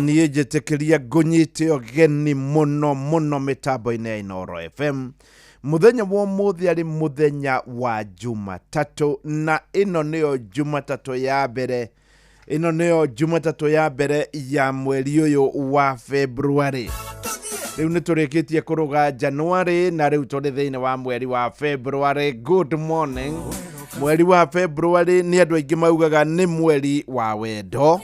Niĩ njĩtĩkĩria ngũnyite ũgeni mũno mũno mĩtambo-inĩ ya Inooro FM. Mũthenya wa ũmũthĩ arĩ mũthenya wa Jumatatũ, na ĩno nĩyo Jumatatũ ya mbere, ĩno nĩyo Jumatatũ ya mbere ya mweri ũyũ wa February. Rĩu nĩ tũrĩkĩtie kũrũga January na rĩu tũrĩ thĩinĩ wa mweri wa February. Good morning. Mweri wa February nĩ andũ aingĩ maugaga nĩ mweri wa wendo,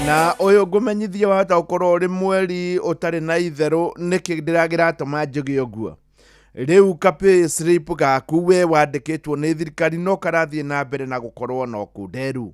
na ũyũ ngũmenyithia wahota gũkorwo ũrĩ mweri ũtarĩ na itherũ. Nĩkĩ ndĩragĩratũma njuge ũguo? Rĩu ka pay slip gaku we wandĩkĩtwo nĩ thirikari no karathiĩ na mbere na gũkorwo na ũkunderu.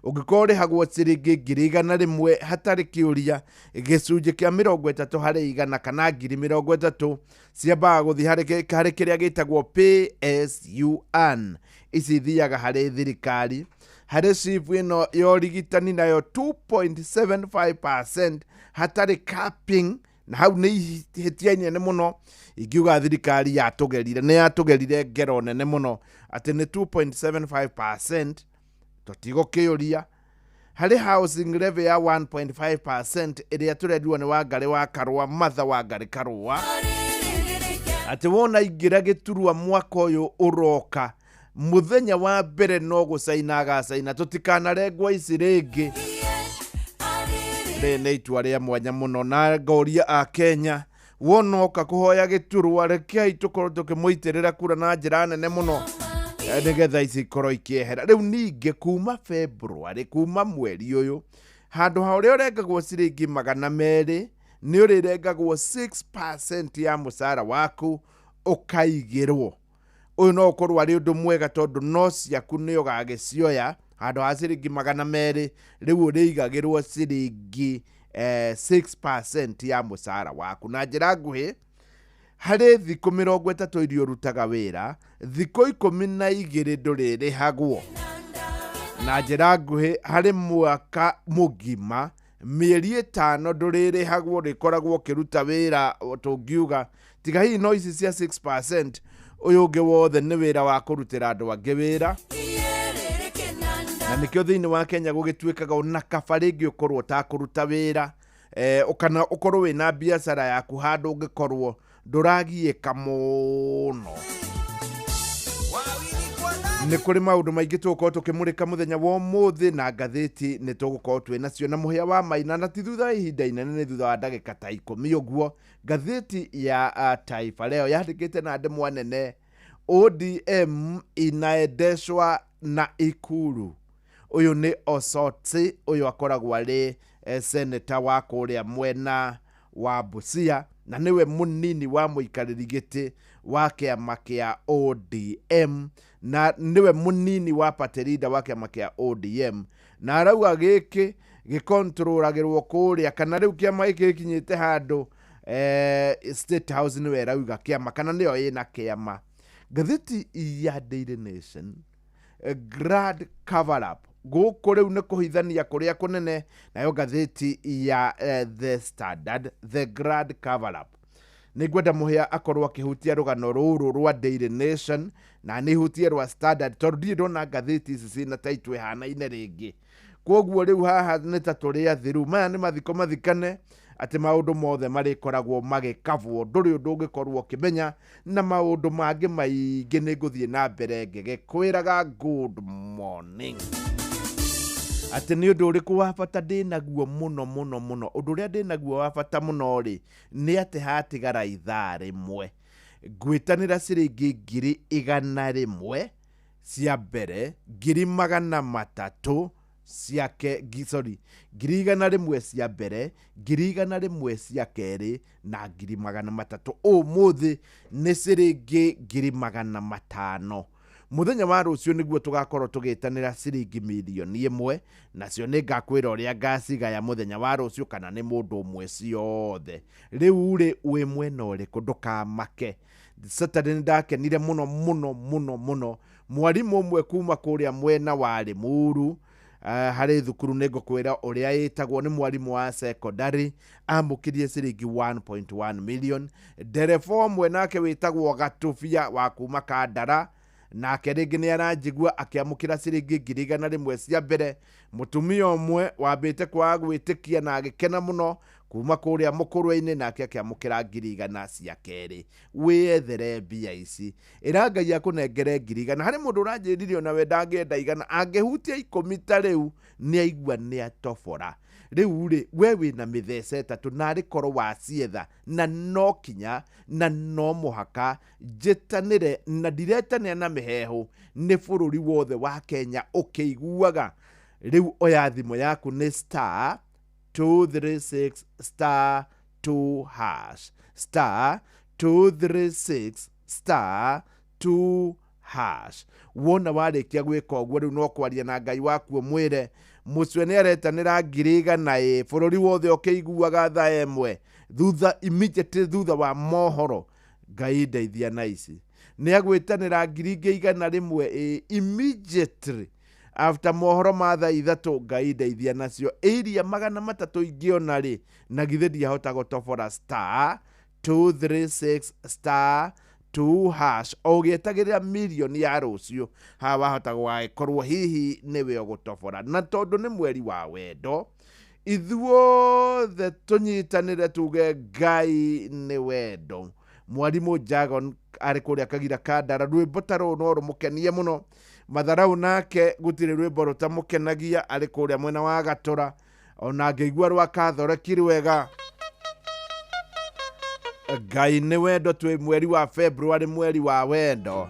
Ũngĩkorwo ũrĩhagwo ciringi 100,000, hatarĩ kĩũria gĩcunjĩ kĩa 30% kana 30,000 ciambaga gũthiĩ harĩ kĩrĩa gĩtagwo pay as you earn. Ici ithiaga harĩ thirikari. Harĩ SHIF ĩno ya ũrigitani nayo 2.75% hatarĩ capping, na hau nĩ ihĩtia inene mũno ingiuga thirikari yatũgerire, nĩ yatũgerire ngero nene mũno atĩ nĩ 2.75%, tũtigũkĩũria. Harĩ housing levy ya 1.5% ĩrĩa tũrendirwo nĩ Wangarĩ wa Karũa, Martha Wangarĩ Karũa, atĩ wona ingĩra gĩturwa mwaka ũyũ ũroka, mũthenya wa mbere no gũcaina agacaina, tũtikanarengwo ici rĩngĩ. Rĩrĩ nĩ itua rĩa mwanya mũno, na ngoria a Kenya, wona oka kũhoya gĩturwa, rekei tũkorwo tũkĩmũitĩrĩra kura na njĩra nene mũno, nĩgetha ici ikorwo ikĩehera. Rĩu ningĩ kuma February, kuma mweri ũyũ, handũ ha ũrĩa ũrengagwo ciringi 200, nĩ ũrĩrengagwo 6% ya mũcara waku ũkaigĩrwo. Ũyũ no ũkorwo arĩ ũndũ mwega tondũ no ciaku nĩ ũgagĩcioya, handũ ha ciringi 200 rĩu ũrĩigagĩrwo ciringi 6% ya mũcara waku. Na njĩra nguhĩ, harĩ thikũ 30 iria ũrutaga wĩra, thikũ 12 ndũrĩrĩhagwo. Na njĩra nguhĩ, harĩ mwaka mũgima mĩeri 5 ndũrĩrĩhagwo, ũrĩkoragwo ũkĩruta wĩra tũngiuga tiga hihi no ici cia 6%, ũyũ ũngĩ wothe nĩ wĩra wa kũrutĩra andũ angĩ wĩra. Na nĩkĩo thĩinĩ wa Kenya gũgĩtuĩkaga ona kaba rĩngĩ ũkorwo ũtakũruta wĩra, kana ũkorwo wĩna biacara yaku handũ ũngĩkorwo ndũragiĩka mũno. Nĩ kũrĩ maũndũ maingĩ tũgũkorwo tũkĩmũrĩka mũthenya wa ũmũthĩ, na ngathĩti nĩ tũgũkorwo twĩ nacio na mũhĩa wa maina, na ti thutha wa ihinda inene, nĩ thutha wa ndagĩka ta 10 ũguo. Ngathĩti ya Taifa Leo yandĩkĩte na ndemwa nene, ODM inaendeshwa na Ikulu. Ũyũ nĩ Osotsi, ũyũ akoragwo arĩ senator wa kũrĩa mwena wa Busia, na nĩwe mũnini wa mũikarĩri gĩtĩ wa kĩama kĩa ODM, na nĩwe mũnini wa party leader wa kĩama kĩa ODM, na arauga gĩkĩ gĩkontrolagĩrwo kũrĩa, kana rĩu kĩama gĩkĩ gĩkinyĩte handũ State House nĩwe ĩrauga kĩama kana nĩyo ĩna kĩama. Ngathĩti ya Daily Nation, Grand cover up, gũkũ rĩu nĩ kũhithania kũrĩa kũnene. Nayo ngathĩti ya The Standard, the grand cover up. Nĩ ngwenda mũhĩa akorwo akĩhutia rũgano rũrũ rwa Daily Nation na nĩ hutie rwa Standard, tondũ ndirĩ ndona ngathĩti ici ciĩna taitũ ĩhanaine rĩngĩ. Koguo rĩu haha nĩ ta tũrĩ athiru, maya nĩ mathiko mathikane, atĩ maũndũ mothe marĩkoragwo magĩkabwo, ndũrĩ ũndũ ũngĩkorwo ũkĩmenya, na maũndũ mangĩ maingĩ nĩ ngũthiĩ na mbere ngĩgĩkwĩraga good morning. Atĩ nĩ ũndũ ũrĩkũ wa bata ndĩnaguo mũno mũno mũno? Ũndũ ũrĩa ndĩnaguo wa bata mũno rĩ, nĩ atĩ hatigara ithaa rĩmwe ngwĩtanĩra ciringi 100,000 cia mbere, 300,000 ciake, sorry, 100,000 cia mbere, 100,000 cia kerĩ, na 300,000. Ũmũthĩ nĩ ciringi 500,000. Mũthenya wa rũciũ nĩguo tũgakorwo tũgĩtanĩra ciringi 1,000,000, nacio nĩ ngakwĩra ũrĩa ngacigaya mũthenya wa rũciũ, kana nĩ mũndũ ũmwe ciothe. Rĩu rĩ, wĩ mwena ũrĩkũ? Ndũkamake. Saturday nĩ ndakenire mũno mũno mũno mũno. Mwarimũ ũmwe kuma kũrĩa mwena wa Limuru, harĩ thukuru nĩ ngũkwĩra ũrĩa ĩtagwo, nĩ mwarimũ wa secondary, amũkĩrie ciringi 1.1 million. Ndereba ũmwe nake wĩtagwo Gatubia wa kuma Kandara, Nake rĩngĩ nĩ aranjigua akĩamũkĩra ciringi 100,000 cia mbere. Mũtumia ũmwe wambĩte kwaga gwĩtĩkia na agĩkena mũno kuma kũrĩa mũkũrwe-inĩ, nake akĩamũkĩra 100,000 cia kerĩ. Wĩyethere mbia ici, ĩra Ngai akũnengere 100,000. Harĩ mũndũ ũranjĩrire ona we ndangĩenda 100, angĩhutia 10 ta rĩu nĩ aigua nĩ atobora. Rĩu rĩ, we wĩna mĩthece 3 na arĩ korwo wacietha, na no kinya na no mũhaka njĩtanĩre, na ndiretanĩra na mĩheehũ, nĩ bũrũri wothe wa Kenya ũkĩiguaga. Rĩu oya thimũ yaku nĩ star 236 star 2 hash, star 236 star 2 hash. Wona warĩkia gwĩka ũguo, rĩu no kwaria na Ngai waku ũmwĩre mũcwe nĩ aretanĩra 100,000 ĩ, bũrũri wothe ũkĩiguaga thaa 1 thutha, immediately thutha wa mohoro. Ngai ndeithia na ici, nĩ agwĩtanĩra 100,000 ĩ, immediately after mohoro ma thaa 3. Ngai ndeithia nacio iria 300 ingĩona rĩ, na githĩ ndiahota gũtobora star 236 star 2 hash o ũgĩetagĩrĩra mirioni ya rũciũ. Haha wahota gũgagĩkorwo hihi nĩwe ũgũtobora. Na tondũ nĩ mweri wa wendo, ithuothe tũnyitanĩre tuge Ngai nĩ wendo. Mwarimũ Jagon arĩ kũrĩa Kagira Kandara, rwĩmbo ta rũrũ no rũmũkenie mũno. Matharau nake gũtirĩ rwĩmbo rũtamũkenagia, arĩ kũrĩa mwena wa Gatũra, ona angĩigua rwa Kathoreki rwega. Ngai nĩ wendo, twĩ mweri wa February, mweri wa wendo.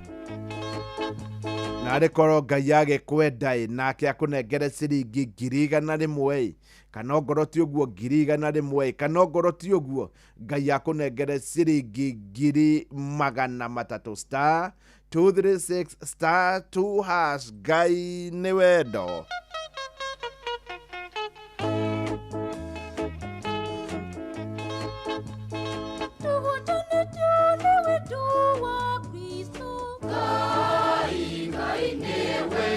Na arĩ korwo Ngai agĩkwenda ĩ, nake akũnengere ciringi 100,000 ĩ, kana ongorwo ti ũguo 100,000 ĩ, kana ongorwo ti ũguo Ngai akũnengere ciringi 300,000. Star 236 star 2 hash. Ngai nĩ wendo. Ngai, Ngai nĩ wendo.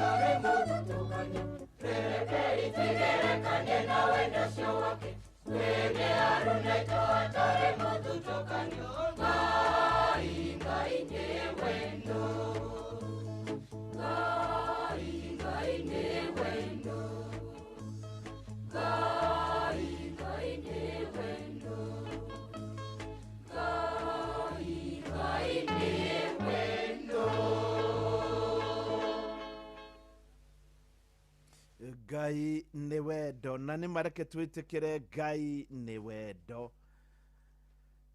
atarĩ mũthutũkanio. Rekei twĩgerekanie na wendo ũcio wake, twĩge aruna aitũ atarĩ mũthutũkanio. Ngai, Ngai nĩ wendo. Ngai, Ngai nĩ wendo. Ngai, Ngai nĩ wendo. Ngai, Ngai nĩ wendo. Ngai nĩ wendo, na nĩ mareke twĩtĩkĩre Ngai nĩ wendo.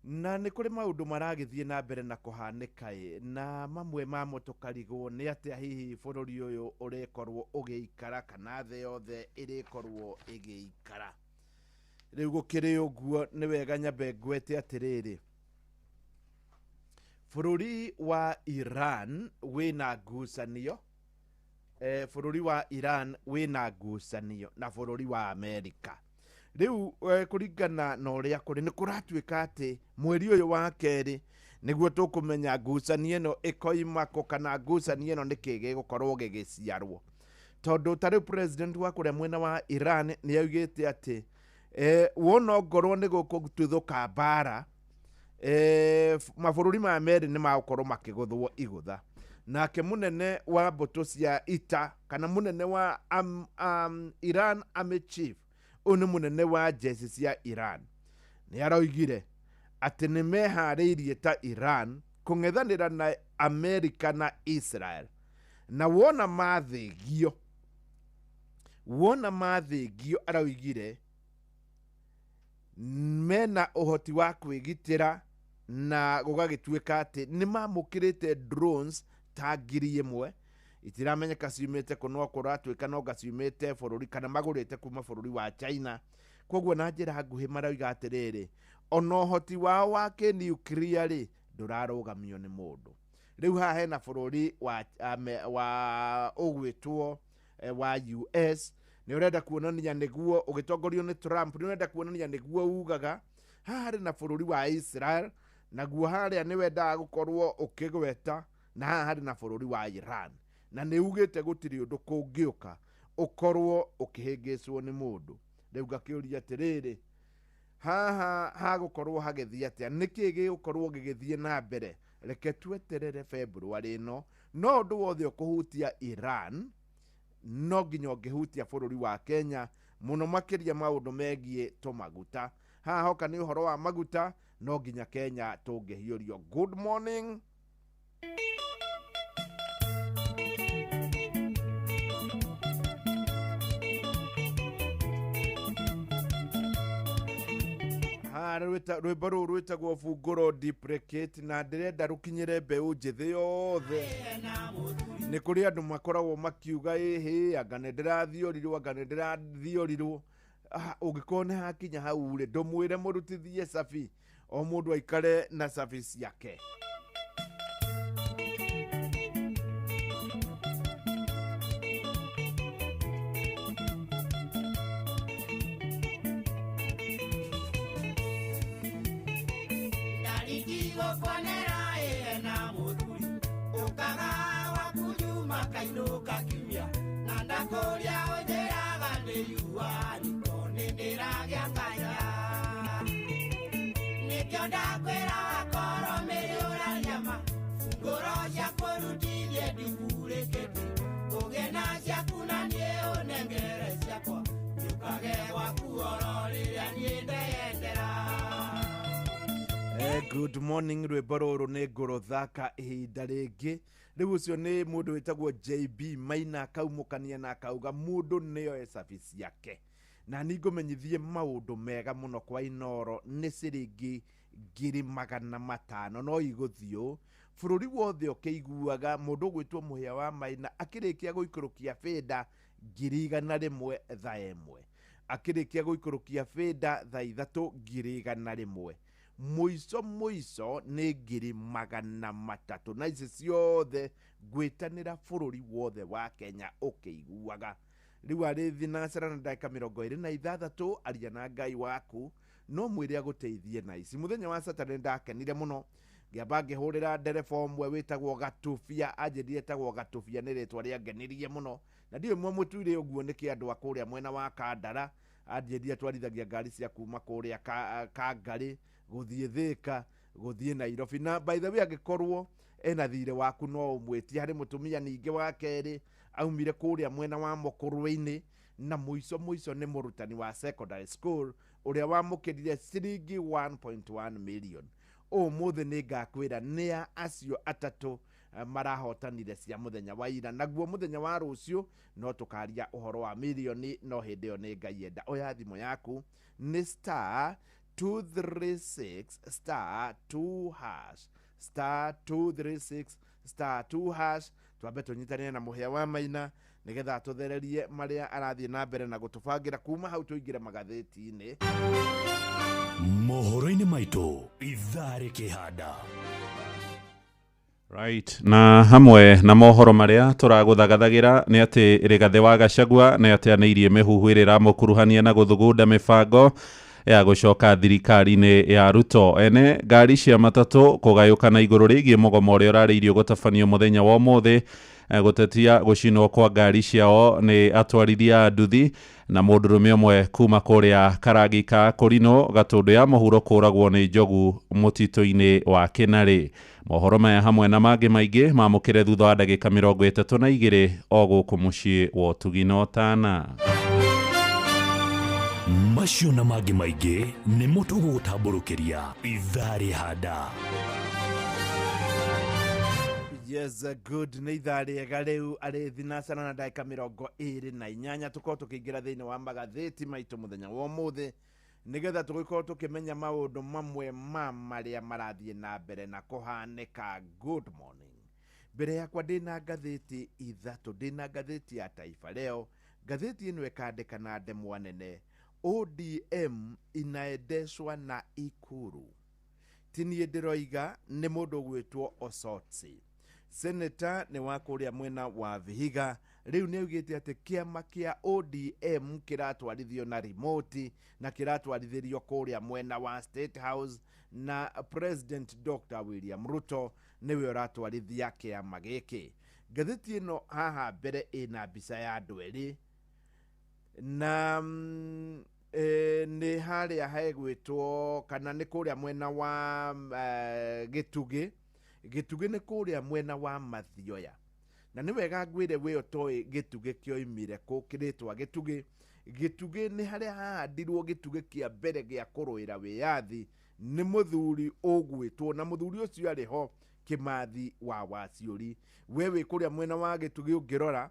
Na nĩ kũrĩ maũndũ maragĩthiĩ na mbere na kũhanĩka ĩ, na mamwe mamo tũkarigwo nĩ atĩa hihi bũrũri ũyũ ũrĩkorwo ũgĩikara kana thĩ yothe ĩrĩkorwo ĩgĩikara. Rĩu gũkĩrĩ ũguo nĩ wega nyambe ngwete atĩrĩrĩ, bũrũri wa Iran wĩna ngucanio, bũrũri wa Iran wĩna ngucanio na bũrũri wa Amerika. Rĩu kũringana na ũrĩa kũrĩ nĩ kũratuĩka atĩ mweri ũyũ wa kerĩ nĩguo tũkũmenya ngucanio ĩno ĩkoima kũ kana ngucanio ĩno nĩkĩ gĩgũkorwo gĩgĩciarwo. Tondũ ta rĩu president wa kũrĩa mwena wa Iran nĩ augĩte atĩ wona ongorwo nĩ gũkũtuthũka mbara, mabũrũri maya merĩ nĩ magũkorwo makĩgũthwo igũtha. Nake mũnene wa mbũtũ cia ita kana mũnene wa Iran Army Chief, ũyũ nĩ mũnene wa jeshi cia Iran, nĩ aroigire atĩ nĩ meharĩirie ta Iran kũng'ethanĩra na Amerika na Israel, na wona mathĩgio, wona mathĩgio aroigire mena ũhoti wa kwĩgitĩra na gũgagĩtuĩka atĩ nĩ mamũkĩrĩte drones ta 1000 itiramenyeka ciumĩte kũ, no kũratuĩka no ngaciumĩte bũrũri kana magũrĩte kuma bũrũri wa China. Koguo na njĩra nguhĩ marauga atĩrĩrĩ, ona ũhoti wao wa kĩniukiria rĩ ndũrarũgamio nĩ mũndũ. Rĩu haha hena bũrũri wa, wa ũgwĩtwo wa US nĩ ũrenda kuonania nĩguo ũgĩtongorio nĩ Trump, nĩ ũrenda kuonania nĩguo ugaga. Haha harĩ na bũrũri wa Israel, naguo harĩa nĩ wendaga gũkorwo ũkĩgweta, na haha harĩ na bũrũri wa Iran, na nĩ ugĩte gũtirĩ ũndũ kũngĩũka ũkorwo ũkĩhĩngĩcwo nĩ mũndũ. Rĩu ngakĩũria atĩrĩrĩ, haha hagũkorwo hagĩthiĩ atĩa? Nĩkĩ gĩgũkorwo gĩgĩthiĩ na mbere? Reke tweterere February ĩno, no ũndũ wothe ũkũhutia Iran no nginya ũngĩhutia bũrũri wa Kenya mũno makĩria maũndũ megiĩ tũmaguta. Haha hoka nĩ ũhoro wa maguta, no nginya Kenya tũngĩhiũrio. Good morning. Rwĩmbo rũrũ rwĩtagwo Bungũro Deprecate, na ndĩrenda rũkinyĩre mbeũ njĩthĩ yothe. Nĩ kũrĩ andũ makoragwo makiuga ĩhĩ, anga nĩ ndĩrathiorirwo, anga nĩ ndĩrathiorirwo. Ũngĩkorwo nĩ hakinya hau rĩ, ndũmwĩre mũrutithie cabi, o mũndũ aikare na cabi ciake. Good morning. Rwĩmbo rũrũ nĩ ngũrũthaka ihinda rĩngĩ. Rĩu ũcio nĩ mũndũ wĩtagwo JB Maina akaumũkania na akauga mũndũ nĩoe cabi ciake. Na nĩ ngũmenyithie maũndũ mega mũno kwa Inooro nĩ ciringi 500,000 no igũthiũ bũrũri wothe ũkĩiguaga mũndũ ũgwĩtwo Mũhĩa wa Maina akĩrĩkia gũikũrũkia bĩnda 100,000 thaa 1, akĩrĩkia gũikũrũkia bĩnda thaa 3 100,000, mũico mũico nĩ 300,000, na ici ciothe ngwĩtanĩra bũrũri wothe wa Kenya ũkĩiguaga. Rĩu arĩ thinacara na ndagĩka 26, aria na Ngai waku no mwĩre agũteithie na ici. Mũthenya wa Saturday ndakenire mũno Ngĩamba ngĩhũrĩra ndereba ũmwe wĩtagwo Gatubia, anjĩrire etagwo Gatubia, nĩ rĩtwa rĩangenirie mũno na ndiũĩ mwamũtuire ũguo nĩkĩ andũ a kũrĩa mwena wa Kandara. Anjĩrire atwarithagia ngari cia kuma kũrĩa Kangarĩ gũthiĩ Thĩka, gũthiĩ Nairobi. Na by the way, angĩkorwo ena thirĩ waku no ũmwĩtie. Harĩ mũtumia ningĩ wa kerĩ aumire kũrĩa mwena wa Mũkũrwe-inĩ, na mũico mũico nĩ mũrutani wa secondary school ũrĩa wamũkĩrire ciringi 1.1 million. Ũmũthĩ nĩ ngakwĩra nĩa acio atatũ marahotanire cia mũthenya wa ira, naguo mũthenya wa rũciũ no tũkaria ũhoro wa mirioni, no hĩndĩ ĩyo nĩ Ngai enda. Oya thimũ yaku, nĩ star 236 star 2 hash, star 236 star 2 hash. Twambe tũnyitanĩre na mũhĩa wa Maina nĩgetha tũthererie marĩa arathiĩ na mbere na gũtũbangĩra. Kuma hau tũingĩre magathĩti-inĩ. Mohoro-inĩ maitũ ithaa rĩkĩhanda. Right. Na hamwe na mohoro marĩa tũragũthagathagĩra nĩ atĩ Rigathĩ wa Gachagua nĩ ateanĩirie mĩhuhu ĩrĩa ĩramũkuruhania na gũthugunda mĩbango ya gũcoka thirikari-inĩ ya Ruto. Ene ngari cia matatũ kũgayũkana igũrũ rĩgiĩ mũgomo ũrĩa ũrarĩirio gũtabanio mũthenya wa ũmũthĩ, gũtetia gũcinwo kwa ngari ciao nĩ atwarithia a nduthi, na mũndũrũme ũmwe kuma kũrĩa Karangi ka Kũrinũ Gatũndũ ya mũhuro kũragwo nĩ njogu mũtitũ-inĩ wa Kĩnarĩ. Mohoro maya hamwe na mangĩ maingĩ mamũkĩre thutha wa ndagĩka 32 o gũkũ mũciĩ wa ũtugi na ũtana. Macio na mangĩ maingĩ nĩmo tũgũgũtambũrũkĩria ithaa rĩhanda. Yes, good, nĩ ithaa rĩega rĩu arĩ thinacara na ndagĩka 28, tũkorwo tũkĩingĩra thĩinĩ wa magathĩti maitũ mũthenya wa ũmũthĩ nĩgetha tũgĩkorwo tũkĩmenya maũndũ mamwe ma marĩa marathiĩ na mbere na kũhanĩka. Good morning. Mbere yakwa ndĩna ngathĩti ithatũ. Ndĩna ngathĩti ya Taifa Leo. Ngathĩti ĩno ĩkandĩka na ndemwa nene, "ODM inaendeshwa na Ikuru." Ti niĩ ndĩroiga, nĩ mũndũ ũgwĩtwo Osotsi, seneta nĩ wa kũrĩa mwena wa Vihiga. Rĩu nĩ augĩte atĩ kĩama kĩa ODM kĩratwarithio na remote na kĩratwarithĩrio kũrĩa mwena wa State House, na President Dr William Ruto nĩwe ũratwarithia kĩama gĩkĩ. Ngathĩti ĩno haha mbere ĩna mbica ya andũ erĩ na nĩ harĩa hegwĩtwo kana nĩ kũrĩa mwena wa Gĩtugĩ. Gĩtugĩ nĩ kũrĩa mwena wa Mathioya, na nĩ wega ngwĩre we ũtoĩ Gĩtugĩ kĩoimire kũ kĩrĩtwa Gĩtugĩ. Gĩtugĩ nĩ harĩa hahandirwo gĩtugĩ kĩa mbere gĩa kũrũĩra wĩyathi nĩ mũthuri ũgwĩtwo, na mũthuri ũcio arĩ ho, Kĩmathi wa Waciũri. We wĩ kũrĩa mwena wa Gĩtugĩ, ũngĩrora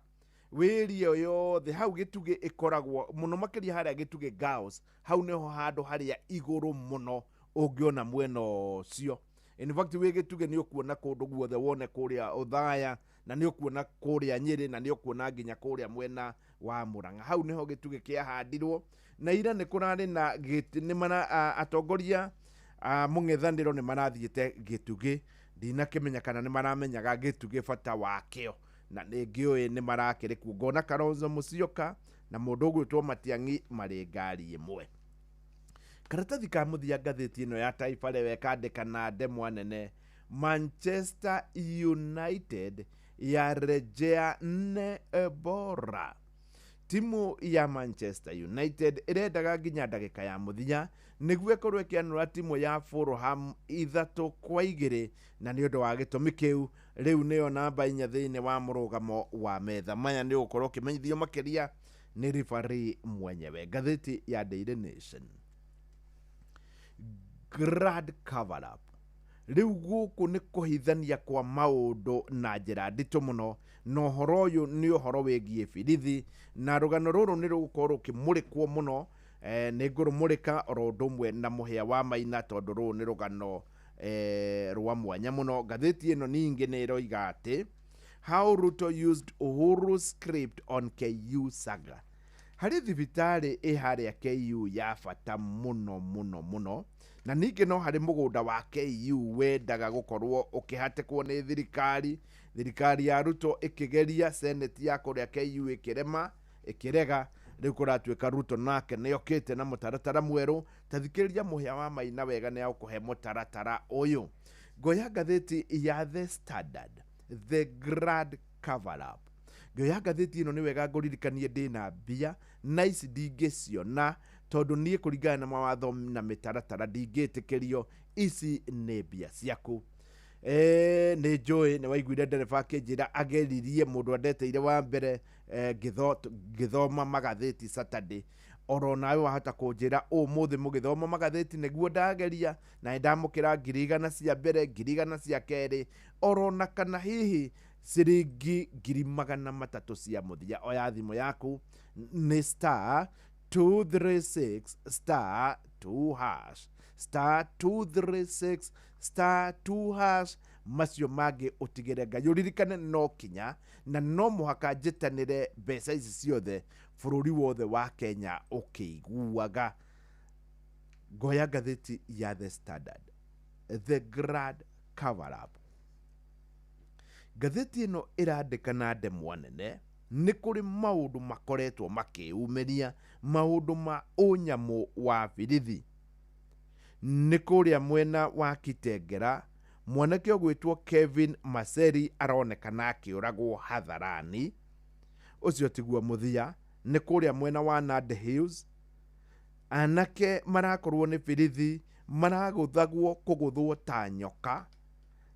wĩria yothe hau Gĩtugĩ ĩkoragwo mũno makĩria harĩa Gĩtugĩ Girls, hau nĩho handũ harĩa igũrũ mũno ũngĩona mwena ũcio. In fact, wĩ Gĩtugĩ nĩ ũkuona kũndũ guothe, wone kũrĩa Ũthaya, na nĩ ũkuona kũrĩa Nyĩrĩ, na nĩ ũkuona nginya kũrĩa mwena wa Mũrang'a. Hau nĩho gĩtugĩ kĩahandirwo. Na ira nĩ kũrarĩ na gĩtĩ, nĩ mara atongoria a mũng'ethanĩro nĩ marathiĩte Gĩtugĩ. Ndinakĩmenya kana nĩ maramenyaga Gĩtugĩ bata wakĩo, na nĩ ngĩũĩ nĩ marakĩrĩ kuo. Ngona Kalonzo Musyoka na mũndũ ũgwĩtwo Matiang'i marĩ ngari ĩmwe. Karatathi ka mũthia, ngathĩti ĩno ya Taifa Leo ĩkandĩka na ndemwa nene, "Manchester United yarejea nne bora." Timu ya Manchester United ĩrendaga nginya ndagĩka ya mũthia nĩguo ĩkorwo ĩkĩanũra timu ya Fulham 3-2, na nĩ ũndũ wa gĩtũmi kĩu rĩu nĩyo namba 4 thĩinĩ wa mũrũgamo wa metha. Maya nĩ ũgũkorwo ũkĩmenyithio makĩria nĩ referee mwenyewe. Ngathĩti ya Daily Nation, grand cover up. Rĩu gũkũ nĩ kũhithania kwa maũndũ na njĩra nditũ mũno, na ũhoro ũyũ nĩ ũhoro wĩgiĩ birithi, na rũgano rũrũ nĩ rũgũkorwo rũkĩmũrĩkwo mũno. Nĩ ngũrũmũrĩka oro ũndũ ũmwe na mũhĩa wa Maina, tondũ rũrũ nĩ rũgano rwa mwanya mũno. Ngathĩti ĩno ningĩ nĩ ĩroiga atĩ "How Ruto used Uhuru script on KU saga." Harĩ thibitarĩ ĩ harĩa KU ya bata mũno mũno mũno, na ningĩ no harĩ mũgũnda wa KU wendaga gũkorwo ũkĩhatĩkwo nĩ thirikari. Thirikari ya Ruto ĩkĩgeria, senate ya kũrĩa KU ĩkĩrema, ĩkĩrega. Rĩu kũratuĩka Ruto nake nĩ okĩte na mũtaratara mwerũ. Ta thikĩrĩria mũhĩa wa Maina wega, nĩ agũkũhe mũtaratara ũyũ. Ngoya ngathĩti ya The Standard, The Grand Cover Up. Ngĩoya ngathĩti ĩno nĩ wega ngũririkanie ndĩna mbia na ici ndingĩciona tondũ niĩ kũringana na mawatho na mĩtaratara ndingĩtĩkĩrio, ici nĩ mbia ciaku. Nĩ njũĩ nĩ waiguire ndereba akĩnjĩra ageririe mũndũ andeteire wa mbere, ngĩthoma magathĩti Saturday. Oro nawe wahota kũnjĩra ũmũthĩ mũgĩthoma magathĩti nĩguo ndageria na nĩndamũkĩra 100,000 cia mbere, 100,000 cia kerĩ, oro na kana hihi ciringi 300,000 cia mũthia. Oya thimũ yaku nĩ star 236 star 2 hash, star 236 star 2 hash. Macio mangĩ ũtigĩre Ngai. Ũririkane no kinya na no mũhaka njĩtanĩre mbeca ici ciothe bũrũri wothe wa Kenya ũkĩiguaga. Ngoya ngathĩti ya The Standard, The Grand Cover Up. Ngathĩti ĩno ĩrandĩka na ndemwa nene nĩ kũrĩ maũndũ makoretwo makĩyumĩria, maũndũ ma ũnyamũ wa birithi. Nĩ kũrĩa mwena wa Kitengera mwanake ũgwĩtwo Kevin Maseri aronekana akĩũragwo hadharani. Ũcio tiguo mũthia. Nĩ kũrĩa mwena wa Nandi Hills anake marakorwo nĩ birithi maragũthagwo kũgũthwo ta nyoka.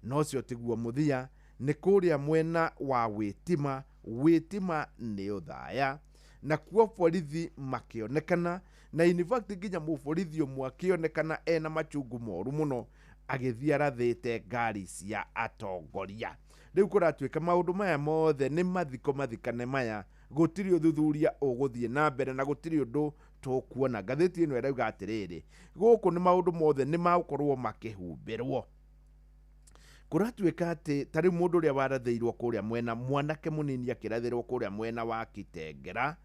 Na ũcio tiguo mũthia. Nĩ kũrĩa mwena wa Wĩtima, Wĩtima nĩ ũthaya, na kuo borithi makĩonekana, na in fact nginya mũborithi ũmwe akĩonekana ena machungu moru mũno agĩthiĩ arathĩte ngari cia atongoria. Rĩu kũratuĩka maũndũ maya mothe nĩ mathiko mathikane maya, gũtirĩ ũthuthuria ũgũthiĩ na mbere na gũtirĩ ũndũ tũkuona. Ngathĩti ĩno ĩrauga atĩrĩrĩ, gũkũ nĩ maũndũ mothe nĩ magũkorwo makĩhumbĩrwo. Kũratuĩka atĩ ta rĩu mũndũ ũrĩa warathĩirwo kũrĩa mwena, mwanake mũnini akĩrathĩrwo kũrĩa mwena wa Kitengera,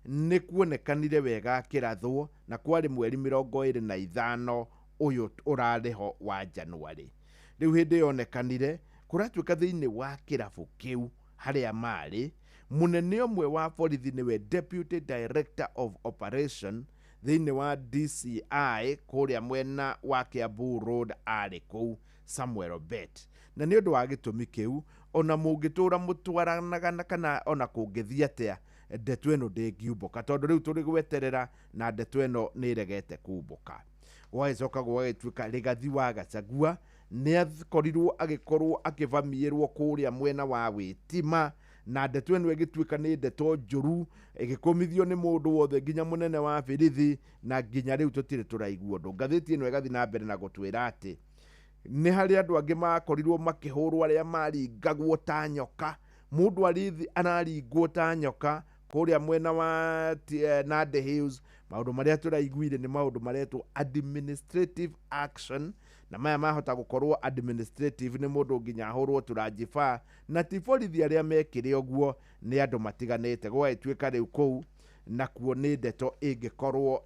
nĩ kuonekanire wega akĩrathwo, na kwarĩ mweri 25 ũyũ ũrarĩ ho wa January. Rĩu hĩndĩ yonekanire kũratuĩka thĩinĩ wa kĩrabu kĩu harĩa marĩ, mũnene ũmwe wa borithi nĩwe Deputy Director of Operation thĩinĩ wa DCI kũrĩa mwena wa Kiambu Road arĩ kũu, Samuel Bet. Na nĩ ũndũ wa gĩtũmi kĩu ona mũngĩtũra mũtwaranaga na kana ona kũngĩthiĩ atĩa, ndeto ĩno ndĩngiumbũka tondũ rĩu tũrĩ gweterera na ndeto ĩno nĩ ĩregete kumbũka. Gwagĩcoka gwagĩtuĩka Rigathi wa Gachagua nĩ akorirwo agĩkorwo akĩvamiĩrwo kũrĩa mwena wa Wĩtima, na ndeto ĩno ĩgĩtuĩka nĩ ndeto njũru ĩgĩkũmithio nĩ mũndũ wothe nginya mũnene wa birithi, na nginya rĩu tũtirĩ tũraigua ũndũ. Ngathĩti ĩno ĩgathiĩ na mbere na gũtwĩra atĩ nĩ harĩ andũ angĩ makorirwo makĩhũrwo arĩa maringagwo ta nyoka, mũndũ arithi araringwo ta nyoka kũrĩa mwena wa Nandi Hills. Maũndũ marĩa tũraiguire nĩ maũndũ maretwo administrative action, na maya mahota gũkorwo administrative nĩ mũndũ nginya ahũrwo tũranjiba, na ti borithi arĩa mekire ũguo, nĩ andũ matiganĩte. Gwagĩtuĩka rĩu kũu nakuo nĩ ndeto ĩngĩkorwo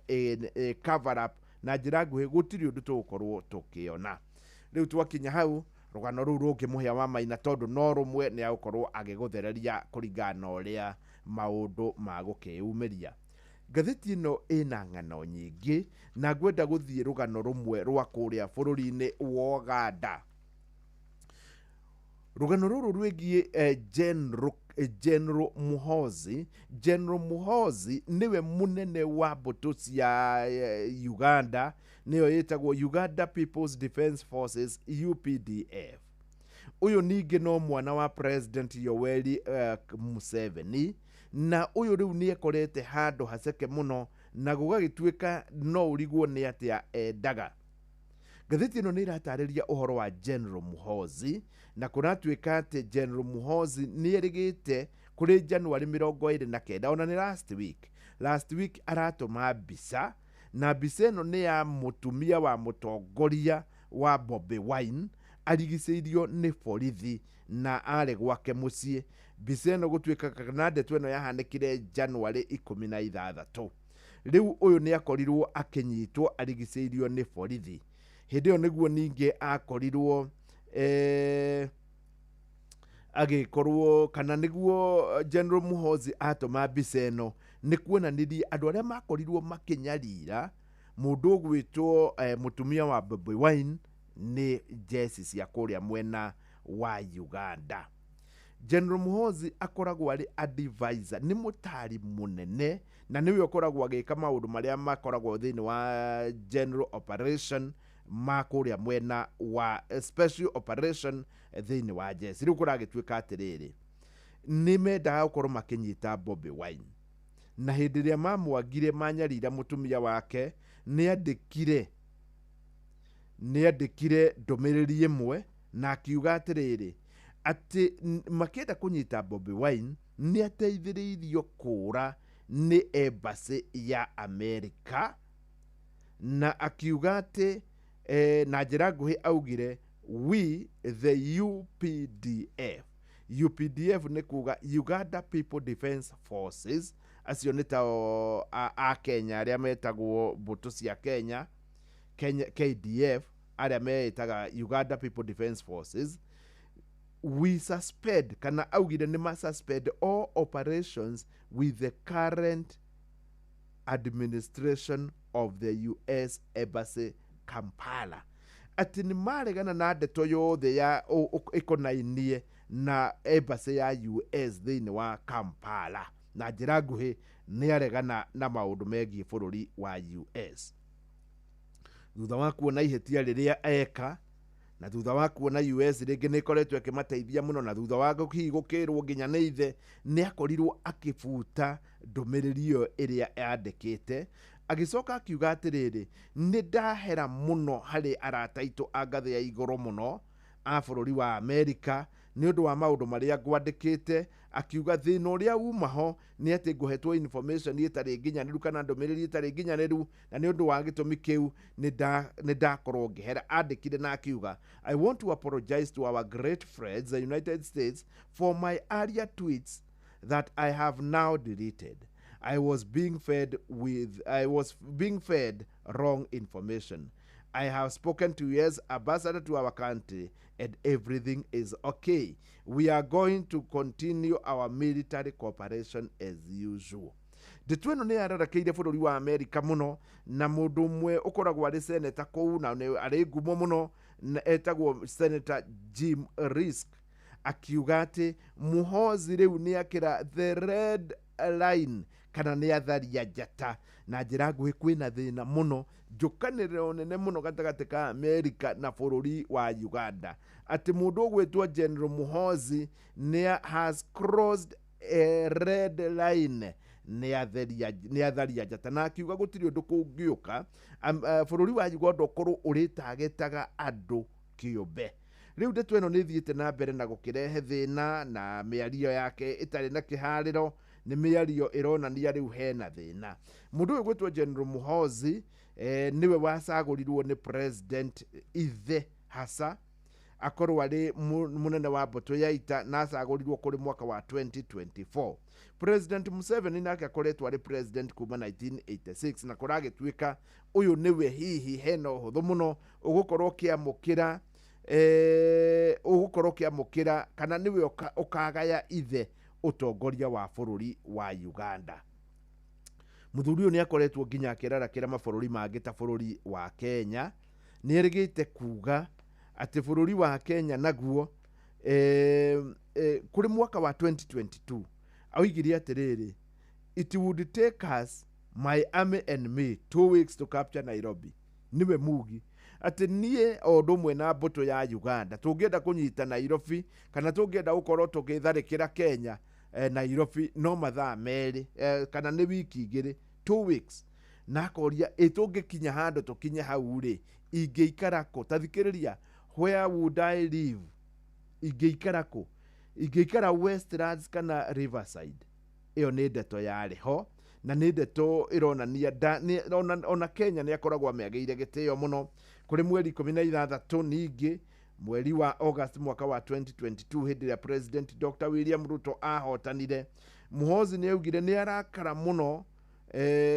cover up na njĩra nguhĩ, gũtirĩ ũndũ tũgũkorwo tũkĩona. Rĩu twakinya hau rũgano rũu rũngĩ mũhĩa wa Maina tondũ no rũmwe nĩ agũkorwo agĩgũthereria kũringana na ũrĩa maũndũ magũkĩyumĩria. Ngathĩti ĩno ĩna ng'ano nyingĩ na ngwenda gũthiĩ rũgano rũmwe rwa kũrĩa bũrũri-inĩ wa Uganda. Rũgano rũrũ rwĩgiĩ General Muhoozi. General Muhoozi nĩwe mũnene wa mbũtũ cia Uganda, nĩyo ĩtagwo Uganda People's Defence Forces UPDF. Ũyũ ningĩ no mwana wa President Yoweri Museveni, na ũyũ rĩu nĩ ekorete handũ haceke mũno na gũgagĩtuĩka no ũrigwo nĩ atĩa endaga. Ngathĩti ĩno nĩ ĩratarĩria ũhoro wa General Muhoozi, na kũratuĩka atĩ General Muhoozi nĩ erĩgĩte kũrĩ January 29, ona nĩ last week. Last week aratũma mbica, na mbica ĩno nĩ ya mũtumia wa mũtongoria wa Bobi Wine arigicĩirio nĩ borithi na arĩ gwake mũciĩ. Mbica ĩno gũtuĩka kana ndeto ĩno yahanĩkire January 16. Rĩu ũyũ nĩ akorirwo akĩnyitwo arigicĩirio nĩ borithi. Hĩndĩ ĩyo nĩguo ningĩ akorirwo agĩkorwo kana nĩguo General Muhoozi atũma mbica ĩno nĩ kuonanirie andũ arĩa makorirwo makĩnyarira mũndũ ũgwĩtwo mũtumia wa Bobi Wine Nĩ njeci cia kũrĩa mwena wa Uganda. General Muhoozi akoragwo arĩ advisor, nĩ mũtari mũnene, na nĩwe ũkoragwo agĩka maũndũ marĩa makoragwo thĩinĩ wa general operation ma kũrĩa mwena wa special operation thĩinĩ wa njeci. Rĩu kũragĩtuĩka atĩrĩrĩ, nĩ mendaga gũkorwo makĩnyita Bobi Wine, na hĩndĩ ĩrĩa mamwagire manyarira mũtumia wake, nĩ andĩkire ndũmĩrĩri ĩmwe na akiuga atĩrĩrĩ, atĩ makĩenda kũnyita Bobi Wine nĩ ateithĩrĩirio kũũra nĩ embassy ya America, na akiuga atĩ na njĩra nguhĩ augire, "We the UPDF." UPDF nĩ kuga Uganda People Defence Forces. Acio nĩ tao a Kenya arĩa metagwo mbũtũ cia Kenya, Kenya KDF, arĩa meĩtaga Uganda People Defence Forces. We suspend, kana augire nĩ ma suspend all operations with the current administration of the US Embassy Kampala, atĩ nĩ maregana na ndeto yothe ya ĩkonainie na embassy ya US thĩinĩ wa Kampala. Na njĩra nguhĩ nĩ aregana na maũndũ megiĩ bũrũri wa US thutha wa kuona ihĩtia rĩrĩa eka, na thutha wa kuona US rĩngĩ nĩ ĩkoretwo ĩkĩmateithia mũno, na thutha wa hihi gũkĩrwo nginya nĩ ithe, nĩ akorirwo akĩbuta ndũmĩrĩri ĩyo ĩrĩa yandĩkĩte. Agĩcoka akiuga atĩrĩrĩ, nĩ ndahera mũno harĩ arata aitũ a ngathĩ ya igũrũ mũno a bũrũri wa Amerika nĩ ũndũ wa maũndũ marĩa ngwandĩkĩte. Akiuga thĩna ũrĩa uma ho nĩ atĩ ngũhetwo information ĩtarĩ nginyanĩru kana ndũmĩrĩri ĩtarĩ nginyanĩru, na nĩ ũndũ wa gĩtũmi kĩu nĩ ndakorwo ngĩhera. Andĩkire na akiuga, "I want to apologize to our great friends, the United States, for my earlier tweets that I have now deleted. I was being fed wrong information. I have spoken to US ambassador to our country and everything is okay. We are going to continue our military cooperation as usual." Ndeto ĩno nĩ yararakĩire bũrũri wa Amerika mũno, na mũndũ ũmwe ũkoragwo arĩ seneta kũu na nĩ arĩ ngumo mũno na etagwo Senator Jim Risch akiuga atĩ Muhozi rĩu nĩ akĩra the red line, kana nĩ atharia njata. Na njĩra nguhĩ kwĩna thĩna mũno, njũkanĩrĩro nene mũno gatagatĩ ka Amerika na bũrũri wa Uganda, atĩ mũndũ ũgwĩtwo General Muhozi nĩ has crossed a red line, nĩ atharia njata, na akiuga gũtirĩ ũndũ kũngĩũka bũrũri wa Uganda ũkorwo ũrĩtagetaga andũ kĩũmbe. Rĩu ndeto ĩno nĩ ĩthiĩte na mbere na gũkĩrehe thĩna, na mĩario yake ĩtarĩ na kĩharĩro nĩ mĩario ĩronania rĩu hena thĩna. Mũndũ ũyũ gwĩtwo General Muhozi nĩwe wacagũrirwo nĩ president ithe hasa akorwo arĩ mũnene wa mbũtũ ya ita, na acagũrirwo kũrĩ mwaka wa 2024. President Museveni nake akoretwo arĩ president kuma 1986, na kũragĩtuĩka ũyũ nĩwe hihi hena ũhũthũ mũno ũgũkorwo ũkĩamũkĩra ũgũkorwo ũkĩamũkĩra kana nĩwe ũkagaya ithe ũtongoria wa bũrũri wa Uganda. Mũthuri ũyũ nĩ akoretwo nginya akĩrarakĩra mabũrũri mangĩ ta bũrũri wa Kenya. Nĩ erĩgĩte kuga atĩ bũrũri wa Kenya naguo kũrĩ mwaka wa 2022 oigire atĩrĩrĩ, "It would take us, my army and me, 2 weeks to capture Nairobi." Nĩwe mugi atĩ niĩ o ũndũ ũmwe na mbũtũ ya Uganda tũngĩenda kũnyita Nairobi, kana tũngĩenda gũkorwo tũgĩtharĩkĩra Kenya, Nairobi no mathaa 2 kana nĩ wiki 2, 2 weeks. Na akoria, ĩ tũngĩkinya handũ tũkinye hau rĩ, ingĩikara kũ? Ta thikĩrĩria, "Where would I live?" Ingĩikara kũ? Ingĩikara Westlands kana Riverside? Ĩyo nĩ ndeto yarĩ ho, na nĩ ndeto ĩronania ona Kenya nĩ akoragwo amĩagĩire gĩtĩo mũno. Kũrĩ mweri 16 ningĩ mweri wa August mwaka wa 2022, hĩndĩ ĩrĩa President Dr William Ruto ahotanire, Muhozi nĩ augire nĩ arakara mũno,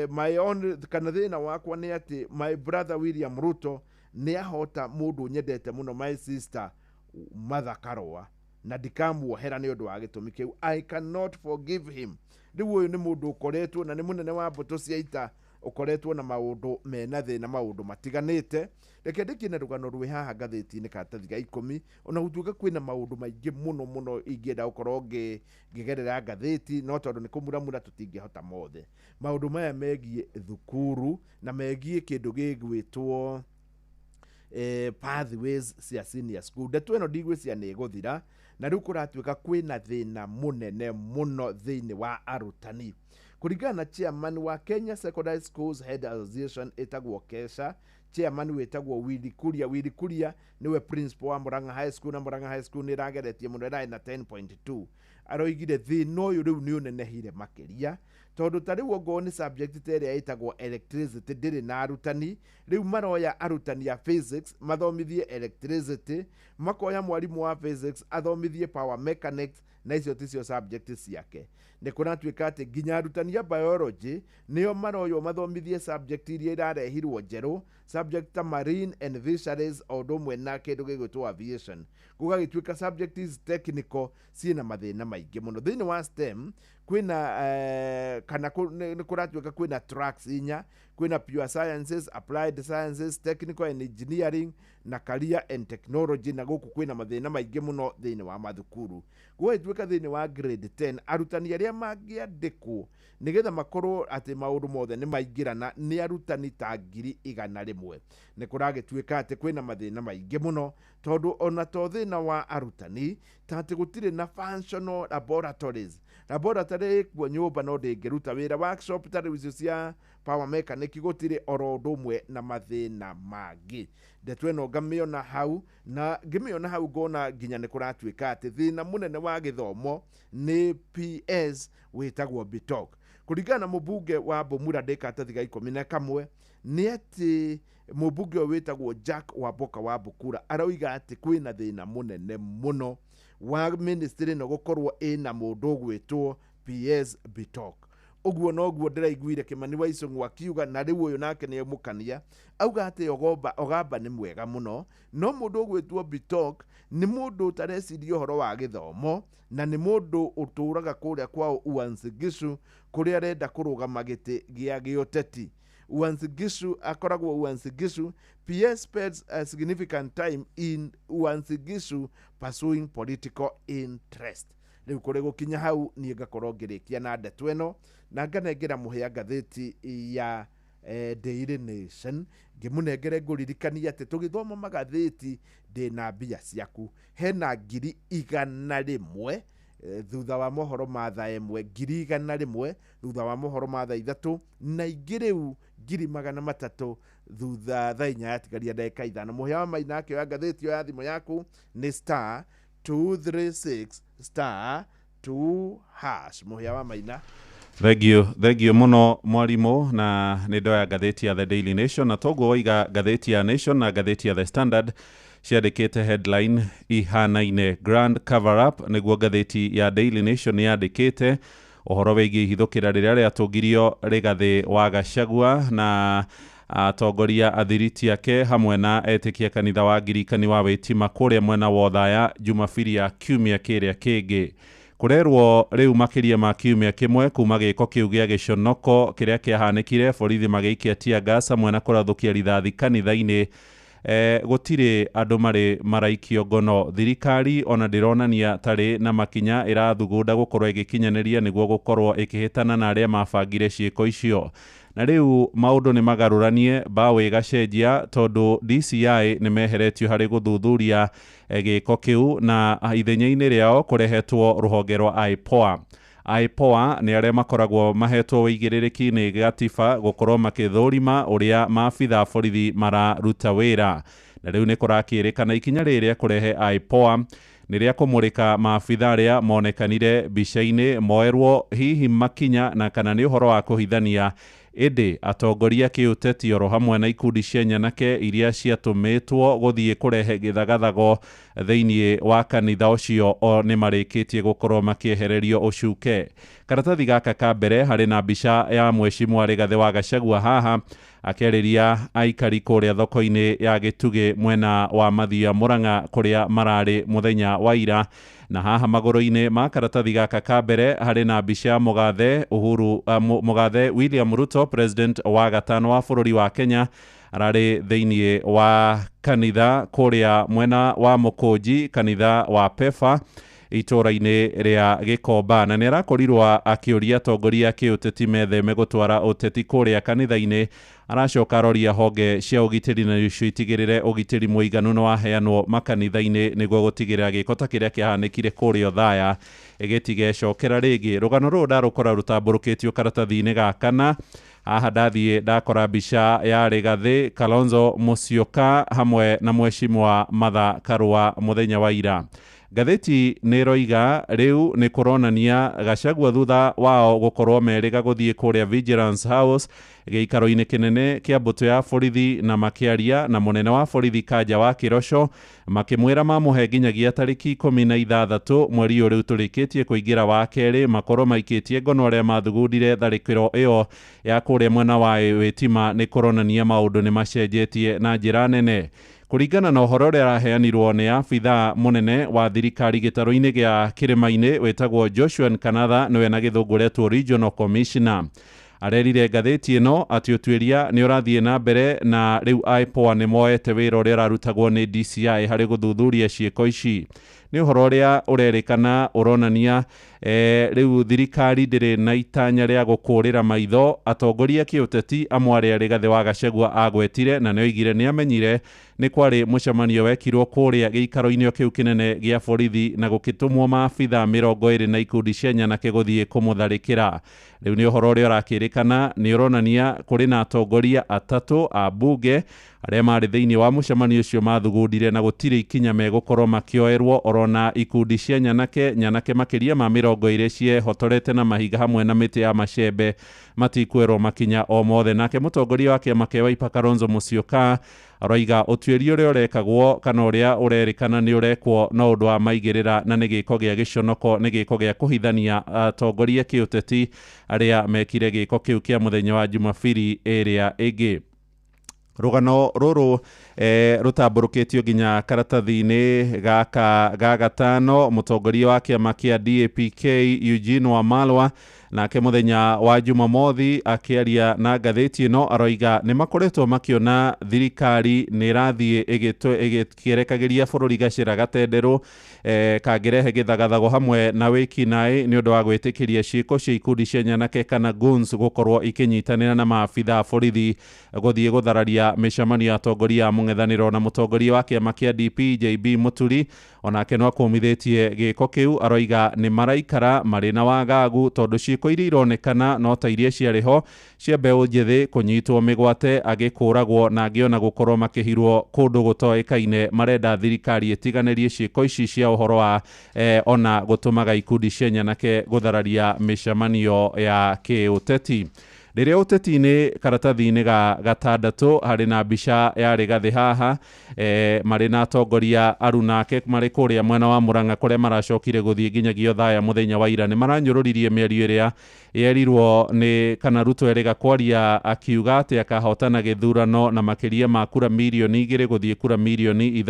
my own, kana thĩna wakwa nĩ atĩ my brother William Ruto nĩ ahota mũndũ nyendete mũno, my sister Martha Karũa, na ndikamuohera nĩ ũndũ wa gĩtũmi kĩu. I cannot forgive him. Rĩu ũyũ nĩ mũndũ ũkoretwo na nĩ mũnene wa mbũtũ cia ita. Ũkoretwo na maũndũ mena thĩna, maũndũ matiganĩte. Reke ndĩkie na rũgano rwĩ haha ngathĩti-inĩ karatathi ga 10, ona gũtuĩka kwĩna maũndũ maingĩ mũno mũno ingĩenda gũkorwo ngĩgerera ngathĩti, no tondũ nĩ kũmuramura tũtingĩhota mothe. Maũndũ maya megiĩ thukuru na megiĩ kĩndũ gĩgwĩtwo pathways cia senior school. Ndeto ĩno ndigwĩcia nĩ ĩgũthira, na rĩu kũratuĩka kwĩna thĩna mũnene mũno thĩinĩ wa arutani. Kũringana na chairman wa Kenya Secondary Schools Head Association ĩtagwo Kesha, chairman wĩtagwo Willy Kuria. Willy Kuria nĩwe principal wa Murang'a High School, na Murang'a High School nĩ ĩrageretie mũno, ĩrarĩ na 10.2. Aroigire thĩna ũyũ rĩu nĩ ũnenehire makĩria, tondũ ta rĩu ongorwo nĩ subject ta ĩrĩa ĩtagwo electricity ndĩrĩ na arutani. Rĩu maroya arutani a physics mathomithie electricity, makoya mwarimũ wa physics athomithie power mechanics, na icio ticio subject ciake. Nĩ kũratuĩka atĩ nginya arutani a biology nĩo maroywo mathomithie subject iria irarehirwo njerũ, subject ta marine and fisheries, o ũndũ ũmwe na kĩndũ gĩgwĩtwo aviation. Gũgagĩtuĩka subject is technical ciĩna mathĩna maingĩ mũno. Thĩinĩ wa STEM kwĩna kana nĩ kũratuĩka kwĩna tracks inya: kwĩna pure sciences, applied sciences, technical and engineering na career and technology, na gũkũ kwĩna mathĩna maingĩ mũno thĩinĩ wa mathukuru. Gũgagĩtuĩka thĩinĩ wa grade 10 arutani arĩa mangĩandĩkwo nĩgetha makorwo atĩ maũndũ mothe nĩ maingĩrana nĩ arutani ta 100,000. Nĩ kũragĩtuĩka atĩ kwĩna mathĩna maingĩ mũno, tondũ ona to thĩna wa arutani, ta atĩ gũtirĩ na functional laboratories. Laboratory ĩkuo nyũmba no ndĩngĩruta wĩra. Workshop ta rĩu icio cia power mechanic gũtirĩ, oro ũndũ ũmwe na mathĩna mangĩ. Ndeto ĩno ngamĩona hau, na ngĩmĩona hau ngona nginya nĩ kũratuĩka atĩ thĩna mũnene wa gĩthomo nĩ PS wĩtagwo Bitok. Kũringana na mũmbunge wa Bumula ndĩ karatathi ga 11, nĩ atĩ mũmbunge ũyũ wĩtagwo Jack Wamboka wa Bukura aroiga atĩ kwĩna thĩna mũnene mũno wa ministry ĩno gũkorwo ĩna mũndũ ũgwĩtwo PS Bitok. Ũguo noguo ndĩraiguire Kĩmani wa Icũng'wa akiuga, na rĩu ũyũ nake nĩ mũkania auga atĩ Ogamba nĩ mwega mũno, no mũndũ ũgwĩtwo Bitok nĩ mũndũ ũtareciria ũhoro wa gĩthomo, na nĩ mũndũ ũtũraga kũrĩa kwao Uasin Gishu, kũrĩa arenda kũrũgama gĩtĩ gĩa gĩũteti. Uasin Gishu, akoragwo Uasin Gishu. PS spends a significant time in Uasin Gishu pursuing political interest. Rĩu kũrĩ gũkinya hau, niĩ ngakorwo ngĩrĩkia na ndeto ĩno na nganengera mũhĩa ngathĩti ya Daily Nation, ngĩmũnengere ngũririkania atĩ tũgĩthoma magathĩti ndĩna mbia ciaku, hena 100,000 thutha wa mohoro ma thaa 1, 100,000 thutha wa mohoro ma thaa 3, na ingĩ rĩu 300,000 thutha thaa 4 yatigaria ndagĩka 5. Mũhĩa wa maina akĩoya ngathĩti ĩyo ya thimũ yaku nĩ star 236 star 2 hash. Mũhĩa wa maina. Thengio, thengio mũno mwarimũ, na nĩ ndoya ngathĩti ya The Daily Nation, na toguo waiga ngathĩti ya Nation na ngathĩti ya The Standard ciandĩkĩte headline ihanaine, "Grand Cover Up", nĩguo ngathĩti ya Daily Nation yandĩkĩte ũhoro wĩgiĩ ihithũkĩra rĩrĩa rĩatũngirio Rigathĩ wa Gachagua na atongoria athiriti ake hamwe na etĩkia kanitha wa Ngirikani wa Wĩtima kũrĩa mwena wa Othaya Jumabiri ya kiumia kĩrĩa kĩngĩ. Kũrerwo rĩu makĩria ma kiumia kĩmwe kuma gĩko kĩu gĩa gĩconoko kĩrĩa kĩahanĩkire, borithi magĩikia tear gas hamwe na kũrathũkia rithathi kanitha-inĩ, gũtirĩ andũ marĩ maraikio ngono. Thirikari ona ndĩronania tarĩ na makinya ĩrathugunda gũkorwo ĩgĩkinyanĩria nĩguo gũkorwo ĩkĩhĩtana na arĩa mabangire ciĩko icio. Na rĩu maũndũ nĩ magarũranie, mbaũ ĩgacenjia, tondũ DCI nĩ meheretio harĩ gũthuthuria gĩko kĩu, na ithenya-inĩ rĩao kũrehetwo rũhonge rwa IPOA. IPOA nĩ arĩa makoragwo mahetwo wĩigĩrĩrĩki nĩ gatiba gũkorwo makĩthũrima ũrĩa maabitha borithi mararuta wĩra. Na rĩu nĩ kũrakĩrĩkana ikinya rĩrĩa kũrehe IPOA nĩ rĩa kũmũrĩka maabitha arĩa monekanire mbica-inĩ moerwo hihi makinya na kana nĩ ũhoro wa kũhithania. Ĩndĩ atongoria kĩũteti oro hamwe na ikundi cia nyanake iria ciatũmĩtwo gũthiĩ kũrehe gĩthagathago thĩinĩ wa kanitha ũcio o nĩ marĩkĩtie gũkorwo makĩehererio ũcuke. Karatathi gaka ka mbere harĩ na mbica ya mweshimwa Rigathĩ wa Gachagua haha akĩarĩria aikari kũrĩa thoko-inĩ ya Gĩtugĩ mwena wa Mathia Murang'a kũrĩa mararĩ mũthenya wa ira. Na haha magũrũ-inĩ ma karatathi gaka ka mbere harĩ na mbica ya mũgathe Uhuru, mũgathe William Ruto. Ruto, president wa gatano wa bũrũri wa Kenya, ararĩ thĩinĩ wa kanitha kũrĩa mwena wa Mũkũnji, kanitha wa Pefa itũra-inĩ rĩa Gĩkomba, na nĩ arakorirwo akĩũria atongoria a kĩũteti metheme gũtwara ũteti kũrĩa kanitha-inĩ. Aracoka aroria honge cia ũgitĩri na nĩcio itigĩrĩre ũgitĩri mũiganu nĩ waheanwo makanitha-inĩ nĩguo gũtigĩrĩra gĩko ta kĩrĩa kĩahanĩkire kũrĩa Othaya gĩtigecokera rĩngĩ. Rũgano rũrũ ndarũkora rũtambũrũkĩtio karatathi-inĩ ga kana. Haha ndathiĩ ndakora mbica ya Rigathĩ Kalonzo Musyoka hamwe na mheshimiwa Martha Karua mũthenya wa ira. Ngathĩti nĩ ĩroiga rĩu nĩ kũronania Gachagua thutha wao gũkorwo merĩga gũthiĩ kũrĩa Vigilance House gĩikaro-inĩ kĩnene kĩa mbũtũ ya borithi, na makĩaria na mũnene wa borithi Kanja wa Kĩroco makĩmwĩra mamũhe nginyagia tarĩki 16 mweri ũyũ rĩu tũrĩkĩtie kũingĩra wa kerĩ, makorwo maikĩtie ngono arĩa mathugundire tharĩkĩro ĩyo ya kũrĩa mwena wa Wĩtima. Nĩ kũronania maũndũ nĩ macenjetie na njĩra nene kũringana na ũhoro ũrĩa araheanirwo nĩ abithaa mũnene wa thirikari gĩtarũ-inĩ gĩa Kĩrĩma-inĩ wĩtagwo Joshua Kanatha, nĩwe na gĩthũngũ ũretwo Regional Commissioner. Arerire ngathĩti ĩno atĩ ũtuĩria nĩ ũrathiĩ na mbere na rĩu IPOA nĩ moete wĩra ũrĩa ũrarutagwo nĩ DCI harĩ gũthuthuria ciĩko ici. Nĩ ũhoro ũrĩa ũrerĩkana ũronania rĩu thirikari ndĩrĩ na itanya rĩa gũkũrĩra maitho atongoria kĩũteti amwe arĩa Rigathĩ wa Gachagua agwetire, na nĩoigire nĩamenyire nĩ kwarĩ mũcemanio wekirwo kũrĩa gĩikaro-inĩ kĩu kĩnene gĩa borithi na gũkĩtũmwo maabithaa 20 na ikundi cia nyanake gũthiĩ kũmũtharĩkĩra. Rĩu nĩ ũhoro ũrĩa ũrakĩrĩkana nĩ ũronania kũrĩ na atongoria atatũ a bunge arĩa marĩ thĩinĩ wa mũcemanio ũcio mathugundire na gũtirĩ ikinya megũkorwo makĩoerwo orona ikundi cia nyanake nyanake makĩria ma 20 ciehotorete na mahiga hamwe na mĩtĩ ya macembe matikwĩrwo makinya o mothe. Nake mũtongoria wa kĩama kĩa Wiper Kalonzo Musyoka aroiga ũtuĩria ũrĩa ũrekagwo kana ũrĩa ũrerĩkana nĩ ũrekwo no ũndũ wa maigĩrĩra na nĩ gĩko gĩa gĩconoko, nĩ gĩko gĩa kũhithania atongoria kĩũteti arĩa mekire gĩko kĩu kĩa mũthenya wa Jumabiri ĩrĩa ĩngĩ. Rũgano rũrũ rũtambũrũkĩtio nginya karatathi-inĩ gaka ga gatano. Mũtongoria wa kĩama kĩa DAPK Eugene Wamalwa nake mũthenya wa Jumamothi akĩaria na ngathĩti ĩno aroiga nĩ makoretwo makĩona thirikari nĩ ĩrathiĩ ĩgĩkĩrekagĩria bũrũri gacĩra gatenderũ kangĩrehe gĩthagathago hamwe na wĩkinaĩ nĩ ũndũ wa gwĩtĩkĩria ciĩko cia ikundi cia nyanake kana goons gũkorwo ikĩnyitanĩra na maabitha a borithi gũthiĩ gũthararia mĩcemanio ya atongoria a mũng'ethanĩro. Na mũtongoria wa kĩama kĩa DP JB Muturi onake no akũmithĩtie gĩko kĩu, aroiga nĩ maraikara marĩ na wagagu tondũ ciĩko iria ironekana no ta iria ciarĩ ho cia mbeũ njĩthĩ kũnyitwo mĩgwate, angĩ kũragwo na angĩ ona gũkorwo makĩhirwo kũndũ gũtoĩkaine. Marenda thirikari ĩtiganĩrie ciĩko ici cia ũhoro wa ona gũtũmaga ikundi cia nyanake gũthararia mĩcemanio ya kĩũteti. Rĩrĩa ũteti-inĩ karatathi-inĩ ga gatandatũ harĩ na mbica ya Rigathĩ haha marĩ na atongoria arunake marĩ kũrĩa mwena wa Murang'a kũrĩa maracokire gũthiĩ nginyagia Othaya mũthenya wa ira. Nĩ maranyũrũririe mĩario ĩrĩa yerirwo nĩ kana Ruto erĩga kwaria akiuga atĩ akahotana gĩthurano na makĩria ma kura 2 mirioni gũthiĩ kura 3 mirioni.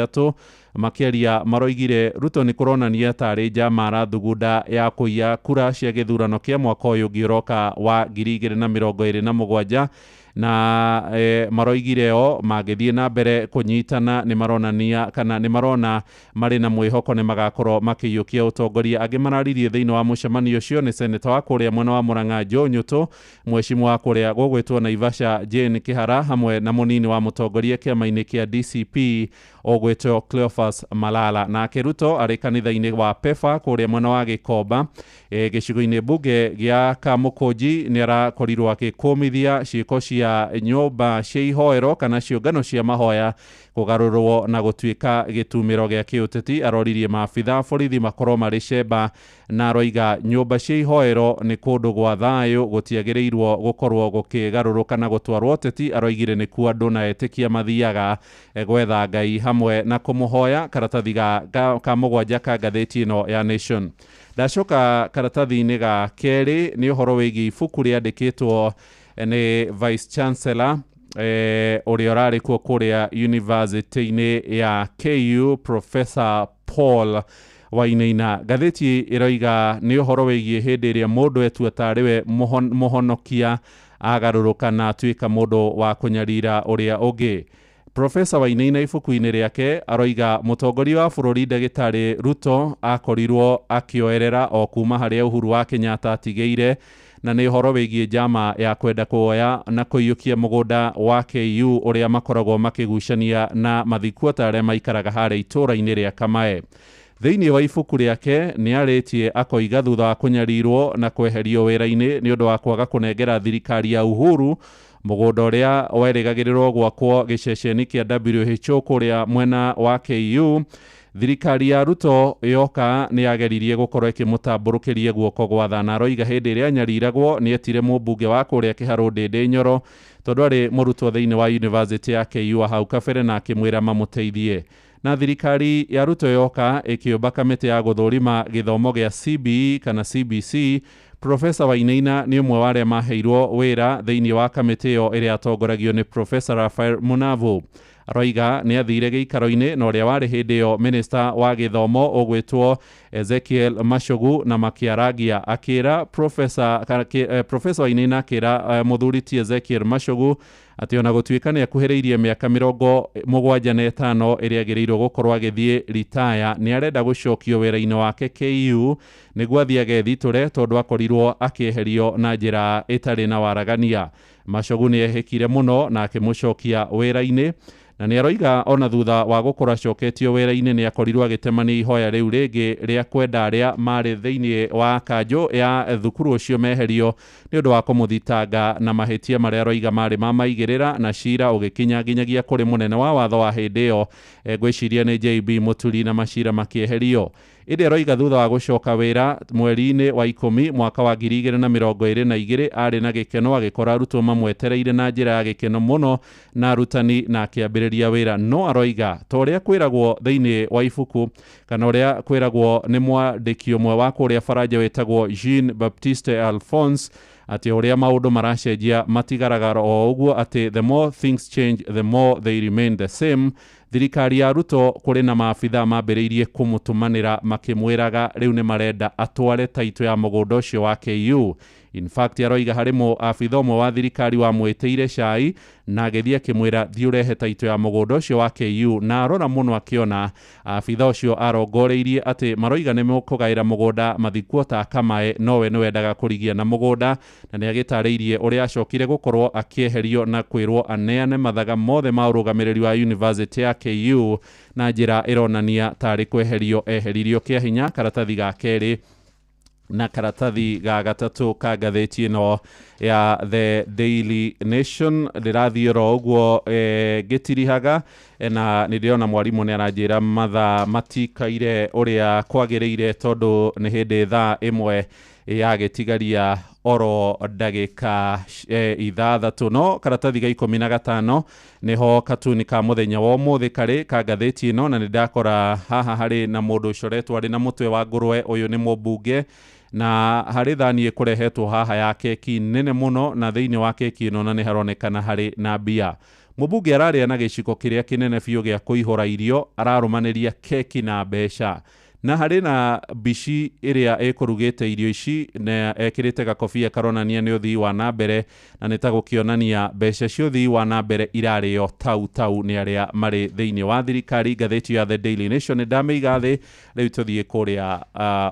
Makĩaria maroigire Ruto nĩ kũronania tarĩ njama arathugunda ya kũiya kura cia gĩthurano kĩa mwaka ũyũ ũngĩ ũroka wa 2027, na maroigire o mangĩthiĩ na mbere kũnyitana nĩ maronania kana nĩ marona marĩ na mwĩhoko nĩ magakorwo makĩiyũkia ũtongoria. Angĩ mararirie thĩinĩ wa mũcemanio ũcio nĩ seneta wa kũrĩa mwena wa Murang'a Joe Nyutu, mheshimiwa wa kũrĩa gũgwĩtwo Naivasha Jane Kihara, hamwe na mũnini wa mũtongoria kĩama-inĩ kĩa DCP ũgwĩtwo Cleophas Malala. Nake Ruto arĩ kanitha-inĩ wa Pefa kũrĩa mwena wa Gĩkomba gĩcigo-inĩ mbunge gĩa Kamũkũnji nĩ arakorirwo akĩkũmithia ciĩko cia nyũmba cia ihoero kana ciũngano cia mahoya kũgarũrwo na gũtuĩka gĩtumĩro gĩa kĩũteti. Aroririe maabitha borithi makorwo marĩ cemba na aroiga nyũmba cia ihoero nĩ kũndũ gwa thayũ, gũtiagĩrĩirwo gũkorwo gũkĩgarũrũka na gũtwarwo ũteti. Aroigire nĩkuo andũ na etĩkia mathiaga gwetha Ngai hamwe na kũmũhoya. Karatathi ka mũgwanja ka ngathĩti ĩno ya Nation. Ndacoka karatathi-inĩ ga kerĩ nĩ ũhoro wĩgiĩ ibuku rĩandĩkĩtwo nĩ Vice Chancellor ũrĩa ũrarĩ kuo kũrĩa university-inĩ ya KU, Professor Paul Wainaina. Ngathĩti ĩroiga nĩ ũhoro wĩgiĩ hĩndĩ ĩrĩa mũndũ etua tarĩ we mũhonokia agarũrũka na atuĩka mũndũ wa kũnyarira ũrĩa ũngĩ. Profesa Wainaina ibuku-inĩ rĩake aroiga mũtongoria wa bũrũri ndagĩtarĩ Ruto akorirwo akĩoerera o kuma harĩa Uhuru wa Kenyatta atigĩire, na nĩ ũhoro wĩgiĩ njama ya kwenda kuoya na kũiyũkia mũgũnda wa KU ũrĩa makoragwo makĩgucania na mathikuota arĩa maikaraga harĩa itũũra-inĩ rĩa Kamae. Thĩinĩ wa ibuku rĩake nĩ arĩtie akoiga thutha wa kũnyarirwo na kweherio wĩra-inĩ nĩ ũndũ wa kwaga kũnengera thirikari ya Uhuru mũgũnda ũrĩa werĩgagĩrĩrwo gwakwo gĩceceni kĩa WHO kũrĩa mwena wa KU, thirikari ya Ruto yoka nĩ yageririe gũkorwo ĩkĩmũtambũrũkĩria guoko gwa tha, na aroiga hĩndĩ ĩrĩa anyariragwo nĩ etire mũmbunge wa kũrĩa Kĩharũ Ndĩndĩ Nyoro tondũ arĩ mũrutwo thĩinĩ wa university ya KU hau kabere, na akĩmwĩra mamũteithie. Na thirikari ya Ruto yoka ĩkĩũmba kamĩtĩ ya gũthũrima gĩthomo gĩa CBE kana CBC. Profesa Wainaina nĩ ũmwe wa arĩa maheirwo wĩra thĩinĩ wa kamĩtĩ ĩyo ĩrĩa yatongoragio nĩ Profesa Raphael Munavu. Aroiga nĩ athire gĩikaro-inĩ na ũrĩa warĩ hĩndĩ ĩyo minista wa gĩthomo ũgwĩtwo Ezekiel Machogu, na makĩarangia akĩra Profesa Wainaina akĩra mũthuri ti Ezekiel Machogu atĩ ona gũtuĩka nĩ akuhĩrĩirie mĩaka 75 ĩrĩa agĩrĩirwo gũkorwo agĩthiĩ ritaya, nĩ arenda gũcokio wĩra-inĩ wake KU nĩguo athiĩ agethitũre tondũ akorirwo akĩeherio na njĩra ĩtarĩ na waragania. Machogu nĩ ehĩkire mũno na akĩmũcokia wĩra-inĩ, na nĩ aroiga ona thutha wa gũkorwo acoketio wĩra-inĩ nĩ akorirwo agĩtemania ihoya rĩu rĩngĩ rĩa kwenda arĩa marĩ thĩinĩ wa kanjũ ya thukuru ũcio meherio nĩ ũndũ wa kũmũthitanga na mahĩtia marĩa aroiga marĩ ma maigĩrĩra, na cira ũgĩkinya nginyagia kũrĩ mũnene wa watho wa hĩndĩ ĩyo, ngwĩciria nĩ JB Mũturi, na macira makĩeherio. Ĩndĩ aroiga thutha wa gũcoka wĩra mweri-inĩ wa 10 mwaka wa 2022 arĩ na gĩkeno agĩkora arutwo mamwetereire na njĩra ya gĩkeno mũno na arutani na akĩambĩrĩria wĩra. No aroiga ta ũrĩa kwĩragwo thĩinĩ wa ibuku kana ũrĩa kwĩragwo nĩ mwandĩki ũmwe wa kũrĩa Faranja wĩtagwo Jean Baptiste Alphonse, atĩ ũrĩa maũndũ maracenjia matigaraga o ũguo, atĩ the more things change the more they remain the same. Thirikari ya Ruto kũrĩ na maabithaa mambĩrĩirie kũmũtũmanĩra makĩmwĩraga rĩu nĩ marenda atware taitũ ya mũgũnda ũcio wa KU. In fact aroiga harĩ abithaa ũmwe wa thirikari wamwĩtĩire cai na agĩthiĩ akĩmwĩra thiĩ ũrehe taitũ ya mũgũnda ũcio wa KU, na arora mũno akĩona abithaa ũcio arongoreirie atĩ maroiga nĩ mekũgaĩra mũgũnda mathikuota Kamae, nowe nĩ wendaga kũrigia na mũgũnda, na nĩ agĩtarĩirie ũrĩa acokire gũkorwo akĩeherio na kwĩrwo aneane mathaga mothe ma ũrũgamĩrĩri wa university ya KU na njĩra ĩronania tarĩ kweherio eheririo kĩa hinya. Karatathi ga kerĩ na karatathi ga gatatũ ka ngathĩti ĩno ya The Daily Nation ndĩrathiĩ oro ũguo ngĩtirihaga, na nĩ ndĩrona mwarimũ nĩ aranjĩra mathaa matikaire ũrĩa kwagĩrĩire tondũ nĩ hĩndĩ thaa 1 yagĩtigaria oro ndagĩka 6. No karatathi ga 15 nĩho katuni ka mũthenya wa ũmũthĩ karĩ ka ngathĩti ĩno, na nĩ ndakora haha harĩ na mũndũ ũcoretwo arĩ na mũtwe wa ngũrwe. Ũyũ nĩ mũmbunge, na harĩ thani ĩkũrehetwo haha ya keki nene mũno, na thĩinĩ wa keki ĩno na nĩ haronekana harĩ na mbia. Mũmbunge ararĩa na gĩciko kĩrĩa kĩnene biũ gĩa kũihũra irio, ararũmanĩria keki na mbeca, na harĩ na mbici ĩrĩa ĩkũrugĩte irio ici na ekĩrĩte gakobia karonania nĩ ũthii wa na mbere, na nĩ ta gũkĩonania mbeca cia ũthii wa na mbere irarĩo tau tau nĩ arĩa marĩ thĩinĩ wa thirikari. Ngathĩti ya The Daily Nation ndamĩiga thĩ, rĩu tũthiĩ kũrĩa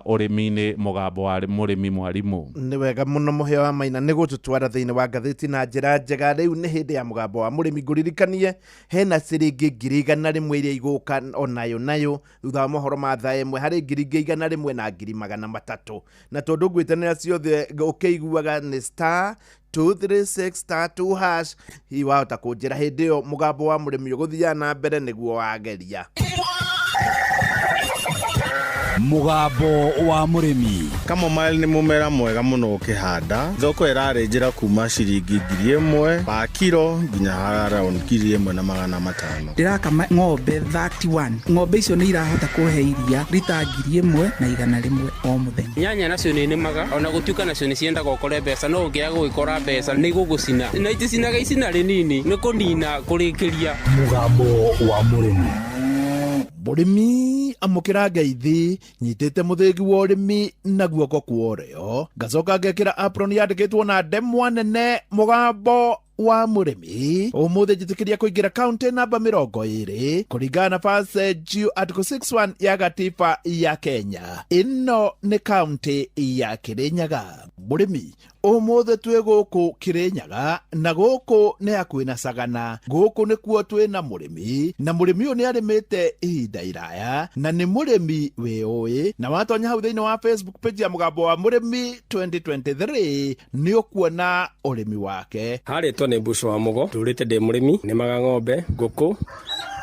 ũrĩmi-inĩ, mũgambo wa mũrĩmi mwarimũ. Nĩ wega mũno mũhĩa wa Maina nĩ gũtũtwara thĩinĩ wa ngathĩti na njĩra njega. Rĩu nĩ hĩndĩ ya mũgambo wa mũrĩmi. Ngũririkanie hena ciringi 100,000 iria igũka onayo nayo thutha wa mohoro ma thaa 1 harĩ 100,000 na 300,000, na tondũ ngwĩtanĩra ciothe ũkĩiguaga nĩ star 236 star 2 hash, hihi wahota kũnjĩra hĩndĩ ĩyo mũgambo wa mũrĩmi ũgũthiaga na mbere nĩguo wageria. Mũgambo wa mũrĩmi. Chamomile nĩ mũmera mwega mũno ũkĩhanda. Thoko ĩrarĩ njĩra kuma ciringi 1000 pa kiro nginya around 1500. Ndĩrakama ng'ombe 31. Ng'ombe icio nĩ irahota kũhe iria rita 1100 o mũthenya. Nyanya nacio nĩ nĩmaga ona gũtuĩka nacio nĩ ciendaga ũkore mbeca, no ũngĩaga gũgĩkora mbeca nĩ igũgũcina, na iticinaga icina rĩnini nĩ kũnina kũrĩkĩria. Mũgambo wa mũrĩmi. Mũrĩmi Amũkĩra ngeithi nyitĩte mũthĩgi wa ũrĩmi na guoko kwa ũrĩo, ngacoka ngekĩra apron yandĩkĩtwo na ndemwa nene Mũgambo wa Mũrĩmi. Ũmũthĩ njĩtĩkĩria kũingĩra kaunti namba 20 kũringana na Verse G Article 61 ya gatiba ya Kenya. Ĩno nĩ kaunti ya Kĩrĩnyaga. Mũrĩmi, ũmũthĩ twĩ gũkũ Kĩrĩnyaga, na gũkũ nĩ hakuhĩ na Sagana. Gũkũ nĩkuo twĩ na mũrĩmi, na mũrĩmi ũyũ nĩ arĩmĩte ihinda iraya na nĩ mũrĩmi wĩũĩ. Na watonya hau thĩinĩ wa Facebook page ya Mũgambo wa Mũrĩmi 2023 nĩ ũkuona ũrĩmi wake. Harĩtwo nĩ Mbuco wa Mũgo, ndũrĩte ndĩ mũrĩmi, nĩmaga ng'ombe, ngũkũ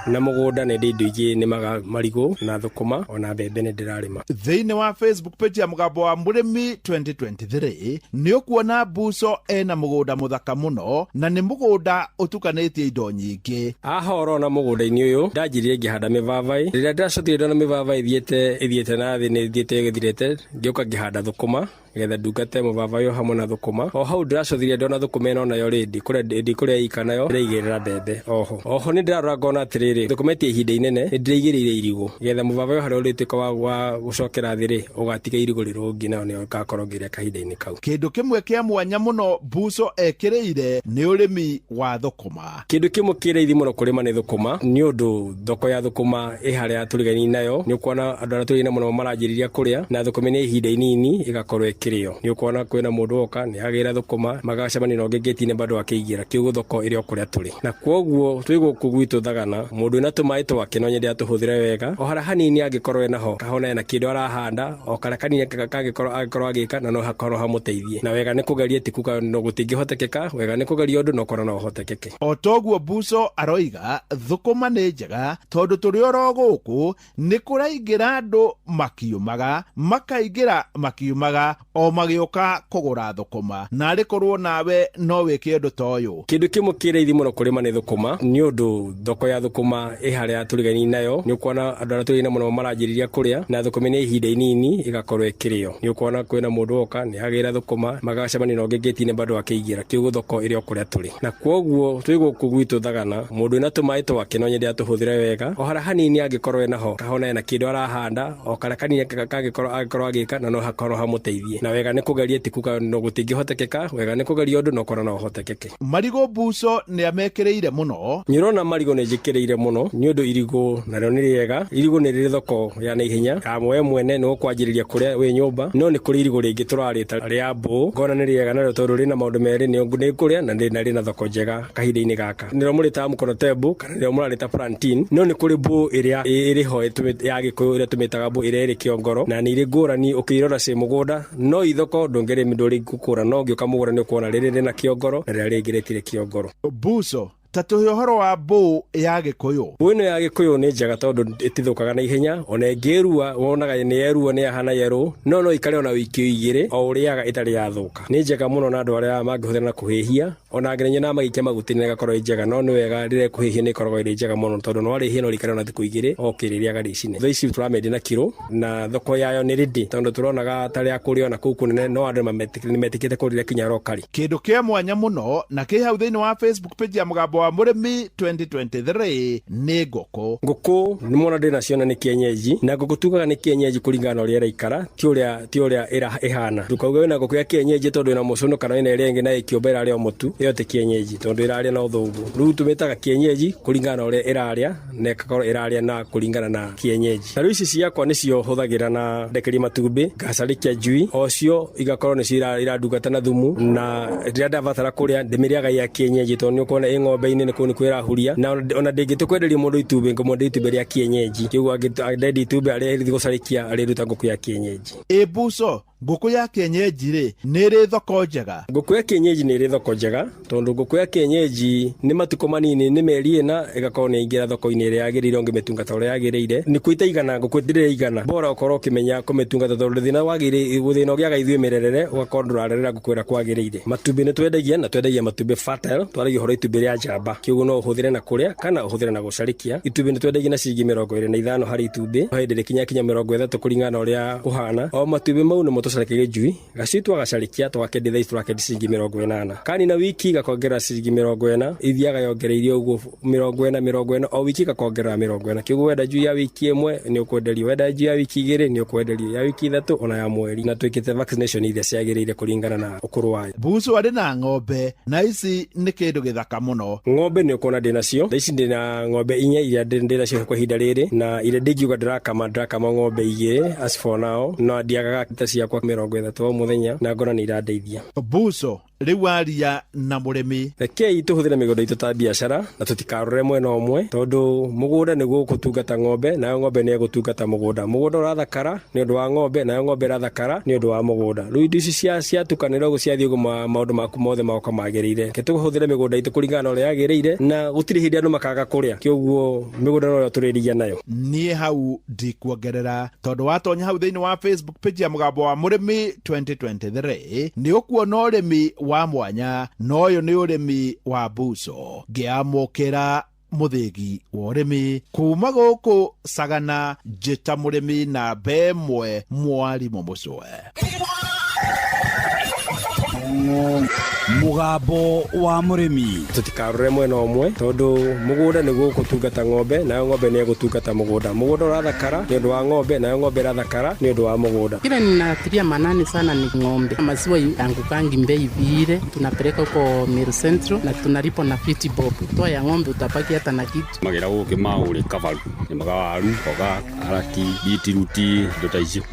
na mũgũnda nĩ ndĩ indo ingĩ, nĩmaga marigũ na thũkũma ona mbembe nĩ ndĩrarĩma. Thĩinĩ wa Facebook page ya Mũgambo wa Mũrĩmi 2023 nĩ ũkuona Mbuco ena mũgũnda mũthaka mũno, na nĩ mũgũnda ũtukanĩtie indo nyingĩ. Haha ũrona mũgũnda-inĩ ũyũ ndanjirie ngĩhanda mĩbabaĩ. Rĩrĩa ndĩracokire ndona mĩbabaĩ ĩthiĩte na thĩ, nĩ ĩthiĩte ĩgĩthirĩte, ngĩũka ngĩhanda thũkũma getha ndungate mũbabaĩ ũyũ hamwe na thũkũma. O hau ndĩracũthire ndona thũkũma ĩno nayo rĩ, ndikũrĩa ika nayo ndĩraigĩrĩra mbembe oho. Oho nĩ ndĩrarora ngona atĩrĩrĩ, thũkũma ĩtie ihinda inene, nĩ ndĩraigĩrĩire irigũ getha mũbabaĩ ũyũ harĩa ũrĩtuĩka wa gũcokera thĩ rĩ, ũgatiga irigũ rĩrũngi nayo nĩyo ngakorwo ngĩrĩa kahinda-inĩ kau. Kĩndũ kĩmwe kĩa mwanya mũno Mbuco ekĩrĩire nĩ ũrĩmi wa thũkũma. Kĩndũ kĩmwe kĩ raithi mũno kũrĩma nĩ thũkũma, nĩ ũndũ thoko ya thũkũma ĩ harĩa tũrigainie nayo. Nĩ ũkuona andũ arĩa tũrigainie mũno maranjĩrĩria kũrĩa, na thũkũma nĩ ihinda inini ĩgakorwo ĩkĩrĩo. Nĩ ũkuona kwĩna mũndũ woka nĩ agĩra thũkũma, magacemania na ũngĩ ngĩti-inĩ bado akĩingĩra, kĩu thoko ĩrĩ o kũrĩa tũrĩ. Na kwoguo twĩ gũkũ gwitũ Thagana, mũndũ wĩna tũmaĩ twake no nyende atũhũthĩre wega, o harĩa hanini angĩkorwo enaho, kahona ena kĩndũ arahanda, o karĩa kanini kangĩkorwo angĩkorwo agĩka, na no hakorwo hamũteithie. Na wega nĩ kũgeria, ti kuga no gũtingĩhotekeka, wega nĩ kũgeria ũndũ no kora no ũhotekeke. O toguo Mbuco aroiga, thũkũma nĩ njega tondũ tũrĩ oro gũkũ nĩ kũraingĩra andũ makiumaga, makaingĩra makiumaga o magĩũka kũgũra thũkũma. Na arĩ korwo nawe no wĩke ũndũ ta ũyũ. Kĩndũ kĩmwe kĩ raithi mũno kũrĩma nĩ thũkũma, nĩ ũndũ thoko ya thũkũma ĩ harĩa tũrigainie nayo. Nĩ ũkuona andũ arĩa tũrigainie mũno maranjĩrĩria kũrĩa, na thũkũma nĩ ihinda inini ĩgakorwo ĩkĩrĩo. Nĩ ũkuona kwĩna mũndũ woka nĩ agĩra thũkũma, magacemania na ũngĩ ngĩti-inĩ bado akĩingĩra, kĩu thoko ĩrĩ o kũrĩa tũrĩ. Na kwoguo twĩ gũkũ gwitũ Thagana, mũndũ wĩna tũmaĩ twake no nyende atũhũthĩre wega, o harĩa hanini angĩkorwo enaho, kahona ena kĩndũ arahanda, o karĩa kanini kangĩkorwo angĩkorwo agĩka, na no hakorwo hamũteithie. Na wega nĩ kũgeria, ti kuga no gũtingĩhotekeka, wega nĩ kũgeria ũndũ no kora no ũhotekeke. Marigũ Mbuco nĩ amekĩrĩire mũno. Nĩ ũrona marigũ nĩ njĩkĩrĩire mũno, nĩ ũndũ irigũ narĩo nĩ rĩega. Irigũ nĩ rĩrĩ thoko ya naihenya, ya we mwene nĩ ũkwanjĩrĩria kũrĩa wĩ nyũmba, no nĩ kũrĩ irigũ rĩngĩ tũrarĩta rĩa mbũ, ngona nĩ rĩega narĩo tondũ rĩna maũndũ merĩ, nĩ kũrĩa na rĩna thoko njega kahinda-inĩ gaka. Nĩrĩo mũrĩtaga mũkono tembu kana nĩrĩo mũrarĩta plantain, no nĩ kũrĩ mbũ ĩrĩa ĩrĩ ho ya Gĩkũyũ ĩrĩa tũmĩtaga mbũ ĩrĩa ĩrĩ kĩongoro, na nĩ irĩ ngũrani ũkĩirora ciĩ mũgũnda, no ithoko ndũngĩrĩmi ndũrĩ gũkũra, no ũngĩũka mũgũnda nĩ ũkuona rĩrĩ rĩna kĩongoro na rĩrĩa rĩngĩ rĩtirĩ kĩongoro. Mbuco, ta tũhe ũhoro wa mbũ ya Gĩkũyũ. Mbũ ĩno ya Gĩkũyũ nĩ njega tondũ ĩtithũkaga na ihenya, ona ĩngĩrua wonaga nĩ yerua nĩ yahana yerũ, no ikare ona wiki igĩrĩ o ũrĩaga ĩtarĩ yathũka. Nĩ njega mũno na andũ arĩa mangĩhũthĩra na kũhĩhia, ona nginya na magĩikia maguta-inĩ ĩgakorwo ĩ njega, no nĩ wega rĩrĩa ĩkũhĩhio nĩ ĩkoragwo ĩrĩ njega mũno tondũ no warĩhia no rĩikare ona thikũ igĩrĩ o ũkĩrĩrĩaga rĩcinĩ. Thaa ici tũramĩendia na kiro, na thoko yayo nĩ rĩndĩ tondũ tũronaga ta rĩa kũrĩa ona kũu kũnene, no andũ nĩ metĩkĩte kũrĩrĩa kinya rokari. Kĩndũ kĩa mwanya mũno na kĩ hau thĩinĩ wa Facebook page ya Mũgambo wa Mũrĩmi 2023 nĩ ngũkũ. Ngũkũ nĩ mwana ndĩ nacio na nĩ kienyeji, na ngũkũ tugaga nĩ kienyeji kũringana na ũrĩa ĩraikara, ti ũrĩa ĩhana. Ndũkauge wĩna ngũkũ ya kienyeji tondũ ĩna mũcũnũ kana ĩna ĩrĩa ĩngĩ na ĩkĩũmba ĩrarĩa o mũtu, ĩyo ti kienyeji tondũ ĩrarĩa na ũthũngũ. Rĩu tũmĩtaga kienyeji kũringana na ũrĩa ĩrarĩa, na ĩgakorwo ĩrarĩa na kũringana na kienyeji. Na rĩu ici ciakwa nĩcio hũthagĩra na ndekeria matumbĩ, ngacarĩkia njui, o cio igakorwo nĩcio irandungata na thumu, na rĩrĩa ndabatara kũrĩa ndĩmĩrĩaga ya kienyeji tondũ nĩ ũkuona ĩ ng'ombe-inĩ nĩ kũu nĩkuo ĩrahuria, na ona ndĩngĩtũkwenderia mũndũ itumbĩ ngũmwenderia itumbĩ rĩa kienyeji. Kĩu angĩendia itumbĩ arĩa ĩrĩthiĩ gũcarĩkia arĩruta ngũkũ ya kienyeji. Ĩ Mbuco, ngũkũ ya kienyeji rĩ, nĩ ĩrĩ thoko njega? Ngũkũ ya kienyeji nĩ ĩrĩ thoko njega tondũ ngũkũ ya kienyeji nĩ matukũ manini, nĩ mĩeri ĩna ĩgakorwo nĩ yaingĩra thoko-inĩ ĩrĩa yagĩrĩire ũngĩmĩtungata ũrĩa yagĩrĩire. Nĩ kũ itaigana, ngũkũ ndĩrĩ ĩigana, bora ũkorwo ũkĩmenya kũmĩtungata tondũ thĩna wagĩrĩire, thĩna ũgĩaga ithuĩ mĩrerere, ũgakorwo ndũrarerera ngũkũ ĩrĩa kwagĩrĩire. Matumbĩ nĩ twendagia, na twendagia matumbĩ fertile, twaragia ũhoro itumbĩ rĩa njamba, kĩguo no ũhũthĩre na kũrĩa kana ũhũthĩre na gũcarĩkia. Itumbĩ nĩ twendagia na ciringi 25 harĩ itumbĩ, hĩndĩ rĩkinya kinya 30 kũringana na ũrĩa kũhana. O matumbĩ mau nĩmo Tũcarĩke gĩcui gacui, twagacarĩkia twakendia thaa ici tũrakendia ciringi 80. Kanina wiki gakongerera ciringi 40, ithiaga yongereirio ũguo 40 40 o wiki, gakongerera 40. Kĩguo wenda njui ya wiki 1 nĩ ũkwenderio, wenda njui ya wiki 2 nĩ ũkwenderio, ya wiki 3 ona ya mweri, na twĩkĩte vaccination iria ciagĩrĩire kũringana na ũkũrũ wayo. Bucu arĩ na ng'ombe na ici nĩ kĩndũ gĩthaka mũno. Ng'ombe nĩ ũkuona ndĩnacio thaa ici, ndĩna ng'ombe 4 iria ndĩnacio kwa ihinda rĩrĩ, na iria ndingiuga ndĩrakama ng'ombe 2 as for now, na ndiagaga ta ciakwa 30 o mũthenya, na ngona nĩ irandeithia. Buco rĩu aria na mũrĩmi. Rekei tũhũthĩre mĩgũnda itũ ta biacara na tũtikarore mwena ũmwe, tondũ mũgũnda nĩguo ũgũtungata ng'ombe, nayo ng'ombe nĩ ĩgũtungata mũgũnda. Mũgũnda ũrathakara nĩ ũndũ wa ng'ombe, nayo ng'ombe ĩrathakara nĩ ũndũ wa mũgũnda. Rĩu indo ici ciatukanĩra ũguo ciathiĩ ũguo, maũndũ maku mothe magoka magĩrĩire. Reke tũhũthĩre mĩgũnda itũ kũringana na ũrĩa yagĩrĩire, na gũtirĩ hĩndĩ andũ makaga kũrĩa, kĩoguo mĩgũnda noyo tũrĩrigia nayo. Niĩ hau ndikuongerera, tondũ watonya hau thĩinĩ wa Facebook page ya Mũgambo wa Mũrĩmi 2023 nĩ ũkuona ũrĩmi wa mwanya, na ũyũ nĩ ũrĩmi wa Buco. Ngĩamũkĩra mũthĩgi wa ũrĩmi kuma gũkũ Sagana, njĩta mũrĩmi namba 1 mwarimũ Mũcwe. Mũgambo wa Mũrĩmi. Tũtikarore mwena ũmwe, tondũ mũgũnda nĩguo ũgũtungata ng'ombe, nayo ng'ombe nĩ ĩgũtungata mũgũnda. Mũgũnda ũrathakara nĩ ũndũ wa ng'ombe, nayo ng'ombe ĩrathakara nĩ ũndũ wa mũgũnda. Kile ninatilia manani sana ni ng'ombe. Maziwa angukangi bei vile, tunapeleka huko Meru Central na tunalipa na 50 bob. Toa ya ng'ombe utabaki hata na kitu. Magĩra gũkĩ maũrĩ kabaru, nĩmaga waru, mboga, karati, bitiruti, indo ta icio.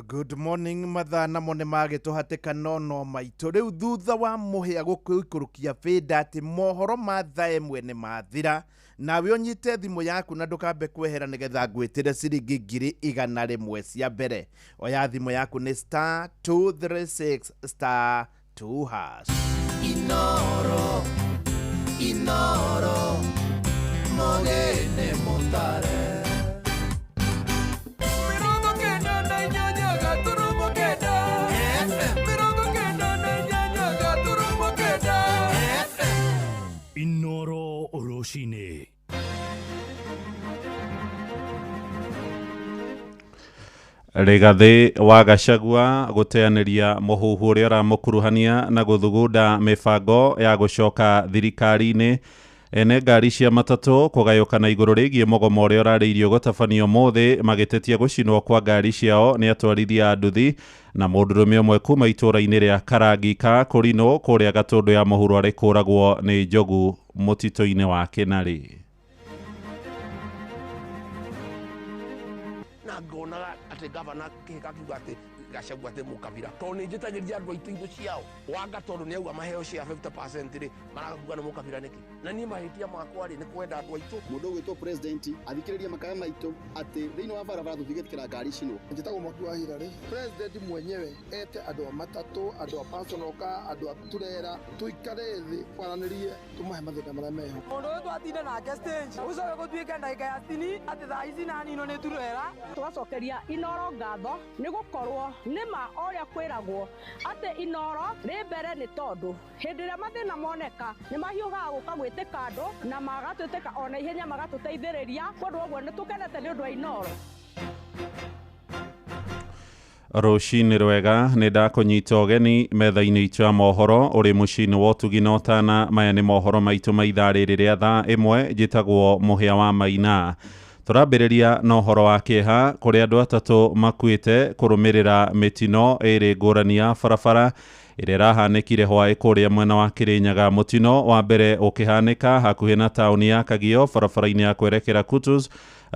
Good morning. Mathaa namo nĩ magĩtũhatĩka no maitũ rĩu thutha wa mũhĩa gũkũikũrũkia bĩnda atĩ mohoro ma thaa 1 nĩ mathira, nawe ũnyite thimũ yaku na ndũkambe kwehera nĩgetha ngwĩtĩre ciringi 100,000 cia mbere. Oya thimũ yaku nĩ star 236 star 2 hash. Inoro, Inoro, mogene montare. Inoro rũcinĩ. Rigathĩ wa Gachagua gũteanĩria mũhuhu ũrĩa ũramũkuruhania na gũthugunda mĩbango ya gũcoka thirikari-inĩ. Ene ngari cia matatũ kũgayũkana igũrũ rĩgiĩ mũgomo ũrĩa ũrarĩirio gũtabanio ũmũthĩ, magĩtetia gũcinwo kwa ngari ciao nĩ atwarithia a nduthi, na mũndũrũme ũmwe kuma itũũra-inĩ rĩa Karangika Kũrinũ kũrĩa Gatũndũ ya mũhuro arĩ kũragwo nĩ njogu mũtitũ-inĩ wa Kĩnarĩ. Na ngonaga atĩ gavana kĩhĩka akiuga atĩ Gachagua atĩ mũkabira, tondũ nĩ njĩtagĩria andũ aitũ indo ciao wanga, tondũ nĩ auga maheo cia 50% rĩ, marakuga nĩ mũkabira nĩkĩ? Na niĩ mahĩtia makwa rĩ, nĩ kwenda andũ aitũ. Mũndũ ũgwĩtwo president athikĩrĩrie makaya maitũ atĩ thĩinĩ wa barabara tũtigĩtĩkĩra ngari cinwo. Njĩtagwo Mwaki wa Hirarĩ. President mwenyewe ete andũ a matatũ, andũ a personal car, andũ a turera, tũikare thĩ kwaranĩrie, tũmahe mathĩna marĩa meho. Mũndũ ũyũ twatinda nake stage ũcoke gũtuĩke ndagĩka ya 60 atĩ thaa ici na nino nĩ turera. Tũgacokeria Inoro ngatho nĩ gũkorwo nĩma ũrĩa kwĩragwo atĩ Inoro rĩ mbere, nĩ tondũ hĩndĩ ĩrĩa mathĩna moneka nĩ mahiũhaga gũka gwĩtĩka andũ na magatwĩtĩka ona ihenya magatũteithĩrĩria, kwoguo ũguo nĩ tũkenete nĩ ũndũ wa Inoro. Rũcinĩ rwega, nĩ ndakũnyita ũgeni metha-inĩ itũ ya mohoro ũrĩ mũciĩ-inĩ wa ũtugi na ũtana. Maya nĩ mohoro maitũ ma ithaa rĩrĩ rĩa thaa 1. Njĩtagwo Mũhĩa wa Maina. Tũrambĩrĩria na ũhoro wa kĩeha kũrĩa andũ 3 makuĩte kũrũmĩrĩra mĩtino ĩrĩ ngũrani ya barabara ĩrĩa ĩrahanĩkire hwaĩ kũrĩa mwena wa Kĩrĩnyaga. Mũtino wa mbere ũkĩhanĩka hakuhĩ na taũni ya Kagio barabara-inĩ ya kwerekera Kutus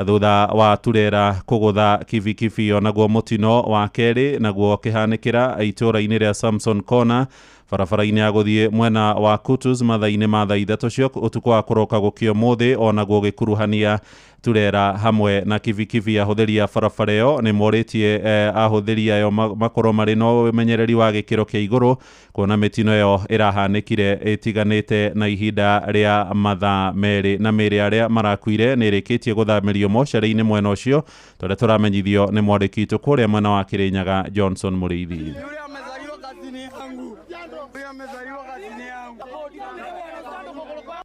thutha wa turera kũgũtha kibikibi. Onaguo mũtino wa kerĩ naguo ũkĩhanĩkĩra itũũra-inĩ rĩa Samson Corner barabara-inĩ ya gũthiĩ mwena wa Kutus mathaa-inĩ ma thaa 3 cia ũtukũ wa kũroka gũkĩa ũmũthĩ, onaguo ũgĩkuruhania turera hamwe na kibikibi. Ahũthĩri a barabara ĩyo nĩ morĩtie ahũthĩri ayo makorwo marĩ na ũmenyereri wa gĩkĩro kĩa igũrũ kuona mĩtino ĩyo ĩrahanĩkire ĩtiganĩte na ihinda rĩa mathaa 2, na mĩĩrĩ arĩa marakuire nĩ ĩrĩkĩtie gũthamĩrio mocarĩ-inĩ mwena ũcio, tũrĩa tũramenyithio nĩ mwandĩki witũ kũrĩa mwena wa Kĩrĩnyaga Johnson Mũrĩithi. kazini yangu. Huyu amezaliwa kazini yangu.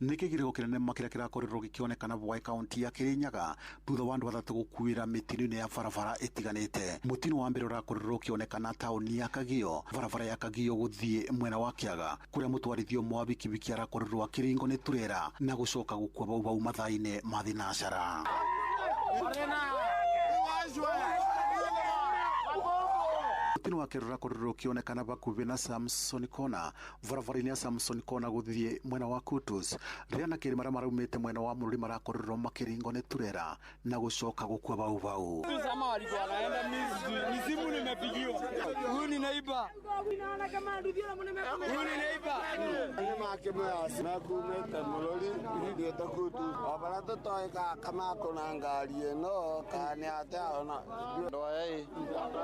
Nä kä girä kä nene makä kä rakorirwo gä kä onekana Bwai kaunti ya Kirinyaga thutha wa andå atatå gå kuä ra mä tino-inä ya barabara ä tiganä te. Må tino wa mbere å rakorirwo å kä onekana taåni ya Kagio, barabara ya Kagio gå thiä mwena wa Kiaga kå rä a må twarithio mwa bikibiki arakorirwo akä ringwo nä turera na gå coka gå kua bau bau mathaa-inä ma thinacara. Mutino wa kerĩ ũrakorirwo ũkĩonekana bakuhĩ na Samson Kona, barabara-inĩ ya Samson Kona gũthiĩ mwena wa Kutus, rĩrĩa anake erĩ marĩa maraumĩte mwena wa Mũrũri marakorirwo makĩringwo nĩ turera na gũcoka gũkua bau bau. Ni simu nimepigiwa. Huyu ni neighbor. Huyu ni neighbor. Nakumĩte Mũrũri thiĩte Kutus. O barĩa tũtoĩ kana ngari ĩno kana nĩ atĩa ona. Andũ aya ĩ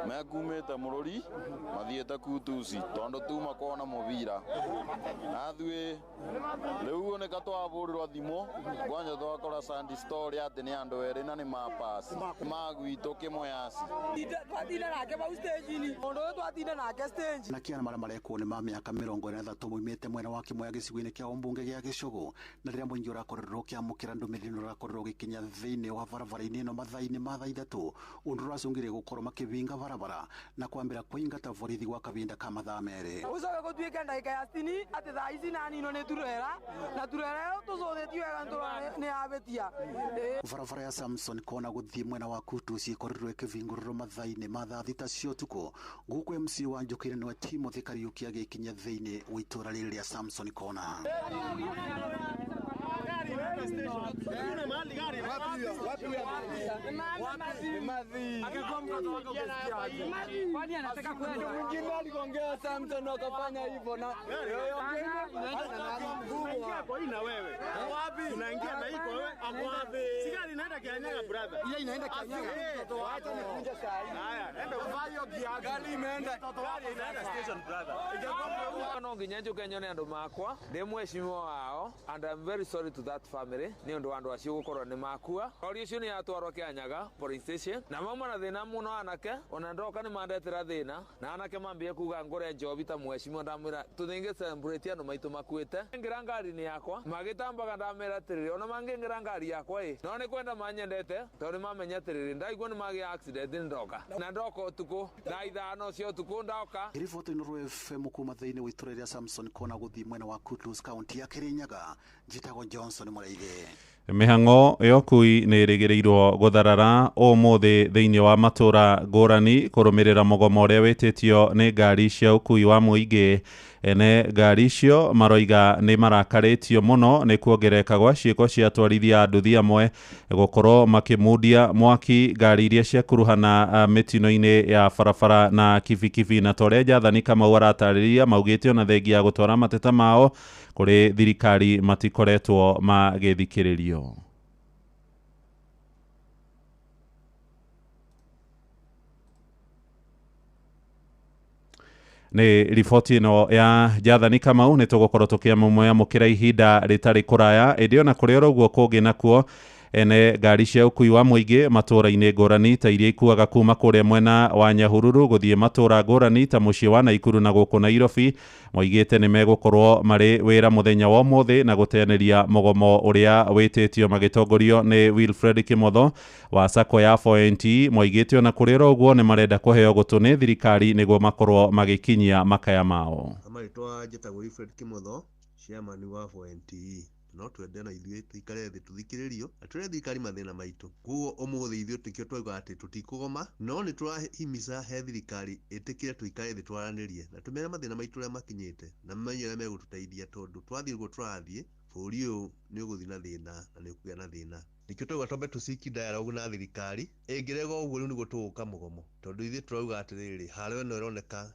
mekumĩte Mũrũri mathiĩte Kutusi tondũ tuma kuona mũbira na ithuĩ rĩu nĩka twahũrĩrwo thimũ kwanja twakora Sandy story atĩ nĩ andũ erĩ na nĩ mapasi ma gwitũ Kĩmũyasi. Twatinda nake bau stage-inĩ. Mũndũ ũyũ twatinda nake stage. Na kĩana marĩa marekwo nĩ ma mĩaka 43 moimĩte mwena wa Kĩmoya gĩcigo-inĩ kĩa ũmbunge gĩa Gĩcũgũ, na rĩrĩa mũingĩ ũrakorirwo ũkĩamũkĩra ndũmĩrĩri ĩno ũrakorirwo ũgĩkinya thĩinĩ wa barabara-inĩ ĩno mathaa-inĩ ma thaa 3, ũndũ ũracũngĩrĩria gũkorwo makĩbinga barabara na kwambĩra kũingata borithi gwa kahinda ka mathaa 2. Ũcoke gũtuĩke ndagĩka ya 60 atĩ thaa ici nani ino nĩ turera na turera ĩyo tũcũthĩtie wega nĩtũrona nĩ yabĩtia. Barabara ya Samson Kona gũthiĩ mwena wa Kutus ĩkorirwo ĩkĩbingũrĩrwo mathaa-inĩ ma thaa 6 cia ũtukũ, gũkũ MC wa Njũkĩrĩ nĩwe Timothy Kariuki agĩkinya thĩinĩ wa itũũra rĩrĩ rĩa Samson Kona. Mwingine aligongea Samson akafanya hivyo na Unaingia na iko wewe wapi? Sigari inaenda Kianyaga brother. Ile inaenda Kianyaga. Acha nikunje saa hii. Haya, enda uvayo gari imeenda. Gari inaenda station brother. No nginya njuke nyone andu makwa ndi mweshimiwa wao and I'm very sorry to that family ni undu andu acio gukorwo ni makua. Rori ucio ni yatwarwo Kianyaga police station na mauma na thina muno anake ona ndoka ni mandetera thina na anake mambie kuga ngure njobi ta mweshimiwa ndamwira tuthingi celebrate andu maitu makuite ngira ngari-ini yakwa magitambaga ndamera atiriri ona mangingira ngari yakwa i no ni kwenda manyendete tondu mamenya atiriri ndaigua ni magia accident ndoka na ndoka utuku thaa 5 cia utuku ndoka. Riboti Nuru FM kuma thĩinĩ wa itũũra rĩa Samson Kona gũthiĩ mwena wa Kutus kaunti ya Kirinyaga, njĩtagwo Johnson Mũraithi. Mĩhang'o ya ũkui nĩ ĩrĩgĩrĩirwo gũtharara ũmũthĩ thĩinĩ wa matũra ngũrani kũrũmĩrĩra mũgomo ũrĩa wĩtĩtio nĩ ngari cia ũkui wa mũingĩ. Ene ngari icio maroiga nĩ marakarĩtio mũno nĩ kuongerereka gwa ciĩko cia atwarithia a nduthi amwe gũkorwo makĩmundia mwaki ngari iria ciakuruhana mĩtino-inĩ ya barabara na kibikibi. Na ta ũrĩa Jathani Kamau aratarĩria, maugĩte ona thengia ya gũtwara mateta mao kũrĩ thirikari matikoretwo magĩthikĩrĩrio. Nĩ riboti ĩno ya Jathani Kamau nĩ tũgũkorwo tũkĩamũkĩra ihinda rĩtarĩ kũraya. Ĩndĩ ona kũrĩ oro ũguo kũngĩ nakuo ene ngari cia ũkui wa mũingĩ matũra-inĩ ngũrani ta iria ikuaga kuma kũrĩa mwena wa Nyahururu gũthiĩ matũra ngũrani ta mũciĩ wa Naikuru na gũkũ Nairobi moigĩte nĩ megũkorwo marĩ wĩra mũthenya wa ũmũthĩ na gũteanĩria mũgomo ũrĩa wĩtĩtio magĩtongorio nĩ Wilfred Kimotho wa sacco ya 4NT. Moigĩte ona kũrĩ oro ũguo nĩ marenda kũheo gũtũ nĩ thirikari nĩguo makorwo magĩkinyia makaya mao. Marĩtwa njĩtagwo Wilfred Kimotho, chairman wa 4NTE. No twende na ithuĩ tũikare thĩ tũthikĩrĩrio na twĩre thirikari mathĩna maitũ. Koguo ũmũthĩ ithuĩ tũkĩo twauga atĩ tũtikũgoma, no nĩ tũrahimica he thirikari ĩtĩkĩre tũikare thĩ twaranĩrie na tũmere mathĩna maitũ ũrĩa makinyĩte na mamenye ũrĩa megũtũteithia, tondũ twathiĩ ũguo tũrathiĩ bũrũri ũyũ nĩ ũgũthiĩ na thĩna na nĩ ũkũgĩa na thĩna. Nĩkĩo twauga twambe tũciki dialogue na thirikari, ĩngĩrega ũguo rĩu nĩguo tũgũka mũgomo, tondũ ithuĩ tũrauga atĩrĩrĩ, haro ĩno ĩroneka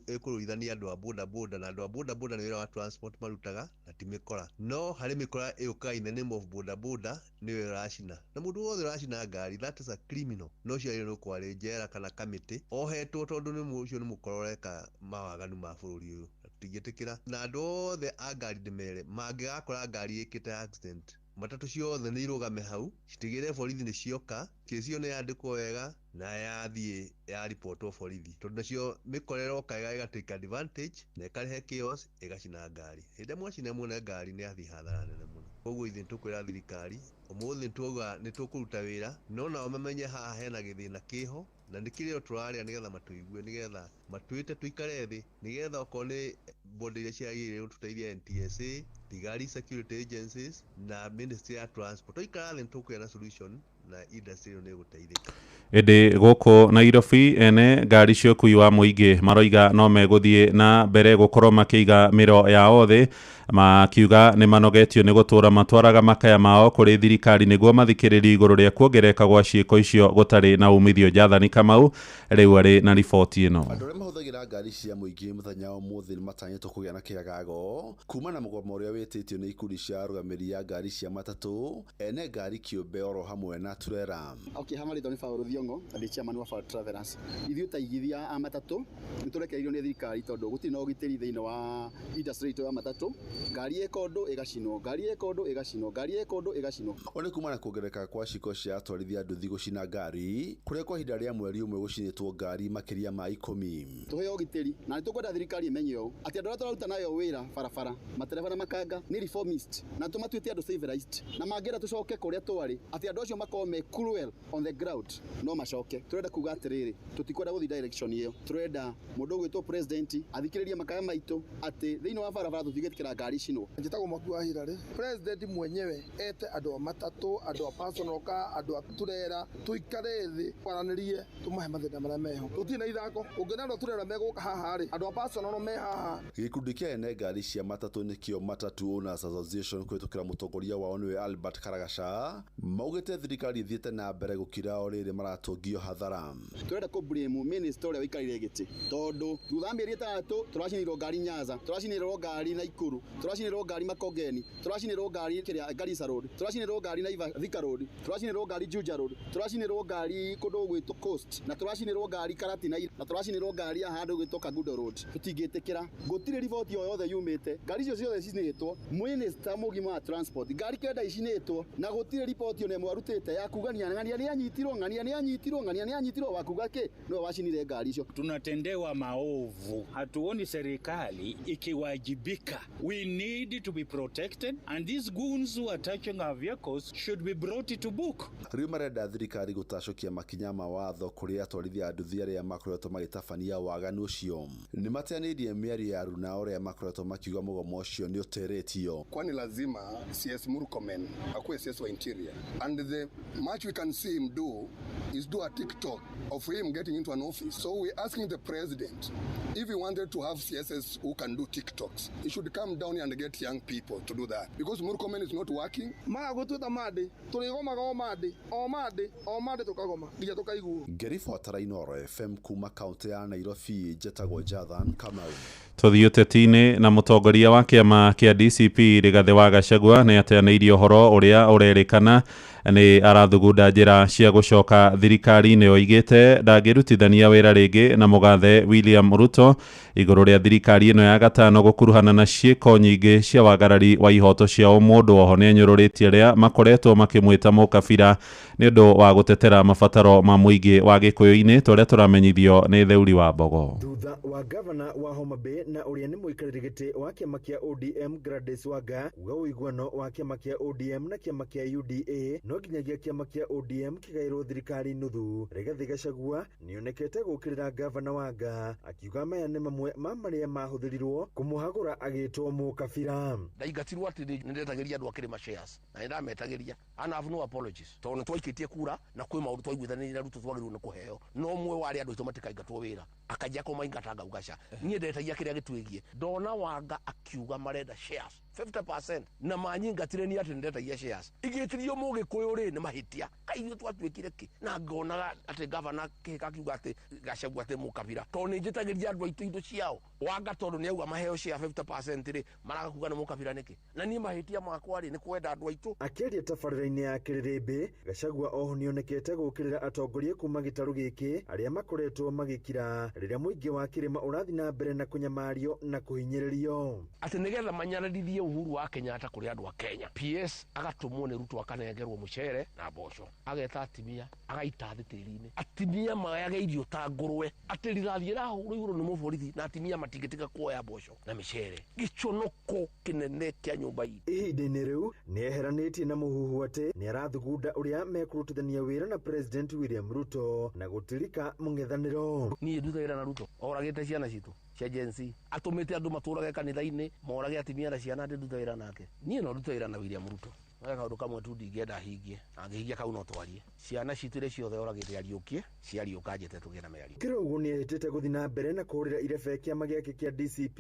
ĩkũrũithania andũ a boda boda, na andũ a boda boda nĩ wĩra wa transport marutaga na ti mĩkora. No harĩ mĩkora ĩũkaga in the name of boda boda nĩyo ĩracina, na mũndũ wothe ũracina ngari that is a criminal, no ũcio agĩrĩirwo nĩ gũkorwo arĩ njera kana kamĩtĩ ohetwo, tondũ nĩ ũcio nĩ mũkora ũreka mawaganu ma bũrũri ũyũ. Tũtingĩtĩkĩra na andũ othe a ngari ndĩmere mangĩgakora ngari ĩkĩte accident, matatũ ciothe nĩ irũgame hau citigĩre borithi nĩ cioka, kĩci ĩyo nĩ yandĩkwo wega Na yathiĩ yaripotwo borithi, tondũ nacio mĩkora ĩroka ĩga take advantage na ĩkarehe chaos, ĩgacina ngari. Hĩndĩ ĩrĩa mwacina muona ngari nĩ yathiĩ hathara nene mũno. Koguo ithuĩ nĩtũkwĩra thirikari ũmũthĩ nĩtwauga nĩtũkũruta wĩra, no nao mamenye haha hena gĩthĩna kĩho na nĩ kĩrĩo tũrarĩa, nĩgetha matũigue, nĩgetha matwĩte tũikare thĩ, nĩgetha okorwo nĩ bodi iria ciagĩrĩire gũtũteithia, NTSA, thigari, security agencies na ministry ya transport, twaikara thĩ nĩtũkũgĩa na solution na industry ĩno nĩ ĩgũteithĩka. Ĩndĩ gũkũ Nairobi ene ngari cia ũkui wa mũingĩ maroiga no megũthiĩ na mbere gũkorwo makĩiga mĩro yao thĩ, makiuga nĩ manogetio nĩ gũtũra matwaraga makaya mao kũrĩ thirikari nĩguo mathikĩrĩrio igũrũ rĩa kuongerereka gwa ciĩko icio gũtarĩ na umithio. Jathani Kamau rĩu arĩ na riboti ĩno. Andũ arĩa mahũthagĩra ngari cia mũingĩ mũthenya wa ũmũthĩ nĩ matanyĩtwo kũgĩa na kĩagago kuma na mũgomo ũrĩa wĩtĩtio nĩ ikundi cia arũgamĩrĩri a ngari cia matatũ, ene ngari kĩũmbe oro hamwe na turera. Okay, hama rĩtwa nĩ Paul Thiong'o na ndĩ chairman wa Far Travelers. Ithuĩ ta igithia a matatũ nĩ tũrekereirio nĩ thirikari tondũ gũtirĩ na ũgitĩri thĩinĩ wa industry itũ ya matatũ. Ngari ĩka ũndũ ĩgacinwo, ngari ĩka ũndũ ĩgacinwo, ngari ĩka ũndũ ĩgacinwo. O nĩ kuma na kuongerereka kwa ciĩko cia atwarithia nduthi gũcina ngari, kũrĩa kwa ihinda rĩa mweri ũmwe gũcinĩtwo ngari makĩria ma 10. Tũheo ũgitĩri na nĩ tũkwenda thirikari ĩmenye ũũ atĩ andũ arĩa tũraruta nayo wĩra barabara, matereba na makanga nĩ reformist na tũmatuĩte andũ civilized, na mangĩenda tũcoke kũrĩa twarĩ atĩ andũ acio makorwo me cruel on the ground no macoke. Tũrenda kuga atĩrĩrĩ, tũtikwenda gũthiĩ direction ĩyo, tũrenda mũndũ ũgwĩtwo president athikĩrĩrie makaya maitũ atĩ thĩinĩ wa barabara tũtigĩtĩkĩra ngari icinwo. Njĩtagwo Mwangi wa Hillary. President mwenyewe ete andũ a matatũ, andũ a personal car, andũ a turera, tũikare thĩ twaranĩrie, tũmahe mathĩna marĩa meho. Tũtirĩ na ithako, ũngĩona andũ a turera megũka haha rĩ, andũ a personal me haha. Gĩkundi kĩa ene ngari cia matatũ nĩkĩo Matatu Owners Association kũhĩtũkĩra mũtongoria wao nĩwe Albert Karagaca maugĩte thirikari ĩthiĩte na mbere gũkira o rĩrĩ maratũngio hathara. Tũrenda kũ blame minister ũrĩa ũikarĩire gĩtĩ tondũ thutha wa mĩeri 6 tũracinĩrwo ngari Nyanza, tũracinĩrwo ngari Naikuru, tũracinĩrwo ngari Makongeni, tũracinĩrwo ngari kĩrĩa Garissa Road, tũracinĩrwo ngari Naivasha Thika Road, tũracinĩrwo ngari Juja Road, tũracinĩrwo ngari kũndũ gwĩtwo Coast, na tũracinĩrwo ngari Karatina, na tũracinĩrwo ngari ya handũ gwĩtwo Kangundo Road. Tũtingĩtĩkĩra, gũtirĩ riboti o yothe yumĩte, ngari icio ciothe cicinĩtwo, minister mũgima wa transport ngari 9 icinĩtwo na gũtirĩ riboti ona ĩmwe arutĩte ya kuga ng'ania nĩ anyitirwo, ng'ania nĩ anyitirwo, ng'ania nĩ anyitirwo, wa kuga kĩ nĩwe wacinire ngari icio. Tunatendewa maovu, hatuoni serikali ikiwajibika. We need to be protected and these goons who are touching our vehicles should be brought to book. Rĩu marenda thirikari gũtacũkia makinya ma watho kũrĩ atwarithia a nduthi arĩa makoretwo magĩtabania waganu ũcio. Nĩ mateanĩirie mĩario ya aruna ũrĩa makoretwo makiuga mũgomo ũcio nĩ ũteretio. Kwani lazima CS Murkomen akuwe CS wa Interior, and the much we can see him do is do a TikTok of him getting into an office. So we're asking the president, if he wanted to have CSS who can do TikToks, he should come down and get young people to do that, because Murkomen is not working. Maga gũtuĩta Monday, tũrĩgomaga o Monday, o Monday, o Monday tũkagoma nginya tũkaiguo. Ngĩribotera Inooro FM kuma kaunti ya Nairobi, njĩtagwo Jathan Kamau. Tũthiĩ ũteti-inĩ na mũtongoria wa kĩama kĩa DCP Rigathĩ wa Gachagua nĩ ateanĩirie ũhoro ũrĩa ũrerĩkana nĩ arathugunda njĩra cia gũcoka thirikari-inĩ. Oigĩte ndangĩrutithania wĩra rĩngĩ na mũgathe William Ruto igũrũ rĩa thirikari ĩno ya gatano gũkuruhana na ciĩko nyingĩ cia wagarari wa ihoto cia ũmũndũ. Oho nĩ anyũrũrĩtie arĩa makoretwo makĩmwĩta mũkabira nĩ ũndũ wa gũtetera mabataro ma mũingĩ wa Gĩkũyũ-inĩ, tũrĩa tũramenyithio nĩ Theuri wa Mbogo. Thutha wa gavana wa Homa Bay na ũrĩa nĩ mũikarĩri gĩtĩ wa kĩama kĩa ODM Gladys Wanga kuga ũiguano wa kĩama kĩa ODM na kĩama kĩa UDA no nginyagia kĩama kĩa ODM kĩgaĩrwo thirikari nuthu. Rigathĩ Gachagua nĩonekete gũkĩrĩra gavana Wanga akiuga maya nĩ mamwe ma marĩa mahũthĩrirwo kũmũhagũra agĩtwo mũkabira. Ndaingatirwo atĩ nĩ ndetagĩria andũ a kĩrĩma shares na nĩ ndametagĩria, and I have no apologies tondũ nĩ twaikĩtie kura na kwĩ maũndũ twaiguithanĩirie na Ruto twagĩrĩirwo nĩ kũheo, no ũmwe wa arĩa andũ aitũ matikaingatwo wĩra akanjia kũmaingata ngauga ca. Niĩ ndetagia kĩrĩa gĩtwĩgiĩ, ndona Wanga akiuga marenda shares 50% na manyingatire ni atĩ nĩndetagia shares igĩtirio mũgĩkũyũ rĩ nĩ mahĩtia kaĩ ithuĩ twatuĩkire kĩ, na ngonaga atĩ gavana kĩhĩka akiuga atĩ Gachagua atĩ mũkabira tondũ nĩ njĩtagĩria andũ aitũ indo ciao. Wanga tondũ nĩ auga maheo share 50% rĩ, maraga kuga nĩ mũkabira nĩkĩ? Na niĩ mahĩtia makwa rĩ, nĩ kwenda andũ aitũ. Akĩaria tabarĩra-inĩ ya Kĩrĩrĩmbĩ, Gachagua oho nĩonekete gũkĩrĩra atongoria kuma gĩtarũ gĩkĩ arĩa makoretwo magĩkira rĩrĩa mũingĩ wa kĩrĩma ũrathiĩ na mbere na kũnyamario na kũhinyĩrĩrio. Atĩ nĩgetha manyararithie Uhuru wa Kenyatta kũrĩ andũ a Kenya, PS agatũmwo nĩ Ruto akanengerwo mũcere na mboco, ageta atimia agaita thĩ tĩri-inĩ, atimia mayage irio ta ngũrwe, atĩ rithathi ĩrahũrwo igũrũ nĩ mũborithi na atimia matingĩtiga kuoya mboco na mĩcere. Gĩconoko kĩnene kĩa nyũmba itũ. Ihinda-inĩ rĩu nĩeheranĩtie na mũhuhu atĩ nĩarathugunda ũrĩa mekũrutithania wĩra na President William Ruto na gũtirika mũng'ethanĩro. Niĩ ndute wĩra na Ruto oragĩte ciana citũ cia Gen Z, atũmĩte andũ matũrage kanitha-inĩ morage atimia na ciana, ndĩ ndute wĩra nake. Niĩ no ndute wĩra na William Ruto. No kaũndũ kamwe tu ndingĩenda hingie, angĩhingia kau no twarie. Ciana citũ iria ciothe oragĩte ariũkie, ciariũka njĩte tũgĩe na mĩario. Kĩrĩ ũguo nĩehĩtĩte gũthiĩ na mbere na kũhũrĩra irebe kĩama gĩake kĩa DCP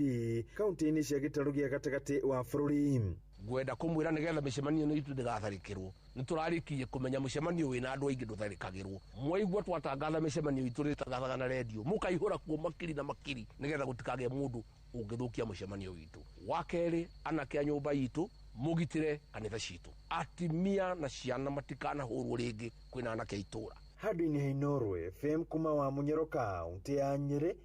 kaunti-inĩ cia gĩtarũ gĩa gatagatĩ wa bũrũri. Ngwenda kũmwĩra nĩgetha mĩcemanio ĩno itũ ndĩgatharĩkĩrwo. Nĩtũrarĩkirie kũmenya mũcemanio wĩna andũ aingĩ ndũtharĩkagĩrwo. Mwaigua twatangatha mĩcemanio itũ rĩtangathaga na redio, mũkaihũra kuo makiri na makiri nĩgetha gũtikagĩe mũndũ ũngĩthũkia mũcemanio witũ. Wa kerĩ, anake a nyũmba itũ mũgitĩre kanitha citũ, atimia na ciana matikanahũrwo rĩngĩ, kwĩna anake a itũra. Handũ-inĩ ha Inooro FM kuma wa Munyoro kaunti ya Nyĩrĩ,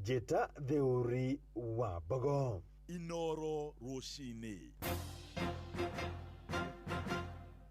Njĩta Theũri wa Mbogo. Inooro rũcinĩ.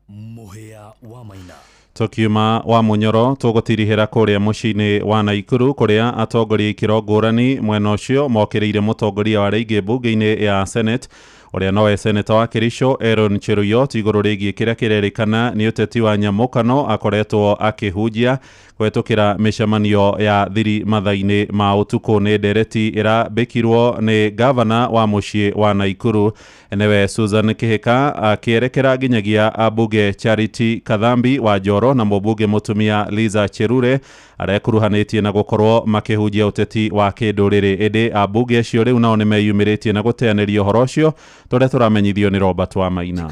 Mũhĩa wa Maina. Tukiuma wa Munyoro tũgũtirihĩra kũrĩa mũciĩ-inĩ wa Naikuru kũrĩa atongoria ikĩro ngũrani mwena ũcio mokĩrĩire mũtongoria wa rĩingĩ mbunge-inĩ ya Senate ũrĩa nowe seneta wa Kericho Aaron Cheruiyot igũrũ rĩgiĩ kĩrĩa kĩrerĩkana nĩ ũteti wa nyamũkano akoretwo akĩhunjia kũhetũkĩra mĩcemanio ya thiri mathaa-inĩ ma ũtukũ. Nĩ ndereti ĩrambĩkirwo nĩ gavana wa mũciĩ wa Naikuru nĩwe Susan Kihika akĩerekera nginyagia ambunge Charity Kathambi wa Njoro na mũmbunge mũtumia Liza Cherure arĩa ekuruhanĩtie na gũkorwo makĩhunjia ũteti wa kĩndũrĩrĩ. Ĩndĩ ambunge acio rĩu nao nĩmeyumĩrĩtie na gũteanĩria ũhoro ũcio tũrĩa tũramenyithio nĩ Robert Wamaina.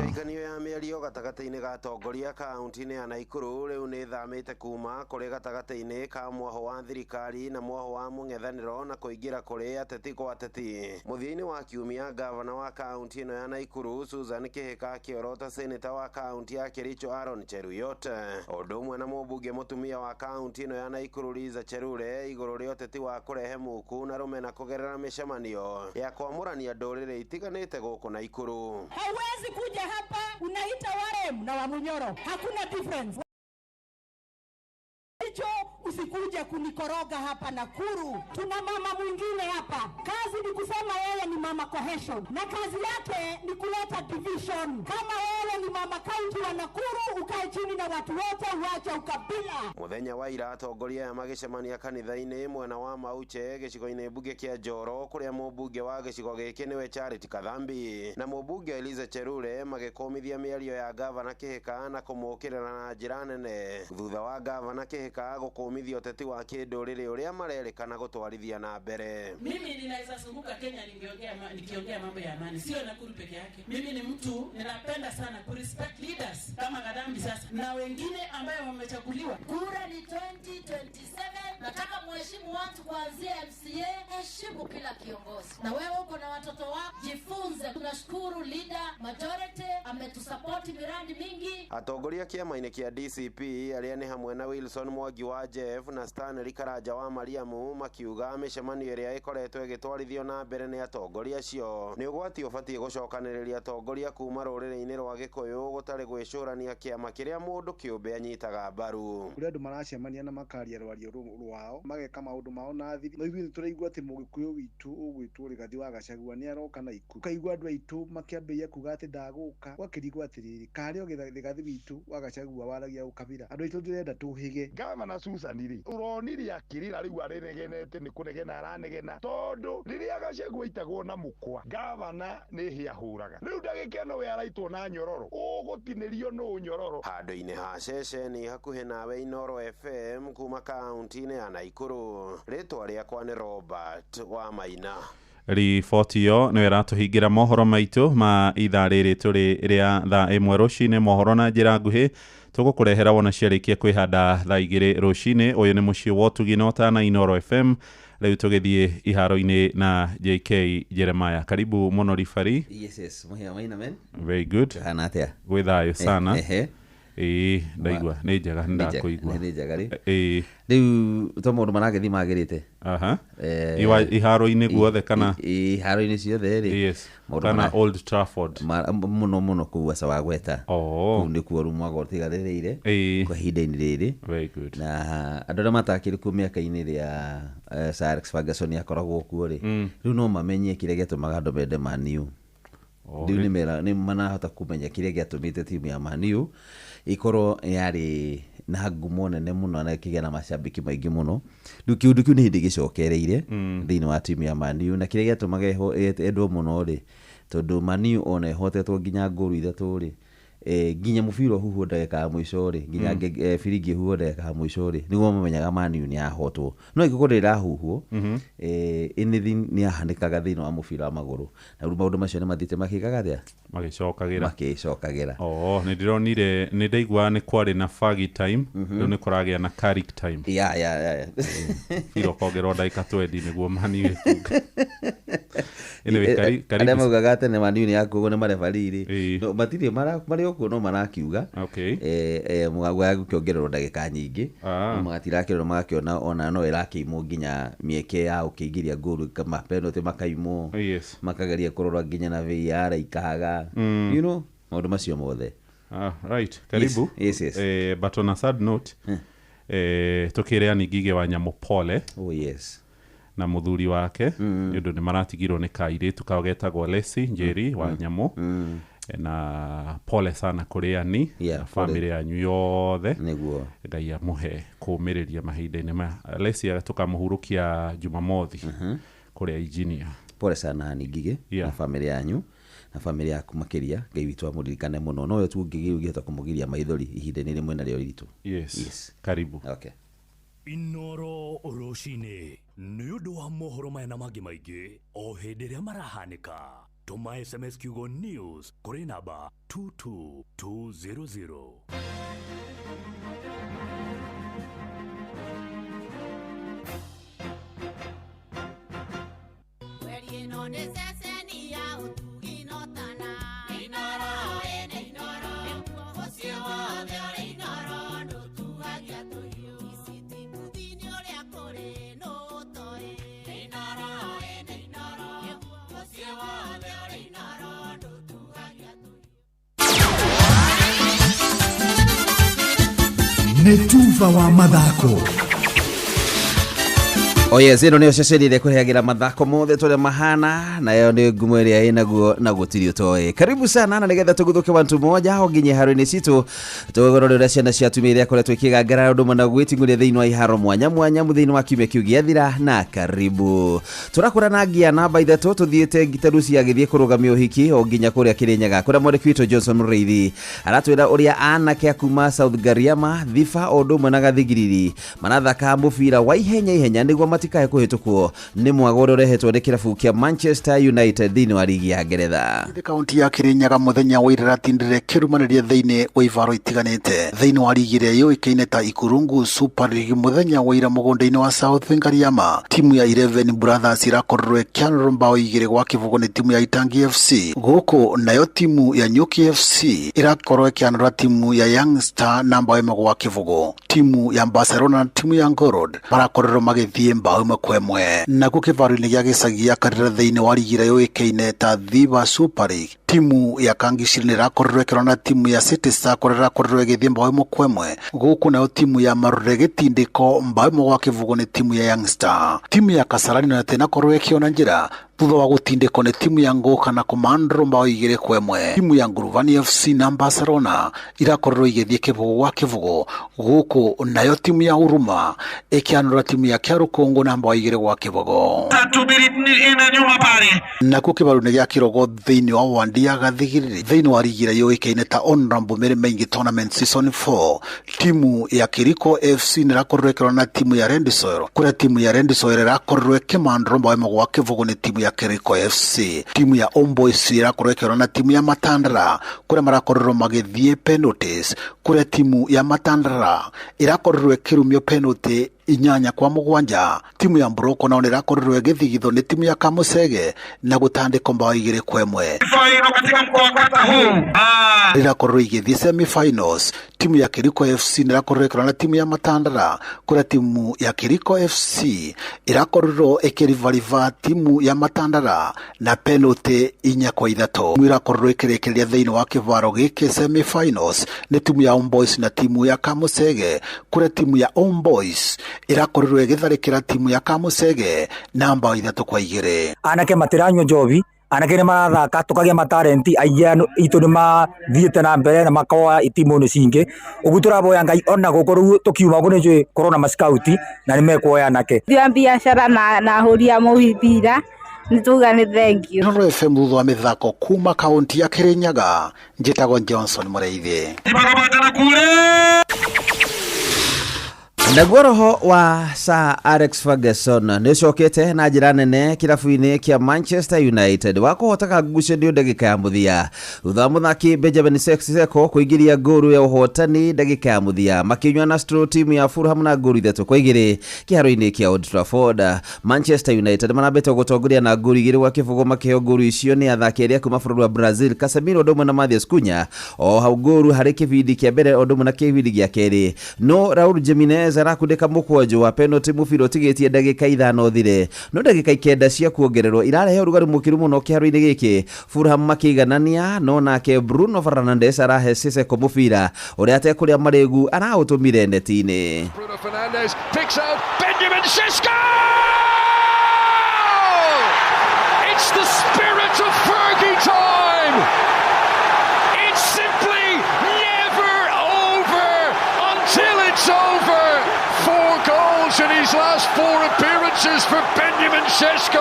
Mĩario gatagatĩ-inĩ ga atongoria kaunti-inĩ ya Naikuru rĩu nĩ ĩthamĩte kuma kũrĩ gatagatĩ-inĩ ka mwaho wa thirikari na mwaho wa mũng'ethanĩro na kũingĩra kũrĩ ateti kwa ateti. Mũthia-inĩ wa kiumia, gavana wa kaunti ĩno ya Naikuru Susan Kihika akĩorota seneta wa kaunti ya Kericho Aaron Cheruiyot ũndũ ũmwe na mũmbunge mũtumia wa kaunti ĩno ya Naikuru Liza Cherure igũrũ rĩa ũteti wa kũrehe muku na rũmena kũgerera mĩcemanio ya kwamũrania ndũrĩrĩ itiganĩte gũkũ Naikuru. Hauwezi kuja hapa unaita Warem na Wamunyoro, hakuna difference. Hicho usikuje kunikoroga hapa Nakuru. Tuna mama mwingine hapa, kazi ni kusema yeye ni mama cohesion na kazi yake ni kuleta division. Kama wewe ni mama county wa Nakuru, ukae chini na watu wote, uache ukabila. Muthenya wa ira atongoria aya magĩcemania kanitha-inĩ mwena wa Mauche gĩcigo-inĩ mbunge kĩa Njoro kũrĩa mũmbunge wa gĩcigo gĩkĩ nĩwe Charity Kathambi na mũmbunge Eliza Cherure magĩkũmithia mĩario ya gavana Kihika na kũmũkĩrĩra na njĩra nene thutha wa gavana Kihika gũkũmithia ũteti wa kĩndũrĩrĩ ũrĩa marerĩkana gũtwarithia na mbere. Mimi ninaweza zunguka Kenya nikiongea mambo ya amani, sio Nakuru peke yake. Mimi ni mtu ninapenda sana ku respect leaders kama Kathambi sasa na wengine ambayo wamechaguliwa. Kura ni 2027. Nataka muheshimu watu kuanzia MCA, heshimu kila kiongozi. Na wewe uko na watoto wako, jifunze. Tunashukuru leader majority ametusupport miradi mingi. Atongoria kĩama-inĩ kĩa DCP arĩa nĩ hamwe na Wilson Mwangi wa Jeff na Stanley Karanja wa Mariamu makiuga mĩcemanio ĩrĩa ĩkoretwo ĩgĩtwarithio na mbere nĩ atongoria acio nĩ ũgwati ũbatiĩ gũcokanĩrĩria atongoria kuma rũrĩrĩ-inĩ rwa Gĩkũyũ gũtarĩ gwĩcũrania kĩama kĩrĩa mũndũ kĩũmbe anyitaga mbaru. Kũrĩ andũ maracemania na makaria rwario rwao mageka maũndũ mao na thiri, no ithuĩ nĩtũraigua atĩ mũgĩkũyũ witũ ũgwĩtwo Rigathi wa Gachagua nĩ aroka Naikuru. Ũkaigua andũ aitũ makĩambĩrĩria kuga atĩ ndagũka, gwakĩrigwo atĩrĩrĩ, karĩ o Rigathi witũ wa Gachagua waragia ũkabira. Andũ aitũ ndĩrenda tũhĩge. Gavana Susan rĩ, ũronire akĩrĩra rĩu arĩnegenete nĩ kũnegena aranegena tondũ rĩrĩa Gachagua aitagwo na mũkwa gavana nĩ hĩa ahũraga. Rĩu ndagĩka ĩno we araitwo na nyororo, ũgũtinĩrio nũ nyororo. Handũ-inĩ ha ceceni hakuhĩ nawe Inooro FM kuma kaunti-inĩ ya Naikuru, rĩtwa rĩakwa nĩ Robert wa Maina. Riboti ĩyo nĩyo ĩratũhingĩra mohoro maitũ ma ithaa rĩrĩ tũrĩ rĩa thaa 1 rũcinĩ. Mohoro na njĩra nguhĩ tũgũkũrehera wona ciarĩkia kwĩhanda thaa 2 rũcinĩ. Ũyũ nĩ mũciĩ wa ũtugi na ũtana Inooro FM. Rĩu tũgĩthiĩ iharo-inĩ na JK Jeremiah. Karibu mũno ribari. Yes, Mũhĩa Maina men. Very good. Hana atĩa? Gwĩ thayũ sana. Ehe. Ĩĩ, ndaigua nĩ njega, nĩ ndakũigua. Nĩ njega rĩ. Ĩĩ. Rĩu to maũndũ maragĩthiĩ magĩrĩte. Aha. Iharo-inĩ guothe kana? Iharo-inĩ ciothe rĩ. Yes. Kana Old Trafford. Mũno mũno kũu aca wa gweta. Oh. Kũu nĩkuo rĩu mwago ũtigarĩrĩire. Ĩĩ. Kwa ihinda-inĩ rĩrĩ. Very good. Na andũ arĩa matakĩrĩ kuo mĩaka-inĩ ĩrĩa Sir Alex Ferguson akoragwo kuo rĩ. Rĩu no mamenye kĩrĩa gĩatũmaga andũ mende Man U. Oh, Rĩu nĩ manahota kũmenya kĩrĩa gĩatũmĩte timu ya Man U ĩkorwo yarĩ na ngumo nene mũno na ĩkĩgĩa na macambĩki maingĩ mũno. Rĩu kĩũndũ kĩu nĩ hĩndĩ gĩcokereire thĩinĩ wa timu ya Man U, na kĩrĩa gĩatũmaga ĩendwo mũno rĩ, tondũ Man U ona ĩhotetwo nginya ngũru 3 rĩ, nginya mũbira ũhuhwo ndagĩka ya mũico rĩ, nginya biringi ĩhuhwo ndagĩka ya mũico rĩ, nĩguo mamenyaga Man U nĩ yahotwo. No ĩngĩkorwo ndĩrahuhwo, anything nĩ yahanĩkaga thĩinĩ wa mũbira wa magũrũ. Na rĩu maũndũ macio nĩ mathiĩte makĩkaga atĩa? Magĩcokagĩra. Magĩcokagĩra. Oh, nĩ ndĩronire, nĩ ndaigua nĩ kwarĩ na Fergie time, rĩu nĩ kũragĩa na Carrick time. Yeah. Mũbira ũkongerwo ndagĩka 20 nĩguo Man U ĩfunge. Anyway, karibu. Arĩa maugaga tene Man U nĩ yakuagwo nĩ marebarii rĩ, no, matirĩ marĩ o kuo no marakiuga. Mũgago gũkĩongererwo ndagĩka nyingĩ. No magatirakĩrwo magakĩona ona no ĩrakĩimwo nginya mĩeke ya gũkĩingĩria ngũru kama penalty makaimwo. Yes. Makageria kũrora nginya na VAR ikaga. You know, maũndũ macio mothe. Right. Karibu. Yes. But on a sad note, tũkĩre Annie Ngigĩ wa Nyamũ pole. Oh, yes. Na mũthuri wake, nĩ ũndũ nĩ maratigirwo nĩ kairĩtu kao getagwo Lesi Njeri wa Nyamũ. Na pole sana kũrĩ Annie na family yanyu yothe. Nĩguo. Ngai amũhe kũũmĩrĩria mahinda-inĩ maya. Lesi tũkamũhurũkia Jumamothi kũrĩa engineer. Pole sana Annie Ngigĩ na family yanyu na family yaku makĩria. Ngai witũ amũririkane mũno. Nowe tu ũngĩhota kũmũgiria maithori ihinda-inĩ rĩmwe narĩo iritũ. Yes. Yes. Karibu. Okay. Inoro rũcinĩ nĩ ũndũ wa mohoro maya na mangĩ maingĩ o hĩndĩ ĩrĩa marahanĩka. Tũma SMS kiugo news kũrĩ namba 22200. Nĩ tuba wa mathako. Oye, zero nĩyo ceceni ĩrĩa ĩkũrehagĩra mathako mothe tũrĩa mahana, nayo nĩ ngumo ĩrĩa ĩnaguo na gũtirĩ ũtoĩ. Karibu sana na nĩgetha tũguthũke wantu moja o nginya iharo-inĩ citũ, tũgorore ũrĩa ciana cia atumia iria ikoretwo ikĩgangara ũndũ ũmwe na gwĩting'ũria thĩinĩ wa iharo mwanya mwanya thĩinĩ wa kiumia kĩu gĩathira. Na karibu tũrakũra na ngia namba 3 tũthiĩte Gitarusi agĩthiĩ kũrũgamia ũhiki o nginya kũrĩa Kĩrĩnyaga, kũrĩa mwandĩki witũ Johnson Mũrĩithi aratwĩra ũrĩa anake a kuma South Gariama, Thiba o ũndũ ũmwe na Gathigiriri marathaka mũbira wa ihenya ihenya nĩguo matikae kũhĩtũkwo nĩ mwago ũrĩa ũrehetwo nĩ kĩrabu kĩa Manchester United thĩinĩ wa rigi ya Ngeretha. Kaunti ya Kĩrĩnyaga mũthenya wa ira ratindire kĩrumanĩria thĩinĩ wa ivaro itiganĩte thĩinĩ wa rigi ĩrĩa yũĩkaine ta Ikurungu Super League. Mũthenya wa ira mũgũnda-inĩ wa South Ngariama, timu ya 11 Brothers irakorirwo ĩkĩanũrwo mbao 2-0 nĩ timu ya Itangi FC. Gũkũ nayo timu ya Nyuki FC irakorwo ĩkĩanũra timu ya Young Star na mbao 1-0. Timu ya Barcelona na timu ya Ngorod marakorirwo magĩthiĩ mbao 1-1. Nakuo kĩvaro-inĩ gĩa gĩcagi gĩa Karĩra thĩinĩ wa rigi ĩrĩa yũĩkaine ta Thiba Super League, timu ya Kangiciri nĩ ĩrakorirwo ĩkĩrora na timu ya City Star kũrĩa ĩrakorirwo ĩgĩthiĩ mbao 1-1. Gũkũ nayo timu ya Marure gĩtindĩko mbao 1-0 nĩ timu ya Young Star. Timu ya Kasarani nayo ĩtĩnakorwo ĩkĩona njĩra thutha wa gũtindĩkwo nĩ timu ya Ngũka na kũmandũrwo mbao 2-1. Timu ya Nguruvani FC na Barcelona irakorirwo igĩthiĩ 0-0. Gũkũ nayo timu ya Huruma ĩkĩanũra timu ya Kĩarũkũngũ na mbao 2-0. Nakuo kĩbaru-inĩ gĩa Kĩrogo thĩinĩ wa wandi ya Gathigiriri thĩinĩ wa rigi ĩrĩa yũĩkaine ta Honorable Mary Maingi Tournament Season 4, timu ya Kiriko FC nĩ ĩrakorirwo ĩkĩrora na timu ya Rendisoil, kũrĩa timu ya Rendisoil ĩrakorirwo ĩkĩmandũrwo mbao 1-0 nĩ timu ya Kiriko FC. Timu ya Homeboys ĩrakorwo ĩkĩrora na timu ya Matandara, kũrĩa marakorirwo magĩthiĩ penalties, kũrĩa timu ya Matandara ĩrakorirwo ĩkĩrumio penalty 8-7. Timu ya Mburoko nao nĩrakorirwo ĩgĩthigithwo nĩ timu ya Kamusege na gũtandĩkwo mbao 2-1. Rĩrakorirwo igĩthiĩ semi-finals, timu ya Kiriko FC nĩrakorirwo ĩkĩrũa na timu ya Matandara, kũrĩa timu ya Kiriko FC ĩrakorirwo ĩkĩrivariva timu ya Matandara na penalty 4-3. Timu ĩrakorirwo ĩkĩrĩkĩrĩria thĩinĩ wa kĩvaro gĩkĩ semi-finals nĩ timu ya Homeboys na timu ya Kamusege, kũrĩa timu ya Homeboys ĩrakorirwo ĩgĩtharĩkĩra timu ya Kamusege na mbao 3-2. Anake matiranyua njobi, anake nĩ marathaka, tũkagĩa matalenti aingĩ itũ nĩ mathiĩte na mbere na makoa itimu-inĩ cingĩ. Ũguo tũraboya Ngai ona gũkũ rĩu tũkiuma ũguo nĩ njũĩ kũrona maskauti na nĩ mekuoya anake. Thia biacara na ahũri a mũbira nĩ tuga nĩ thank you. Inooro FM thutha wa mĩthako kuma kaunti ya Kirinyaga, njĩtagwo Johnson Mũrĩithi. Naguo roho wa Sir Alex Ferguson nĩ ũcokete na njĩra nene kĩrabu-inĩ kĩa Manchester United wa kũhotaga ngucanio ndagĩka ya mũthia thutha wa mũthaki Benjamin Sesko kũingĩria ngũru ya ũhotani ndagĩka ya mũthia makĩnyua na straw timu ya Fulham na ngũru 3-2 kĩharo-inĩ kĩa Old Trafford. Manchester United marambĩte gũtongoria na ngũru 2-0 makĩheo ngũru icio nĩ athaki arĩa kuma bũrũri wa Brazil Casemiro ũndũ ũmwe na Matheus Cunha o hau ngũru harĩ kĩbindi kĩa mbere ũndũ ũmwe na kĩbindi gĩa kerĩ. No Raul Jimenez arakundĩka mũkwanjũ wa penalty mũbira ũtigĩtie ndagĩka 5 thire, no ndagĩka 9 cia kuongererwo irarehe ũrugarĩ mũkĩru mũno kĩharo-inĩ gĩkĩ. Fulham makĩiganania no nake Bruno Fernandes arahe Sissoko mũbira ũrĩa atekũrĩa marĩgu araũtũmire neti-inĩ. Bruno Fernandes picks out Benjamin Sesko! It's the spirit of Fergie time! It's simply never over until it's over! 4 goals in his last 4 appearances for Benjamin Sesko.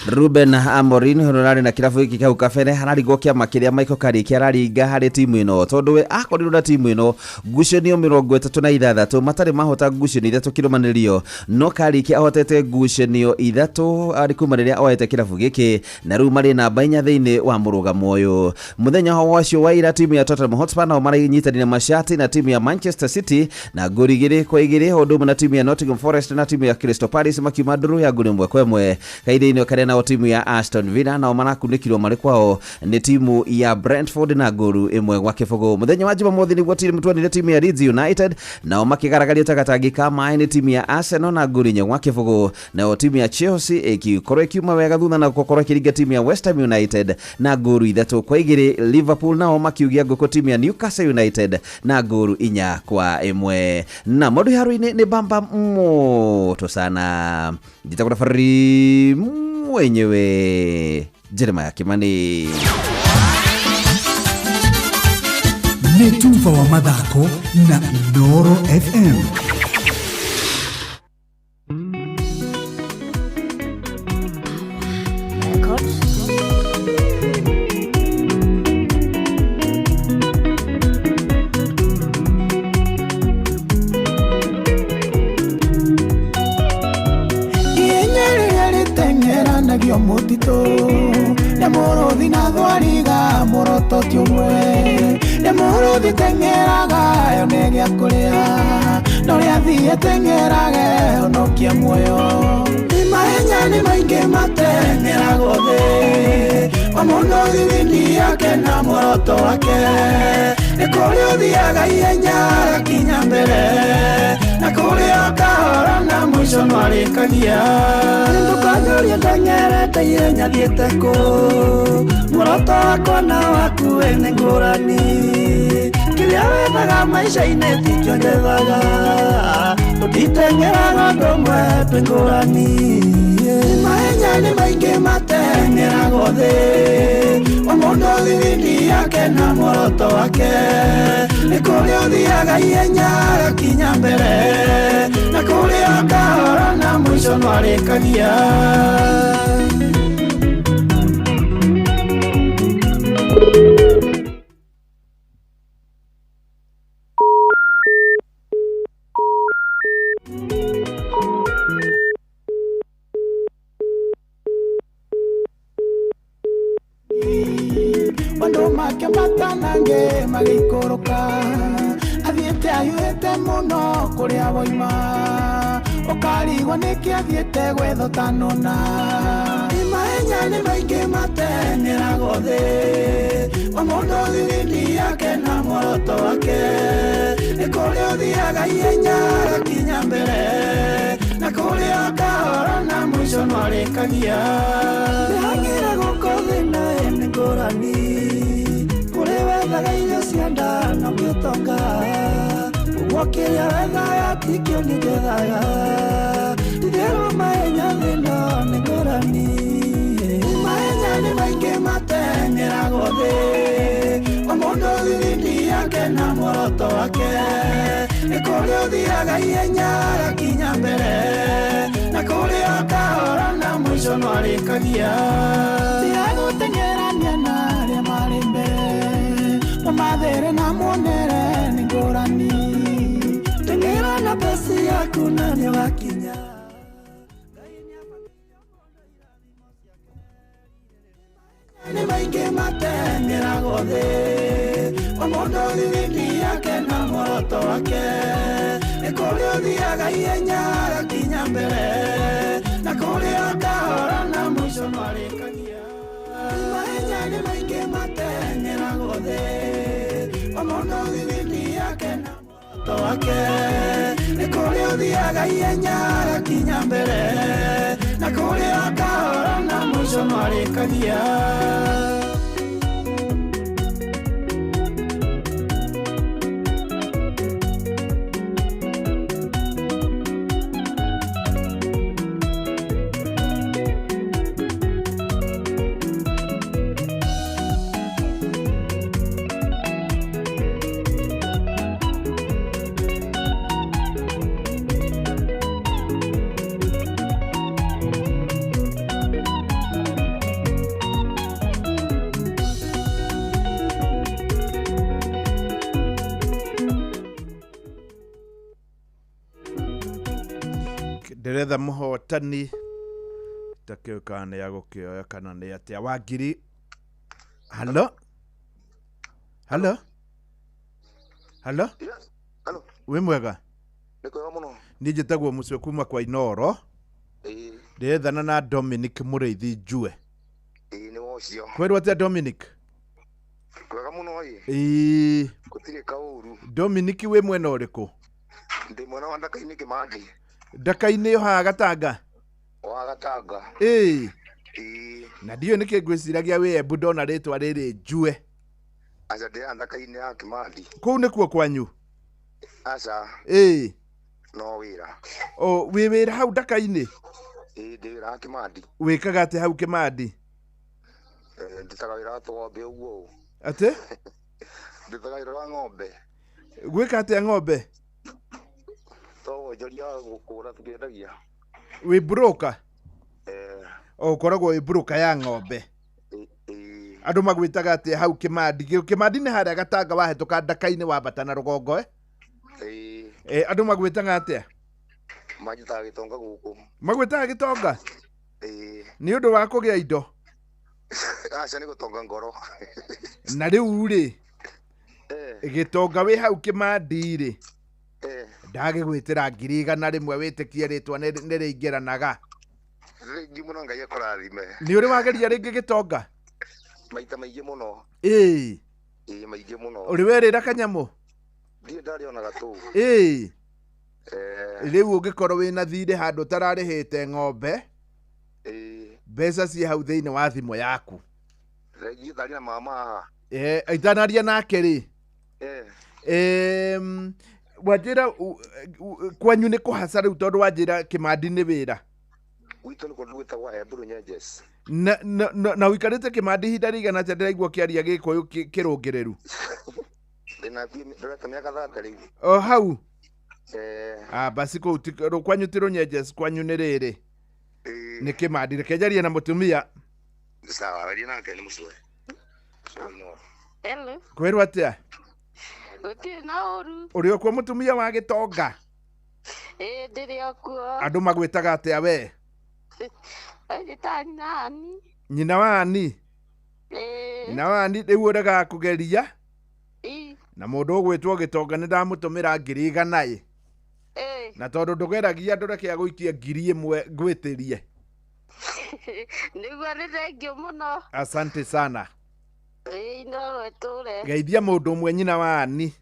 Ruben Amorim ũrarĩ na kĩrabu gĩkĩ kau kabere ararigwo kĩama kĩrĩa Michael Carrick araringa harĩ timu ĩno tondũ we akorirwo na timu ĩno ngucanio 36 matarĩ mahota ngucanio 3 kĩrũmanĩrĩrio, no Carrick ahotete ngucanio 3 arĩ kuma rĩrĩa oete kĩrabu gĩkĩ na rĩu marĩ namba 4 thĩinĩ wa mũrũgamo ũyũ. Mũthenya wacio wa ira timu ya Tottenham Hotspur nao maranyitanĩra mashati na timu ya Manchester City na ngũri 2-2 ũndũ ũmwe na timu ya Nottingham Forest na timu ya Crystal Palace makiuma ndũrũ ya ngũri 1-1. Kahinda-inĩ karĩa nao timu ya Aston Villa nao marakunĩkirwo marĩ kwao nĩ timu ya Brentford na ngũru 1-0. Mũthenya wa Jumamothi nĩguo timu tuonire timu ya Leeds United nao makĩgaragario ta gatangi ka maĩ nĩ timu ya Arsenal na ngũru 4-0. Nayo timu ya Chelsea ĩgĩkorwo ĩkiuma wega thutha na gũkorwo ĩkĩringa timu ya West Ham United na ngũru 3-2. Liverpool nao makiugia ngũkũ timu ya Newcastle United na ngũru 4-1. Na maũndũ haro-inĩ nĩ bamba moto sana. Njĩtagwo Fari mwenyewe Jeremiah Kimani. Nĩ tuba wa mathako na Inooro FM. Mutito ne muruthi na thwariga muroto ti umwe ne muruthi teng'eraga yo nĩ gĩa kũrĩa no rĩa thiĩ teng'erage honokia muoyo. Mahenya nĩ maingĩ mateng'eragwo thĩ o mũndũ thithini yake na muoroto wake nĩ kũrĩ ũthiaga ihenya agakinya mbere na kũrĩ o kahora na mũico no arĩkagia. Ndũkanjũrie ndeng'erete ihenya thiĩte kũ muoroto wakwa na waku we nĩ ngũrani kĩrĩa wethaga maica-inĩ tikĩo njethaga tũtiteng'eraga ũndũ ũmwe twĩ ngũrani. Mahenya nĩ maingĩ mateng'eragwo thĩ o mũndũ thithini yake na muoroto wake nĩ kũrĩ ũthiaga ihenya agakinya mbere na kũrĩ o kahora na mũico no arĩkagia. Andũ make matanange magĩikũrũka athiĩte Athiĩte ahiũhĩte mũno kũrĩa woima ũkarigwo nĩkĩ athiĩte gwetha ũtanona. Mahenya nĩ maingĩ mateng'eragwo thĩ, o mũndũ thithindi yake na muoroto wake. Nĩ kũrĩa ũthiaga ihenya agakinya mbere, na kũrĩa kahora na mũico no arĩkagia. Mĩhang'ĩre gũkũ thĩ nayo nĩ ngũrani, kũrĩ wethaga irio cia nda na ũtonga. Ũguo kĩrĩa wethaga tikĩo niĩ njethaga, titherũ mahenya thĩ ĩno nĩ ngũrani. Mahenya nĩ maingĩ mateng'eragwo thĩ, o mũndũ thithindi yake na muoroto wake. Nĩ kũrĩa ũthiaga ihenya agakinya mbere, na kũrĩa kahora na mũico no arĩkagia. Tiga gũteng'erania na arĩa marĩ mbere, mũmathĩre na muonere nĩ ngũrani. Teng'era na pesi yaku na nĩũgakinya. Nĩ maingĩ mateng'eragwo thĩ, o mũndũ thithindi yake na muoroto wake. Nĩ kũrĩa ũthiaga ihenya agakinya mbere, na kũrĩa kahora na mũico no arĩkagia. Mahenya nĩ maingĩ mateng'eragwo thĩ, o mũndũ thithindi yake na muoroto wake. Nĩ kũrĩa ũthiaga ihenya agakinya mbere, na kũrĩa kahora na mũico no arĩkagia. Ndĩretha mũhotani takĩũĩ kana nĩ agũkĩoya kana nĩ atĩa. Wa ngiri, halo halo halo. Halo. Wĩ mwega? Nĩ kwega mũno. Niĩ njĩtagwo Mũcue kuma kwa Inoro. Ĩĩ. Ndĩrethana na Dominic Mũrĩithi Njue. Ĩĩ nĩ wocio. Kwĩrwo atĩa Dominic? Kwega mũno ĩ. Ĩĩ. Gũtirĩ kaũru. Dominic wĩ mwena ũrĩkũ? Ndĩ mwena wa Ndaka-inĩ Kĩmandĩ. Ndaka-inĩ yo haha Gatanga? Wa Gatanga. Ĩĩ. Ĩĩ. Na ndiũĩ nĩkĩ ngwĩciragia wĩ Embu ndona rĩtwa rĩrĩ Njue. Aca ndĩ haha Ndaka-inĩ ya Kĩmandĩ. Kũu nĩkuo kwanyu? Aca. Ĩĩ. No wĩra. O wĩ wĩra hau Ndaka-inĩ? Ĩĩ ndĩ wĩra wa Kĩmandĩ. Wĩkaga atĩa hau Kĩmandĩ? Ndutaga wĩra wa tũng'ombe ũguo. Atĩ? Ndutaga wĩra wa ng'ombe. Gwĩka atĩa ng'ombe? To wonjoria gũkũra tũkĩendagia. Wĩ broker? Eh. O ũkoragwo wĩ broker ya ng'ombe? Ĩĩ. Andũ magwĩtaga atĩa hau Kĩmandi? Kĩmandi nĩ harĩa Gatanga wahĩtũka Ndaka-inĩ wambata na rũgongo eh? Ĩĩ. Andũ magwĩtaga atĩa? Manjĩtaga gĩtonga gũkũ. Magwĩtaga gĩtonga? Ĩĩ. Nĩ ũndũ wa kũgĩa indo? Aca nĩ gũtonga ngoro. Na rĩu rĩ, gĩtonga wĩ hau Kĩmandi rĩ, ndagĩgwĩtĩra 100,000 wĩtĩkie rĩtwa nĩ rĩingĩranaga. Thengiũ mũno Ngai akũrathime. Nĩ ũrĩ wageria rĩngĩ gĩtonga? Maita maingĩ mũno. Ĩĩ. Ĩĩ maingĩ mũno. Ũrĩ werĩra kanyamũ? Ndirĩ ndarĩ ona gatũ. Ĩĩ. Rĩu ũngĩkorwo wĩna thirĩ handũ ũtararĩhĩte ng'ombe, Ĩĩ. mbeca ciĩ hau thĩinĩ wa thimũ yaku. Thengiũ ndaria na mama haha. Itanaria nake rĩ. Wanjĩra kwanyu nĩ kũhaca rĩu tondũ wanjĩra Kĩmandi nĩ wĩra. Gwitũ nĩ kũndũ gwĩtagwo Embu Nyenjes. Na ũikarĩte Kĩmandi ihinda rĩigana atĩa ndĩraigua ũkĩaria Gĩkũyũ kĩrũngĩrĩru? Ndĩna ndorete mĩaka 30 rĩu. O hau? Ah, basi kũu kwanyu ti Rũnyenjes, kwanyu nĩ rĩrĩ. Nĩ Kĩmandi. Reke njarie na mũtumia. Sawa, aria nake nĩ mũcue. Hello. Kwĩrwo atĩa? Gũtirĩ na ũru. Ũrĩ o kuo mũtumia wa gĩtonga? Ĩĩ ndĩrĩ o kuo. Andũ magwĩtaga atĩa we? Anjĩtaga nyina Ani. Nyina wa Ani? Ĩĩ. Nyina wa Ani rĩu ũregaga kũgeria? Ĩ. Na mũndũ ũgwĩtwo gĩtonga nĩ ndamũtũmĩra 100,000 ĩ. Na tondũ ndũgeragia andũ reke agũikie 1000 ngwĩtĩrie. Nĩguo, nĩ thengiũ mũno. Asante sana. Ĩĩ, Inooro ĩtũre. Geithia mũndũ ũmwe nyina wa Ani.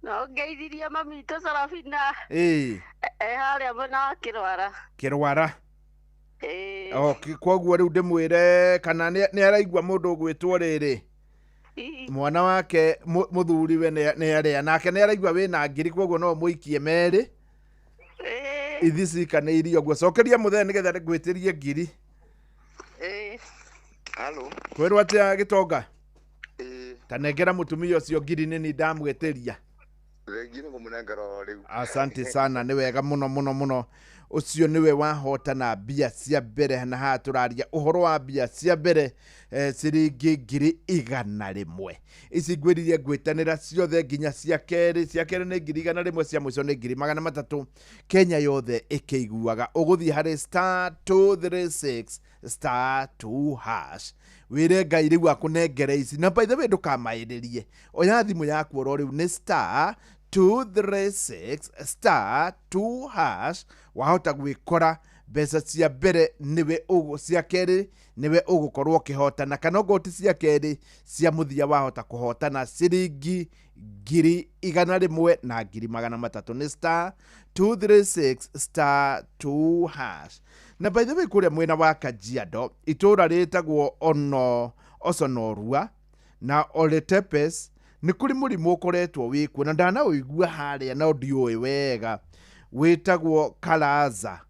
No ngeithirie mami witũ Sarafina. Ĩĩ. E harĩa mwena wa Kĩrwara. Kĩrwara. Ĩĩ. Okay, koguo rĩu ndĩmwĩre kana nĩ araigua mũndũ ũgwĩtwo rĩrĩ mwana wake mũthuriwe nĩ arĩa nake nĩ araigua wĩna ngiri, koguo no mũikie merĩ ithi cikanĩirie ũguo. Cokeria mũthee nĩgetha ngwĩtĩrie ngiri. Halo. Kwĩrwo atĩa gĩtonga? Ta nengera mũtumia ũcio ngiri nini ndamwĩtĩria. Thengiũ nĩ kũmũnengera o rĩu. Asante sana, nĩ wega mũno mũno mũno. Ũcio nĩwe wahotana mbia cia mbere, na haha tũraria ũhoro wa mbia cia mbere, ciringi 100,000. Ici ngwĩririe ngwĩtanĩra ciothe nginya cia kerĩ. Cia kerĩ nĩ 100,000, cia mũico nĩ 300,000. Kenya yothe ĩkĩiguaga. Ũgũthiĩ harĩ star 236 star 2 hash, wĩre Ngai rĩu akũnengere ici. Na by the way, ndũkamaĩrĩrie, oya thimũ yaku oro rĩu, nĩ star 236 star 2 hash. Wahota gwĩkora mbeca cia mbere nĩwe ũgũ, cia kerĩ nĩwe ũgũkorwo ũkĩhotana, kana okorwo ti cia kerĩ, cia mũthia wahota kũhotana ciringi 100,000 na 300,000. Nĩ star 236 star 2 hash. Na by the way, kũrĩa mwena wa Kajiado, itũũra rĩtagwo ono Osonorua na Oletepes, nĩ kũrĩ mũrimũ ũkoretwo wĩkuo na ndanaũigua harĩa no ndiũĩ wega, wĩtagwo kalaza.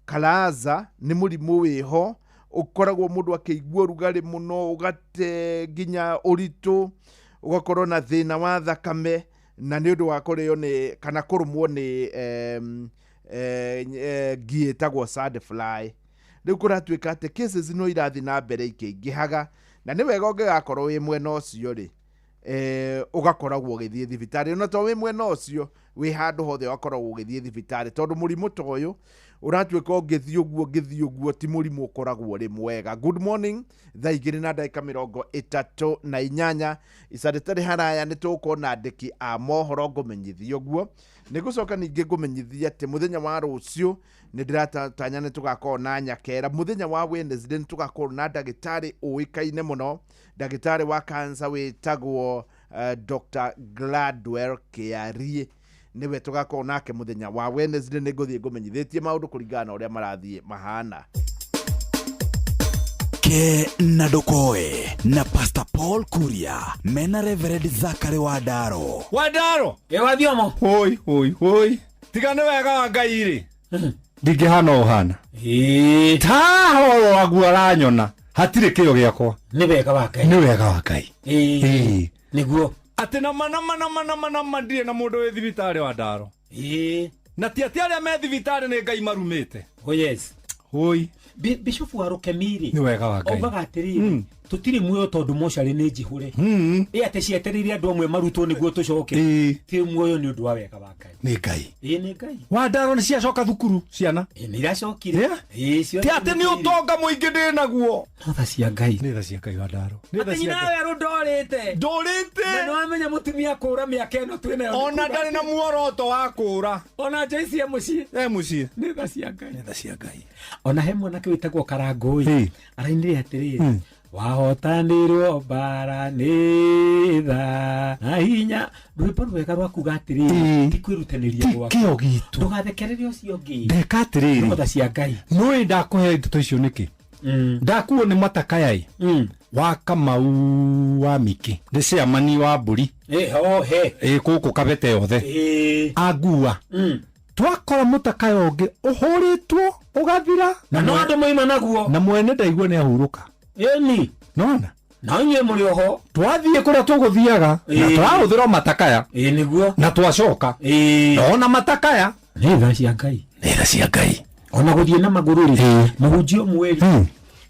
Kalaza nĩ mũrimũ wĩho ũkoragwo mũndũ akĩigua ũrugarĩ mũno, ũgate nginya ũritũ, ũgakorwo na thĩna wa thakame, na nĩ ũndũ wa kũrĩo nĩ kana kũrũmwo nĩ ngi ĩtagwo sandfly. Rĩu kũratuĩka atĩ cases no irathiĩ na mbere ikĩingĩhaga, na nĩ wega ũngĩgakorwo wĩ mwena ũcio rĩ, ũgakoragwo ũgĩthiĩ thibitarĩ. Ona to wĩ mwena ũcio, wĩ handũ hothe ũgakoragwo ũgĩthiĩ thibitarĩ, tondũ mũrimũ ta ũyũ ũratuĩka ũngĩthiĩ ũguo ũngĩthiĩ ũguo ti mũrimũ ũkoragwo ũrĩ mwega. Good morning, thaa 2:38, ica rĩtarĩ haraya nĩ tũgũkorwo na andĩki a mohoro ngũmenyithie ũguo. Nĩ ngũcoka ningĩ ngũmenyithie atĩ mũthenya wa rũciũ nĩ ndĩratanya nĩ tũgakorwo na Nyakera. Mũthenya wa Wednesday nĩ tũgakorwo na ndagĩtarĩ ũĩkaine mũno, ndagĩtarĩ wa cancer wĩtagwo Dr. Gladwell Kiarie, nĩwe tũgakorwo nake mũthenya wa Wednesday. Nĩ ngũthiĩ ngũmenyithĩtie maũndũ kũringana na ũrĩa marathiĩ mahana. Ke na ndũkoe na Pastor Paul Kuria mena Reverend Zachary Wandaro. Wandaro. Ĩ wathiomo. Hoi hoi hoi, tiga nĩ wega wa Ngai rĩ, ndingĩhana ũhana tahoro waguo aranyona, hatirĩ kĩo gĩakwa. Nĩ wega wa Ngai. Nĩ wega wa Ngai. Ĩĩ. Nĩguo. Atĩ nama nama nama nama nama ndirĩ na mũndũ wĩ thibitarĩ wa Ndaro. Ĩĩ. Na ti atĩ arĩa me thibitarĩ nĩ Ngai marumĩte. Oh yes. Hoi. Bishofu wa Rũkemiri Nĩ wega wa Ngai. Augaga atĩrĩrĩ, tũtirĩ muoyo tondũ mocarĩ nĩ njihũre. Ĩ atĩ cietereire andũ amwe marutwo nĩguo tũcoke. Ti muoyo nĩ ũndũ wa wega wa Ngai. Nĩ Ngai. Ĩĩ nĩ Ngai. Wa Ndaro nĩ ciacoka thukuru ciana. Ĩĩ nĩ iracokire. Ĩĩ ciothe. Ti atĩ nĩ ũtonga mũingĩ ndĩ naguo. No tha cia Ngai. Nĩ tha cia Ngai wa Ndaro. Nĩ tha Atĩ cia nyina Ngai. werũ ndorĩte. Ndũrĩte. Na nĩwamenya mũtumia kũra mĩaka ĩno twĩ nayo. Ona ndarĩ na muoroto wa kũra. Ona Joyce e mũciĩ. E mũciĩ. Nĩ tha cia Ngai. Nĩ tha cia Ngai. Ona he mwanake wĩtagwo Karangũi arainire atĩrĩrĩ, wahotanĩrwo mbara nĩ tha na hinya. Rwĩmbo rwega rwa kuga atĩrĩrĩ, ti kwĩrutanĩria gwaku, kĩo gitũ. Ndũgathekerere ũcio ũngĩ. Ndeka atĩrĩrĩ. No tha cia Ngai. Nĩũĩ ndakũhe ndeto icio nĩkĩ? Ndakuo nĩ matakaya ĩ wa Kamau wa Miki, nĩ ciamani wa mbũri ĩ gũkũ Kabete yothe angua twakora mũtakaya ũngĩ ũhũrĩtwo ũgathira. Na no andũ moima naguo. Na mwene ndaigua nĩ ahurũka. Ĩni. Nona na inyuĩ mũrĩ oho. Twathiĩ kũrĩa tũgũthiaga na tũrahũthĩra o matakaya. Ĩĩ nĩguo. Na twacoka nona matakaya. Nĩ tha cia Ngai. Nĩ tha cia Ngai. Ona gũthiĩ na magũrũ rĩ, mũhunjia ũmwe rĩ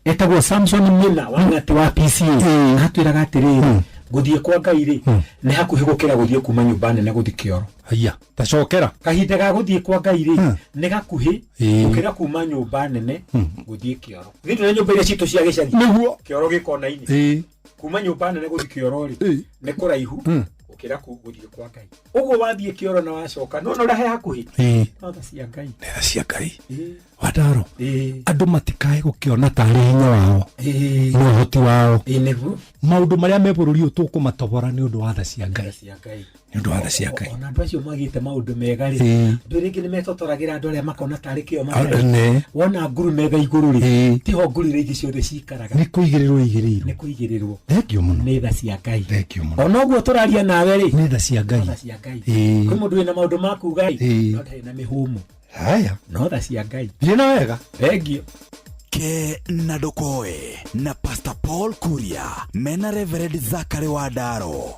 etagwo Samson Mena wa ng'ati wa PCA atwĩraga atĩrĩrĩ, Gũthiĩ kwa Ngai rĩ, nĩ hakuhĩ gũkĩra gũthiĩ kuma nyũmba nene gũthiĩ kĩoro. Haya, tacokera. Kahinda ga gũthiĩ kwa Ngai rĩ, nĩ gakuhĩ Ĩĩ. gũkĩra kuma nyũmba nene gũthiĩ kĩoro. Githĩ na nyũmba iria citũ cia gĩcagi? Nĩguo. Kĩoro gĩ kona-inĩ. Ĩĩ. Kuma nyũmba nene gũthiĩ kĩoro rĩ, Ĩĩ. nĩ kũraihu gũkĩra gũthiĩ kwa Ngai. Ũguo wathiĩ kĩoro na wacoka, no ũrĩa he hakuhĩ. Ĩĩ. No tha cia Ngai. Nĩ tha cia Ngai. Ĩĩ. Wandaro. Ĩĩ. Andũ matikae gũkĩona tarĩ hinya wao. Ĩĩ. Na ũhoti wao. Ĩĩ nĩguo. Maũndũ marĩa me bũrũri ũyũ tũkũmatobora nĩ ũndũ wa tha cia Ngai. Cia Ngai. Nĩ ũndũ wa tha cia Ngai. Ona andũ acio magĩte maũndũ mega rĩ, Ĩĩ. andũ rĩngĩ nĩ metotoragĩra andũ arĩa makona tarĩ kĩo Ah, matarĩ. nĩ. Wona nguru metha igũrũ rĩ, Ĩĩ. tiho nguru iria ingĩ ciothe cikaraga. Nĩ kũigĩrĩrwo igĩrĩirwo. Nĩ kũigĩrĩrwo. Thengio mũno. Nĩ tha cia Ngai. Thengio mũno. Ona ũguo tũraria nawe rĩ, Nĩ tha cia Ngai. tha cia Ngai. Ĩĩ. Kwĩ mũndũ wĩna maũndũ ma kuga rĩ, Ĩĩ. no ndarĩ na mĩhũmũ. Haya. No tha cia Ngai. Thiĩ na wega. Thengio. Ke na Ndokoe na Pastor Paul Kuria mena Reverend Zachary Wandaro.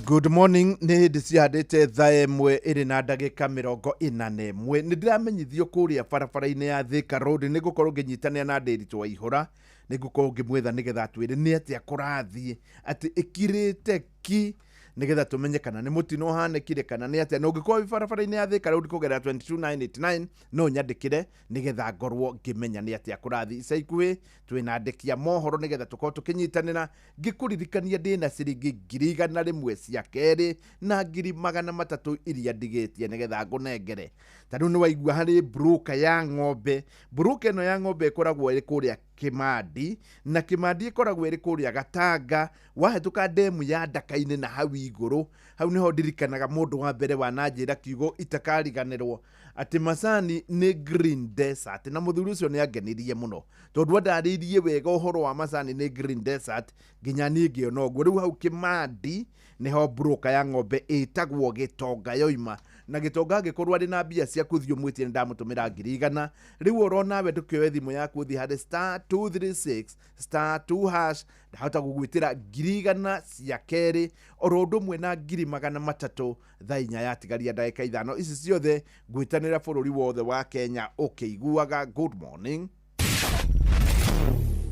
Good morning. Nä hä ndä cihandä te thaa ĩmwe ĩrĩ na ndagĩka 41. Nä ndĩramenyithio kũrĩa barabara-inĩ ya Thika Road nĩ ngũkorwo ngĩnyitanĩra na Ndĩritũ wa Ihũra, nĩ ngũkorwo ngĩmwetha nĩgetha atwĩre nĩ atĩa kũrathiĩ, atĩ ĩkirĩte ki, nĩgetha tũmenye kana nĩ mũtino ũhanĩkire kana nĩ atĩa. Na ũngĩkorwo wĩ barabara-inĩ ya Thika Road kũgerera 22989 no nyandĩkĩre nĩgetha ngorwo ngĩmenya nĩ atĩa kũrathiĩ. Ica ikuhĩ twĩna andĩki a mohoro nĩgetha tũkorwo tũkĩnyitanĩra. Ngĩkũririkania ndĩna ciringi 100,000 cia kerĩ na 300,000 iria ndigĩtie nĩgetha ngũnengere. Ta rĩu nĩ waigua harĩ broker ya ng'ombe. Broker ĩno ya ng'ombe ĩkoragwo ĩrĩ kũrĩa Kĩmandi, na Kĩmandi ĩkoragwo ĩrĩ kũrĩa Gatanga, wahĩtũka ndemu ya Ndaka-inĩ na hau igũrũ. Hau nĩho ndirikanaga mũndũ wa mbere wananjĩra kiugo itakariganĩrwo atĩ macani nĩ green desert, na mũthuri ũcio nĩ angenirie mũno tondũ andarĩirie wega ũhoro wa macani nĩ green desert nginya niĩ ngĩona ũguo. Rĩu hau Kĩmandi nĩho broker ya ng'ombe ĩtagwo Gĩtonga yoima, na Gĩtonga angĩkorwo arĩ na mbia cia kũthiĩ ũmwĩtie nĩ ndamũtũmĩra 100,000. Rĩu oro nawe ndũkĩoe thimũ yaku ũthiĩ harĩ star 236 star 2 hash, ndahota gũgwĩtĩra 100,000 cia kerĩ oro ũndũ ũmwe na 300,000 thaa 4 yatigaria ndagĩka 5. Ici ciothe ngwĩtanĩra bũrũri wothe wa Kenya ũkĩiguaga. Good morning.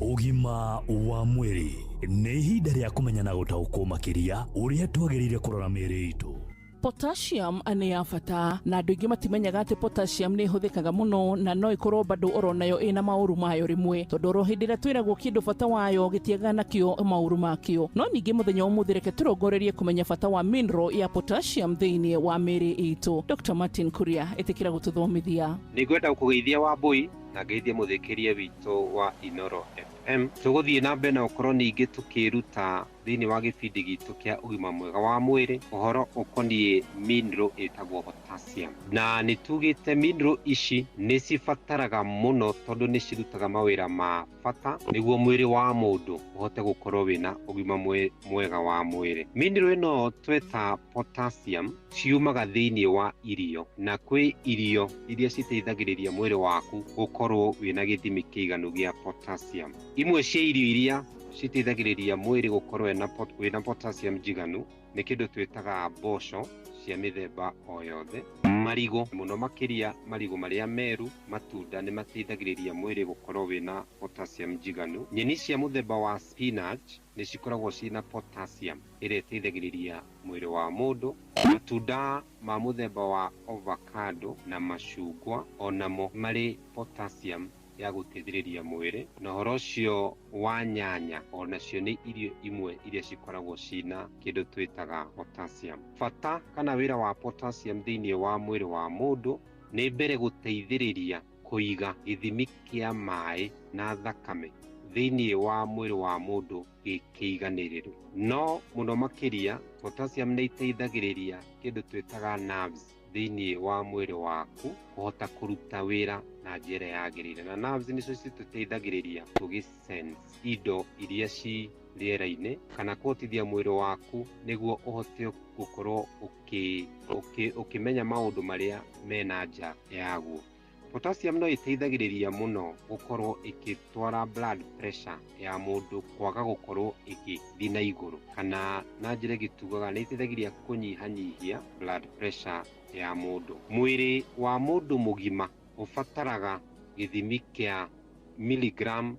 Ũgima wa mwĩrĩ nĩ ihinda rĩa kũmenya na gũtaũkwo makĩria ũrĩa twagĩrĩire kũrora mĩĩrĩ itũ. Potassium nĩ ya bata na andũ aingĩ matimenyaga atĩ potassium nĩ ĩhũthĩkaga mũno na no ĩkorwo bado oro nayo ĩna maũru mayo rĩmwe, tondũ oro hĩndĩ ĩrĩa twĩragwo kĩndũ bata wayo gĩtiagaga nakĩo maũru makĩo. No ningĩ mũthenya ũmũthĩ reke tũrongorerie kũmenya bata wa mineral ya potassium thĩinĩ wa mĩĩrĩ itũ. Dr. Martin Kuria, ĩtĩkĩra gũtũthomithia. Nĩngwenda gũkũgeithia Wambui na ngeithie mũthikĩria witũ wa Inoro FM. Tũgũthiĩ na mbere na gũkorwo ningĩ tũkĩruta thĩinĩ wa gĩbindi gitũ kĩa ũgima mwega wa mwĩrĩ ũhoro ũkoniĩ mineral ĩtagwo potassium. Na nĩ tugĩte mineral ici nĩ cibataraga mũno tondũ nĩ cirutaga mawĩra ma bata nĩguo mwĩrĩ wa mũndũ ũhote gũkorwo wĩna ũgima mwega wa mwĩrĩ. Mineral ĩno tweta potassium ciumaga thĩinĩ wa irio, na kwĩ irio iria citeithagĩrĩria mwĩrĩ waku gũkorwo wĩna gĩthimi kĩiganu gĩa potassium. Imwe cia irio iria citeithagĩrĩria mwĩrĩ gũkorwo wĩna potassium njiganu nĩ kĩndũ twĩtaga mboco cia mĩthemba o yothe, marigũ mũno makĩria marigũ marĩa meru, matunda nĩ mateithagĩrĩria mwĩrĩ gũkorwo wĩna potassium njiganu. Nyeni cia mũthemba wa spinach nĩ cikoragwo ciĩna potassium ĩrĩa ĩteithagĩrĩria mwĩrĩ wa mũndũ. Matunda ma mũthemba wa avocado na macungwa onamo marĩ potassium ya gũteithĩrĩria mwĩrĩ. Na ũhoro ũcio wa nyanya onacio nĩ irio imwe iria cikoragwo ciĩna kĩndũ twĩtaga potassium. Bata kana wĩra wa potassium thĩinĩ wa mwĩrĩ wa mũndũ nĩ mbere gũteithĩrĩria kũiga gĩthimi kĩa maĩ na thakame thĩinĩ wa mwĩrĩ wa mũndũ gĩkĩiganĩrĩru. No mũno makĩria potassium nĩ iteithagĩrĩria kĩndũ twĩtaga nerves thĩinĩ wa mwĩrĩ waku kũhota kũruta wĩra na njĩra yagĩrĩire. Na nerves nĩcio citũteithagĩrĩria tũgĩ sense indo iria ci rĩera-inĩ kana kũhotithia mwĩrĩ waku nĩguo ũhote gũkorwo ũkĩmenya maũndũ marĩa mena nja yaguo. Potassium no ĩteithagĩrĩria mũno gũkorwo ĩgĩtwara blood pressure ya mũndũ kwaga gũkorwo ĩgĩthiĩ na igũrũ, kana na njĩra ĩngĩ tugaga nĩ ĩteithagĩrĩria kũnyihanyihia blood pressure ya mũndũ. Mwĩrĩ wa mũndũ mũgima ũbataraga gĩthimi kĩa miligram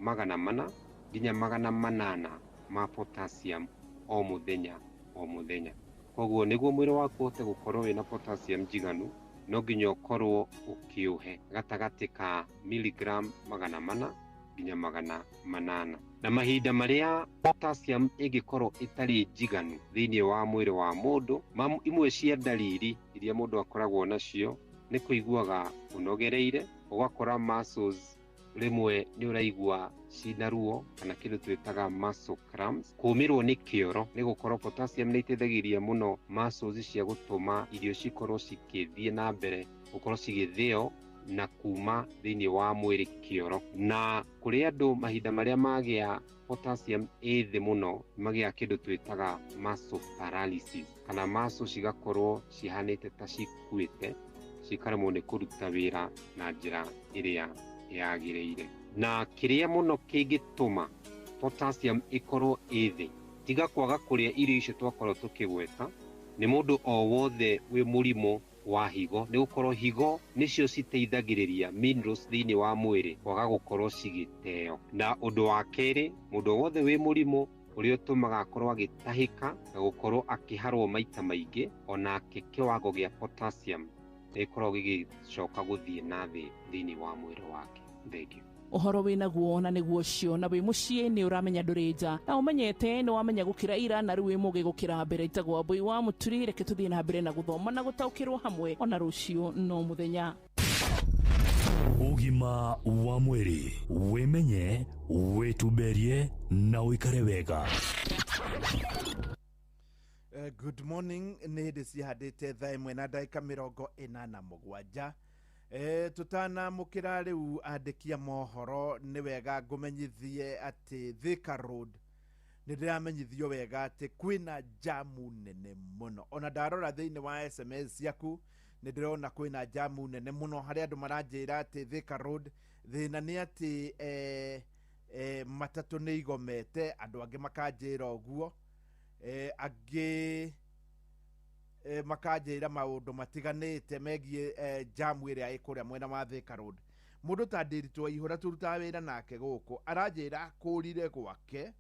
400 nginya 800 ma potassium o mũthenya o mũthenya. Koguo nĩguo mwĩrĩ waku ũhote gũkorwo wĩna potassium njiganu, no nginya ũkorwo ũkĩũhe gatagatĩ ka miligram 400 nginya 800. Na mahinda marĩa potassium ĩngĩkorwo ĩtarĩ njiganu thĩinĩ wa mwĩrĩ wa mũndũ, imwe cia ndariri iria mũndũ akoragwo nacio nĩ kũiguaga ũnogereire, ũgakora muscles rĩmwe nĩ ũraigua cina ruo kana kĩndũ twĩtaga muscle cramps, kũmĩrwo nĩ kĩoro nĩ gũkorwo potassium nĩ iteithagĩrĩria mũno muscles cia gũtũma irio cikorwo cikĩthiĩ na mbere gũkorwo cigĩthĩo na kuma thĩinĩ wa mwĩrĩ kĩoro. Na kũrĩ andũ mahinda marĩa magĩa potassium ĩ thĩ mũno magĩa kĩndũ twĩtaga muscle paralysis, kana muscle cigakorwo cihanĩte ta cikuĩte, cikaremwo nĩ kũruta wĩra na njĩra ĩrĩa yagĩrĩire. Na kĩrĩa mũno kĩngĩtũma potassium ĩkorwo ĩ thĩ, tiga kwaga kũrĩa irio icio twakorwo tũkĩgweta, nĩ mũndũ o wothe wĩ mũrimũ wa higo, nĩ gũkorwo higo nĩcio citeithagĩrĩria minerals thĩinĩ wa mwĩrĩ kwaga gũkorwo cigĩteo. Na ũndũ wa kerĩ, mũndũ wothe wĩ mũrimũ ũrĩa ũtũmaga akorwo agĩtahĩka na gũkorwo akĩharwo maita maingĩ, onake kĩwango gĩa potassium nĩgĩkoragwo gĩgĩcoka gũthiĩ na thĩ thĩinĩ wa mwĩrĩ wake. Thank you. Ũhoro wĩnaguo na nĩguo ũcio, na wĩ mũciĩ nĩ ũramenya ndũrĩ nja, na ũmenyete nĩ wamenya gũkĩra ira, na rĩu wĩ mũgĩ gũkĩra mbere. Ĩtagwo Wambui wa Mũturi. Reke tũthiĩ na mbere na gũthoma na gũtaũkĩrwo hamwe ona rũciũ no mũthenya. Ũgima wa mwĩrĩ, wĩmenye, wĩtumberie na ũikare wega. Good morning. Nĩ hĩndĩ cihandĩte 1:47. Tũtanamũkĩra rĩu andĩki a mohoro, nĩ wega ngũmenyithie atĩ Thika Road nĩ ndĩramenyithio wega atĩ kwĩna jamu nene mũno. Ona ndarora thĩinĩ wa SMS ciaku nĩ ndĩrona kwĩna jamu nene mũno, harĩa andũ maranjĩra atĩ Thika Road thĩna nĩ atĩ matatũ nĩ igomete, andũ angĩ makanjĩra ũguo, angĩ makanjĩra maũndũ matiganĩte megiĩ jamu ĩrĩa ĩ kũrĩa mwena wa Thika Road. Mũndũ ta Ndiritu Waihũra tũrutaga wĩra nake gũkũ aranjĩra kũrire gwake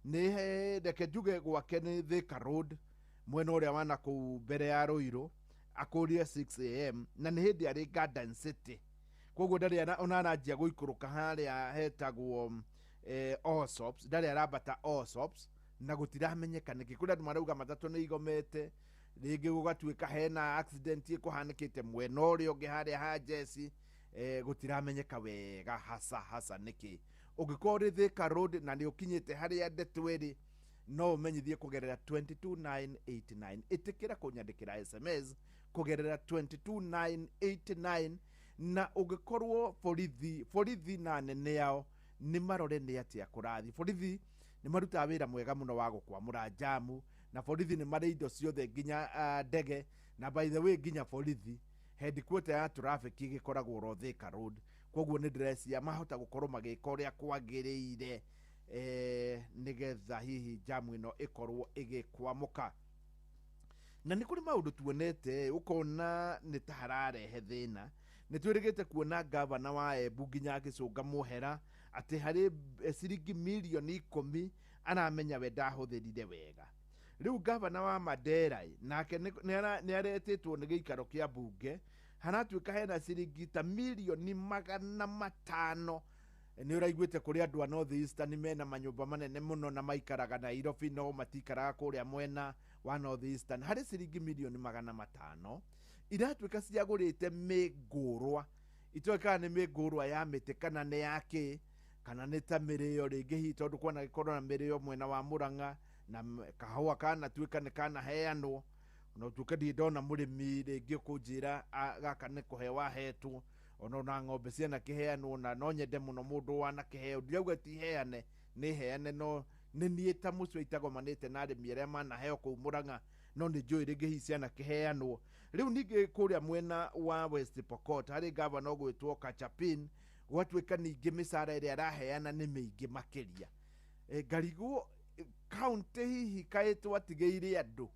nĩ, reke njuge gwake nĩ Thika Road mwena ũrĩa wa nakũu mbere ya Ruiru, akũrire 6 am na nĩ hĩndĩ arĩ Garden City, koguo ndarĩ ona aranjia gũikũrũka harĩa hetagwo Allsops, ndarĩ arambata Allsops na gũtiramenyeka nĩkĩ. Kũrĩ andũ marauga matatũ nĩ igomete, rĩngĩ gũgatuĩka hena accident ĩkũhanĩkĩte mwena ũrĩa ũngĩ harĩa ha Jesi, gũtiramenyeka wega hasa hasa nĩkĩ. Ũngĩkorwo ũrĩ Thika Road na nĩ ũkinyĩte harĩa ndeto ĩrĩ, no ũmenyithie kũgerera 22989. Ĩtĩkĩra kũnyandĩkĩra SMS kũgerera 22989, na ũngĩkorwo borithi na anene ao nĩ marore nĩ atĩa kũrathiĩ. Borithi nĩ marutaga wĩra mwega mũno wa gũkwamũra jamu, na borithi nĩ marĩ indo ciothe nginya ndege, na by the way nginya borithi headquarter ya traffic ĩgĩkoragwo oro Thika Road, koguo nĩ ndĩrecia mahota gũkorwo magĩka ũrĩa kwagĩrĩire nĩgetha hihi jamu ĩno ĩkorwo ĩgĩkwamũka. Na nĩ kũrĩ maũndũ tuonete ũkona nĩ ta hararehe thĩna. Nĩ twĩrĩgĩte kuona gavana wa Embu nginya agĩcũnga mũhera atĩ harĩ ciringi mirioni 10 aramenya we ndahũthĩrire wega. Rĩu gavana wa Mandera nake nĩ aretĩtwo nĩ gĩikaro kĩa mbunge, haratuĩka hena ciringi ta mirioni 500. Nĩ ũraiguĩte kũrĩ andũ a North Eastern mena manyũmba manene mũno na maikaraga Nairobi, no matikaraga kũrĩa mwena wa North Eastern. Harĩ ciringi mirioni 500 iratuĩka ciagũrĩte mĩngũrwa, itoĩ kana nĩ mĩngũrwa ya mĩtĩ kana nĩ ya kĩ, kana nĩ ta mĩrĩo rĩngĩ hihi, tondũ kwana gĩkorwo na mĩrĩo mwena wa Murang'a na kahũa kanatuĩka nĩ kanaheanwo, na ũtuĩke ndirĩ ndona mũrĩmi rĩngĩ ũkũnjĩra gaka nĩ kũhe wahetwo, ona ng'ombe cianakĩheanwo, na no nyende mũno mũndũ wanakĩheo. Ndirauga ti heane, nĩ heane, no nĩ niĩ ta mũcio itagomanĩte na arĩmi arĩa manaheo kũu Murang'a, no nĩ njũĩ rĩngĩ hihi cianakĩheanwo. Rĩu ningĩ kũrĩa mwena wa West Pokot harĩ gavana ũgwĩtwo Kachapin, gwatuĩka ningĩ mĩcara ĩrĩa araheana nĩ mĩingĩ makĩria. Ngarigwo kaunti hihi kaĩ twatigĩire andũ.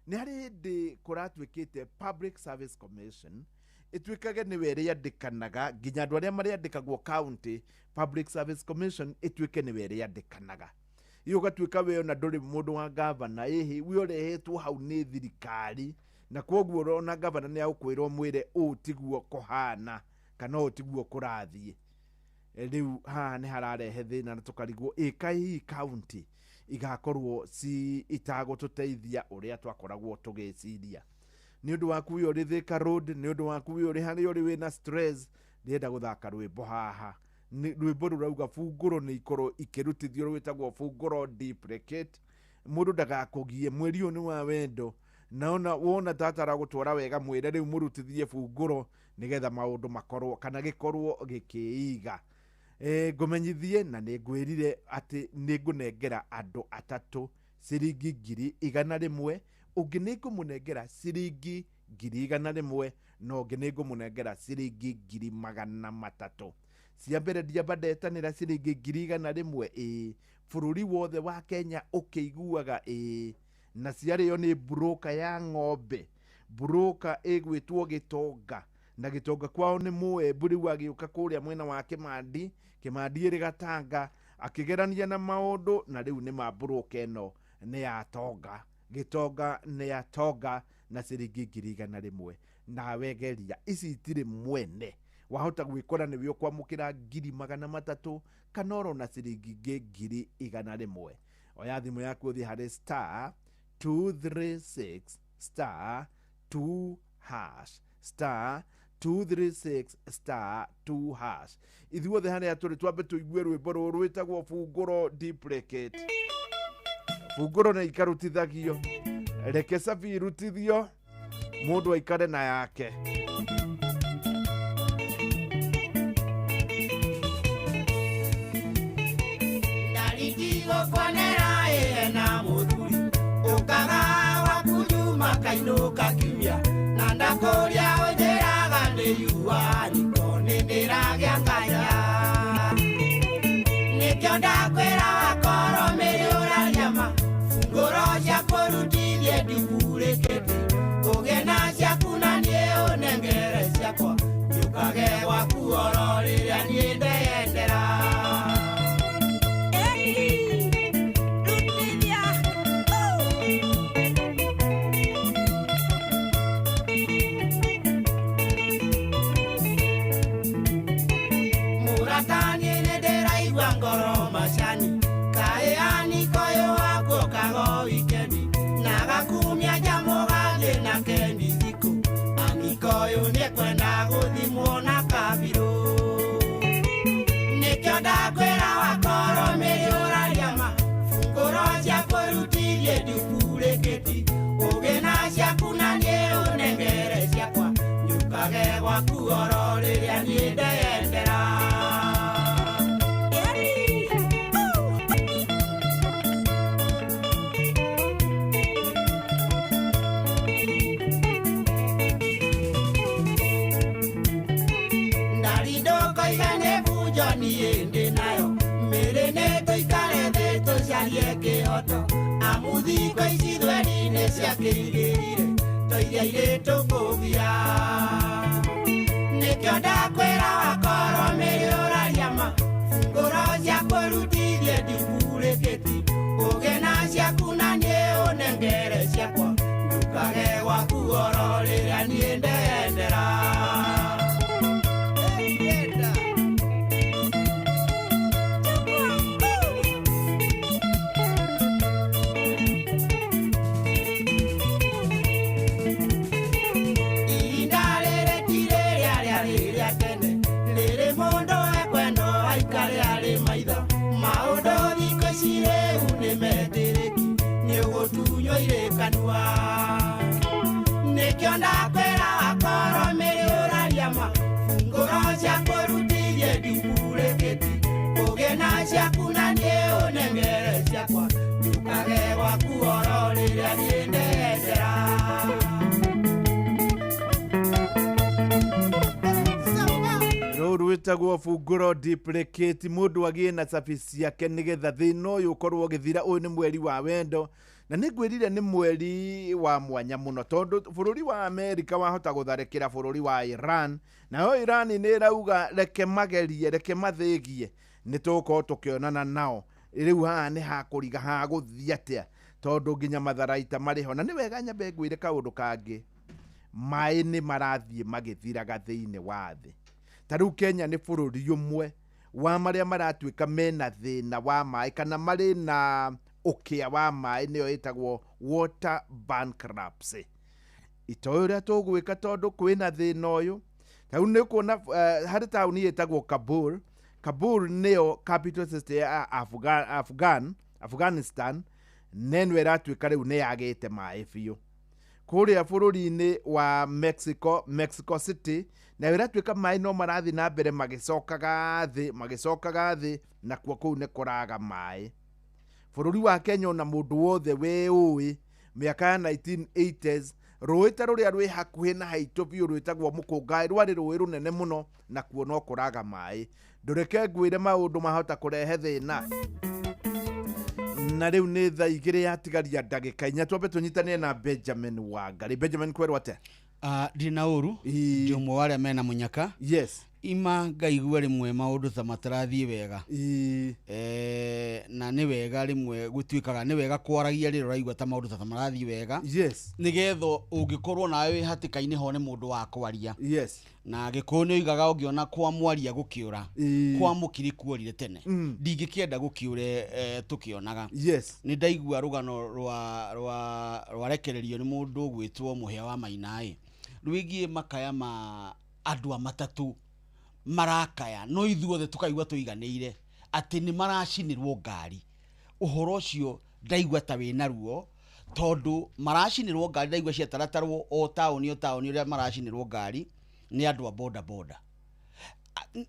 Nĩ harĩ hĩndĩ kũratuĩkĩte Public Service Commission ĩtuĩkage nĩwe ĩrĩandĩkanaga, nginya andũ arĩa marĩandĩkagwo county, Public Service Commission ĩtuĩke nĩwe ĩrĩandĩkanaga. Iyo ũgatuĩka we ona ndũrĩ mũndũ wa gavana, ĩhĩ we ũrehetwo hau nĩ thirikari, na kwoguo ona gavana nĩ agũkwĩra ũmwĩre ũũ tiguo kũhana kana ũũ tiguo kũrathiĩ. Rĩu haha nĩ hararehe thĩna na tũkarigwo ĩka hihi kaunti igakorwo ci itagũtũteithia ũrĩa twakoragwo tũgĩciria. Nĩ ũndũ waku ũyũ ũrĩ Thika Road, nĩ ũndũ waku ũyũ ũrĩ harĩa ũrĩ wĩna stress, ndĩrenda gũthaka rwĩmbo haha. Nĩ rwĩmbo rũrauga bungũro nĩ ikorwo ikĩrutithio, rwĩtagwo bungũro duplicate. Mũndũ ndagakũgie, mweri ũyũ nĩ wa wendo, na ona wona tata aragũtwara wega mwĩre rĩu mũrutithie bungũro nĩgetha maũndũ makorwo kana gĩkorwo gĩkĩiga. Ngũmenyithie na nĩ ngwĩrire atĩ nĩ ngũnengera andũ atatũ ciringi 100,000, ũngĩ nĩ ngũmũnengera ciringi 100,000, na ũngĩ nĩ ngũmũnengera ciringi 300,000. Cia mbere ndiamba ndetanĩra ciringi 100,000, ĩĩ bũrũri wothe wa Kenya ũkĩiguaga, ĩĩ na ciarĩo nĩ broker ya ng'ombe, broker ĩgwĩtwo Gĩtonga, na Gĩtonga kwao nĩ Mũembu. Rĩu agĩũka kũrĩa mwena wa Kĩmandi, Kĩmandi ĩrĩ Gatanga, akĩgerania na maũndũ, na rĩu nĩ ma broker ĩno nĩ ya Tonga, Gĩtonga nĩ ya Tonga na ciringi 100,000. Nawe geria ici itirĩ mwene, wahota gwĩkora nĩwe ũkwamũkĩra 300,000 kana oro na ciringi ingĩ 100,000. Oya thimũ yaku ũthiĩ harĩ star 236 star 2 hash star 236 star 2 hash. Ithuothe harĩa tũrĩ twambe tũigue rwĩmbo rũrũ rwĩtagwo bungũro duplicate. Bungũro nĩ ikarutithagio, reke cabi irutithio, mũndũ aikare na yake. Ndaritigo kwanera ĩna mũthuri ũkaga waku juma kainũka kiumia, na ndakũria ũnjĩraga nĩ yua niko nĩ ndĩragĩa nganya. Nĩkĩo ndakwĩra wakorwo mĩrĩ ũraria ma bungũro cia kũrutithie ndipurĩkĩte, ũgĩe na ciaku na niĩ ũnengere ciakwa, njũkage gwaku oro rĩrĩa niĩ ndeyendera. Amuthiko ici thweri-inĩ ciakĩigĩrire toiria irĩ tũkũgia. Nĩkĩo ndakwĩra wakorwo mĩrĩ ũraria ma bungũro cia kũrutithie ndipurĩkĩti, ũgĩe na ciaku na niĩ ũnengere ciakwa, njũkage gwaku oro rĩrĩa niĩ ndeyendera. Nĩkĩo ndakwĩra wakorwo mĩrĩ ũraria ma bungũro cia kũrutithie ndipurĩkĩti, ũgĩe na ciaku na niĩ ũnengere ciakwa, njũkage gwaku oro rĩrĩa niĩ ndeyendera. Rũu rwĩtagwo bungũro duplicate, mũndũ agĩe na cabi ciake nĩgetha thĩna ũyũ ũkorwo ũgĩthira. Ũyũ nĩ mweri wa wendo, na nĩ ngwĩrire nĩ mweri wa mwanya mũno tondũ bũrũri wa Amerika wahota gũtharĩkĩra bũrũri wa Iran, nayo Iran nĩ ĩrauga reke magerie, reke mathĩgie, nĩ tũgũkorwo tũkĩonana nao. Rĩu haha nĩ hakũriga hagũthiĩ atĩa tondũ nginya matharaita marĩ ho. Na nĩ wega nyambe ngwĩre kaũndũ kangĩ, maĩ nĩ marathiĩ magĩthiraga thĩinĩ wa thĩ. Ta rĩu Kenya nĩ bũrũri ũmwe wa marĩa maratuĩka mena thĩna wa maĩ kana marĩ na ũkĩa wa maĩ, nĩyo ĩtagwo water bankruptcy. Itoĩ ũrĩa tũgwĩka tondũ kwĩna thĩna ũyũ. Ta rĩu nĩ ũkuona harĩ taũni ĩtagwo Kabul. Kabul nĩyo capital city ya Afghanistan, na ĩno ĩratuĩka rĩu nĩ yagĩte maĩ biũ. Kũrĩa bũrũri-inĩ wa Mexico, Mexico City, nayo ĩratuĩka maĩ no marathiĩ na mbere magĩcokaga thĩ, nakuo kũu nĩ kũraga maĩ. Bũrũri wa Kenya ona mũndũ wothe wĩũĩ mĩaka ya 1980s, rũĩ ta rũrĩa rwĩ hakuhĩ na haitũ biũ rwĩtagwo Mũkũngaĩ, rwarĩ rũĩ rũnene mũno, nakuo no kũraga maĩ. Ndũreke ngwĩre maũndũ mahota kũrehe thĩna. Na rĩu nĩ thaa 2 yatigaria ndagĩka 4, twambe tũnyitanĩre na Benjamin Wangari. Benjamin, kwerwo atĩa? Ndirĩ na ũru, ndĩ ũmwe wa arĩa mena mũnyaka. Yes. Ima ngaigua rĩmwe maũndũ ta matarathiĩ wega. Na nĩ wega rĩmwe gũtuĩkaga nĩ wega kwaragia rĩrĩa ũraigua ta maũndũ ta marathiĩ wega. Yes. Nĩgetha ũngĩkorwo nawe wĩ hatĩka-inĩ ho nĩ mũndũ wa kwaria. Yes. Na Gĩkũyũ nĩ oigaga ũngĩona kwa mwaria gũkĩũra, kwa mũkiri kuorire tene. Ndingĩkĩenda gũkĩũre tũkĩonaga. Yes. Nĩ ndaigua rũgano rwa rwarekererio nĩ mũndũ ũgwĩtwo Mũhĩa wa Mainaĩ rwĩgiĩ makaya ma andũ a matatũ marakaya, no ithuothe tukaigua tũiganĩire atĩ nĩ maracinĩrwo ngari. Ũhoro ũcio ndaigua ta wĩna ruo tondũ maracinĩrwo ngari, ndaigua ciataratarwo o taũni o taũni ũrĩa maracinĩrwo ngari nĩ andũ a boda boda.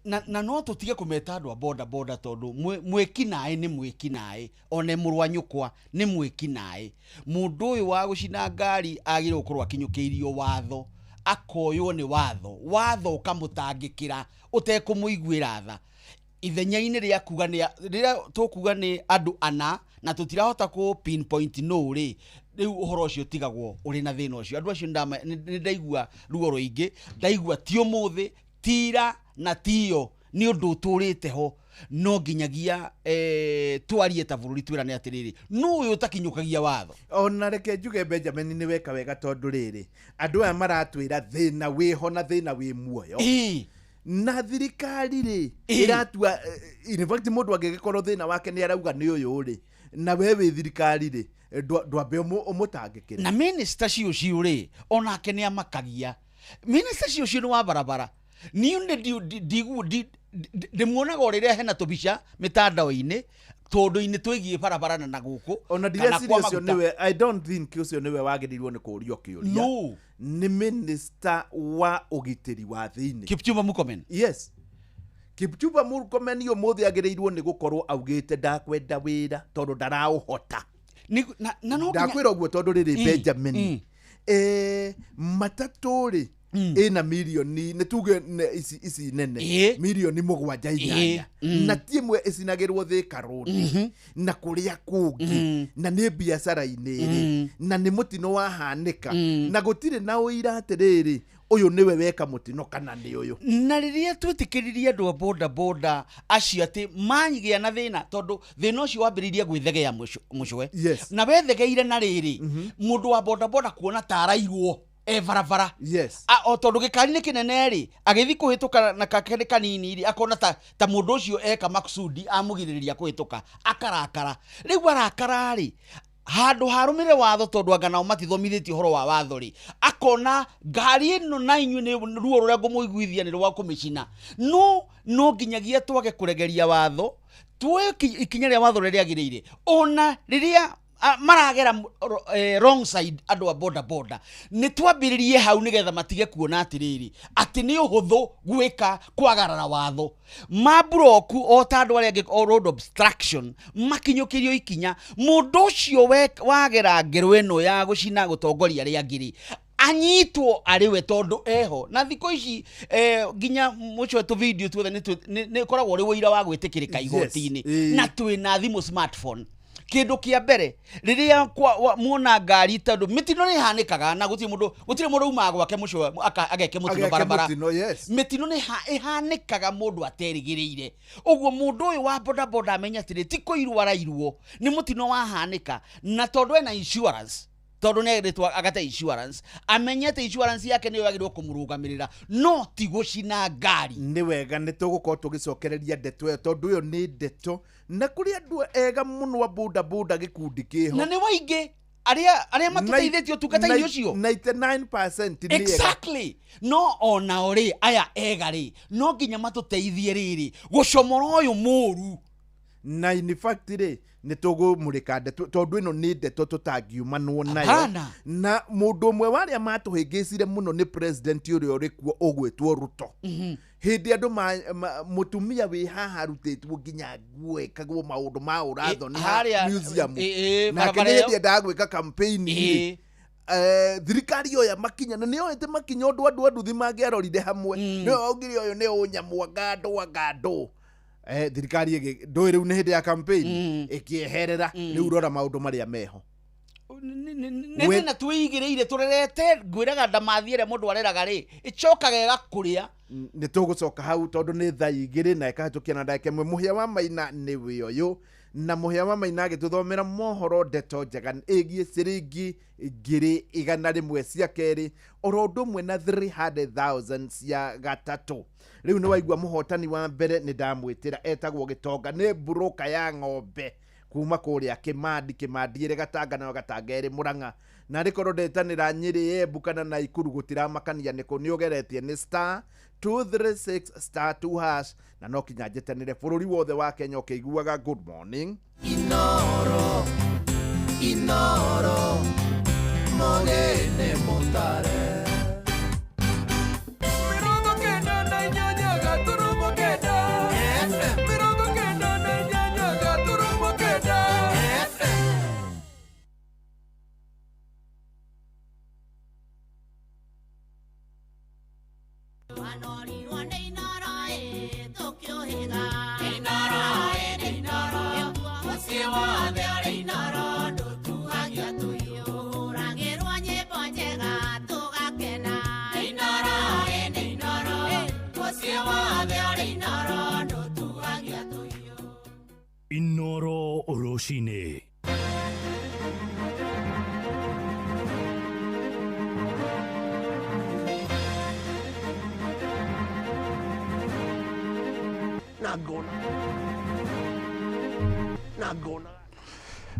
Na no tũtige kũmeta andũ a boda boda tondũ mwĩkinaĩ nĩ mwĩkinaĩ, one mũrũ wa nyũkwa nĩ mwĩkinaĩ. Mũndũ ũyũ wa gũcina ngari agĩrĩirwo gũkorwo akinyũkĩirio watho, akoywo nĩ watho, watho ũkamũtangĩkĩra ũtekũmũiguĩra tha. Ithenya-inĩ rĩa kuga nĩ rĩrĩa tũkuga nĩ andũ ana na tũtirahota kũ pinpoint no rĩ, rĩu ũhoro ũcio ũtigagwo ũrĩ na thĩna ũcio. Andũ acio nĩ ndaigua ruo rũingĩ, ndaigua ti ũmũthĩ, tira na tiyo nĩ ũndũ ũtũrĩte ho, no nginyagia twarie ta bũrũri twĩrane atĩrĩrĩ, nũ ũyũ ũtakinyũkagia watho? Ona reke njuge Benjamin nĩ weka wega tondũ rĩrĩ, andũ aya maratwĩra thĩna wĩho na thĩna wĩ muoyo. Na thirikari rĩ ĩratua, in fact mũndũ angĩgĩkorwo thĩna wake nĩ arauga nĩ ũyũ rĩ, na we wĩ thirikari rĩ, ndwambe ũmũtangĩkĩre. Na minister Ciũciũ rĩ, onake nĩ amakagia. Minister Ciũciũ nĩ wa barabara. Niĩ nĩ ndĩmuonaga o rĩrĩa hena tũbica mĩtandao-inĩ tũndũ-inĩ twĩgiĩ barabara na gũkũ. Ona ndireciria ũcio nĩwe, I don't think ũcio nĩwe wagĩrĩirwo nĩ kũũrio kĩũria. No. Nĩ minister wa ũgitĩri wa thĩinĩ, Kipchumba Murkomen. Yes. Kipchumba Murkomen ũmũthĩ agĩrĩirwo nĩ gũkorwo augĩte ndakwenda wĩra tondũ ndaraũhota. Ndakwĩra ũguo tondũ rĩrĩ Benjamin, matatũ rĩ ĩna milioni nĩ tuge ici nene milioni 7 8, na ti ĩmwe ĩcinagĩrwo Thika Road na kũrĩa kũngĩ, na nĩ biacara-inĩ rĩ, na nĩ mũtino wahanĩka, na gũtirĩ na ũira atĩrĩrĩ ũyũ nĩwe weka mũtino kana nĩ ũyũ. Na rĩrĩa twĩtĩkĩririe andũ a boda boda acio atĩ manyigĩa na thĩna, tondũ thĩna ũcio wambĩrĩirie gwĩthegea mũcwe. Na wethegeire na rĩrĩ, mũndũ wa boda boda kuona ta arairwo e barabara. Yes. O tondũ gĩkari nĩ kĩnene rĩ, agĩthiĩ kũhĩtũka na kakĩrĩ kanini rĩ, akona ta mũndũ ũcio eka makusudi amũgirĩrĩria kũhĩtũka, akarakara. Rĩu arakara rĩ, handũ harũmĩrĩre watho tondũ anga nao matithomithĩtio ũhoro wa watho rĩ, akona ngari ĩno na inyuĩ nĩ ruo rũrĩa ngũmũiguithia nĩ rwa kũmĩcina. No nginyagia twage kũregeria watho, tuoe ikinya rĩa watho rĩrĩa rĩagĩrĩire. Ona rĩrĩa maragera wrong side andũ a boda boda, nĩ twambĩrĩrie hau nĩgetha matige kuona atĩrĩrĩ atĩ nĩ ũhũthũ gwĩka kwagarara watho. Mamburoku o ta andũ arĩa angĩ o road obstruction makinyũkĩrio ikinya, mũndũ ũcio wagera ngero ĩno ya gũcina gũtongoria arĩa angĩ rĩ, anyitwo arĩ we tondũ eho. Na thikũ ici nginya mũcwe tũ video tuothe nĩ ĩkoragwo ũrĩ ũira wa gwĩtĩkĩrĩka igoti-inĩ, na twĩna thimũ smartphone. Kĩndũ kĩa mbere rĩrĩa muona ngari, tondũ mĩtino nĩ ĩhanĩkaga na gũtirĩ mũndũ umaga gwake mũciĩ ageke mũtino Ageke barabara. mũtino, yes. Mĩtino nĩ ĩhanĩkaga mũndũ aterĩgĩrĩire. Ũguo mũndũ ũyũ wa bodaboda amenye atĩrĩ, ti kũirwo arairwo, nĩ mũtino wahanĩka, na tondũ ena insurance, tondũ nĩ agĩrĩtwo agate insurance, amenye atĩ insurance yake nĩyo yagĩrĩirwo kũmũrũgamĩrĩra, no ti gũcina ngari. Nĩ wega nĩ tũgũkorwo tũgĩcokereria ndeto ĩyo, tondũ ĩyo nĩ ndeto na kũrĩ andũ ega mũno a bodaboda gĩkundi kĩho, na nĩ waingĩ arĩa matũteithĩtie ũtungata-inĩ ũcio. 99% nĩ ega. Exactly. No onao rĩ, aya ega rĩ, no nginya matũteithie rĩrĩ gũcomora ũyũ mũru. Na in fact rĩ, nĩ tũgũmũrĩka ndeto, tondũ ĩno nĩ ndeto tũtangiumanwo nayo. Hapana. Na mũndũ ũmwe wa arĩa matũhĩngĩcire mũno nĩ president ũrĩa ũrĩ kuo ũgwĩtwo Ruto. Hĩndĩ andũ mũtumia wĩ haha arutĩtwo nginya nguo ĩkagwo maũndũ ma ũrathoni Harĩa- museum. Nake Nake barabara nĩ ĩyo. hĩndĩ endaga gwĩka campaign rĩ, thirikari yoya makinya, na nĩyoete makinya ũndũ andũ a nduthi mangĩarorire hamwe, nĩwe waugire ũyũ nĩ ũnyamũ anga ndũ anga ndũ. Thirikari ĩgĩ ndũĩ rĩu nĩ hĩndĩ ya campaign ĩkĩeherera. Rĩu rora maũndũ marĩa meho. Nĩ thĩna twĩigĩrĩire tũrerete. Ngwĩraga ndamathi ĩrĩa mũndũ areraga rĩ, ĩcokaga ĩgakũrĩa. Nĩ tũgũcoka hau tondũ nĩ thaa 2 na ĩkahĩtũkia na ndagĩka 1. Mũhĩa wa Maina nĩ wĩ ũyũ, na Mũhĩa wa Maina agĩtũthomera mohoro, ndeto njega ĩgiĩ ciringi 100,000 cia kerĩ, oro ũndũ ũmwe na 300,000 cia gatatũ. Rĩu nĩ waigua mũhotani wa mbere nĩ ndamwĩtĩra, etagwo Gĩtonga, nĩ mburũka ya ng'ombe kuma kũrĩa Kĩmandi. Kĩmandi ĩrĩ Gatanga, nayo Gatanga ĩrĩ Mũrang'a. Na rĩkorwo ndetanĩra Nyĩrĩ, Embu kana Naikuru, gũtiramakania nĩkũ, nĩ ũgeretie nĩ star 236 star 2 hash, na no kinya njĩtanĩre bũrũri wothe wa Kenya ũkĩiguaga. Good morning. Inoro, Inoro, Mogene Mutare. 98.9 FM. 98.9 FM. Inoro rũcinĩ.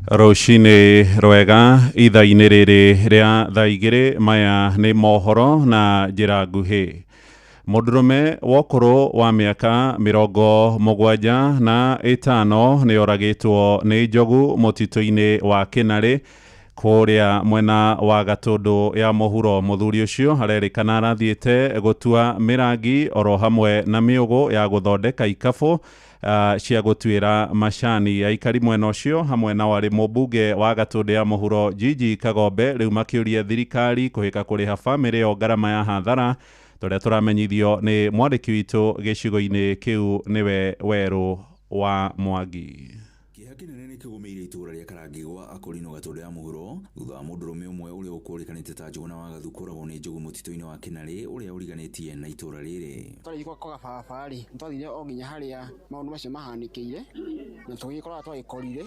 Rũcinĩ rwega ithaa-inĩ rĩrĩ rĩa thaa 2. Maya nĩ mohoro na njĩra nguhĩ. Mũndũrũme wa ũkũrũ wa mĩaka 75 nĩ oragĩtwo nĩ njogu mũtitũ-inĩ wa Kĩnarĩ kũrĩa mwena wa Gatũndũ ya mũhuro. Mũthuri ũcio arerĩkana arathiĩte gũtua mĩrangi oro hamwe na mĩũgũ ya gũthondeka ikabũ cia gũtuĩra macani. Aikari mwena ũcio hamwe na warĩ mũmbunge wa Gatũndũ ya mũhuro Gigi Kagombe rĩu makĩũria thirikari kũhĩka kũrĩha bamĩrĩ ĩyo ngarama ya hathara, tũrĩa tũramenyithio nĩ mwandĩki witũ gĩcigo-inĩ kĩu nĩwe Werũ wa Mwangi. Kĩeha kĩnene nĩ kĩgũmĩire itũũra rĩa Karangi gwa Akorino Gatũndũ ya mũhuro thutha wa mũndũrũme ũmwe ũrĩa ũkũrĩkanĩte ta Njũgũna wa Gathu kũragwo nĩ njogu mũtitũ-inĩ wa Kĩnarĩ ũrĩa ũriganĩtie na itũũra rĩrĩ. Twarĩkia kwa baba rĩ, nĩtwathire o nginya harĩa maũndũ macio mahanĩkĩire, na tũgĩkora twagĩkorire,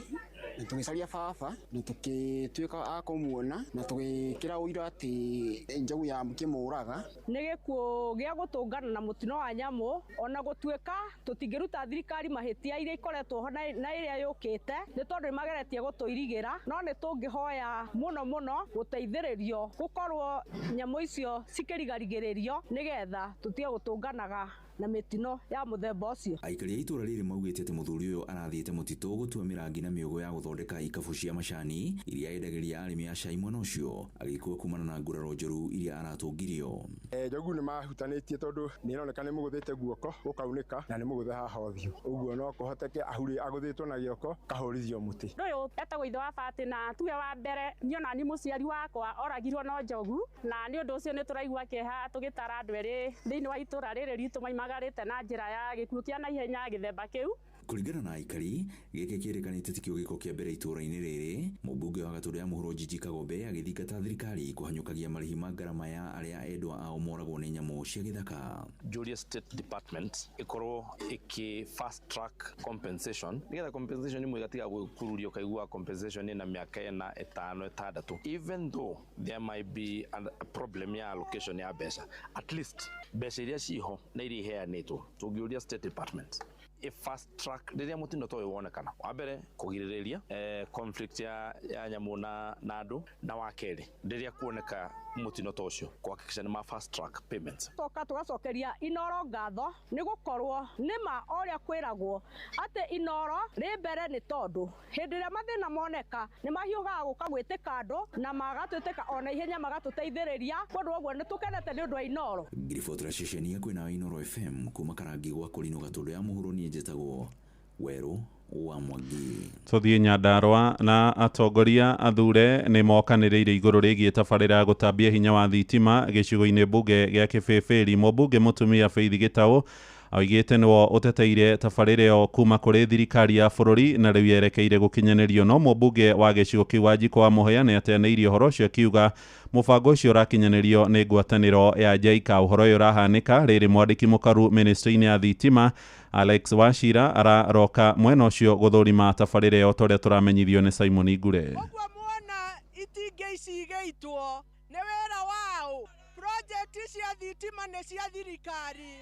na tũgĩcaria baba, na tũgĩtuĩka a kũmuona, na tũgĩkĩra ũira atĩ njogu yakĩmũraga. Nĩ gĩkuũ gĩa gũtũngana na mũtino wa nyamũ, ona gũtuĩka tũtingĩruta thirikari mahĩtia iria ikoretwo ho na ĩrĩa yũkĩte, nĩ tondũ nĩmageretie gũtũirigĩra, no nĩ tũngĩhoya mũno mũno gũteithĩrĩrio gũkorwo nyamũ icio cikĩrigarigĩrĩrio nĩgetha tũtige gũtũnganaga na mĩtino ya mũthemba ũcio. Aikari a itũũra rĩrĩ maugĩte atĩ mũthuri ũyũ arathiĩte mũtitũ gũtua mĩrangi na mĩũgũ ya gũthondeka ikabũ cia macani iria endagĩria arĩmi a cai mwena ũcio, agĩkua kumana na nguraro njũru iria aratũngirio. Njogu nĩ mahutanĩtie tondũ nĩ ĩroneka nĩ mũgũthĩte guoko gũkaunĩka na nĩ mũgũthe haha ũthiũ, ũguo no kũhoteke agũthĩtwo na gĩoko kahũrithio mũtĩ. Ũndũ ũyũ etagwo ithe wa Batĩ, na tuge wa mbere niĩ ona niĩ mũciari wakwa oragirwo no njogu, na nĩ ũndũ ũcio nĩ tũraigua kĩeha tũgĩtara andũ erĩ thĩinĩ wa itũũra rĩrĩ ritũ maimagarĩte na njĩra ya gĩkuũ kĩa naihenya gĩthemba kĩu. Kũringana na aikari, gĩkĩ kĩrĩkanĩte tikĩo gĩko kĩa mbere itũũra-inĩ rĩrĩ. Mũmbunge wa Gatũndũ ya Mũhuro Njiji Kagombe agĩthingata thirikari kũhanyũkagia marĩhi ma ngarama ya arĩa endwa ao moragwo nĩ nyamũ cia gĩthaka. Julia State Department ikorwo iki fast track compensation nigetha compensation imwe igatiga gwikururia ukaigua compensation ina miaka ĩna ĩtano ĩtandatũ, even though there might be a problem ya allocation ya mbeca, at least mbeca iria ciho na iria iheanĩtwo tũngĩũria State Department i fast track rĩrĩa mũtino ta ũyũ wonekana, wa mbere kũgirĩrĩria conflict ya nyamũ na andũ, na wa kerĩ rĩrĩa kuoneka mũtino ta ũcio kuhakikisha nĩ ma fast track payments. Toka tugacokeria Inoro ngatho nĩ gũkorwo nĩma ũrĩa kwĩragwo atĩ Inoro rĩ mbere nĩ tondũ hĩndĩ ĩrĩa mathĩna moneka nĩ mahiũhaga gũka gwĩtĩka andũ na magatwĩtĩka ona ihenya magatũteithĩrĩria, kwoguo ũguo nĩ tũkenete nĩ ũndũ wa Inoro. Ngiribotera ceceni ya kwĩna Inoro FM kuma Karangi gwa Kũrinũ Gatũndũ ya Mũhuro, niĩ njĩtagwo Werũ wa Mwangi. Tũthiĩ Nyandarũa na atongoria athure nĩ mokanĩrĩire igũrũ rĩgiĩ tabarĩra ya gũtambia hinya wa thitima gĩcigo-inĩ mbunge gĩa Kĩbĩbĩri. Mũmbunge mũtumia Faith Gĩtaũ oigĩte nĩwe ũteteire tabarĩra ĩyo kuma kũrĩ thirikari ya bũrũri na rĩu yerekeire gũkinyanĩrio, no mũmbunge wa gĩcigo kĩu Wanjikũ wa Mũhĩa nĩ ateanĩirie ũhoro ũcio akiuga mũbango ũcio ũrakinyanĩrio nĩ ngwatanĩro ya JICA. Ũhoro ũyũ ũrahanĩka rĩrĩ mwandĩki mũkaru ministry-inĩ ya thitima Alex Wachira araroka mwena ũcio gũthũrima tabarĩra ĩyo ta ũrĩa tũramenyithio nĩ Simon Ngure. Ũguo muona itingĩ ici igĩitwo nĩ wĩra wao, project cia thitima nĩ cia thirikari.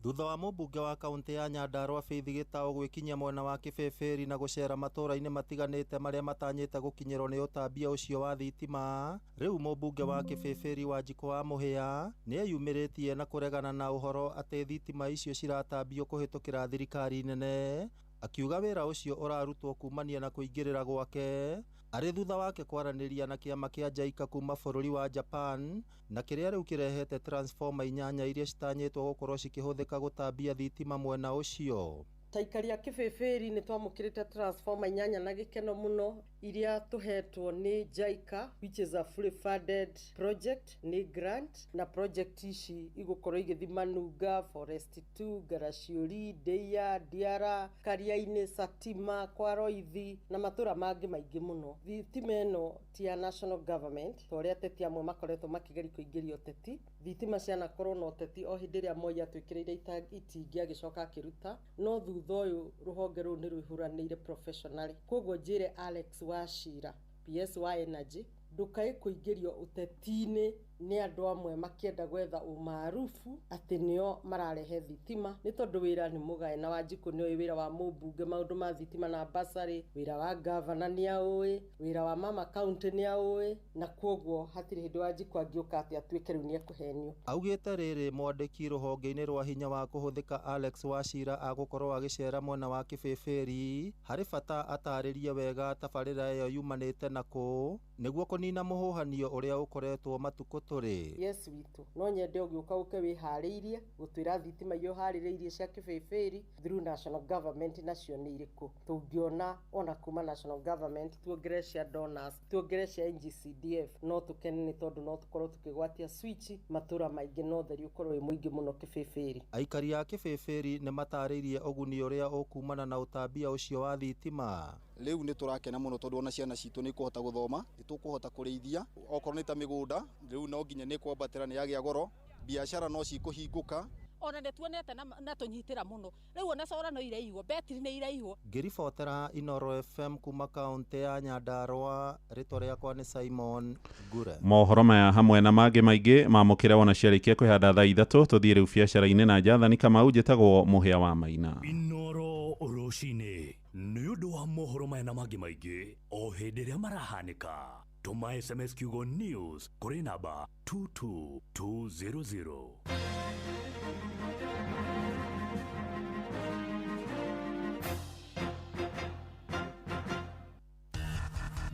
Thutha wa mũmbunge wa kaunti ya Nyandarũa Faith Gĩtaũ gwĩkinyia mwena wa Kĩbĩbĩri na gũcera matũũra-inĩ matiganĩte marĩa matanyĩte gũkinyĩrwo nĩ ũtambia ũcio wa thitima, rĩu mũmbunge wa Kĩbĩbĩri Wanjikũ wa Mũhĩa nĩeyumĩrĩtie na kũregana na ũhoro atĩ thitima icio ciratambio kũhĩtũkĩra thirikari nene, akiuga wĩra ũcio ũrarutwo kumania na kũingĩrĩra gwake arĩ thutha wake kwaranĩria na kĩama kĩa JICA kuma bũrũri wa Japan na kĩrĩa rĩu kĩrehete transformer 8 iria citanyĩtwo gũkorwo cikĩhũthĩka gũtambia thitima mwena ũcio. Ta aikari a Kĩbĩbĩri nĩ twamũkĩrĩte transformer 8 na gĩkeno mũno iria tũhetwo nĩ JICA, which is a fully funded project, nĩ grant, na project ici igũkorwo igĩthiĩ Manunga, Forest 2, Ngaraciũri, Ndeia, Ndiara, Karia-inĩ, Satima, kwa Roithi na matũra mangĩ maingĩ mũno. Thitima ĩno ti ya national government ta ũrĩa ateti amwe makoretwo makĩgeria kũingĩria ũteti. Thitima cianakorwo na ũteti o hĩndĩ ĩrĩa Moi atwĩkĩrĩire itingĩ agĩcoka akĩruta, no thutha ũyũ rũhonge rũu nĩ rwĩhũranĩire professionally. Koguo njĩre Alex Wachira, PS wa Energy, ndũkae kũingĩrio ũteti-inĩ nĩ andũ amwe makĩenda gwetha ũmaarufu atĩ nĩo mararehe thitima, nĩ tondũ wĩra nĩ mũgae na Wanjikũ nĩoĩ wĩra wa mũmbunge maũndũ ma thitima na bursary, wĩra wa gavana nĩaũĩ, wĩra wa mama county nĩaũĩ, na kwoguo hatirĩ hĩndĩ Wanjikũ angĩũka atĩ atuĩke rĩu nĩekũhenio. Augĩte rĩrĩ mwandĩki rũhonge-inĩ rwa hinya wa kũhũthĩka Alex Wachira agũkorwo agĩcera mwena wa Kĩbĩbĩri, harĩ bata atarĩrie wega tabarĩra ĩyo yumanĩte na kũ nĩguo kũnina mũhũhanio ũrĩa ũkoretwo matukũ tũrĩ. Yes witũ, no nyende ũgĩũka ũke wĩharĩirie gũtwĩra thitima iria ũharĩrĩirie cia Kĩbĩbĩri through national government nacio nĩ irĩkũ, tũngĩona ona kuma national government tuongerere cia donors, tuongerere cia NGCDF, no tũkene nĩ tondũ no tũkorwo tũkĩgwatia switch matũra maingĩ no theri ũkorwo wĩ mũingĩ mũno Kĩbĩbĩri. Aikari a Kĩbĩbĩri nĩ matarĩirie ũguni ũrĩa ũkumana na ũtambia ũcio wa thitima. Rĩu nĩ tũrakena mũno tondũ ona ciana citũ nĩ ikũhota gũthoma, nĩ tũkũhota kũrĩithia, okorwo nĩ ta mĩgũnda rĩu no nginya nĩ kwambatĩra nĩ yagĩa goro, biacara no cikũhingũka. Ona nĩ tuonete na tũnyitĩra mũno rĩu ona cora no iraihwo, betiri nĩ iraihwo. Ngĩribotera Inoro FM kuma kaunti ya Nyandarũa, rĩtwa rĩakwa nĩ Simon Ngure. Mohoro maya hamwe na mangĩ maingĩ mamũkĩre wona ciarĩkia kwĩhanda thaa 3. Tũthiĩ rĩu biacara-inĩ na Jathani Kamau, njĩtagwo Mũhĩa wa Maina. Inoro rũcinĩ nĩ ũndũ wa mohoro maya na mangĩ maingĩ o hĩndĩ ĩrĩa marahanĩka, tũma SMS kiugo news kũrĩ namba 22200.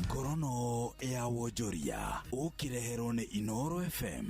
Ngorono ya wonjoria ũkĩreherwo nĩ Inoro FM.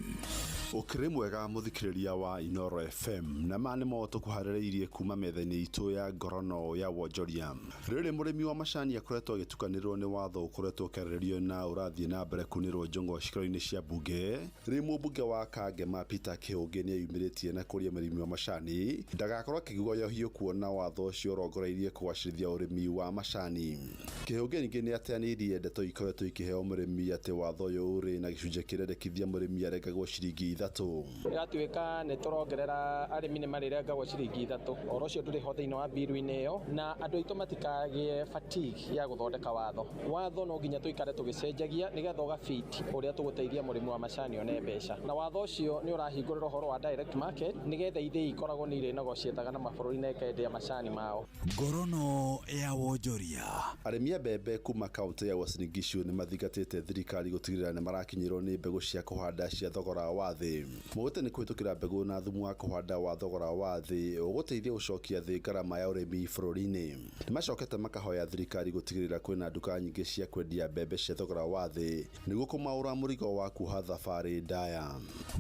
Ũkĩrĩ mwega mũthikĩrĩria wa Inoro FM, na ma nĩmo tũkũharĩrĩirie kuma metha-inĩ itũ ya ngorono ya wonjoria. Rĩrĩ mũrĩmi wa macani akoretwo agĩtukanĩrwo nĩ watho ũkoretwo ũkĩarĩrĩrio na ũrathiĩ na mbere kunĩrwo njong'o cikaro-inĩ cia mbunge. Rĩu mũmbunge wa Kangema Peter Kĩhũngĩ nĩeyumĩrĩtie na kũria mũrĩmi wa macani ndagakorwo akĩguoyohio kuona watho ũcio ũrongoreirie kũgacĩrithia ũrĩmi wa macani. Kĩhũngĩ ningĩ nĩateanĩirie ndeto ikoretwo ikĩheo mũrĩmi atĩ watho ũyũ ũrĩ na gĩcunjĩ kĩrendekithia mũrĩmi arengagwo ciringi 3. Ĩgatuĩka nĩ tũrongerera arĩmi nĩ marĩrengagwo ciringi 3. Ũhoro ũcio ndũrĩ ho thĩinĩ wa mbiru-inĩ ĩyo, na andũ aitũ matikagĩe fatigue ya gũthondeka watho. Watho no nginya tũikare tũgĩcenjagia nĩgetha ũgabit ũrĩa tũgũteithia mũrĩmi wa macani one mbeca. Na watho ũcio nĩ ũrahingũrĩra ũhoro wa direct market nĩgetha ithĩi ikoragwo nĩ irĩnegociataga na mabũrũri na ikendia macani mao. Ngorono ya wonjoria. Arĩmi a mbembe kuma kaũntĩ ya Uasin Gishu nĩ mathingatĩte thirikari gũtigĩrĩra nĩ marakinyĩrwo nĩ mbegũ cia kũhanda cia thogora wa thĩ. Maugĩte nĩ kũhĩtũkĩra mbegũ na thumu wa kũhanda wa thogora wa thĩ ũgũteithia gũcokia thĩ ngarama ya ũrĩmi bũrũri-inĩ. Nĩ macokete makahoya thirikari gũtigĩrĩra kwĩna nduka nyingĩ cia kwendia mbembe cia thogora wa thĩ nĩguo kũmaũra mũrigo wa kuoha thabarĩ ndaya.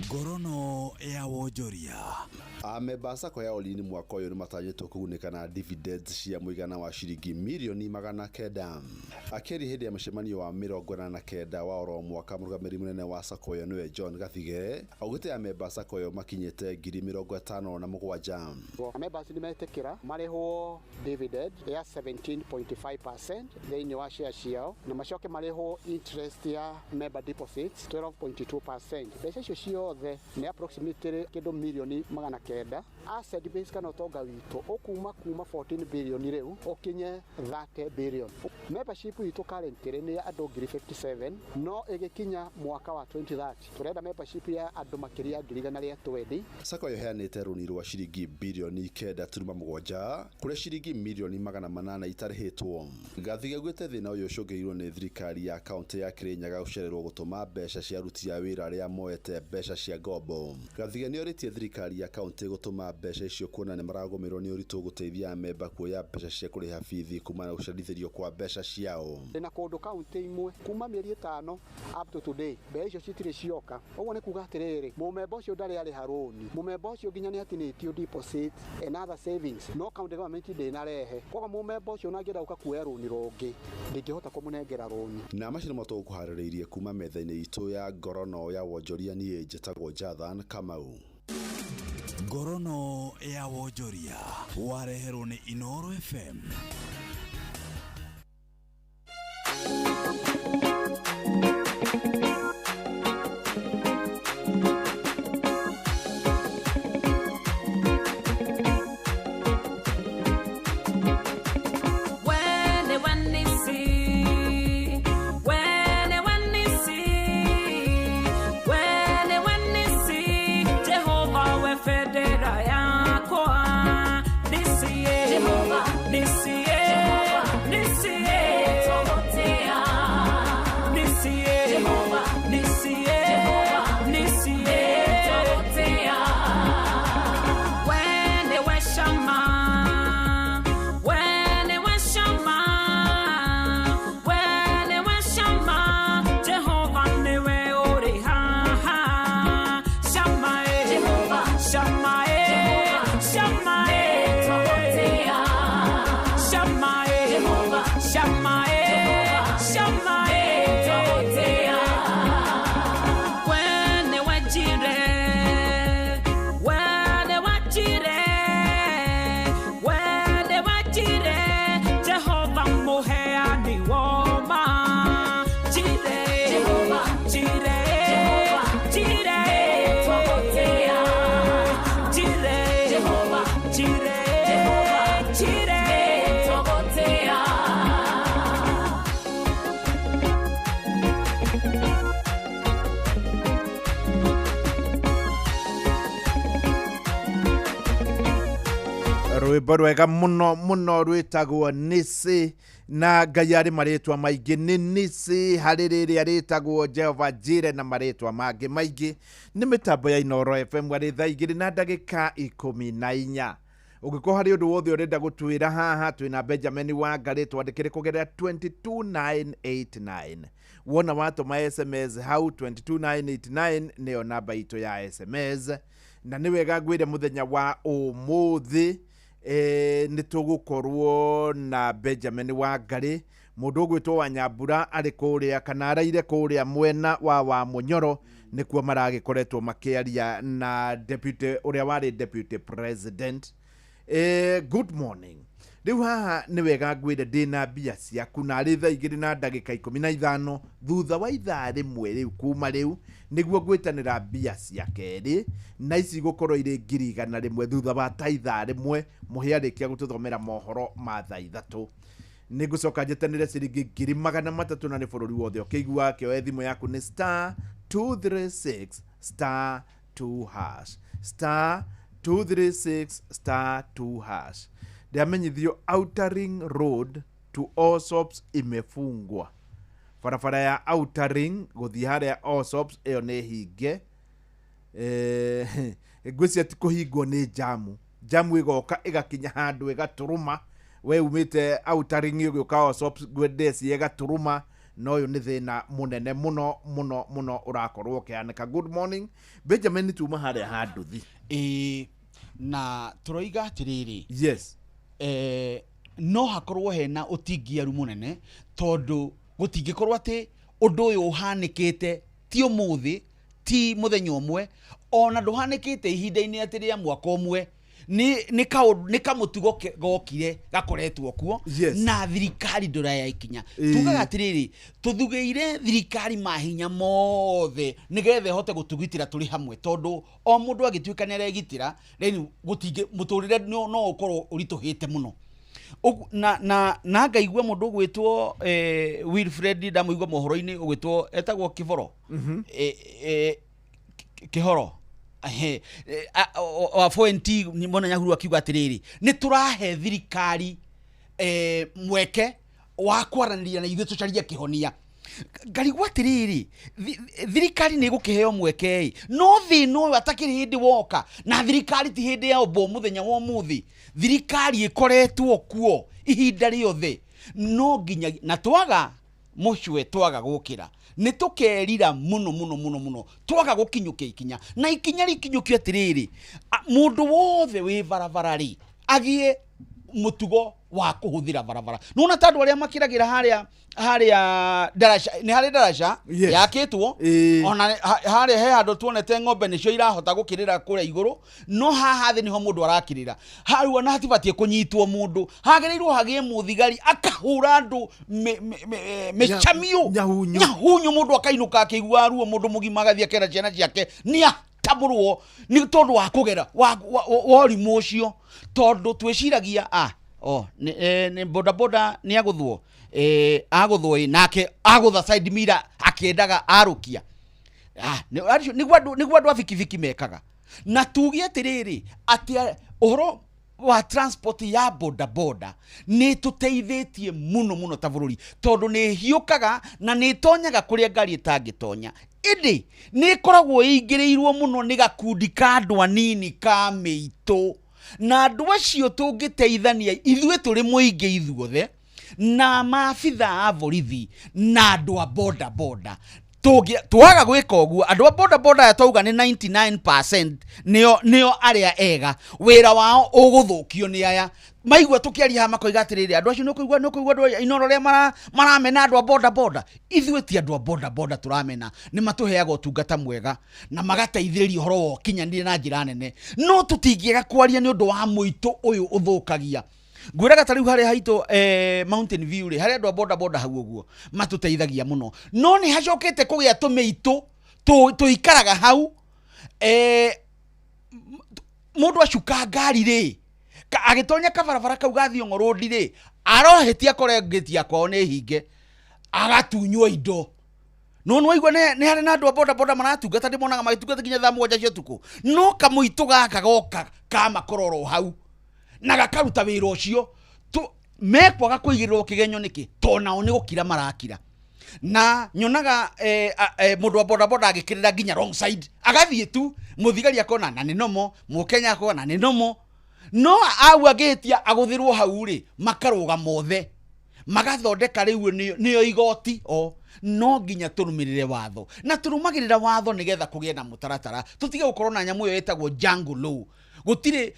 Ngorono ya wonjoria. Amemba a SACCO ya Olini mwaka ũyũ nĩmatanyĩtwo kũgunĩka na dividends cia mũigana wa ciringi mirioni 900. Akĩaria hĩndĩ ya mũcemanio wa 49 wa oro mwaka, mũrũgamĩrĩri mũnene wa SACCO ĩyo nĩwe John Gathige augĩte amemba a SACCO ĩyo makinyĩte 57,000. Members nĩ metĩkĩra marĩhwo dividend ya 17.5% thĩinĩ wa share ciao na macoke marĩhwo interest ya member deposits 12.2%. Mbeca icio ciothe nĩ approximately kĩndũ mirioni 900. Asset base kana ũtonga witũ ũkuma kuma 14 billion rĩu ũkinye 30 billion. Membership itũ currently nĩ ya andũ 57,000 no ĩgĩkinya mwaka wa 2030 tũrenda membership ya andũ makĩria 120,000. SACCO ĩyo ĩheanĩte rũni rwa ciringi birioni 9.7 kũrĩa ciringi mirioni 800 itarĩhĩtwo. Gathige augĩte thĩna ũyũ ũcũngĩrĩirio nĩ thirikari ya kaũntĩ ya Kirinyaga gũcererwo gũtũma mbeca cia aruti a wĩra arĩa moete mbeca cia ngombo. Gathige nĩorĩtie thirikari ya kaũntĩ gũtũma mbeca icio kuona nĩ maragũmĩrwo nĩ ũritũ gũteithia amemba kuoya mbeca cia kũrĩha bithi kumana na gũcerithĩrio kwa mbeca ciao. Ndĩna kũndũ kaũntĩ imwe kuma mĩeri 5 up to today mbeca icio citirĩ cioka. Ũguo nĩ kuga atĩrĩrĩ, mũmemba ũcio ndarĩ arĩha rũni, mũmemba ũcio nginya nĩ atinĩtio deposit and other savings, no county government ndĩnarehe. Koguo mũmemba ũcio ona angĩenda gũka kuoya rũni rũngĩ ndingĩhota kũmũnengera rũni. Na macio nĩmo tũgũkũharĩrĩirie kuma metha-inĩ itũ ya ngorono ya wonjoria. Niĩ njĩtagwo Jathan Kamau. Ngorono ya wonjoria wareherwo nĩ Inoro FM. Rwĩmbo rwega mũno mũno rwĩtagwo Nisi, na Ngai arĩ marĩtwa maingĩ. Nĩ Nisi, harĩ rĩrĩa rĩtagwo Jehova Jire na marĩtwa mangĩ maingĩ. Nĩ mĩtambo ya Inoro FM arĩ thaa 2:14. Ũngĩkorwo harĩ ũndũ wothe ũrenda gũtwĩra haha, twĩna Benjamin Wangarĩ, twandĩkĩre kũgerera 22989. Wona watũma SMS hau, 22989 nĩyo namba itũ ya SMS. Na nĩ wega ngwĩre mũthenya wa ũmũthĩ nĩ tũgũkorwo na Benjamin Wangarĩ, mũndũ ũgwĩtwo wa Nyambura arĩ kũrĩa kana araire kũrĩa mwena wa Mũnyoro, nĩkuo maragĩkoretwo makĩaria na deputy ũrĩa warĩ deputy president. Good morning. Rĩu haha nĩ wega ngwĩre ndĩna mbia ciaku, na arĩ thaa 2:15 thutha wa ithaa rĩmwe rĩu kuma rĩu nĩguo ngwĩtanĩra mbia cia kerĩ, na ici gũkorwo irĩ 100,000 thutha wa ta ithaa rĩmwe mũhĩa arĩkia gũtũthomera mohoro ma thaa 3. Nĩ ngũcoka njĩtanĩre ciringi 300,000, na nĩ bũrũri wothe ũkĩigua kĩoe thimũ yaku nĩ star 236 star 2 hash, star 236 star 2 hash. Ndĩamenyithio Outer Ring Road to Allsops imefungwa. Barabara ya Outer Ring gũthiĩ harĩa Allsops ĩyo nĩ hinge. Ngwĩciria ti kũhingwo, nĩ jamu. Jamu ĩgoka ĩgakinya handũ ĩgatũrũma, we umĩte Outer Ring ũgĩũka Allsops, ngwendeci ĩgatũrũma, na ũyũ nĩ thĩna mũnene mũno mũno mũno ũrakorwo ũkĩhanĩka. Good morning Benjamin, tuma harĩa ha nduthi. Ĩĩ, na tũroiga atĩrĩrĩ, yes, no hakorwo hena ũtingiaru mũnene, tondũ gũtingĩkorwo atĩ ũndũ ũyũ ũhanĩkĩte ti ũmũthĩ, ti mũthenya ũmwe, ona ndũhanĩkĩte ihinda-inĩ atĩ rĩa mwaka ũmwe. Nĩ kamũtugo gokire gakoretwo kuo. Yes. Na thirikari ndũraya ikinya. Ĩĩ. Tugaga atĩrĩrĩ, tũthugĩire thirikari mahinya mothe nĩgetha ĩhote gũtũgitĩra tũrĩ hamwe, tondũ o mũndũ agĩtuĩka nĩ aregitĩra, then gũtingĩ mũtũrĩre no ũkorwo ũritũhĩte mũno. Na ngaigua mũndũ ũgwĩtwo Wilfred, ndamũigua mohoro-inĩ ũgwĩtwo etagwo Kĩboro. Kĩhoro. Ehe, wa 4NT mona Nyahuru akiuga atĩrĩrĩ, nĩ tũrahe thirikari mweke wa kwaranĩria na ithuĩ tũcarie kĩhonia. Ngarigwo atĩrĩrĩ, thirikari nĩ ĩgũkĩheo mweke ĩ, no thĩna ũyũ atakĩrĩ hĩndĩ woka, na thirikari ti hĩndĩ ya ũmbo mũthenya wa ũmũthĩ, thirikari ĩkoretwo kuo ihinda rĩothe, no nginya na twaga mũcwe, twaga gũkĩra nĩ tũkerira mũno mũno mũno mũno, twaga gũkinyũkia ikinya, na ikinya rĩkinyũkio atĩrĩrĩ, mũndũ wothe wĩ barabara rĩ agĩe mũtugo wa kũhũthĩra barabara. Nĩwona ta andũ arĩa makĩragĩra harĩa daraca, nĩ harĩ daraca Yes. yakĩtwo, ona harĩa he handũ tuonete ng'ombe nĩcio irahota gũkĩrĩra kũrĩa igũrũ, no haha thĩ nĩho mũndũ arakĩrĩra hau, ona hatibatiĩ kũnyitwo mũndũ, hagĩrĩirwo hagĩe mũthigari akahũra andũ mĩcamio nyahunyu, nyahunyu, mũndũ akainũka akĩigua ruo, mũndũ mũgima agathiĩ akera ciana ciake nĩ atamũrwo nĩ tondũ wa kũgera wa ũrimũ ũcio, tondũ twĩciragia nĩ bodaboda nĩ agũthwo, agũthwo ĩ, nake agũtha side mirror akĩendaga arũkia. Nĩguo andũ a bikibiki mekaga. Na tuge atĩrĩrĩ, atĩ ũhoro wa transport ya bodaboda nĩ tũteithĩtie mũno mũno ta bũrũri, tondũ nĩ ĩhiũkaga na nĩ ĩtonyaga kũrĩa ngari ĩtangĩtonya, ĩndĩ nĩ ĩkoragwo ĩingĩrĩirwo mũno nĩ gakundi ka andũ anini ka mĩitũ, na andũ acio tũngĩteithania ithuĩ tũrĩ mũingĩ ithuothe na maabitha a borithi na andũ a bodaboda, twaga gwĩka ũguo, andũ a bodaboda aya twauga nĩ 99% nĩo arĩa ega, wĩra wao ũgũthũkio nĩ aya maigua tũkĩaria haha makoiga atĩrĩrĩ, andũ acio nĩũkũigua andũ aya Inooro arĩa maramena andũ a bodaboda. Ithuĩ ti andũ a bodaboda tũramena, nĩ matũheaga ũtungata mwega na magateithĩrĩria ũhoro wa ũkinyanĩria na njĩra nene, no tũtingĩaga kwaria nĩ ũndũ wa mũitũ ũyũ ũthũkagia. Ngwĩraga ta rĩu harĩa haitũ, Mountain View rĩ, harĩa andũ a bodaboda hau ũguo matũteithagia mũno, no nĩ hacokete kũgĩa tũmĩitũ tũikaraga hau, mũndũ acuka ngari rĩ, agĩtonya kabarabara kau ga Thiong'o Road rĩ, arohĩtia akore ngĩti ya kwao nĩ hinge, agatunywo indo. No nĩ waigua nĩ harĩ na andũ a bodaboda maratungata, ndĩmonaga magĩtungata nginya thaa 7 cia ũtukũ, no kamũitũ gaka goka kamakororo hau na gakaruta wĩra ũcio, mekwaga kũigĩrĩrwo kĩgenyo nĩkĩ? Tondũ nao nĩ gũkira marakira. Na nyonaga mũndũ wa bodaboda agĩkĩrĩra nginya wrong side, agathiĩ tu, mũthigari akona na nĩ nomo, mũkenya akona na nĩ nomo. No au angĩhĩtia agũthĩrwo hau rĩ, makarũga mothe magathondeka rĩu nĩyo igoti. O no nginya tũrũmĩrĩre watho, na tũrũmagĩrĩra watho nĩgetha kũgĩe na mũtaratara, tũtige gũkorwo na nyamũ ĩyo ĩtagwo jungle law. Gũtirĩ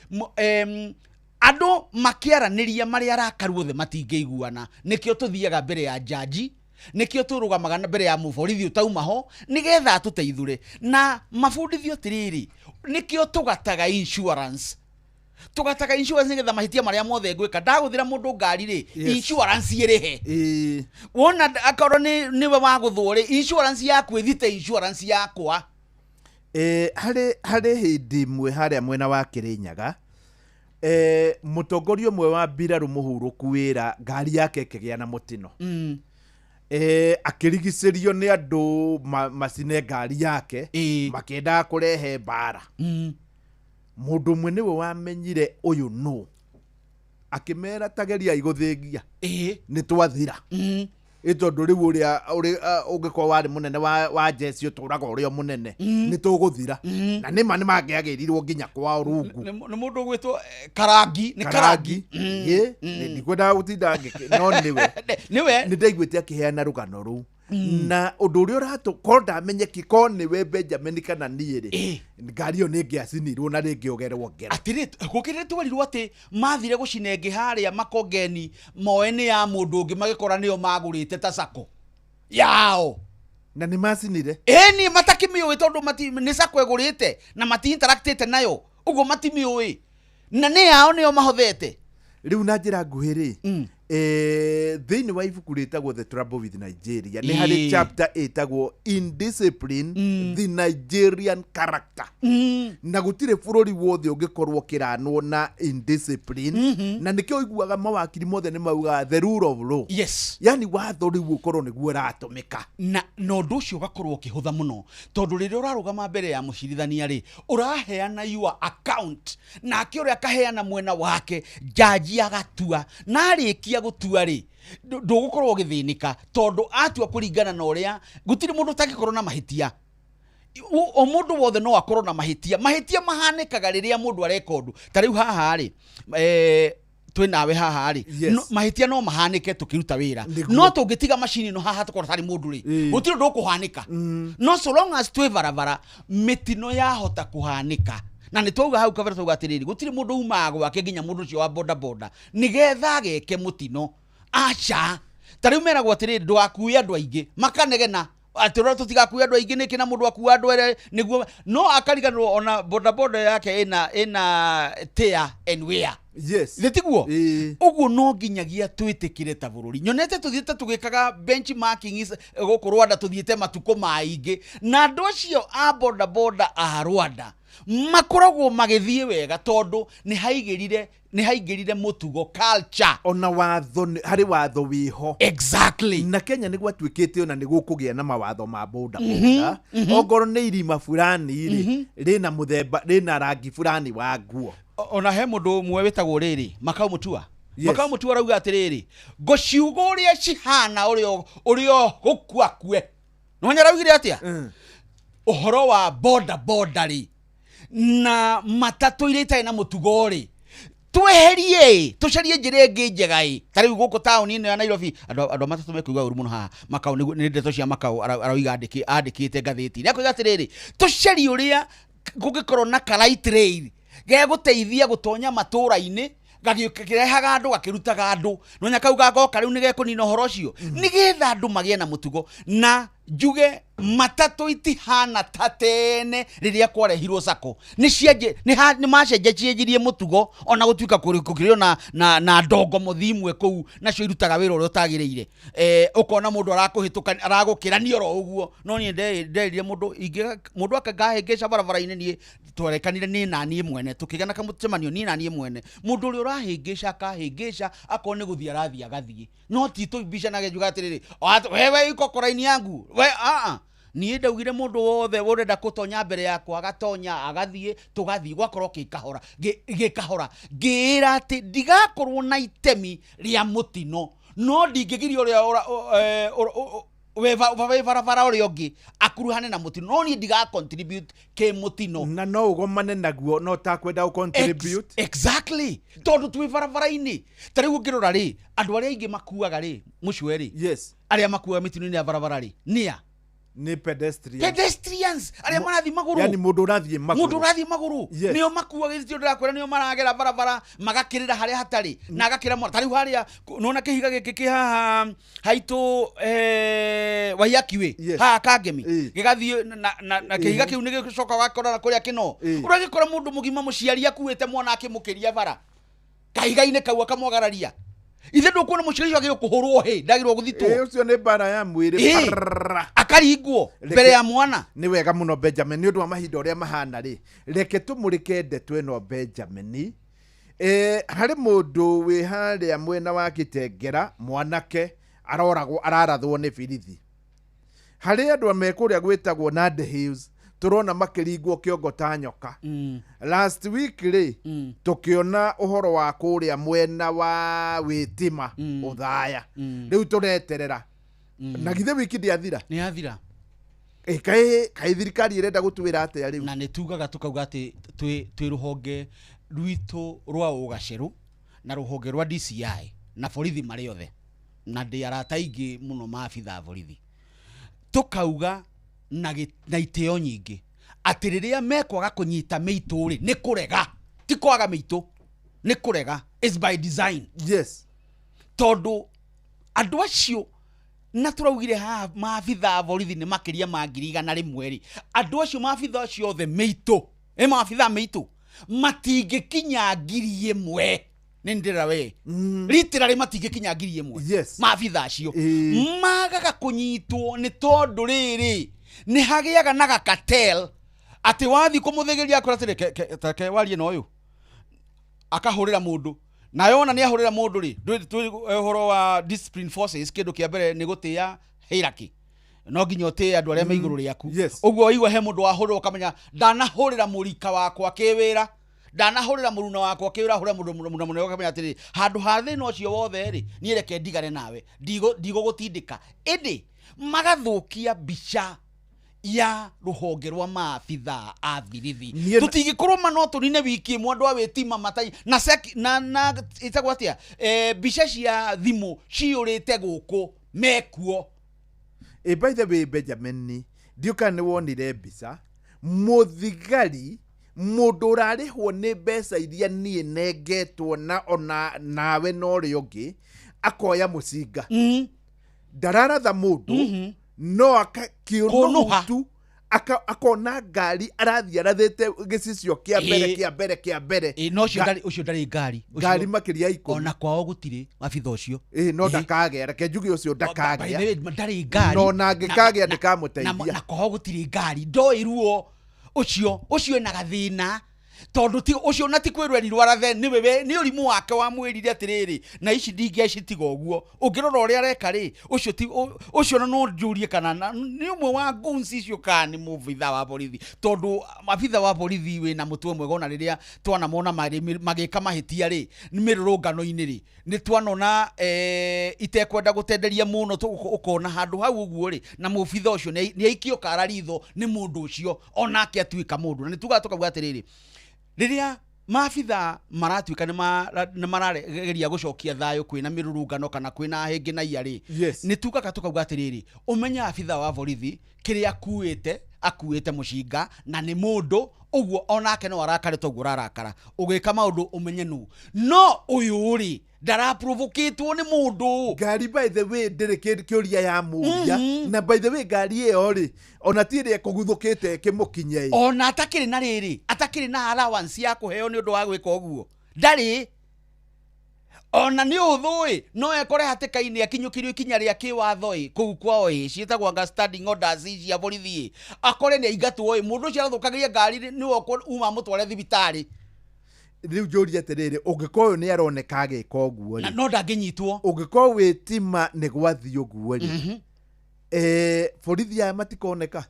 andũ makĩaranĩria marĩ arakaru othe matingĩiguana. Nĩkĩo tũthiaga mbere ya jaji, nĩkĩo tũrũgamaga mbere ya mũborithi ũtauma ho nĩgetha atũteithũre na mabundithio atĩrĩrĩ. Nĩkĩo tũgataga insurance, tũgataga insurance nĩgetha mahĩtia marĩa mothe ngwĩka, ndagũthĩra mũndũ ngari rĩ, insurance ĩrĩhe. Wona akorwo nĩwe wagũthwo rĩ, insurance yaku ĩthite insurance yakwa. Harĩ hĩndĩ ĩmwe harĩa mwena wa Kĩrĩnyaga, mũtongoria ũmwe wa mbirarũ mũhurũku wĩra, ngari yake ĩkĩgĩa na mũtino. Akĩrigicĩrio nĩ andũ macine ngari yake, makĩendaga kũrehe mbara. Mũndũ ũmwe nĩwe wamenyire ũyũ nũ, akĩmera tageriai gũthĩngia, nĩ twathira. Ĩ tondũ rĩu ũrĩa ũngĩkorwo warĩ mũnene wa jeci ũtũraga ũrĩa mũnene, nĩ tũgũthira. Na nĩma nĩ mangĩagĩrirwo nginya kwao rungu. Nĩ mũndũ ũgwĩtwo Karangi, nĩ Karangi. Ndikwendaga gũtinda no nĩwe. Nĩwe. Nĩ ndaiguĩte akĩheana rũgano rũu. Na ũndũ ũrĩa ũratũkorwo ndamenyeki korwo nĩwe Benjamin kana niĩ rĩ, ngari ĩyo nĩ ĩngĩacinirwo na rĩngĩ ũgerwo ngero. Atĩrĩ, gũkĩrĩ twerirwo atĩ mathire gũcina ĩngĩ harĩa Makongeni, moe nĩ ya mũndũ ũngĩ, magĩkora nĩyo magũrĩte ta sako yao. Na nĩ macinire. Ĩni matakĩmĩũĩ tondũ nĩ sako ĩgũrĩte na mati-interactĩte nayo, ũguo matimĩũĩ. Na nĩ yao nĩyo mahothete. Rĩu na njĩra nguhĩ rĩ, thĩinĩ wa ibuku rĩtagwo The Trouble with Nigeria, nĩ harĩ chapter ĩtagwo Indiscipline, the Nigerian Character. Na gũtirĩ bũrũri wothe ũngĩkorwo ũkĩranwo na indiscipline. Na nĩkĩo ũiguaga mawakiri mothe nĩ maugaga the rule of law. Yes. Yani watho rĩu ũkorwo nĩguo ũratũmĩka. Na ũndũ ũcio ũgakorwo ũkĩhũtha mũno, tondũ rĩrĩa ũrarũgama mbere ya mũcirithania rĩ, ũraheana your account, nake ũrĩa akaheana mwena wake, jaji agatua, na arĩkia gũtua rĩ, ndũgũkorwo ũgĩthĩnĩka, tondũ atua kũringana na ũrĩa, gũtirĩ mũndũ ũtangĩkorwo na mahĩtia. O mũndũ wothe no akorwo na mahĩtia. Mahĩtia mahanĩkaga rĩrĩa mũndũ areka ũndũ. Ta rĩu haha rĩ, twĩ nawe haha rĩ, mahĩtia no mahanĩke tũkĩruta wĩra. No tũngĩtiga macini ĩno haha tũkorwo tarĩ mũndũ rĩ, gũtirĩ ũndũ ũkũhanĩka. No so long as twĩ barabara, mĩtino yahota kũhanĩka. Na nĩ twauga hau kabere twauga atĩrĩrĩ, gũtirĩ mũndũ umaga gwake nginya mũndũ ũcio wa boda boda nĩgetha ageke mũtino. Aca. Ta rĩu meragwo atĩrĩrĩ, ndũgakue andũ aingĩ, makanegena atĩ ũrĩa tũtigakue andũ aingĩ nĩkĩ na mũndũ akua andũ erĩ nĩguo, no akariganĩrwo ona boda boda yake ĩna tear and wear. Yes. Nĩ tiguo? Ũguo no nginyagia twĩtĩkĩre ta bũrũri. Nyonete tũthiĩte tũgĩkaga benchmarking gũkũ Rwanda, tũthiĩte matukũ maingĩ, na andũ acio a boda boda a Rwanda makoragwo magĩthiĩ wega tondũ nĩ haingĩrire mũtugo culture. Ona watho harĩ watho wĩho. Exactly. Na Kenya nĩ gwatuĩkĩte ona nĩ gũkũgĩa na mawatho ma boda boda. Ongorwo nĩ irima fulani rĩ, rĩna mũthemba, rĩna rangi fulani wa nguo. Ona he mũndũ ũmwe wĩtagwo rĩrĩ, Makau Mutua. Makau Mutua arauga atĩrĩrĩ, ngũciuga ũrĩa cihana, ũrĩa gũkua akue. Nĩwanya araugire atĩa? Ũhoro wa boda boda rĩ, na matatũ iria itarĩ na mũtugo rĩ, tweherie, tũcarie njĩra ĩngĩ njega ĩ. Ta rĩu gũkũ taũni ĩno ya Nairobi, andũ a matatũ mekũigua ũru mũno haha. Makau nĩ ndeto cia Makau arauga andĩkĩte ngathĩti-inĩ. Akoiga atĩrĩrĩ, tũcarie ũrĩa kũngĩkorwo na ka light rail gegũteithia gũtonya matũra-inĩ, gagĩrehaga andũ, gakĩrutaga andũ. Nonya kau gagoka rĩu nĩgekũnina ũhoro ũcio, nĩgetha andũ magĩe na mũtugo. Na njuge matatũ itihana ta tene rĩrĩa kwarehirwo sako. Nĩ macenjetie mũtugo, ona gũtuĩka kũrĩ na ndongo mũthimwe kũu, nacio irutaga wĩra ũrĩa ũtagĩrĩire. Ũkona mũndũ arakũhĩtũka, aragũkĩrania oro ũguo. No niĩ nderire mũndũ, mũndũ akangahĩngĩca barabara-inĩ, niĩ twarekanire niĩ na niĩ mwene, tũkĩgĩa na kamũcemanio niĩ na niĩ mwene. Mũndũ ũrĩa ũrahĩngĩca akahĩngĩca, akorwo nĩ gũthiĩ arathiĩ agathiĩ. No ti tũbicanage njuga atĩrĩrĩ, wewe iko koraini yangu, we a niĩ ndaugire mũndũ wothe ũrenda gũtonya mbere yakwa agatonya, agathiĩ, tũgathiĩ, gwakorwo gĩkahora, gĩkahora. Ngĩĩra atĩ ndigakorwo na itemi rĩa mũtino, no ndingĩgiria ũrĩa wĩ barabara ũrĩa ũngĩ akuruhane na mũtino, no niĩ ndiga contribute kĩ mũtino. Na no ũgomane naguo no takwenda ũ contribute. Exactly, tondũ twĩ barabara-inĩ. Ta rĩu ũngĩrora rĩ, andũ arĩa aingĩ makuaga rĩ, mũcwe rĩ, yes, arĩa makuaga mĩtino-inĩ ya barabara rĩ, nĩa? Nĩ pedestrians. Pedestrians arĩa marathiĩ magũrũ. Yani mũndũ ũrathiĩ magũrũ. Mũndũ ũrathiĩ magũrũ. Yes. Nĩo makuaga, ithuĩ ndĩrakwĩra nĩo maragera barabara magakĩrĩra harĩa hatarĩ na agakĩra mwana. Ta rĩu harĩa nona kĩhiga gĩkĩ kĩ haha haitũ, Waiyaki Way, haha Kangemi, gĩgathiĩ na kĩhiga kĩu nĩ gĩcoka gakora kũrĩa kĩno. Ũragĩkora mũndũ mũgima mũciari akuĩte mwana akĩmũkĩria bara kahiga-inĩ kau akamwagararia. Ithe ndũkuona mũciari ũcio agĩrĩirwo kũhũrwo hĩ, ndagĩrĩirwo gũthitwo. Ũcio nĩ mbara ya mwĩrĩ. Akaringwo mbere ya mwana. Nĩ wega mũno Benjamin, nĩ ũndũ wa mahinda ũrĩa mahana rĩ, reke tũmũrĩke ndeto ĩno Benjamin. Harĩ mũndũ wĩ harĩa mwena wa Kitengera, mwanake aroragwo, ararathwo nĩ birithi. Harĩ andũ me kũrĩa gwĩtagwo Nandi Hills, tũrona makĩringwo kĩongo ta nyoka. Last week rĩ, tũkĩona ũhoro wa kũrĩa mwena wa Wĩtima, Ũthaya. Rĩu tũreterera. Na githĩ wiki ndĩathira? Nĩ yathira. Kaĩ thirikari ĩrenda gũtwĩra atĩa rĩu? Na nĩ tugaga tũkauga atĩ twĩ rũhonge rwitũ rwa ũgacerũ na rũhonge rwa DCI na borithi marĩ othe, na ndĩ arata aingĩ mũno maabitha a borithi, tũkauga na itĩo nyingĩ atĩ rĩrĩa mekwaga kũnyita mĩitũ rĩ, nĩ kũrega, ti kwaga mĩitũ, nĩ kũrega, is by design. Yes. Tondũ andũ acio na tũraugire haha maabitha a borithi nĩ makĩria ma 100,000 rĩ, andũ acio maabitha acio othe mĩitũ, ĩ maabitha mĩitũ matingĩkinya 1,000. Nĩ ndĩra we literally matingĩkinya 1,000. Yes. Maabitha acio magaga kũnyitwo nĩ tondũ rĩrĩ nĩ hagĩaga na gakatel atĩ wathiĩ kũmũthĩgĩria akora atĩrĩ, ke warie na ũyũ, akahũrĩra mũndũ, na yona nĩ ahũrĩra mũndũ rĩ, ndũĩ ũhoro wa discipline forces, kĩndũ kĩa mbere nĩ gũtĩĩa hierarchy, no nginya ũtĩe andũ arĩa me igũrũ rĩaku. Ũguo waigua he mũndũ wahũrĩrwo ũkamenya ndanahũrĩra mũrika wakwa kĩwĩra, ndanahũrĩra mũruna wakwa kĩwĩra, hũrĩra mũndũ mũruna mũnene, ũkamenya atĩrĩrĩ, handũ ha thĩna ũcio wothe rĩ, niĩ reke ndigane nawe, ndigũgũtindĩka. Ĩndĩ magathũkia mbica ya rũhonge rwa maabitha a birithi. Tũtingĩkorwo ma no tũnine wiki ĩmwe andũ a Wĩtima matai na seki, na ĩtagwo atĩa, mbica cia thimũ ciyũrĩte gũkũ mekuo. By the way Benjamin, ndiũ kana nĩ wonire mbica mũthigari mũndũ ũrarĩhwo nĩ mbeca iria niĩ nengetwo na ona nawe na ũrĩa ũngĩ akoya mũcinga. Ndararatha mũndũ, no akakĩũnũhu tu, akona ngari arathiĩ arathĩte gĩcicio kĩa mbere, kĩa mbere, kĩa mbere. No ũcio ndarĩ ngari. Ngari makĩria 10. Ona kwao gũtirĩ abitha ũcio. No ndakagĩa, reke njuge ũcio ndakagĩa. Ndarĩ ngari. No ona angĩkagĩa ndĩkamũteithia. Na kwao gũtirĩ ngari, ndoĩ ruo. Ũcio ena gathĩna tondũ ti ũcio na ti kwĩrwo erirwo arathe, nĩwe nĩ ũrimũ wake wamwĩrire atĩrĩrĩ, na ici ndingĩacitiga ũguo. Ũngĩrora ũrĩa areka rĩ, ũcio ti ũcio no njũrie kana nĩ ũmwe wa goons icio kana nĩ mũbitha wa borithi, tondũ abitha wa borithi wĩna mũtwe mwega, ona rĩrĩa twanamona magĩka mahĩtia rĩ, mĩrũrũngano-inĩ rĩ, nĩ twanona itekwenda gũtenderia mũno, ũkona handũ hau ũguo rĩ, na mũbitha ũcio nĩ aikio kara ritho nĩ mũndũ ũcio, onake atuĩka mũndũ. Na nĩ tugaga tũkauga atĩrĩrĩ, rĩrĩa maabitha maratuĩka nĩ marageria gũcokia thayũ kwĩna mĩrũrũngano kana kwĩna hĩngĩ na ia rĩ, nĩ tugaga tũkauga atĩrĩrĩ, ũmenye abitha wa borithi kĩrĩa akuĩte mũcinga na nĩ mũndũ ũguo onake no arakare toguo ũrarakara, ũgĩka maũndũ ũmenye nũ. No ũyũ rĩ, ndaraprovokĩtwo nĩ mũndũ. Ngari by the way ndĩrĩ kĩũria ya mũria, na by the way ngari ĩyo rĩ, ona ti ĩrĩa ĩkũguthũkĩte ĩkĩmũkinya ĩ. Ona atakĩrĩ na rĩrĩ, atakĩrĩ na allowance ya kũheo nĩ ũndũ wa gwĩka ũguo, ndarĩ. Ona nĩ ũthũ ĩ, no ekore hatĩka-inĩ akinyũkĩrio ikinya rĩa kĩwatho ĩ, kũu kwao ĩ, ciĩtagwo anga standing orders cia borithi ĩ, akore nĩ aingatwo ĩ, mũndũ ũcio arathũkagĩria ngari nĩwe uma amũtware thibitarĩ. Rĩu njũrie atĩrĩrĩ, ũngĩkorwo ũyũ nĩ aroneka agĩka ũguo rĩ, na no ndangĩnyitwo. Ũngĩkorwo wĩtima nĩ gwathiĩ ũguo rĩ, borithi aya matikoneka.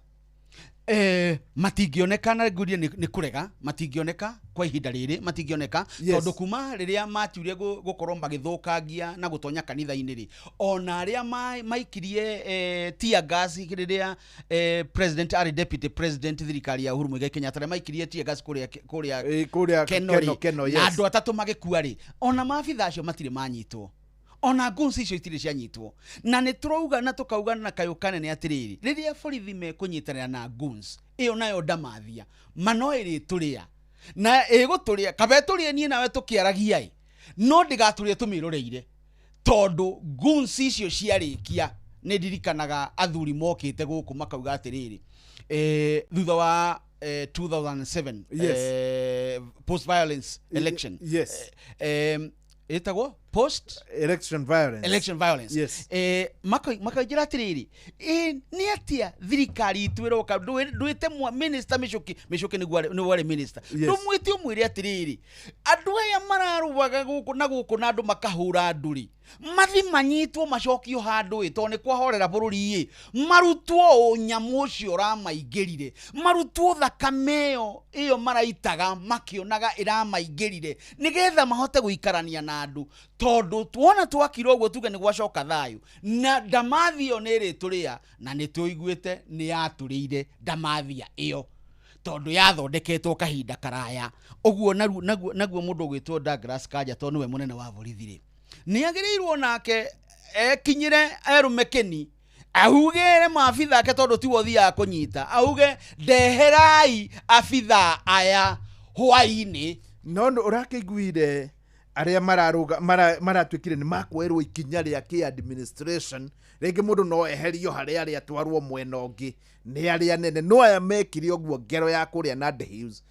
Matingĩoneka na ngũrie nĩ kũrega, matingĩoneka kwa ihinda rĩrĩ, matingĩoneka. Tondũ kuma rĩrĩa matuire gũkorwo magĩthũkangia na gũtonya kanitha-inĩ rĩ, ona arĩa maikirie tear gas rĩrĩa president arĩ deputy president thirikari ya Uhuru Muigai Kenyatta, arĩa maikirie tear gas kũrĩa Kũrĩa Keno Keno, rĩ, Keno, na andũ 3 magĩkua rĩ, ona maabitha acio matirĩ manyitwo, ona guns icio itirĩ cianyitwo. Na nĩ tũrauga na tũkauga na kayũ kanene atĩrĩrĩ, rĩrĩa borithi mekũnyitanĩra na guns ĩyo nayo ndamathia mano ĩrĩtũrĩa na ĩgũtũrĩa kaba ĩtũrĩe niĩ nawe tũkĩaragia ĩ, no ndĩgatũrĩe tũmĩroreire, tondũ guns icio ciarĩkia. Nĩ ndirikanaga athuri mokĩte gũkũ makauga atĩrĩrĩ, thutha wa 2007 post violence election, ĩtagwo post election violence, election violence, makainjĩra atĩrĩrĩ, nĩ atĩa thirikari itũ ĩroka ndwĩte minister Michuki, Michuki nĩguo nĩguo arĩ minister, ndũmwĩte ũmwĩre atĩrĩrĩ, andũ aya mararũaga gũkũ na gũkũ na andũ makahũra andũ rĩ, mathi manyitwo macokio handũ ĩ, tondũ nĩ kwahorera bũrũri ĩ, marutwo ũnyamũ ũcio ũramaingĩrire, marutwo thakame ĩyo maraitaga makĩonaga ĩramaingĩrire, nĩgetha mahote gũikarania na andũ. Tondũ tuona twakira ũguo tuge nĩ gwacoka thayũ, na ndamathi ĩyo nĩ ĩrĩtũrĩa, na nĩ tũiguĩte nĩ yatũrĩire ndamathia ĩyo, tondũ yathondeketwo kahinda karaya ũguo. Naguo mũndũ ũgwĩtwo Douglas Kanja, tondũ nĩwe mũnene wa borithi rĩ, nĩ agĩrĩirwo nake ekinyĩre erũme kĩni, augĩre maabitha ake, tondũ tiwe ũthiaga kũnyita, auge ndeherai abitha aya hwainĩ. No ũrakĩiguire arĩa mararũga maratuĩkire nĩ makuoerwo ikinya rĩa kĩ administration, rĩngĩ mũndũ no eherio harĩa arĩa atwarwo mwena ũngĩ nĩ arĩa anene, no aya mekire ũguo ngero ya kũrĩa Nandi Hills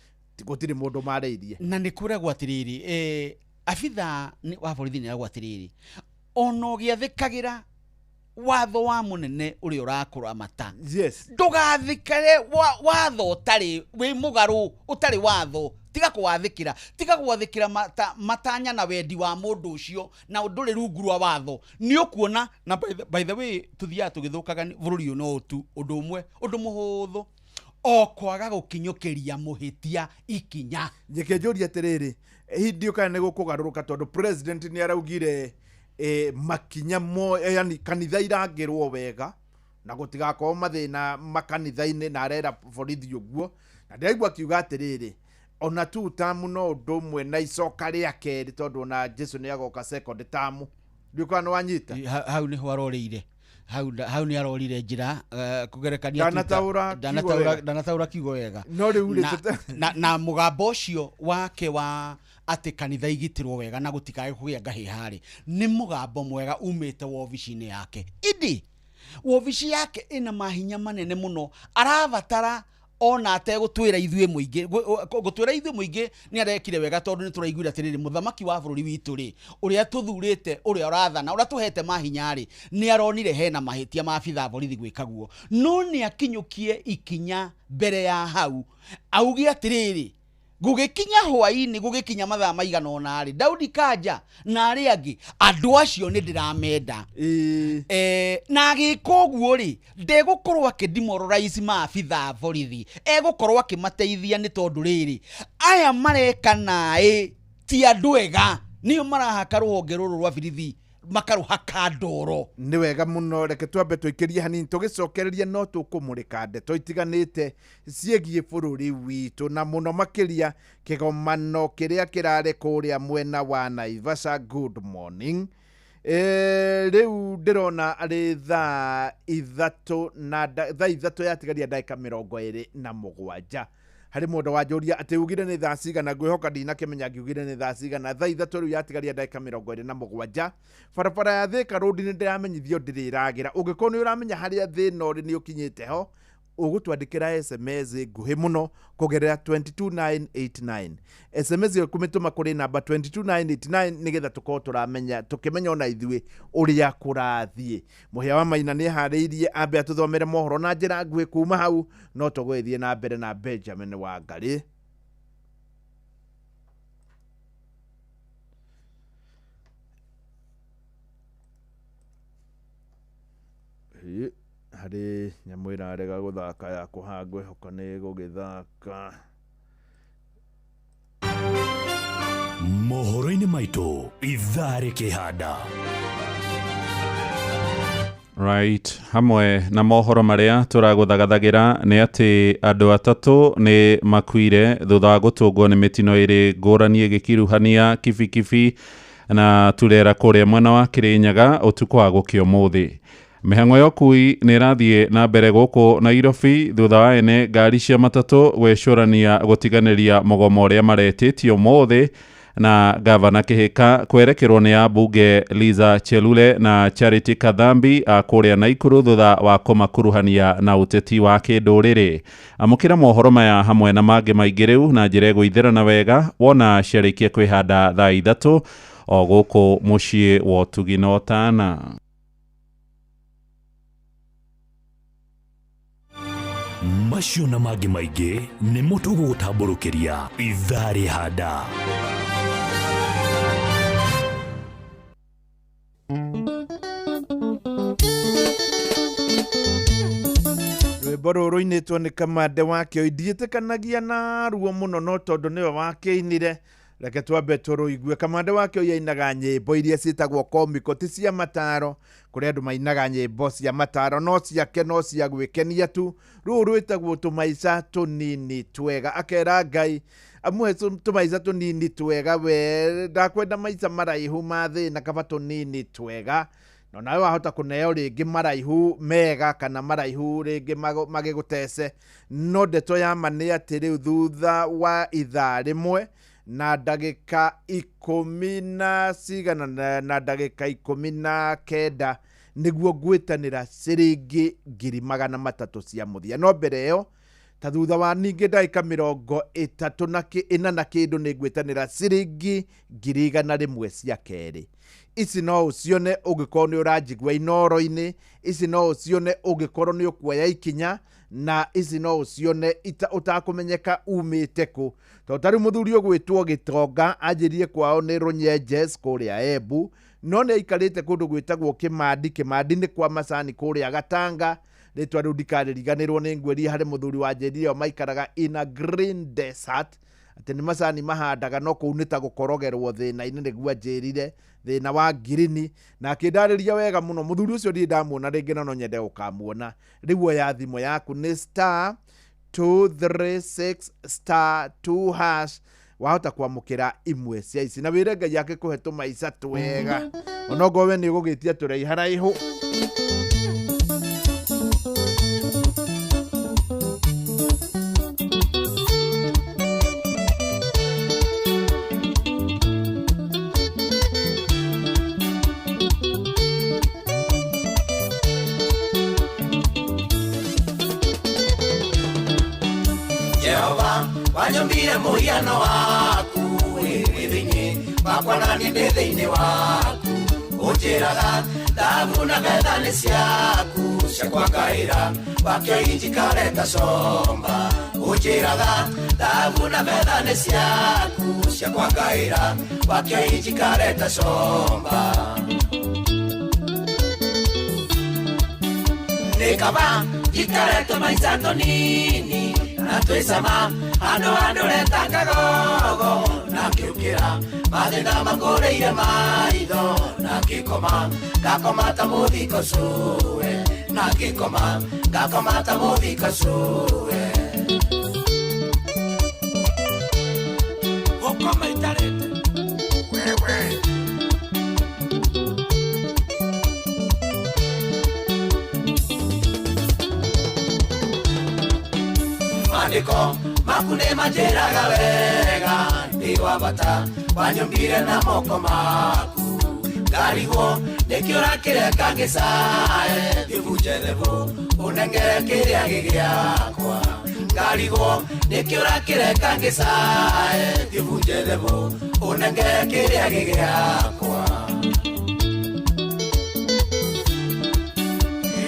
gũtirĩ mũndũ marĩirie. Na nĩ kwĩragwo atĩrĩrĩ, abitha wa borithi nĩ eragwo atĩrĩrĩ, ona ũgĩathĩkagĩra watho wa mũnene ũrĩa ũrakũramata, ndũgathĩkĩre watho ũtarĩ wĩ mũgarũ, ũtarĩ watho, tiga kũwathĩkĩra, tiga gwathĩkĩra matanya na wendi wa mũndũ ũcio, na ndũrĩ rungu rwa watho. Nĩ ũkuona na by the way, tũthiaga tũgĩthũkaga bũrũri ũyũ no tu ũndũ ũmwe, ũndũ mũhũthũ, o kwaga gũkinyũkĩria mũhĩtia ikinya. Njeke njũrie atĩrĩrĩ, hindi kana nĩ gũkũgarũrũka, tondũ president nĩ araugire makinya mo, yani kanitha irangĩrwo wega na gũtigakorwo mathĩna makanitha-inĩ, na arera borithi ũguo, na ndĩraigua akiuga atĩrĩrĩ, ona tu tamu no ũndũ ũmwe na icoka rĩa kerĩ, tondũ ona Jesu nĩ agoka second tamu. Ndiũĩ kana nĩ wanyita. Hau nĩho arorĩire, hau nĩ arorire njĩra, kũgerekania Ndanataũra kiugo kiugo wega. No rĩu rĩ, na mũgambo ũcio wake wa atĩ kanitha igitĩrwo wega na gũtikae kũgĩa ngahĩha rĩ, nĩ mũgambo mwega umĩte wobici-inĩ yake. Ĩndĩ wobici yake ĩna mahinya manene mũno, arabatara ona ategũtwĩra ithuĩ mũingĩ, gũtwĩra ithuĩ mũingĩ nĩ arekire wega, tondũ nĩ tũraiguire atĩrĩrĩ, mũthamaki wa bũrũri witũ rĩ, ũrĩa tũthurĩte, ũrĩa ũrathana, ũrĩa tũhete mahinya rĩ, nĩ aronire hena mahĩtia ma abitha borithi gwĩka guo, no nĩ akinyũkie ikinya mbere ya hau, auge atĩrĩrĩ, gũgĩkinya hwainĩ, gũgĩkinya mathaa maigana ũna rĩ, Daudi Kanja na arĩa angĩ, andũ acio nĩ ndĩramenda. Na agĩka ũguo rĩ, ndegũkorwo akĩdemoralize maabitha borithi, egũkorwo akĩmateithia, nĩ tondũ rĩrĩ, aya mareka naĩ ti andũ ega, nĩo marahaka rũhonge rũrũ rwa borithi, makarũhaka ndoro. Nĩ wega mũno, reke twambe tũikĩrie hanini, tũgĩcokereria no tũkũmũrĩka ndeto itiganĩte ciĩgiĩ bũrũri witũ, na mũno makĩria kĩgomano kĩrĩa kĩrarĩ kũrĩa mwena wa Naivasha. Good morning. Rĩu ndĩrona arĩ thaa ithatũ na thaa ithatũ yatigaria ndagĩka 27. Harĩ mũndũ wanjũria atĩ ugire nĩ thaa cigana, ngwĩhoka ndinakĩmenya ngiugire nĩ thaa cigana. Thaa ithatũ rĩu yatigaria ndagĩka 27. Barabara ya Thika Road nĩ ndĩramenyithio ndĩrĩ ĩragĩra. Ũngĩkorwo nĩ ũramenya harĩa thĩna ũrĩ nĩ ũkinyĩte ho, ũgũtwandĩkĩra SMS nguhĩ mũno kũgerera 22989. SMS ĩyo kũmĩtũma kũrĩ namba 22989 nĩgetha tũkorwo tũramenya, tũkĩmenya ona ithuĩ ũrĩa kũrathiĩ. Mũhĩa wa Maina nĩ eharĩirie ambe atũthomere mohoro na njĩra nguhĩ, kuma hau no tũgũgĩthiĩ na mbere na Benjamin Wangarĩ. Harĩ nyamũ ĩrarega gũthaka ya kũhangwo, ĩhoka nĩ ĩgũgĩthaka. Mohoro-inĩ maitũ ithaa rĩkĩhanda. Right, hamwe na mohoro marĩa tũragũthagathagira nĩ atĩ andũ atatũ nĩ makuire thutha wa gũtũngwo nĩ mĩtino ĩrĩ ngũrani ĩgĩkiruhania kibikibi na turera kũrĩa mwena wa Kĩrĩnyaga ũtukũ wa gũkĩa ũmũthĩ. Mĩhang'o ya ũkui nĩ ĩrathiĩ na mbere gũkũ Nairobi thutha wa ene ngari cia matatũ gwĩcũrania gũtiganĩria mũgomo ũrĩa maretĩtie ũmũthĩ, na gavana Kihika kwerekerwo nĩ ambunge Liza Chelule na Charity Kathambi a kũrĩa Naikuru thutha wa kũmakuruhania na ũteti wa kĩndũrĩrĩ. Amũkĩra mohoro maya hamwe na mangĩ maingĩ rĩu na njĩra ĩgũithĩrana wega wona ciarĩkia kwĩhanda thaa 3 o gũkũ mũciĩ wa ũtugi na ũtana. Macio na mangĩ maingĩ nĩmo tũgũgũtambũrũkĩria ithaa rĩhanda. Rwĩmbo rũrũ rũinĩtwo nĩ Kamande wa Kĩoi, ndiĩtĩkanagia na ruo mũno no tondũ nĩwe wakĩinire, reke twambe tũrũigue. Kamande wa Kĩoi ainaga nyĩmbo iria ciĩtagwo komiko, ti cia mataro, kũrĩ andũ mainaga nyĩmbo cia mataro no ciake no cia gwĩkenia tu. Rũrũ rwĩtagwo tũmaica tũnini twega, akera Ngai amũhe tũmaica tũnini twega, we ndakwenda maica maraihu ma thĩna, kaba tũnini twega. No nawe wahota kũneo rĩngĩ maraihu mega kana maraihu rĩngĩ magĩgũtece, no ndeto ya ma nĩ atĩ rĩu thutha wa ithaa rĩmwe na ndagĩka 10 na cigana na ndagĩka 19 nĩguo ngwĩtanĩra ciringi 300,000 cia mũthia. No mbere ĩyo ta thutha wa ningĩ ndagĩka 34 na kĩndũ nĩ ngwĩtanĩra ciringi 100,000 cia kerĩ. Ici no ũcione ũngĩkorwo nĩ ũranjigua inoro-inĩ, ici no ũcione ũngĩkorwo nĩ ũkuoya ikinya, na ici no ũcione ũtakũmenyeka umĩte kũ. Tondũ ta rĩu mũthuri ũgwĩtwo Gĩtonga anjĩrire kwao nĩ Rũnyenjes kũrĩa Embu, no nĩ aikarĩte kũndũ gwĩtagwo Kĩmandi. Kĩmandi nĩ kwa Macani kũrĩa Gatanga. Rĩtwa rĩu ndikarĩriganĩrwo nĩ ngwĩrie harĩ mũthuri wanjĩrire o maikaraga in a green desert, atĩ nĩ macani mahandaga no kũu nĩ ta gũkorogerwo thĩna-inĩ, nĩguo anjĩrire thĩna wa ngirini, na akĩndarĩria wega mũno. Mũthuri ũcio ndirĩ ndamuona rĩngĩ na no nyende gũkamuona. Rĩu oya thimũ yaku nĩ star 236 star 2 hash, wahota kwamũkĩra imwe cia ici na wĩre Ngai akĩkũhe tũmaica twega, onokorwo we nĩ ũgũgĩtia tũraiharaihu. Jehova wanyumbire muhiano waku, wĩ thĩinĩ wakwa na niĩ ndĩ thĩinĩ waku, ũnjĩraga thahabu na betha nĩ ciaku, cia kwakaĩra wakĩoi njikare ta comba, ũnjĩraga thahabu na betha nĩ ciaku, cia kwakaĩra wakĩoi njikare ta comba. Nĩ kaba njikare tũmaica tũnini na twĩcama handũ handũre ta kagogo, na ngĩũkĩra mathĩna mangũrĩire maitho, na ngĩkoma ngakoma ta mũthiko cũwe, na ngĩkoma ngakoma ta mũthiko cũwe. Gũkoma itarĩte wewe. Maandĩko maku nĩ manjĩraga wega, nĩ wa bata wanyũmbire na moko maku, ngarigwo nĩkĩo ũrakĩreka ngĩcae, ngĩbunje thebũ ũnengere kĩrĩa gĩ gĩakwa, ngarigwo nĩkĩo ũrakĩreka ngĩcae, ngĩbunje thebũ ũnengere kĩrĩa gĩ gĩakwa.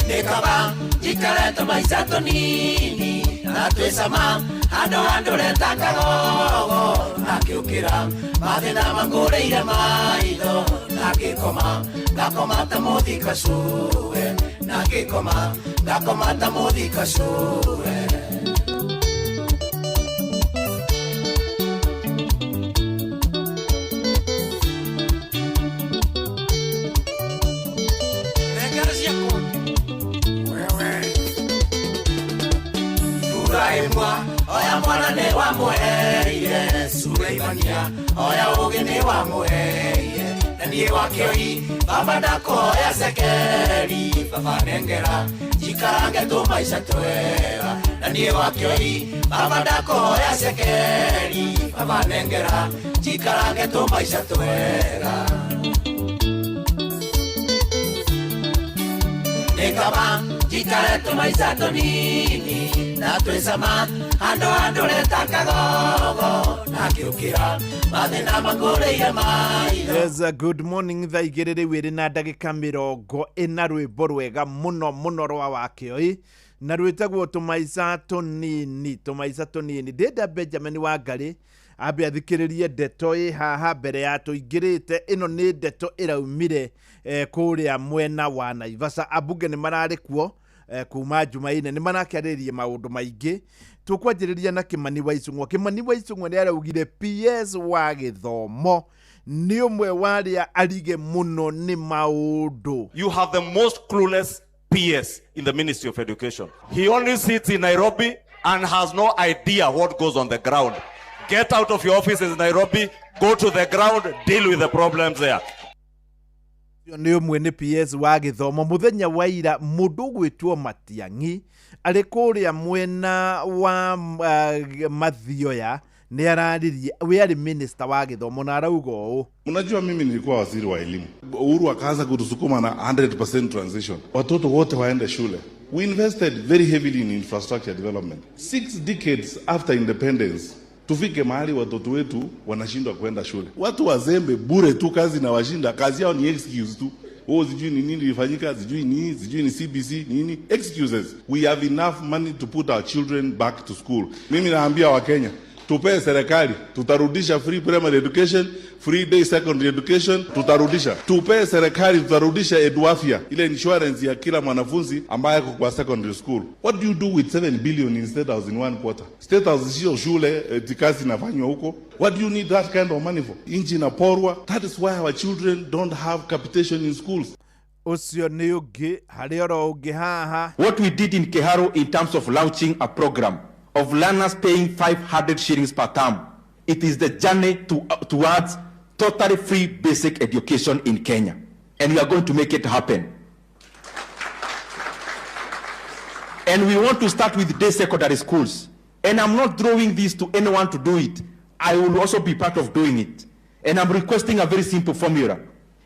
Nĩ kaba njikare tũmaica tũnini na twĩcama handũ handũre ta kagogo, na ngĩũkĩra mathĩna mangũrĩire maitho, na ngĩkoma ngakoma ta mũthika cũwe, Na ngĩkoma ngakoma ta mũthika cũwe. Nengera ciakwa wewe Uraimwa oya mwana nĩ wamũheire Sulaimania oya ũgĩ nĩ wamũheire na niĩ wakĩoi baba ndakoya cekeri baba nengera njikarange tũmaica twega na niĩ wakĩoi baba ndakoya cekeri baba nengera njikarange tũmaica twega. Nĩkaba njikare tũmaica tũnini na twĩcama handũ handũreta kagogo na ngĩũkĩra mathĩna mangũrĩire maitho. Yes, good morning thaa igĩrĩ rĩu ĩrĩ na ndagĩka 40 rwĩmbo rwega mũno mũno rwa Wakĩoi na rwĩtagwo tũmaica tũnini tũmaica tũnini. Ndĩrenda Benjamin Wangari ambe athikĩrĩrie ndeto ĩ haha mbere ya tũingĩrĩte. Ĩno nĩ ndeto ĩraumire kũrĩa mwena wa Naivasha. Ambunge nĩ mararĩ kuo kuma Jumaine nĩ marakĩarĩrĩria maũndũ maingĩ. Tũkwanjĩrĩria na Kimani wa Icũng'wa. Kimani wa Icũng'wa nĩ araugire PS wa gĩthomo nĩ ũmwe wa arĩa arige mũno nĩ maũndũ. You have the most clueless PS in the Ministry of Education. He only sits in Nairobi and has no idea what goes on the ground. Get out of your offices in Nairobi, go to the ground, deal with the problems there. Ũcio nĩ ũmwe nĩ PS wa gĩthomo. Mũthenya wa ira mũndũ ũgwĩtwo Matiang'i arĩ kũrĩa mwena wa Mathioya nĩ araririe, we arĩ minister wa gĩthomo na arauga ũũ. Unajua mimi nilikuwa waziri wa elimu. Uhuru akaanza kutusukuma na 100% transition. Watoto wote waende shule. We invested very heavily in infrastructure development. 6 decades after independence, tufike mahali watoto wetu wanashindwa kwenda shule. Watu wazembe bure tu, kazi na washinda, kazi yao ni excuse tu. Oh, sijui ni nini ilifanyika, sijui ni, sijui ni CBC, nini. Excuses. We have enough money to put our children back to school. Mimi naambia Wakenya, tupee serikali, tutarudisha free primary education, free day secondary education, tutarudisha. Tupee serikali, tutarudisha Eduafia, ile insurance ya kila mwanafunzi ambaye ako kwa secondary school. What do you do with 7 billion in State House in one quarter? State House sio shule, kazi inafanywa huko. What do you need that kind of money for? Inchi inaporwa. That is why our children don't have capitation in schools. Ũcio nĩ ũngĩ, harĩ oro ũngĩ haha. What we did in Kiharu in terms of launching a program of learners paying 500 shillings per term, it is the journey towards totally free basic education in Kenya. And we are going to make it happen. And we want to start with day secondary schools. And I'm not drawing this to anyone to do it. I will also be part of doing it. And I'm requesting a very simple formula.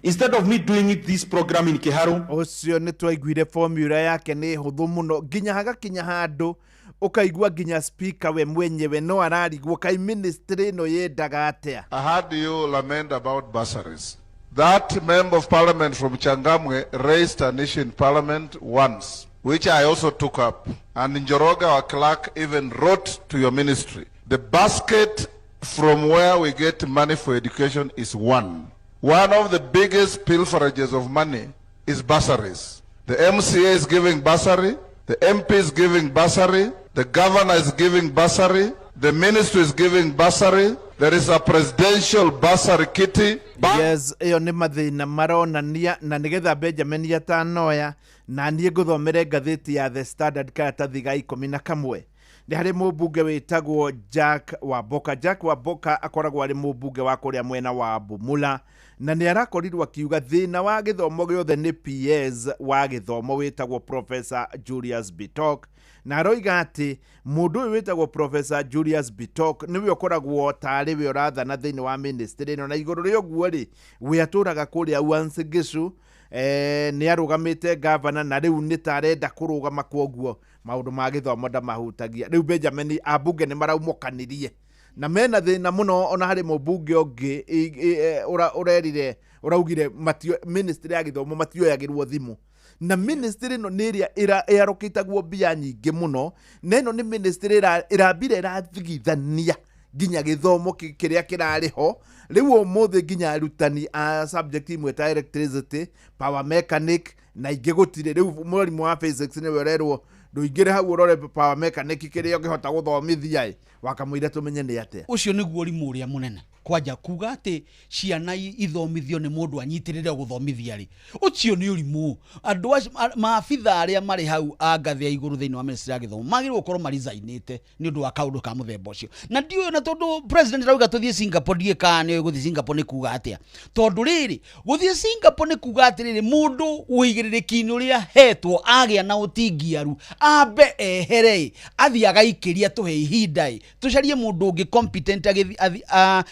Instead of me doing it, this program in Kiharu. Ũcio nĩ twaiguire formula yake nĩ hũthũ mũno nginya hagakinya handũ ũkaigua nginya speaker we mwenyewe no ararigwo kai ministry ĩno yendaga atĩa. I heard you lament about bursaries. That member of parliament from Changamwe raised an issue in parliament once, which I also took up. And Njoroge, our clerk, even wrote to your ministry. The basket from where we get money for education is one. One of the biggest pilferages of money is bursaries. The MCA is giving bursary, the MP is giving bursary, the governor is giving bursary, the ministry is giving bursary, there is a presidential bursary kitty. Yes, ĩyo nĩ mathĩna maronania na nĩgetha Benjamin atanoya na niĩ ngũthomere ngathĩti ya The Standard karatathi ga 11. Nĩ harĩ mũmbunge wĩtagwo Jack Wamboka. Jack Wamboka akoragwo arĩ mũmbunge wa kũrĩa mwena wa Bumula na nĩ arakorirwo akiuga thĩna wa gĩthomo gĩothe nĩ PS wa gĩthomo wĩtagwo Professor Julius Bitok, na aroiga atĩ mũndũ ũyũ wĩtagwo Professor Julius Bitok nĩwe ũkoragwo tarĩ we ũrathana thĩinĩ wa ministry ĩno, na igũrũ rĩa ũguo rĩ, we atũraga kũrĩa Uasin Gishu, nĩ arũgamĩte gavana na rĩu nĩ ta arenda kũrũgama, kwoguo maũndũ ma gĩthomo ndamahutagia. Rĩu Benjamin ambunge nĩ maraumũkanirie na mena thĩna mũno, ona harĩ mũmbunge ũngĩ ũrerire ũraugire ministry ya gĩthomo matioyagĩrwo thimũ, na ministry ĩno nĩ ĩrĩa ĩarũkĩtagwo mbia nyingĩ mũno, na ĩno nĩ ministry ĩrambire ĩrathigithania nginya gĩthomo kĩrĩa kĩrarĩ ho. Rĩu ũmũthĩ nginya arutani a subject imwe ta electricity, power mechanic, Na ingĩ gũtirĩ. Rĩu mwarimũ wa physics nĩwe ũrerwo ndũingĩre hau ũrore power mechanic kĩrĩa ũngĩhota gũthomithia ĩ, wakamũira tũmenye nĩ atĩa. Ũcio nĩguo ũrimũ ũrĩa mũnene kwanja kuga atĩ ciana ithomithio nĩ mũndũ anyitĩrĩre gũthomithia rĩ, ũcio nĩ ũrimũ. Andũ acio maabitha arĩa marĩ hau a ngathĩ ya igũrũ thĩinĩ wa ministry ya gĩthomo magĩrĩirwo gũkorwo marizainĩte nĩ ũndũ wa kaũndũ ka mũthemba ũcio. Na ndiũĩ na tondũ president arauga tũthiĩ Singapore, ndiũĩ kana nĩoĩ gũthiĩ Singapore nĩ kuga atĩa, tondũ rĩrĩ gũthiĩ Singapore nĩ kuga atĩrĩrĩ, mũndũ ũigĩrĩrĩki-inĩ ũrĩa hetwo agĩa na ũtingiaru ambe ehere ĩ, athiĩ agaikĩria, tũhe ihinda ĩ, tũcarie mũndũ ũngĩ competent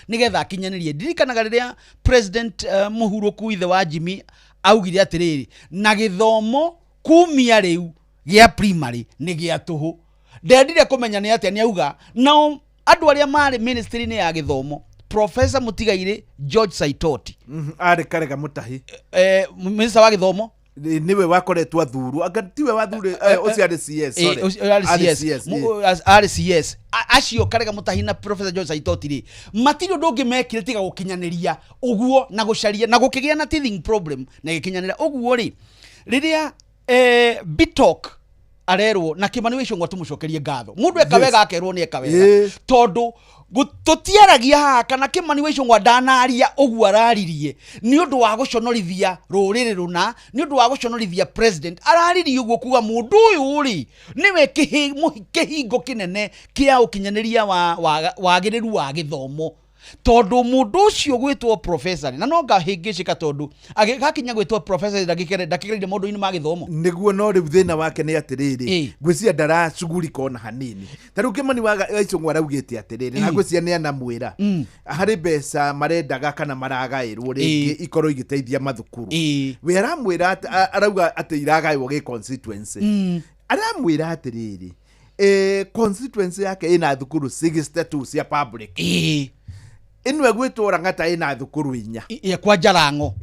nĩgetha akinyanĩrie. Ndirikanaga rĩrĩa president mũhurũku ithe wa Jimmy augire atĩrĩrĩ, na gĩthomo kumia rĩu gĩa primary nĩ gĩa tũhũ. Ndendire kũmenya nĩ atĩa nĩ auga. Nao andũ arĩa marĩ ministry-inĩ ya gĩthomo, Professor Mũtigairĩ George Saitoti, Arĩ Karega Mũtahi, minister wa gĩthomo, nĩwe wakoretwo athurwo, anga tiwe wathure, ũcio arĩ CS, sorry. Ũcio arĩ Arĩ CS. CS, Arĩ CS. Acio Karega Mũtahi na Professor George Saitoti rĩ, matirĩ ũndũ ũngĩ mekire tiga gũkinyanĩria ũguo na gũcaria na gũkĩgĩa na teething problem na gĩkinyanĩra ũguo rĩ, rĩrĩa Bitok arerwo na Kimani wa Ichung'wa tũmũcokerie ngatho, mũndũ eka wega akerwo nĩ eka wega, tondũ tũtiaragia haha kana Kimani wa Ichung'wa ndanaria ũguo araririe nĩ ũndũ wa gũconorithia rũrĩrĩ rũna, nĩ ũndũ wa gũconorithia president. Araririe ũguo kuga mũndũ ũyũ rĩ nĩwe kĩhingo kĩnene kĩa ũkinyanĩria wa wagĩrĩru wa gĩthomo, tondũ mũndũ ũcio gwĩtwo professor na no ngahĩngĩcĩka, tondũ agĩgakinya gwĩtwo professor ndakĩgereire maũndũ-inĩ ma gĩthomo. Nĩguo, no rĩu thĩna wake nĩ atĩrĩrĩ, ngwĩciria ndaracugurika ona hanini. Ta rĩu Kimani wa Ichung'wa araugĩte atĩrĩrĩ, na ngwĩciria nĩ anamwĩra harĩ mbeca marendaga kana maragaĩrwo rĩngĩ ikorwo igĩteithia mathukuru. We aramwĩra arauga atĩ iragaĩrwo gĩ constituency. Aramwĩra atĩrĩrĩ, constituency yake ĩna thukuru 62 cia public, ĩno ĩgwĩtwo Lang'ata ĩna thukuru 4. Ya kwa Jarango.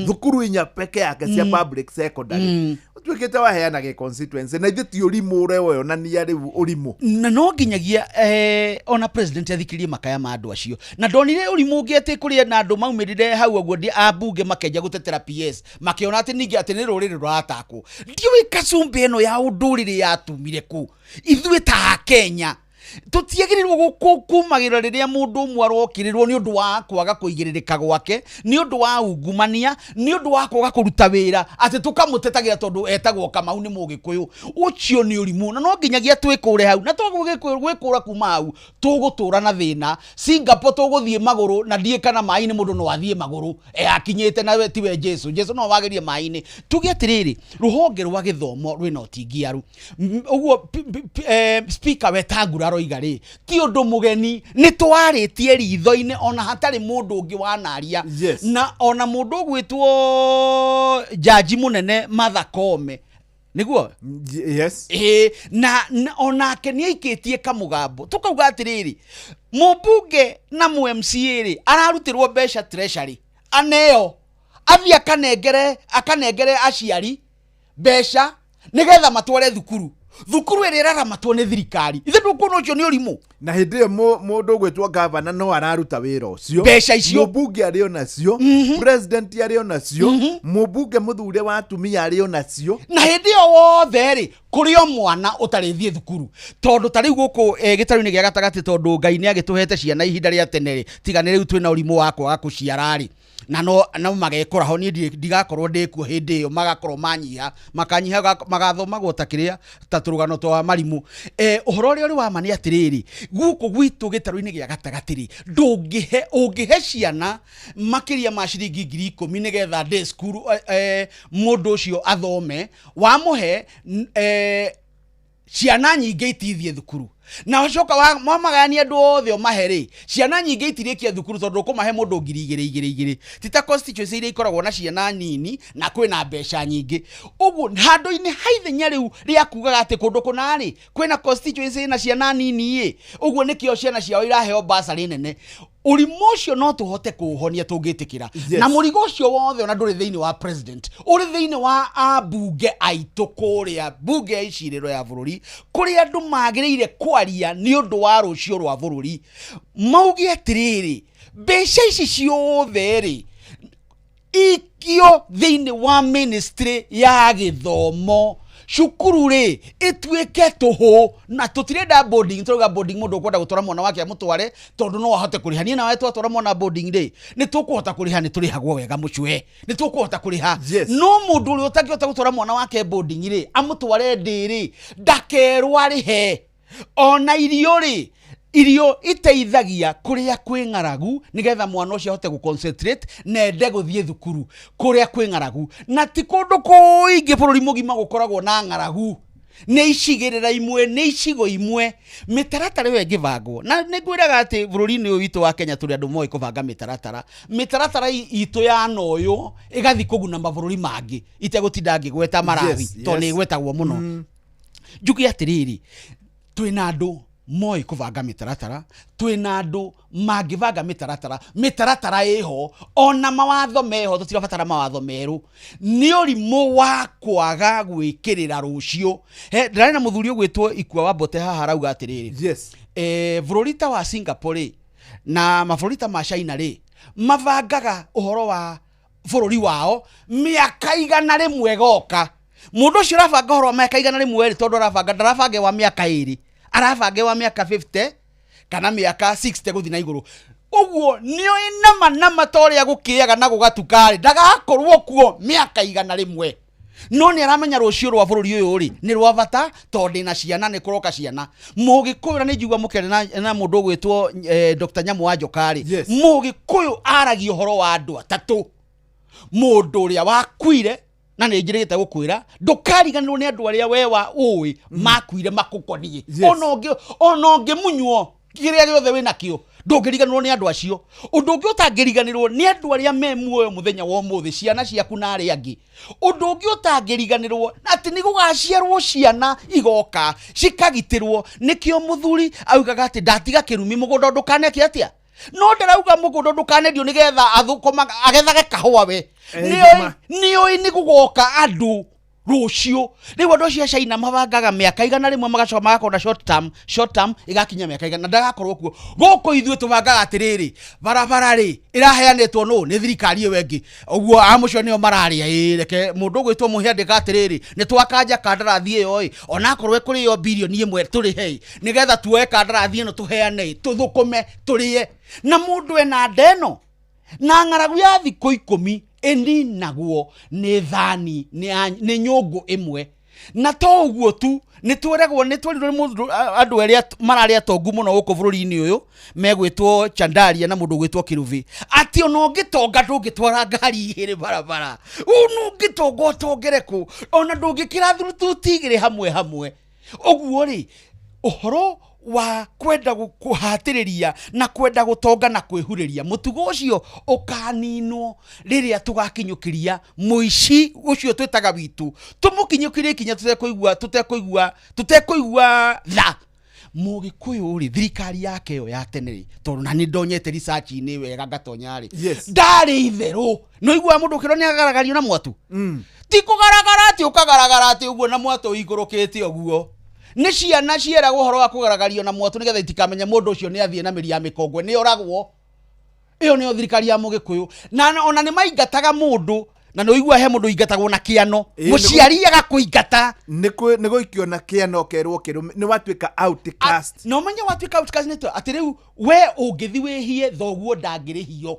Thukuru 4 peke yake cia public secondary. Ũtuĩkĩte waheana gĩ constituency, na ithuĩ ti ũrimũ ũrĩa woyonania rĩu ũrimũ. Na no nginyagia ona president athikĩrie makaya ma andũ acio. Na ndonire ũrimũ ũngĩ atĩ kũrĩ na andũ maumĩrire hau ũguo ambunge makenja gũtetera PS, makĩona atĩ ningĩ atĩ nĩ rũrĩrĩ rũratakwo. Ndiũĩ kacumbĩ ĩno ya ũndũrĩrĩ yatumire kũ. Ithuĩ ta Akenya tũtiagĩrĩirwo kumagĩrĩra rĩrĩa mũndũ ũmwe arokĩrĩrwo nĩ ũndũ wa kwaga kũigĩrĩrĩka gwake, nĩ ũndũ wa ungumania, nĩ ũndũ wa kwaga kũruta wĩra, atĩ tũkamũtetagĩra tondũ etagwo Kamau nĩ Mũgĩkũyũ. Ũcio nĩ ũrimũ, na no nginyagia twĩkũre hau, na twaga gwĩkũra kuma hau tũgũtũra na thĩna. Singapore tũgũthiĩ magũrũ, na ndiĩ kana maĩ-inĩ mũndũ no athiĩ magũrũ akinyĩte, na we tiwe Jesu. Jesu no wagĩrie maĩ-inĩ. Tuge atĩrĩrĩ, rũhonge rwa gĩthomo rwĩna ũtingiaru. Ũguo speaker Wetangula aroiga rĩ, ti ũndũ mũgeni, nĩ twarĩtie ritho-inĩ ona hatarĩ mũndũ ũngĩ wanaria. Na ona mũndũ ũgwĩtwo jaji mũnene Martha Koome nĩguo? Yes. Na onake nĩ aikĩtie kamũgambo. Tũkauga atĩrĩrĩ, mũmbunge na mũ MCA rĩ, ararutĩrwo mbeca treasury, aneo athiĩ akanengere aciari mbeca nĩgetha matware thukuru, thukuru ĩrĩa ĩraramatwo nĩ thirikari. Ithe ndũkuona ũcio nĩ ũrimũ? Na hĩndĩ ĩyo mũndũ ũgwĩtwo gavana no araruta wĩra ũcio. Mbeca icio. Mũmbunge arĩ onacio, president arĩ onacio, mũmbunge mũthure wa atumia arĩ onacio. Na hĩndĩ ĩyo wothe rĩ, kũrĩ o mwana ũtarĩthiĩ thukuru, tondũ ta rĩu gũkũ gĩtarũ-inĩ gĩa gatagatĩ, tondũ Ngai nĩ agĩtũhete ciana ihinda rĩa tene rĩ, tiga nĩ rĩu twĩna ũrimũ wa kwaga kũciara rĩ, na no magekora ho, niĩ ndigakorwo ndĩkuo hĩndĩ ĩyo, magakorwo manyiha, makanyiha, magathomagwo ta kĩrĩa, ta tũrũgano twa marimũ. Ũhoro ũrĩa ũrĩ wa ma nĩ atĩrĩrĩ, gũkũ gwitũ gĩtarũ-inĩ gĩa gatagatĩ rĩ, ũngĩhe ciana makĩria ma ciringi 10,000 nĩgetha day school mũndũ ũcio athome, wamũhe, ciana nyingĩ itithiĩ thukuru. Na wacoka wamagayania andũ othe ũmahe rĩ, ciana nyingĩ itirĩkia thukuru, tondũ ũkũmahe mũndũ ngiri igĩrĩ igĩrĩ igĩrĩ. Ti ta constituency iria ikoragwo na ciana nini na kwĩna mbeca nyingĩ. Ũguo handũ-inĩ ha ithenya rĩu rĩa kugaga atĩ kũndũ kũna rĩ, kwĩna constituency ĩna ciana nini ĩ, ũguo nĩkĩo ciana ciao iraheo bursary nene. Ũrimũ ũcio no tũhote kũũhonia tũngĩtĩkĩra. Na mũrigo ũcio wothe ona ndũrĩ thĩinĩ wa president, ũrĩ thĩinĩ wa ambunge aitũ kũrĩa mbunge ya icirĩro ya bũrũri, kũrĩa andũ magĩrĩire kwaria nĩ ũndũ wa rũciũ rwa bũrũri. Mauge atĩrĩrĩ, mbeca ici ciothe rĩ, Ikio thĩinĩ wa ministry ya gĩthomo. Cukuru rĩ ĩtuĩke tũhũ na tũtirenda boarding. Tũrauga boarding mũndũ ũkwenda gũtwara mwana wake amũtware tondũ no ahote kũrĩha. Niĩ nawe twatwara mwana boarding rĩ, nĩ tũkũhota kũrĩha, nĩ tũrĩhagwo wega mũcwe, nĩ tũkũhota kũrĩha. No mũndũ ũrĩa ũtangĩhota gũtwara mwana wake boarding rĩ, amũtware ndĩ rĩ, ndakerwo arĩhe. Ona irio rĩ, irio iteithagia kuria kwĩ ng'aragu nigetha mwana ũcio ahote gũ-concentrate na ende gũthiĩ thukuru kuria kwĩ ng'aragu. Na ti kũndũ kũingĩ bũrũri mũgima gũkoragwo na ng'aragu, nĩ icigĩrĩra imwe, nĩ icigo imwe. Mĩtaratara ĩyo ĩngĩbangwo, na nĩ ngwĩraga atĩ bũrũri-inĩ ũyũ witũ wa Kenya tũrĩ andũ moĩ kũbanga mĩtaratara. Mĩtaratara itũ ya noyũ ĩgathiĩ kũguna mabũrũri mangĩ itegũtinda ngĩgweta Malawi, tondũ nĩ ĩgwetagwo mũno. Njuge atĩrĩrĩ, twĩna andũ moĩ kũbanga mĩtaratara, twĩna andũ mangĩbanga mĩtaratara, mĩtaratara ĩho, ona mawatho meho, tũtirabatara mawatho merũ. Nĩ ũrimũ wa kwaga gwĩkĩrĩra rũciũ. Ndĩrarĩ na mũthuri ũgwĩtwo Ikua wa Mbote haha arauga atĩrĩrĩ, bũrũri ta wa Singapore rĩ, na mabũrũri ta ma China rĩ, mabangaga ũhoro wa bũrũri wao mĩaka 100 goka. Mũndũ ũcio ũrabanga ũhoro wa mĩaka 100 rĩ, tondũ arabanga, ndarabange wa mĩaka 2, arabange wa mĩaka 50 kana mĩaka 60 gũthiĩ na igũrũ. Ũguo nĩoĩ nama nama ta ũrĩa gũkĩaga na gũgatuka rĩ, ndagakorwo kuo mĩaka 100. No nĩ aramenya rũciũ rwa bũrũri ũyũ rĩ nĩ rwa bata, tondũ ndĩna ciana, nĩ kũroka ciana. Mũgĩkũyũ, na nĩ njigua mũkĩaria na mũndũ ũgwĩtwo Dr. Nyamu wa Njoka rĩ, Mũgĩkũyũ aragia ũhoro wa andũ atatũ. Mũndũ ũrĩa wakuire, na nĩ njĩrĩgĩte gũkwĩra ndũkariganĩrwo nĩ andũ arĩa we wa ũĩ makuire makũkoniĩ. Ona ũngĩmunywo kĩrĩa gĩothe wĩnakĩo, ndũngĩriganĩrwo nĩ andũ acio. Ũndũ ũngĩ ũtangĩriganĩrwo nĩ andũ arĩa me muoyo mũthenya wa ũmũthĩ, ciana ciaku na arĩa angĩ. Ũndũ ũngĩ ũtangĩriganĩrwo atĩ nĩ gũgaciarwo ciana igoka cikagitĩrwo. Nĩkĩo mũthuri augaga atĩ ndatiga kĩrumi mũgũnda ndũkaneke atĩa, no ndarauga mũgũnda ndũkanendio nĩgetha athũkũma agethage kahũa we. Nĩoĩ nĩ gũgoka andũ rũciũ. Rĩu andũ acio a China mabangaga mĩaka 100 magacoka magakorwo na short term ĩgakinya mĩaka 100 na ndagakorwo kuo. Gũkũ ithuĩ tũbangaga atĩrĩrĩ, barabara rĩ ĩraheanĩtwo nũ? Nĩ thirikari ĩyo ĩngĩ. Ũguo amũcio nĩo mararĩa. Ĩĩ, reke mũndũ ũgwĩtwo Mũhĩa andĩka atĩrĩrĩ, nĩ twakanja kandarathi ĩyo ĩ, onakorwo ĩkũrĩo birioni 1 tũrĩhe ĩ, nĩgetha tuoe kandarathi ĩno tũheane ĩ, tũthũkũme tũrĩe. Na mũndũ ena nda ĩno na ng'aragu ya thikũ 10 ĩninagwo nĩ thani, nĩ nyũngũ ĩmwe. Na to ũguo tu, nĩ tweragwo, nĩ twerirwo nĩ mũndũ, andũ arĩa mararĩ atongu mũno gũkũ bũrũri-inĩ ũyũ megwĩtwo Chandaria na mũndũ ũgwĩtwo Kĩrũbĩ, atĩ ona ũngĩtonga ndũngĩtwara ngari igĩrĩ barabara, ona ũngĩtonga ũtongere kũ, ona ndũngĩkĩra thurututi igĩrĩ hamwe hamwe. Ũguo rĩ, ũhoro wa kwenda kũhatĩrĩria na kwenda gũtonga na kwĩhurĩria, mũtugo ũcio ũkaninwo rĩrĩa tũgakinyũkĩria mũici ũcio twĩtaga witũ, tũmũkinyũkĩrie kinya tũtekũigua tha. Mũgĩkũyũ rĩ, thirikari yake ĩyo ya tene rĩ, tondũ na nĩ ndonyete research-inĩ wega ngatonya rĩ, ndarĩ itherũ. No iguaga mũndũ ũkĩrwo nĩ agaragario na mwatũ. Ti kũgaragara atĩ ũkagaragara atĩ ũguo na mwatũ ũikũrũkĩte ũguo. Nĩ ciana cieragwo ũhoro wa kũgaragario na mwatũ nĩgetha itikamenye mũndũ ũcio nĩ athiĩ na mĩri ya mĩkongwe, nĩ oragwo. Ĩyo nĩyo thirikari ya Mũgĩkũyũ. Na ona nĩ maingataga mũndũ, na nĩ ũiguaga he mũndũ ũingatagwo na kĩano. Mũciari agakũingata. Nĩ gũikio na kĩano ũkerwo kĩrũme, nĩ watuĩka outcast. Na ũmenye watuĩka outcast nĩ atĩ rĩu we ũngĩthiĩ wĩhie thoguo ndangĩrĩhio.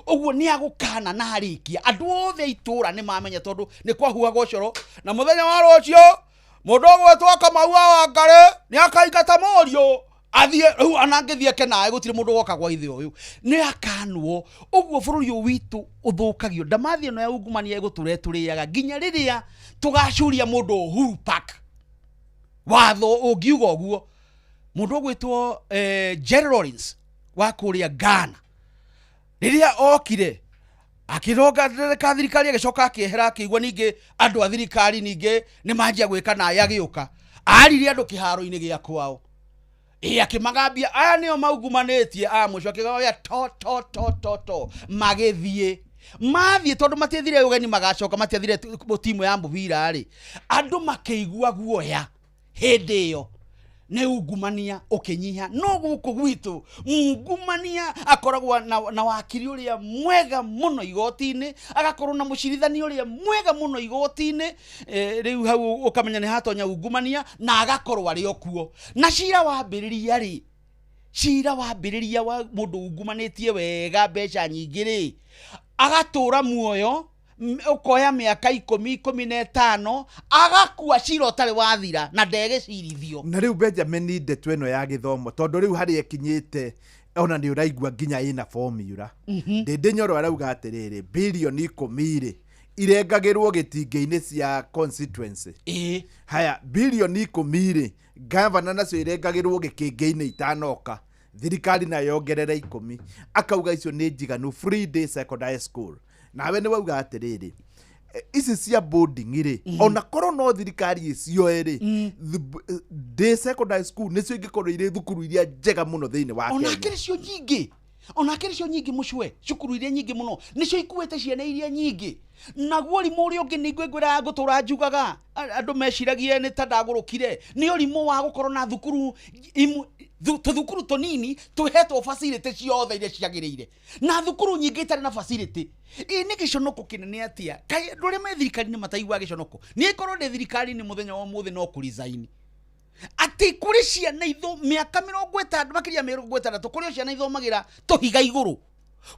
Ũguo nĩ agũkana na arĩkia. Andũ othe a itũũra nĩ mamenya tondũ nĩ kwahuhagwo coro. Na mũthenya wa rũciũ mũndũ ũgwĩtwo Kamau wa Wangarĩ nĩ akaingata mũriũ athiĩ rĩu, ona angĩthiĩ eke nawe gũtirĩ mũndũ woka gwa ithe ũyũ, nĩ akanwo. Ũguo bũrũri ũyũ witũ ũthũkagio. Ndamathi ĩno ya ungumania ĩgũtũra ĩtũrĩaga nginya rĩrĩa tũgacuria mũndũ Uhuru Park. Watho ũngiuga ũguo, mũndũ ũgwĩtwo Jerry Rawlings wa kũrĩa Ghana, rĩrĩa okire akĩrongerereka thirikari, agĩcoka akĩehera, akĩigua ningĩ andũ a thirikari ningĩ nĩ manjia gwĩka naye, agĩũka aririe andũ kĩharo-inĩ gĩa kwao. Ĩ, akĩmagambia aya nĩo maungumanĩtie, aya mũico akĩgaya to to to to to, magĩthiĩ. Mathiĩ tondũ matiathire ũgeni, magacoka matiathire timu ya mũbira rĩ, andũ makĩigua guoya hĩndĩ ĩyo. Nĩ ungumania ũkĩnyiha. No gũkũ gwitũ mungumania akoragwo na wakiri ũrĩa mwega mũno igoti-inĩ, agakorwo na mũcirithania ũrĩa mwega mũno igoti-inĩ. Rĩu hau ũkamenya nĩ hatonya ungumania, na agakorwo arĩ o kuo. Na cira wambĩrĩria rĩ, cira wambĩrĩria wa mũndũ ungumanĩtie wega mbeca nyingĩ rĩ, agatũra muoyo, ũkoya mĩaka 10, 15, agakua cira ũtarĩ wathira na ndegĩcirithio. Na rĩu Benjamin, ndeto ĩno ya gĩthomo, tondũ rĩu harĩa ĩkinyĩte ona nĩ ũraigua nginya ĩna formula. Ndĩndĩ Nyoro arauga atĩrĩrĩ, birioni 10 rĩ irengagĩrwo gĩtingĩ-inĩ cia constituency. Haya, birioni 10 rĩ, gavana nacio irengagĩrwo gĩkĩngĩ-inĩ itanoka, thirikari nayo yongerere 10. Akauga icio nĩ njiganu, free day secondary school. Nawe nĩ wauga atĩrĩrĩ, ici cia boarding rĩ, ona korwo no thirikari ĩcioe rĩ, day secondary school nĩcio ingĩkorwo irĩ thukuru iria njega mũno thĩinĩ wa Ona Kenya. akĩrĩ cio nyingĩ, ona akĩrĩ cio nyingĩ mũcwe, cukuru iria nyingĩ mũno nĩcio ikuĩte ciana iria nyingĩ. Naguo ũrimũ ũrĩa ũngĩ nĩ ngwĩraga ngũtũra njugaga, andũ meciragie nĩ ta ndagũrũkire, nĩ ũrimũ wa gũkorwo na thukuru tũthukuru tũnini tũhetwo facility ciothe iria ciagĩrĩire, na thukuru nyingĩ itarĩ na facility. Ĩ nĩ gĩconoko kĩnene atĩa? Kaĩ andũ arĩa me thirikari-inĩ mataiguaga gĩconoko? Niĩ korwo ndĩ thirikari-inĩ mũthenya wa ũmũthĩ no kũresign. Atĩ kũrĩ ciana itho mĩaka 60, makĩria ya 60, kũrĩ ciana ithomagĩra tũhiga igũrũ,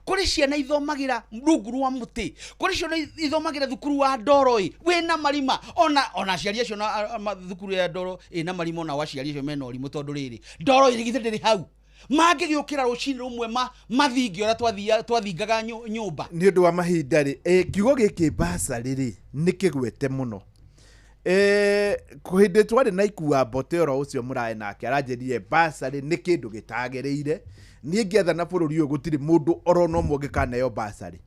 kũrĩ ciana ithomagĩra rungu rwa mũtĩ, kũrĩ ciana ithomagĩra thukuru wa ndoro ĩ wĩna marima. Ona aciari acio na thukuru ya ndoro ĩna marima, ona aciari acio mena ũrimũ, tondũ rĩrĩ ndoro ĩrĩ githĩ ndĩrĩ hau, mangĩgĩũkĩra rũcinĩ rũmwe mathinge ũrĩa twathingaga nyũmba. Nĩ ũndũ wa mahinda rĩ, kiugo gĩkĩ basarĩ rĩ nĩ kĩgwete mũno. Hĩndĩ twarĩ na ikua mbote oro ũcio mũrae nake aranjĩrire basarĩ nĩ kĩndũ gĩtagĩrĩire. Niĩ ngĩathana bũrũri ũyũ gũtirĩ mũndũ oro na ũmwe ũngĩkaneo basarĩ.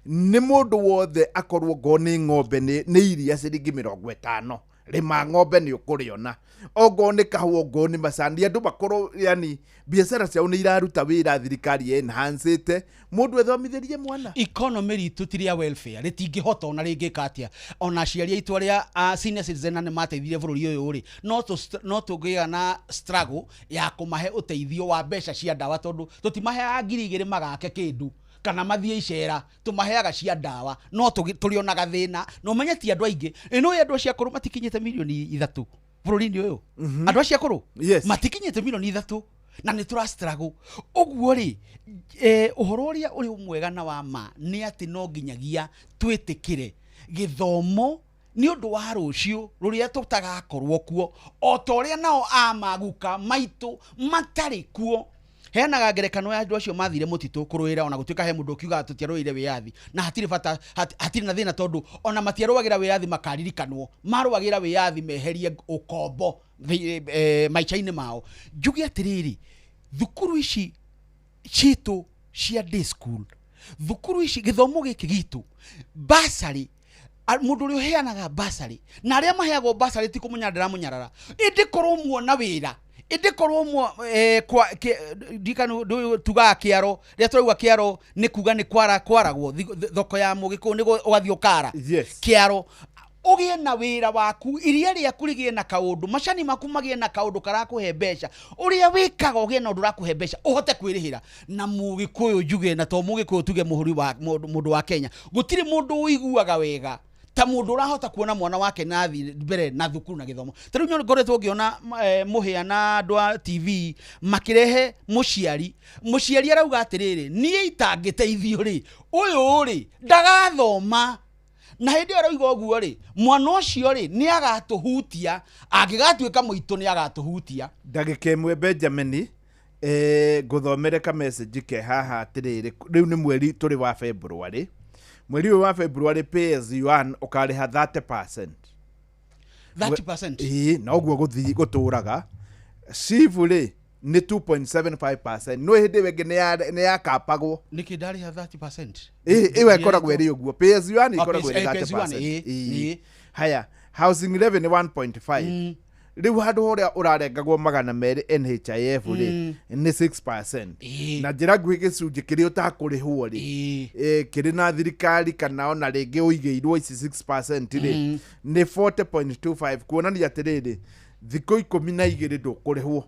Nĩ mũndũ wothe akorwo ngo nĩ ng'ombe nĩ iria ciringi 50, rĩma ng'ombe nĩ ũkũrĩona, ongo nĩ kahũa, ongo nĩ macani, andũ makorwo yani biacara ciao nĩ iraruta wĩra, thirikari enhancĩte, mũndũ ethomithĩrie mwana. Economy ritũ ti rĩa welfare, rĩtingĩhota ona rĩngĩka atĩa. Ona aciari aitũ arĩa senior citizen na nĩ mateithirie bũrũri ũyũ rĩ, no tũngĩgĩa na struggle ya kũmahe ũteithio wa mbeca cia ndawa, tondũ tũtimaheaga 2,000 magake kĩndũ kana mathiĩ icera, tũmaheaga cia ndawa, no tũrĩonaga thĩna. Na ũmenye ti andũ aingĩ, ĩno andũ acio akũrũ matikinyĩte mirioni 3 bũrũri-inĩ ũyũ. Andũ acio akũrũ matikinyĩte mirioni 3, na nĩ tũra struggle. Ũguo rĩ, ũhoro ũrĩa ũrĩ mwega na wa ma nĩ atĩ no nginyagia twĩtĩkĩre gĩthomo nĩ ũndũ wa rũciũ rũrĩa tũtagakorwo kuo, o ta ũrĩa nao amaguka maitũ matarĩ kuo. Heanaga ngerekano ya andũ acio mathire mũtitũ kũrũĩra, ona gũtuĩka he mũndũ ũkiugaga tũtiarũĩire wĩyathi, na hatirĩ bata, hatirĩ na thĩna, tondũ ona matiarũagĩra wĩyathi makaririkanwo, marũagĩra wĩyathi meherie ũkombo maica-inĩ mao. Njuge atĩrĩrĩ, thukuru ici citũ cia day school, thukuru ici gĩthomo gĩkĩ gitũ, basarĩ, mũndũ ũrĩa ũheanaga basarĩ na arĩa maheagwo basarĩ ti kũmũnyarara ndĩramũnyarara, ĩndĩ korwo muona wĩra, ĩndĩ korwo ndikanu tugaga kĩaro, rĩrĩa tũrauga kĩaro nĩ kuga nĩ kwaragwo thoko ya mũgĩkũyũ nĩ ũgathiĩ ũkara kĩaro, ũgĩe na wĩra waku, iria rĩaku rĩgĩe na kaũndũ, macani maku magĩe na kaũndũ karakũhe mbeca, ũrĩa wĩkaga ũgĩe na ũndũ ũrakũhe mbeca, ũhote kwĩrĩhĩra. Na mũgĩkũyũ njuge, na to mũgĩkũyũ tuge mũhũri wa mũndũ wa Kenya, gũtirĩ mũndũ ũiguaga wega ta mũndũ ũrahota kuona mwana wake na athiĩ mbere na thukuru na gĩthomo. Ta rĩu nĩ ngoretwo ngĩona mũhĩa na andũ a TV makĩrehe mũciari, mũciari arauga atĩrĩrĩ, niĩ itangĩteithio rĩ, ũyũ rĩ ndagathoma. Na hĩndĩ ĩyo arauga ũguo rĩ, mwana ũcio rĩ nĩ agatũhutia, angĩgatuĩka mũitũ nĩ agatũhutia. Ndagĩka ĩmwe Benjamin, ngũthomere ka message ke haha atĩrĩrĩ, rĩu nĩ mweri tũrĩ wa February. Mweri ũyũ wa February pay as you earn ũkarĩha 30%. 30%? Ĩĩ, na ũguo gũthiĩ gũtũraga. SHIF rĩ nĩ 2.75%. No hĩndĩ ĩyo ĩngĩ nĩ yakapagwo. Nĩkĩ ndarĩha 30%? Ĩĩ, ĩyo ĩkoragwo ĩrĩ ũguo. Pay as you earn Oh, ĩkoragwo ĩrĩ pay as you earn, 30%. ĩĩ, Ĩĩ. ĩĩ. Haya, housing levy nĩ 1.5. Rĩu handũ harĩa ũrarengagwo 200 NHIF rĩ nĩ 6%. Na njĩra nguhĩ gĩcunjĩ kĩrĩa ũtakũrĩhwo rĩ, kĩrĩ na thirikari kana ona rĩngĩ ũigĩirwo ici 6% rĩ, nĩ 40.25, kuonania atĩrĩrĩ, Thikũ 12 ndũkũrĩhwo.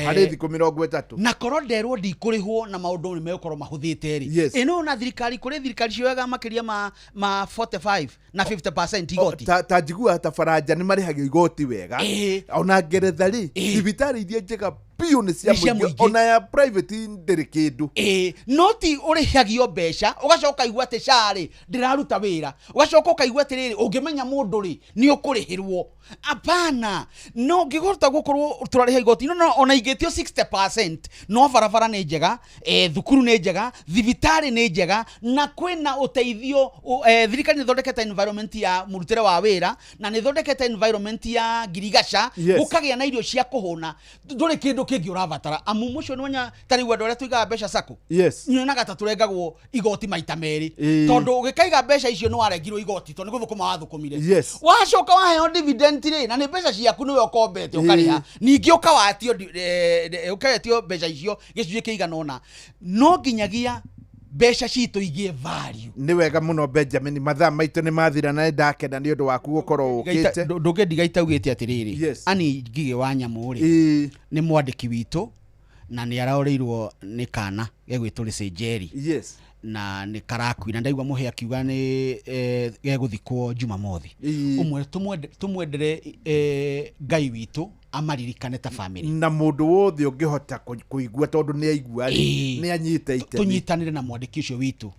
Harĩ thikũ 30. Na korwo nderwo ndikũrĩhwo na maũndũ nĩ megũkorwo mahũthĩte rĩ. Ĩno na thirikari kũrĩ thirikari cioyaga makĩria ma 45 na 50% igoti. Ta njiguaga ta Baranja nĩ marĩhagio igoti wega. Ona Ngeretha rĩ, thibitarĩ iria njega biũ nĩ cia mũingĩ, ona ya private ndĩrĩ kĩndũ. No ti ũrĩhagio mbeca ũgacoka ũkaigua atĩ SHA rĩ ndĩraruta wĩra, ũgacoka ũkaigua atĩrĩrĩ ũngĩmenya mũndũ rĩ nĩ ũkũrĩhĩrwo. Apana, no ngĩhota gũkorwo tũrarĩha igoti no ona ingĩtio 60% no barabara nĩ njega, thukuru nĩ njega, thibitarĩ nĩ njega, na kwĩna ũteithio. Thirikari nĩ ĩthondekete environment ya mũrutĩre wa wĩra na nĩ ĩthondekete environment ya ngirigaca, gũkagĩa na irio cia kũhũna, ndũrĩ kĩndũ kĩngĩ ũrabatara. Amu mũcio nĩwenya ta rĩu andũ arĩa tũigaga mbeca sacco nyonaga ta tũrengagwo igoti maita merĩ, tondũ ũgĩkaiga mbeca icio nĩ warengirwo igoti tondũ nĩ gũthũkũma wathũkũmire, wacoka waheo dividend rĩ na nĩ mbeca ciaku nĩwe ũkombete ũkarĩha, ningĩ ũkawatio ũkawetio mbeca icio gĩcunjĩ kĩigana ũna, no nginyagia mbeca citũ igĩe value. Nĩ wega mũno Benjamin, mathaa maitũ nĩ mathira na nĩndakena nĩ ũndũ waku gũkorwo ũkĩte. Ndũngĩndiga itaugĩte atĩrĩrĩ, Ani Ngigĩ wa Nyamũ rĩ nĩ mwandĩki witũ na nĩ araũrĩirwo nĩ kana gegwĩtwo Rĩcĩnjeri na nĩ karakuire, na ndaigua mũhe akiuga nĩ gegũthikwo Jumamothi. Ũmwe tũmwendere Ngai witũ amaririkane ta family, na mũndũ wothe ũngĩhota kũigua tondũ nĩ aigua rĩ nĩ anyite itemi, tũnyitanĩre na mwandĩki ũcio witũ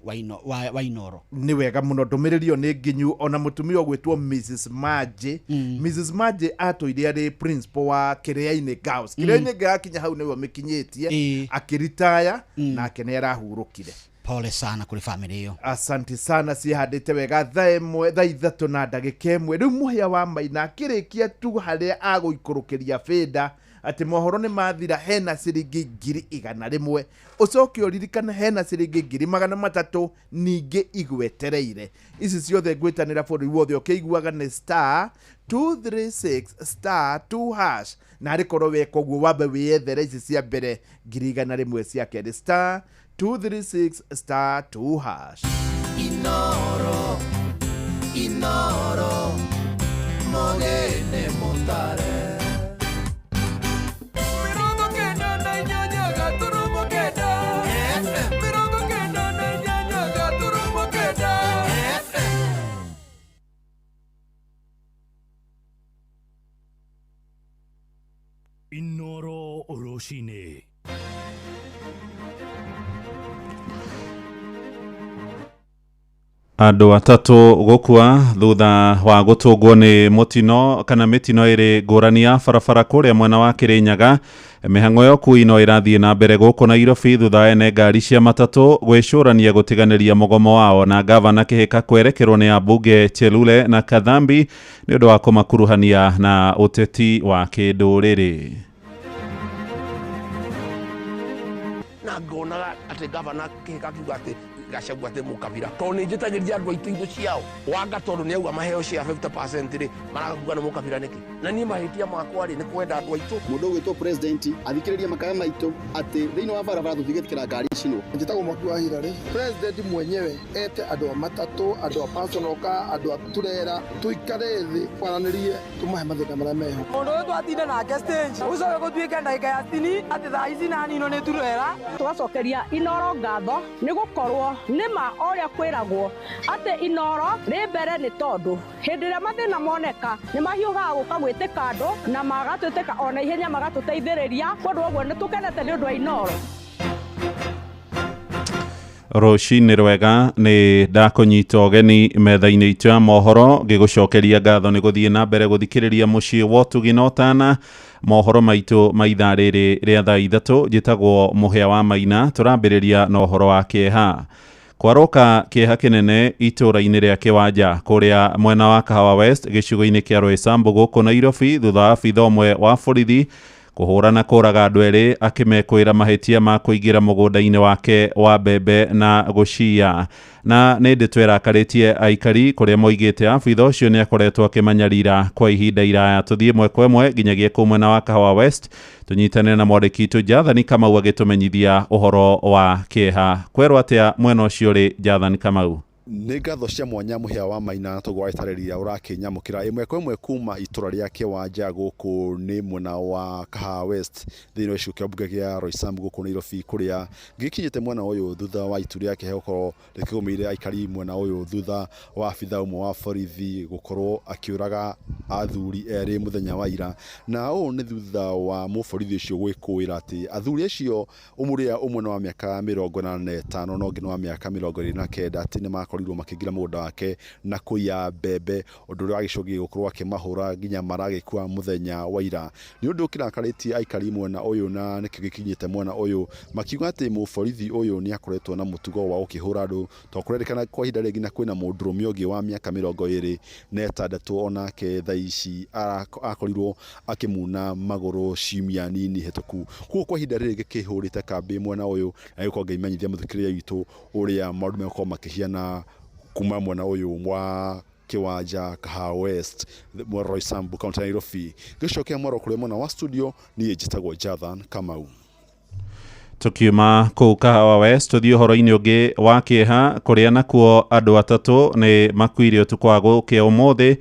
wa Inooro. Nĩ wega mũno, ndũmĩrĩri ĩyo nĩ nginyu. Ona mũtumia ũgwĩtwo Mrs Maje, Mrs Maje atũire arĩ principal wa Kĩrĩainĩ Girls. Kĩrĩainĩ gakinya hau nĩwe mĩkinyĩtie, akĩritaya nake nĩ arahurũkire. Pole sana kuri family iyo. Asante sana, cihandĩte wega. Thaa 1 thaa 3 na ndagĩka 1 rĩu mũhĩa wa Maina akĩrĩkia tu harĩa agũikũrũkĩria bĩnda atĩ mohoro nĩ mathira, hena ciringi 100,000. Ũcoke ũririkane hena ciringi 300,000 ningĩ igwetereire. Ici ciothe ngwĩtanĩra bũrũri wothe ũkĩiguaga nĩ star 236 star 2 hash, na arĩ korwo weka ũguo wambe wĩyethere ici cia mbere 100,000 cia kerĩ star 236 star 2 hash. Inoro, Inoro, mogene motare. Mirongo kenda na inyanya gaturumo kenda. Mirongo kenda na inyanya gaturumo kenda. Inoro Oroshine. Andũ atatũ gũkua thutha wa gũtũngwo nĩ mũtino kana mĩtino ĩrĩ ngũrani ya barabara kũrĩa mwena wa Kĩrĩnyaga. Mĩhang'o ya ũkuui no ĩrathiĩ na mbere gũkũ Nairobi thutha wa ene ngari cia matatũ gwĩcũrania gũtiganĩria mũgomo wao, na gavana Kĩhĩka kwerekerwo nĩ ambunge Chelule na Kathambi nĩ ũndũ wa kũmakuruhania na ũteti wa kĩndũrĩrĩ. Na ngonaga atĩ gavana Kĩhĩka akiuga atĩ Gachagua atĩ mũkabira tondũ nĩ njĩtagĩria andũ aitũ indo ciao wanga tondũ nĩ auga maheo cia 50% rĩ marakuga nĩ mũkabira nĩkĩ? Na niĩ mahĩtia makwa rĩ nĩ kwenda andũ aitũ. Mũndũ ũgwĩtwo president athikĩrĩrie makaya maitũ atĩ thĩinĩ wa barabara tũtigĩtĩkĩra ngari icinwo. Njĩtagwo Mwaki wa Hillary. President mwenyewe ete andũ a matatũ, andũ a personal car, andũ a turera, tũikare thĩ kwaranĩrie tũmahe mathĩna marĩa meho. Mũndũ ũyũ twatinda nake stage ũcoke gũtuĩke ndagĩka ya 60 atĩ thaa ici na nino nĩ turera. Tũgacokeria Inooro ngatho nĩ gũkorwo nĩma ũrĩa kwĩragwo atĩ Inooro rĩ mbere nĩ tondũ hĩndĩ ĩrĩa mathĩna moneka nĩ mahiũhaga gũka gwĩtĩka andũ na magatwĩtĩka ona ihenya magatũteithĩrĩria, kwoguo ũguo nĩ tũkenete nĩ ũndũ wa Inooro. Rũcinĩ rwega, nĩ ndakũnyita ũgeni metha-inĩ itũ ya mohoro ngĩgũcokeria ngatho nĩ gũthiĩ na mbere gũthikĩrĩria mũciĩ wa ũtugi na ũtana. Mohoro maitũ ma ithaa rĩrĩ rĩa thaa 3 njĩtagwo Mũhĩa wa Maina. Tũrambĩrĩria na ũhoro wa kĩeha. Kwaroka kĩeha kĩnene itũũra-inĩ rĩa Kĩwanja kũrĩa mwena wa Kahawa West gĩcigo-inĩ kĩa Roysambu gũkũ Nairobi thutha wa abitha ũmwe wa borithi kũhũra na kũraga andũ erĩ akĩmekwĩra mahĩtia ma kũingĩra mũgũnda-inĩ wake wa mbembe na gũciya. Na nĩ ndĩtũ ĩrakarĩtie aikari kũrĩa moigĩte abitha ũcio nĩ akoretwo akĩmanyarira kwa ihinda iraya. Tũthiĩ ĩmwe kwa ĩmwe nginyagia kũu mwena wa Kahawa West tũnyitane na mwandĩki witũ Jathani Kamau agĩtũmenyithia ũhoro wa kĩeha. Kwerwo atĩa mwena ũcio ũrĩ, Jathani Kamau? Nĩ ngatho cia mwanya Mũhĩa wa Maina tũguo wagĩtarĩria ũrakĩnyamũkĩra ĩmwe kwa ĩmwe kuma itũra rĩa Kĩwanja gũkũ nĩ mwena wa Kahawa West thĩinĩ wa gĩcigo kĩa mbunge gĩa Roysambu gũkũ Nairobi, kũrĩa gĩkinyĩte mwena ũyũ thutha wa itu rĩa kĩeha gũkorwo rĩkĩgũmĩire aikari mwena ũyũ thutha wa abitha ũmwe wa borithi gũkorwo akĩũraga athuri erĩ mũthenya wa ira. Na ũũ nĩ thutha wa mũborithi ũcio gwĩkũĩra atĩ athuri acio ũmũrĩa ũmwe nĩ wa mĩaka 85 na ũngĩ nĩ wa mĩaka 29, atĩ nĩ makorirwo makĩingĩra mũgũnda wake na kũiya mbembe, ũndũ ũrĩa wagĩcũngĩrĩirie gũkorwo akĩmahũra nginya maragĩkua mũthenya wa ira. Nĩ ũndũ ũkĩrakarĩtie aikari mwena ũyũ na nĩkĩo gĩkinyĩte mwena ũyũ makiuga atĩ mũborithi ũyũ nĩ akoretwo na mũtugo wa gũkĩhũra andũ, tondũ kũrerĩkana kwa ihinda rĩngĩ na kwĩna mũndũrũme ũngĩ wa mĩaka 26 onake thaa ici akorirwo akĩmuna magũrũ ciumia nini hĩtũku. Koguo kwa ihinda rĩrĩ gĩkĩhũrĩte kambĩ mwena ũyũ na gĩkorwo ngĩmenyithia mũthikĩrĩria witũ ũrĩa maũndũ megũkorwo makĩhiana kuma mwena ũyũ wa Kĩwanja, Kahawa West, Roysambu, kaunti ya Nairobi. Gĩcokea mwaro kũrĩ mwena wa studio, niĩ njĩtagwo Jathan Kamau. Tukiuma kũu Kahawa West tũthiĩ ũhoro-inĩ ũngĩ wa kĩeha, kũrĩa nakuo andũ atatũ nĩ makuire ũtukũ wa gũkĩa ũmũthĩ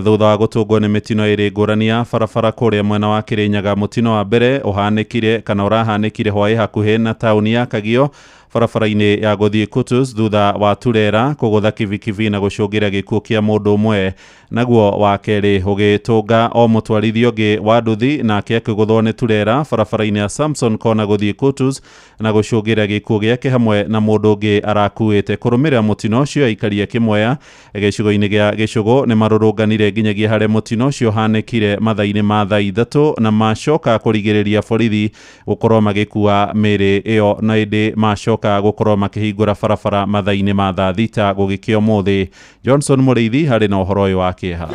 thutha wa gũtũngwo nĩ mĩtino ĩrĩ ngũrani ya barabara kũrĩa mwena wa Kĩrĩnyaga. Mũtino wa mbere ũhanĩkire kana ũrahanĩkire hwaĩ hakuhĩ na taũni ya Kagio barabara-inĩ ya gũthiĩ Kutus thutha wa turera kũgũtha kibikibi na gũcũngĩra gĩkuũ kĩa mũndũ ũmwe. Naguo wa kerĩ ũgĩtũnga o mũtwarithia ũngĩ wa nduthi nake akĩgũthwo nĩ turera barabara-inĩ ya Samson Kona gũthiĩ Kutus na gũcũngĩra gĩkuũ gĩake hamwe na mũndũ ũngĩ arakuĩte. Kũrũmĩrĩra mũtino ũcio, aikari a Kĩmwea gĩcigo-inĩ gĩa Gĩcũgũ nĩ marũrũnganire nginyagia harĩa mũtino ũcio ũhanĩkire mathaa-inĩ ma thaa 3 na macoka kũrigĩrĩria borithi gũkorwo magĩkua mĩĩrĩ ĩyo, na ĩndĩ macoka gũkorwo makĩhingũra barabara mathaa-inĩ ma thaa 6 gũgĩkĩa ũmũthĩ. Johnson Mũrĩithi harĩ na ũhoro ũyũ wa kĩeha.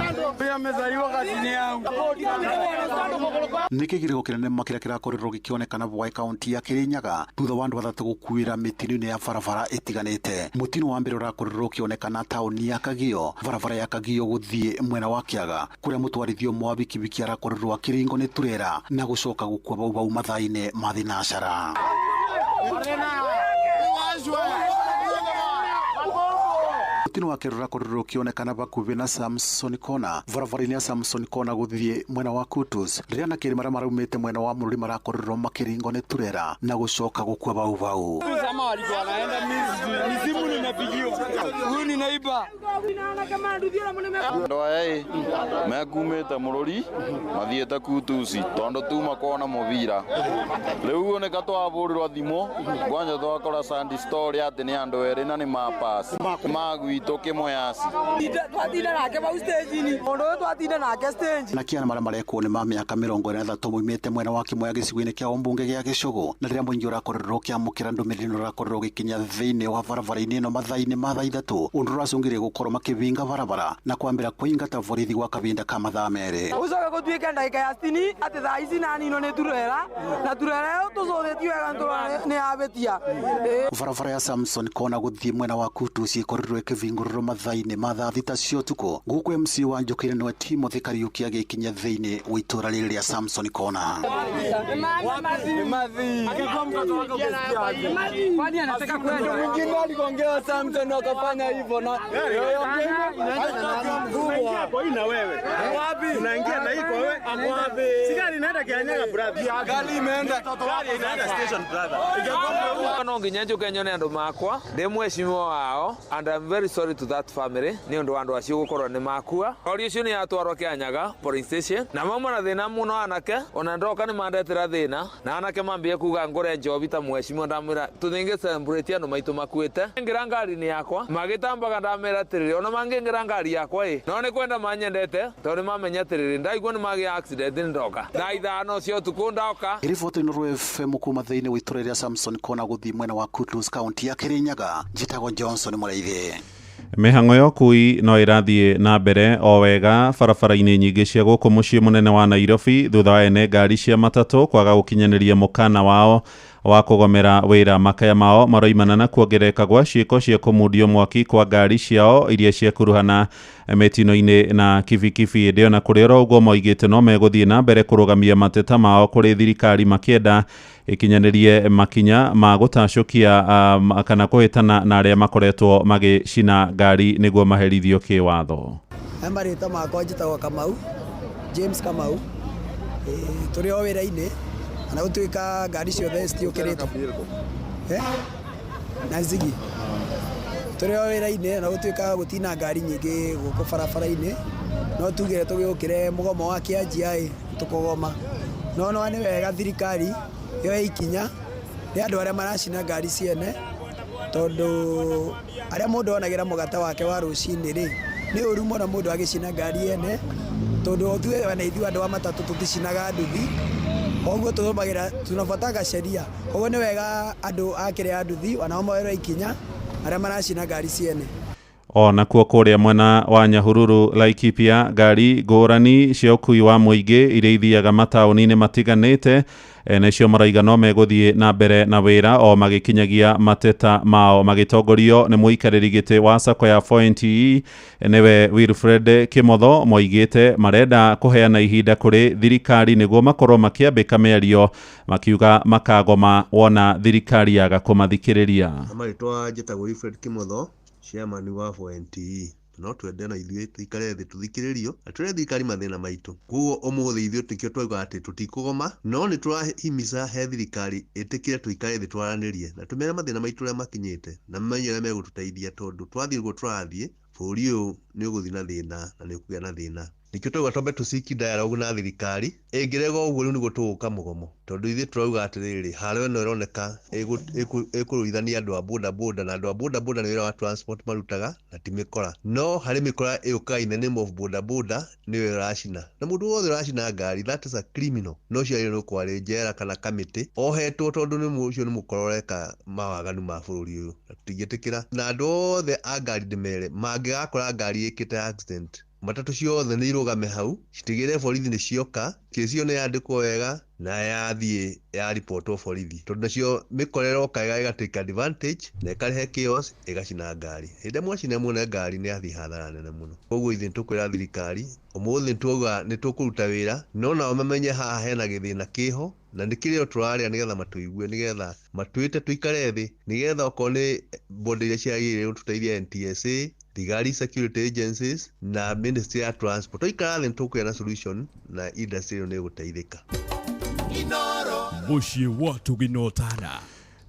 Nĩ kĩgirĩko kĩnene makĩria kĩrakorirwo gĩkĩonekana Bwaĩ kaunti ya Kĩrĩnyaga thutha wa andũ atatũ gũkuĩra mĩtino-inĩ ya barabara ĩtiganĩte. Mũtino wa mbere ũrakorirwo ũkĩonekana taũni ya Kagio, barabara ya Kagio gũthiĩ mwena wa Kĩaga, kũrĩa mũtwarithia ũmwe wa bikibiki arakorirwo akĩringwo nĩ turera na gũcoka gũkua bau bau mathaa-inĩ ma thinacara. Mũtino wa kerĩ ũrakorirwo ũkĩonekana hakuhĩ na Samson Kona, barabara-inĩ ya Samson Kona gũthiĩ mwena wa Kutus, rĩrĩa anake erĩ marĩa maraumĩte mwena wa Mũrũri marakorirwo makĩringwo nĩ turera na gũcoka gũkua bau bau. Andũ aya mekumĩte Mũrũri mathiĩte Kutusi tondũ tuma kuona mũbira. Rĩu nĩka twahũrĩrwo thimũ kwanja twakora Sandy story atĩ nĩ andũ erĩ na nĩ mapasi magwitũ Kĩmweyasi. Twatinda nake bau stage-inĩ, mũndũ ũyũ twatinda nake stage. Na kĩana marĩa marekwo nĩ ma mĩaka 43 moimĩte mwena wa Kĩmwea gĩcigo-inĩ kĩa ũmbunge gĩa Gĩcũgũ, na rĩrĩa mũingĩ ũrakorirwo ũkĩamũkĩra ndũmĩrĩri ĩno ũrakorirwo ũgĩkinya thĩinĩ wa barabara-inĩ ĩno mathaa-inĩ ma thaa 3, ũndũ ũracũngĩrĩria gũkorwo makĩbinga barabara na kwambĩra kũingata borithi gwa kahinda ka mathaa 2. Ũcoke gũtuĩke ndagĩka ya 60 atĩ thaa ici naninwo nĩ turera na turera ĩyo tũcũthĩtie wega nĩtũrona nĩ yabĩtia. Barabara ya Samson Kona gũthiĩ mwena wa Kutus ĩkorirwo ĩkĩbingũrĩrwo mathaa-inĩ ma thaa 6 cia ũtukũ, gũkũ MC wa Njũkĩrĩ nĩwe Timothy Kariuki agĩkinya thĩinĩ wa itũra rĩrĩ rĩa Samson Kona. No nginya njũke nyone andũ makwa ndĩ mheshimiwa wao, and I'm very sorry to that family nĩ ũndũ wa andũ acio gũkorwo nĩ makua. Rori ũcio nĩ yatwarwo Kĩanyaga police station na mauma na thĩna mũno anake, ona ndoka nĩ mandetera thĩna na anake mambie kuga ngũre njobi ta mheshimiwa, ndamwĩra tũthingi celebrate andũ maitũ makuĩte. Ngĩra ngari-inĩ yakwa magĩtambaga, ndamera atĩrĩrĩ ona mangĩngĩra ngari yakwa ĩ no nĩ kwenda manyendete tondũ nĩ mamenya atĩrĩrĩ ndaigua nĩ magĩa accident nĩ ndoka thaa 5 cia ũtukũ ndoka. Riboti Inooro FM kuma thĩinĩ wa itũra rĩa Samson Kona gũthiĩ mwena wa Kutus kaunti ya Kĩrĩnyaga, njĩtagwo Johnson Mũrĩithi. Mĩhang'o ya ũkui no ĩrathiĩ na mbere o wega barabara-inĩ nyingĩ cia gũkũ mũciĩ mũnene wa Nairobi thutha wa ene ngari cia matatũ kwaga gũkinyanĩria mũkana wao wa kũgomera wĩra. Makaya mao maroimana na kuongerereka gwa ciĩko cia kũmundio mwaki kwa ngari ciao iria ciakuruhana mĩtino-inĩ na kibikibi. Ĩndĩ ona kũrĩ oro ũguo moigĩte no megũthiĩ na mbere kũrũgamia mateta mao kũrĩ thirikari makĩenda ĩkinyanĩrie makinya ma gũtacũkia kana kũhĩtana na arĩa makoretwo magĩcina ngari nĩguo maherithio kĩwatho. Marĩtwa makwa njĩtagwo Kamau, James Kamau. Tũrĩ o wĩra-inĩ ona gũtuĩka ngari ciothe citiũkĩrĩte na Ziggy. Tũrĩ o wĩra-inĩ ona gũtuĩka gũtina ngari nyingĩ gũkũ barabara-inĩ, no tugire tũgĩũkĩre mũgomo wa kĩanjia ĩ tũkũgoma. No no nĩ wega thirikari yoe ikinya rĩa andũ arĩa maracina ngari ciene, tondũ arĩa mũndũ onagĩra mũgate wake wa rũcinĩ rĩ, nĩ ũru mũno mũndũ agĩcina ngari ene, tondũ ithuĩ ona ithuĩ andũ a matatũ tũticinaga nduthi, koguo tũrũmagĩrĩra tunafuataga sheria. Koguo nĩ wega andũ a kĩrĩa nduthi onao moerwo ikinya arĩa maracina ngari ciene. Ona kuo kũrĩa mwena wa Nyahururu Laikipia, ngari ngũrani cia ũkui wa mũingĩ iria ithiaga mataũni-inĩ matiganĩte nĩcio maraiga no megũthiĩ na mbere na wĩra o magĩkinyagia mateta mao, magĩtongorio nĩ mũikarĩri gĩtĩ wa sacco ya 4NTE nĩwe Wilfred Kimotho. Moigĩte marenda kũheana ihinda kũrĩ thirikari nĩguo makorwo makĩambĩka mĩario, makiuga makagoma wona thirikari yaga kũmathikĩrĩria. Marĩtwa njĩtagwo Wilfred Kimotho, chairman wa 4NTE. No twende na ithuĩ tũikare thĩ tũthikĩrĩrio na twĩre thirikari mathĩna maitũ. Koguo ũmũthĩ ithuĩ tũkĩo twauga atĩ tũtikũgoma, no nĩ tũrahimica he thirikari ĩtĩkĩre tũikare thĩ twaranĩrie na tũmere mathĩna maitũ ũrĩa makinyĩte na mamenye ũrĩa megũtũteithia, tondũ twathiĩ ũguo tũrathiĩ bũrũri ũyũ nĩ ũgũthiĩ na thĩna na nĩ ũkũgĩa na thĩna. Nĩkĩo twauga twambe tũciki dialogue na thirikari, ĩngĩrega ũguo rĩu nĩguo tũgũka mũgomo, tondũ ithuĩ tũrauga atĩrĩrĩ, haro ĩno ĩroneka ĩkũrũithania andũ a boda boda, na andũ a boda boda nĩ wĩra wa transport marutaga na ti mĩkora. No harĩ mĩkora ĩũkaga in the name of boda boda nĩyo ĩracina, na mũndũ wothe ũracina ngari that is a criminal, no ũcio agĩrĩirwo gũkorwo arĩ njera kana kamĩtĩ ohetwo, tondũ nĩ ũcio nĩ mũkora ũreka mawaganu ma bũrũri ũyũ, na tũtingĩtĩkĩra. Na andũ othe a ngari ndĩmere mangĩgakora ngari ĩkĩte accident, matatũ ciothe nĩ irũgame hau citigĩre borithi nĩ cioka, kĩci ĩyo nĩ yandĩkwo wega na yathiĩ yaripotwo borithi, tondũ nacio mĩkora ĩroka ĩgatake advantage na ĩkarehe chaos ĩgacina ngari. Hĩndĩ ĩrĩa mwacina muone ngari nĩ yathiĩ hathara nene mũno. Koguo ithuĩ nĩtũkwĩra thirikari ũmũthĩ nĩtuauga nĩtũkũruta wĩra, no nao mamenye haha hena gĩthĩna kĩho na nĩ kĩrĩo tũrarĩa nĩgetha matũigue, nĩgetha matwĩte tũikare thĩ, nĩgetha okorwo nĩ bodi iria ciagĩrĩire gũtũteithia NTSA, thigari, security agencies na ministry ya transport, twaikara thĩ nĩtũkũgĩa na solution na industry ĩyo nĩ ĩgũteithĩka. Mũciĩ wa Tũginotana.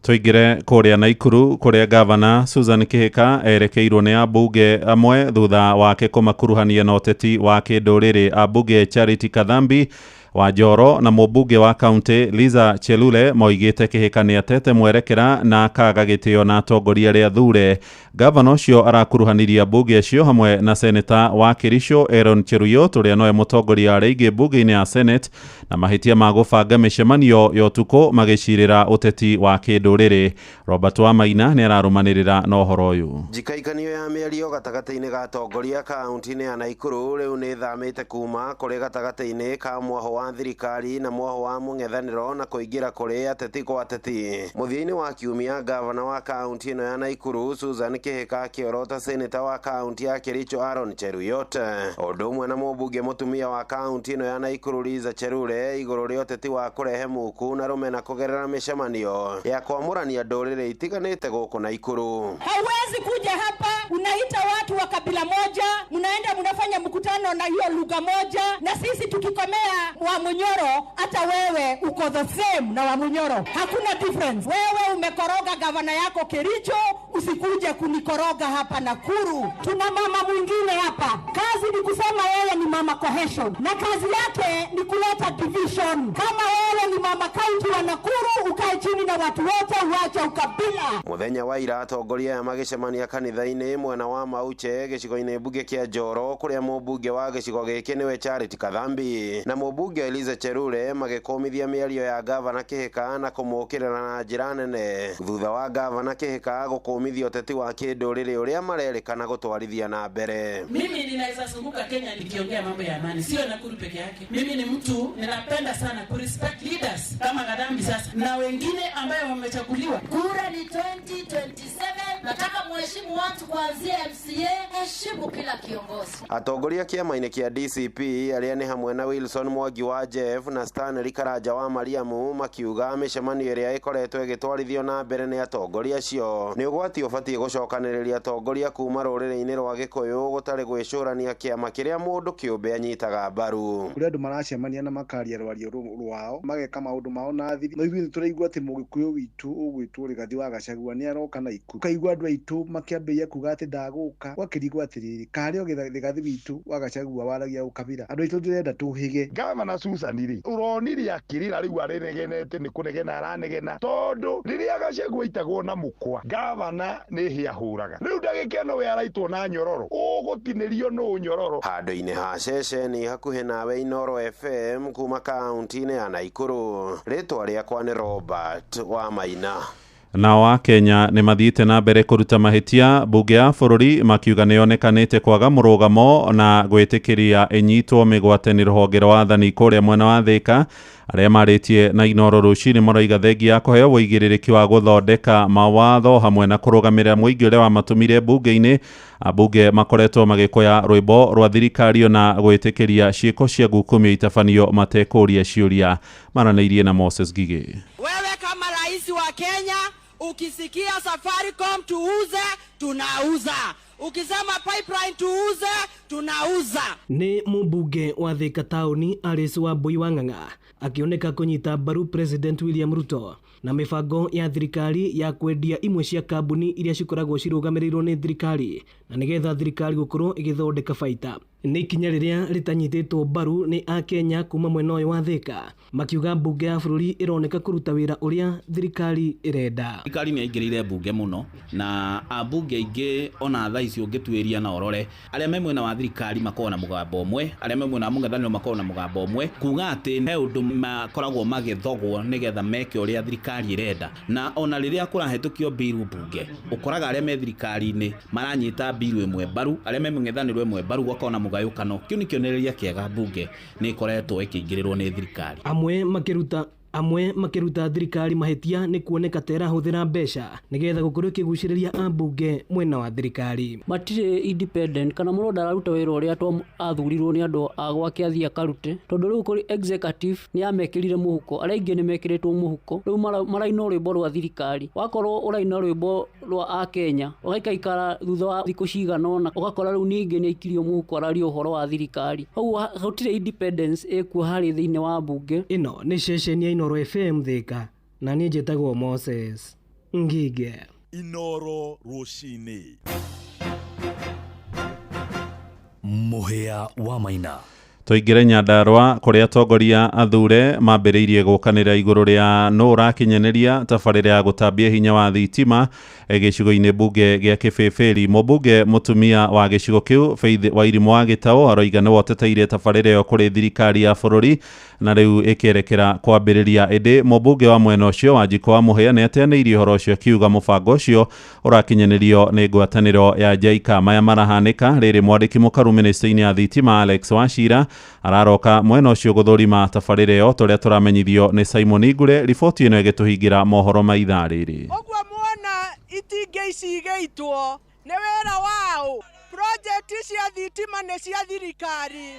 Tũingĩre kũrĩa Naikuru kũrĩa gavana Susan Kihika erekeirwo nĩ ambunge amwe thutha wake kũmakuruhania na ũteti wa kĩndũrĩrĩ. Ambunge Charity Kathambi wa Njoro na mũmbunge wa kaunti Liza Chelule moigĩte Kihika nĩ atete mwerekera na akaga gĩtĩo na atongoria arĩa athure. Gavana ũcio arakuruhanirie ambunge acio hamwe na seneta wa Kericho Aaron Cheruiyot ũrĩa nowe mũtongoria wa arĩa aingĩ mbunge-inĩ ya Senate na mahĩtia ma gũbanga mĩcemanio ya ũtukũ magĩcirĩra ũteti wa kĩndũrĩrĩ. Robert Wamaina nĩ ararũmanĩrĩra na ũhoro ũyũ. Njikaikanio ya mĩario gatagatĩ-inĩ ga atongoria kaunti-inĩ ya Naikuru rĩu nĩ ĩthamĩte kuma kũrĩ gatagatĩ-inĩ ka mwaho wa thirikari na mwaho wa mũng'ethanĩro na kũingĩra kũrĩ ateti kwa ateti. Mũthia-inĩ wa kiumia, gavana wa kaunti ĩno ya Naikuru Susan Kihika akĩorota seneta wa kaunti ya Kericho Aaron Cheruiyot, ũndũ ũmwe na mũmbunge mũtumia wa kaunti ĩno ya Naikuru Liza Chelule igũrũ rĩa ũteti wa kũrehe muku na rũmena kũgerera mĩcemanio ya kwamũrania ndũrĩrĩ itiganĩte gũkũ Naikuru. Hauwezi kuja hapa unaita watu wa kabila moja, mnaenda mnafanya mkutano na hiyo lugha moja, na sisi tukikomea wa Munyoro, hata wewe uko the same na wa Munyoro, hakuna difference. Wewe umekoroga gavana yako Kericho, usikuje kunikoroga hapa Nakuru. Tuna mama mwingine hapa, kazi ni kusema yeye ni mama cohesion, na kazi yake ni kuleta division. Kama wewe ni mama county wa Nakuru, ukae chini na watu wote, uache ukabila. Muthenya wa ira atongoria aya magĩcemania kanitha-inĩ mwena wa Mauche gĩcigo-inĩ mbunge kĩa Njoro kũrĩa mũmbunge wa gĩcigo gĩkĩ nĩwe Charity Kathambi na mũmbunge Eliza Chelule magĩkũmithia mĩario ya gavana Kihika na kũmũũkĩrĩra na njĩra nene thutha wa gavana Kihika gũkũmithia ũteti wa kĩndũrĩrĩ ũrĩa marerĩkana gũtwarithia na mbere. Mimi ninaweza zunguka Kenya nikiongea mambo ya amani, sio Nakuru peke yake. Mimi ni mtu ninapenda sana kurespect leaders kama Gadambi sasa na wengine ambayo wamechaguliwa. Kura ni 2027. Nataka muheshimu watu kuanzia MCA, heshimu kila kiongozi. Atongoria kĩama-inĩ kĩa DCP arĩa nĩ hamwe na Wilson Mwangi wa Jeff na Stanley Karanja wa Mariamu makiuga mĩcemanio ĩrĩa ĩkoretwo ĩgĩtwarithio na mbere nĩ atongoria acio nĩ ũgwati ũbatiĩ gũcokanĩrĩria atongoria kuma rũrĩrĩ-inĩ rwa Gĩkũyũ gũtarĩ gwĩcũrania kĩama kĩrĩa mũndũ kĩũmbe anyitaga mbaru. Kũrĩ andũ maracemania na makaria rwario rwao mageka maũndũ mao na thiri, no ithuĩ nĩtũraigua atĩ mũgĩkũyũ witũ ũgwĩtwo Rigathi wa Gachagua nĩ aroka na ikuũ. Ũkaigua andũ aitũ makĩambĩrĩria kuga atĩ ndagũka, gwakĩrigwo atĩrĩrĩ, karĩ o Rigathi witũ wa Gachagua waragia ũkabira, andũ aitũ ndĩrenda tũhĩge. Gavana Susan rĩ, ũronire akĩrĩra rĩu arenegenete nĩ kũnegena aranegena, tondũ rĩrĩa Gachagua aitagwo na mũkwa, gavana nĩ hĩa ahũraga. Rĩu ndagĩka ĩno we araitwo na nyororo, ũgũtinĩrio nũ nyororo? Handũ-inĩ ha ceceni hakuhĩ nawe Inooro FM kuma kaunti-inĩ ya Naikuru, rĩtwa rĩakwa nĩ Robert wa Maina. Nao Akenya nĩ mathiĩte na mbere kũruta mahĩtia mbunge ya bũrũri makiuga nĩ yonekanĩte kwaga mũrũgamo na gwĩtĩkĩria ĩnyitwo mĩgwate nĩ rũhonge rwa athani kũrĩa mwena wa Thĩka. Arĩa marĩtie na Inooro rũcinĩ maroiga thengia ya kũheo ũigĩrĩrĩki wa gũthondeka mawatho hamwe na kũrũgamĩrĩra mũingĩ ũrĩa wamatũmire mbunge-inĩ. Ambunge makoretwo magĩkoya rwĩmbo rwa thirikari na gwĩtĩkĩria ciĩko cia ngukumio itabanio matekũria ciũria. Maranĩirie na Moses Gigĩ. Wewe kama rais wa Kenya ukisikia Safaricom tuuze, tunauza. Ukisema pipeline tuuze, tunauza. Nĩ mũmbunge wa Thika taũni Alice Wambui wa Ng'ang'a akĩoneka kũnyita mbaru President William Ruto na mĩbango ya thirikari ya kwendia imwe cia kambuni iria cikoragwo cirũgamĩrĩirwo nĩ thirikari na nĩgetha thirikari gũkorwo ĩgĩthondeka baita. Nĩ ikinya rĩrĩa rĩtanyitĩtwo mbaru nĩ Akenya kuma mwena ũyũ wa Thika makiuga mbunge ya bũrũri ĩroneka kũruta wĩra ũrĩa thirikari ĩrenda. Thirikari nĩ yaingĩrĩire mbunge mũno na ambunge aingĩ ona thaa ici ũngĩtuĩria na ũrore arĩa me mwena wa thirikari makoragwo na mũgambo ũmwe, arĩa me mwena wa mũng'ethanĩro makoragwo na mũgambo ũmwe, kuga atĩ he ũndũ makoragwo magĩthogwo nĩgetha meke ũrĩa thirikari ĩrenda. Na ona rĩrĩa kũrahĩtũkio mbiru mbunge ũkoraga arĩa me thirikari-inĩ maranyita mbiru ĩmwe mbaru, arĩa me mũng'ethanĩro ĩmwe mbaru, gũgakorwo na mũgayũkano. Kĩu nĩ kĩonereria kĩega mbunge nĩ ĩkoretwo ĩkĩingĩrĩrwo nĩ thirikari. Amwe makĩruta thirikari mahĩtia nĩ kuoneka ta ĩrahũthĩra mbeca nĩgetha gũkorwo ĩkĩgucĩrĩria ambunge mwena wa thirikari. Matirĩ independent kana mũndũ ndararuta wĩra ũrĩa athurirwo nĩ andũ a gwake athiĩ akarute, tondũ rĩu kũrĩ executive nĩ yamekĩrire mũhuko, arĩa aingĩ nĩ mekĩrĩtwo mũhuko, rĩu maraina rwĩmbo rwa thirikari. Wakorwo ũraina rwĩmbo rwa Akenya ũgaikaikara thutha wa thikũ cigana ũna ũgakora rĩu ningĩ nĩ aikirio mũhuko araria ũhoro wa thirikari. Hau gũtirĩ independence ĩkuo harĩ thĩinĩ wa mbunge. Ĩno nĩ ceceni ya Inooro FM Thika na niĩ njĩtagwo Moses Ngige. Inooro rũcinĩ. Mũhĩa wa Maina. Tũingĩre Nyandarũa kũrĩa atongoria athure mambĩrĩirie gũkanĩra igũrũ rĩa nũ ũrakinyanĩria tabarĩra ya gũtambia hinya wa thitima gĩcigo-inĩ mbunge gĩa Kĩbĩbĩri. Mũmbunge mũtumia wa gĩcigo kĩu Faith Wairimũ wa Gĩtaũ aroiga nĩwe ũteteire tabarĩra ĩyo kũrĩ thirikari ya bũrũri na rĩu ĩkĩerekera kwambĩrĩria. Ĩndĩ mũmbunge wa mwena ũcio Wanjikũ wa Mũhĩa nĩateanĩirie ũhoro ũcio akiuga mũbango ũcio ũrakinyanĩrio nĩ ngwatanĩro ya JICA. Maya marahanĩka rĩrĩ mwandĩki mũkaru mĩnĩstĩ-inĩ ya thitima Alex Wachira araroka mwena ũcio gũthũrima tabarĩra ĩyo tũrĩa tũramenyithio nĩ Simon Ngure. Riboti ĩno ĩgĩtũhingĩra mohoro ma ithaa rĩrĩ. Ũguo muona itingĩ ici igĩitwo nĩ wĩra wao, project cia thitima nĩ cia thirikari.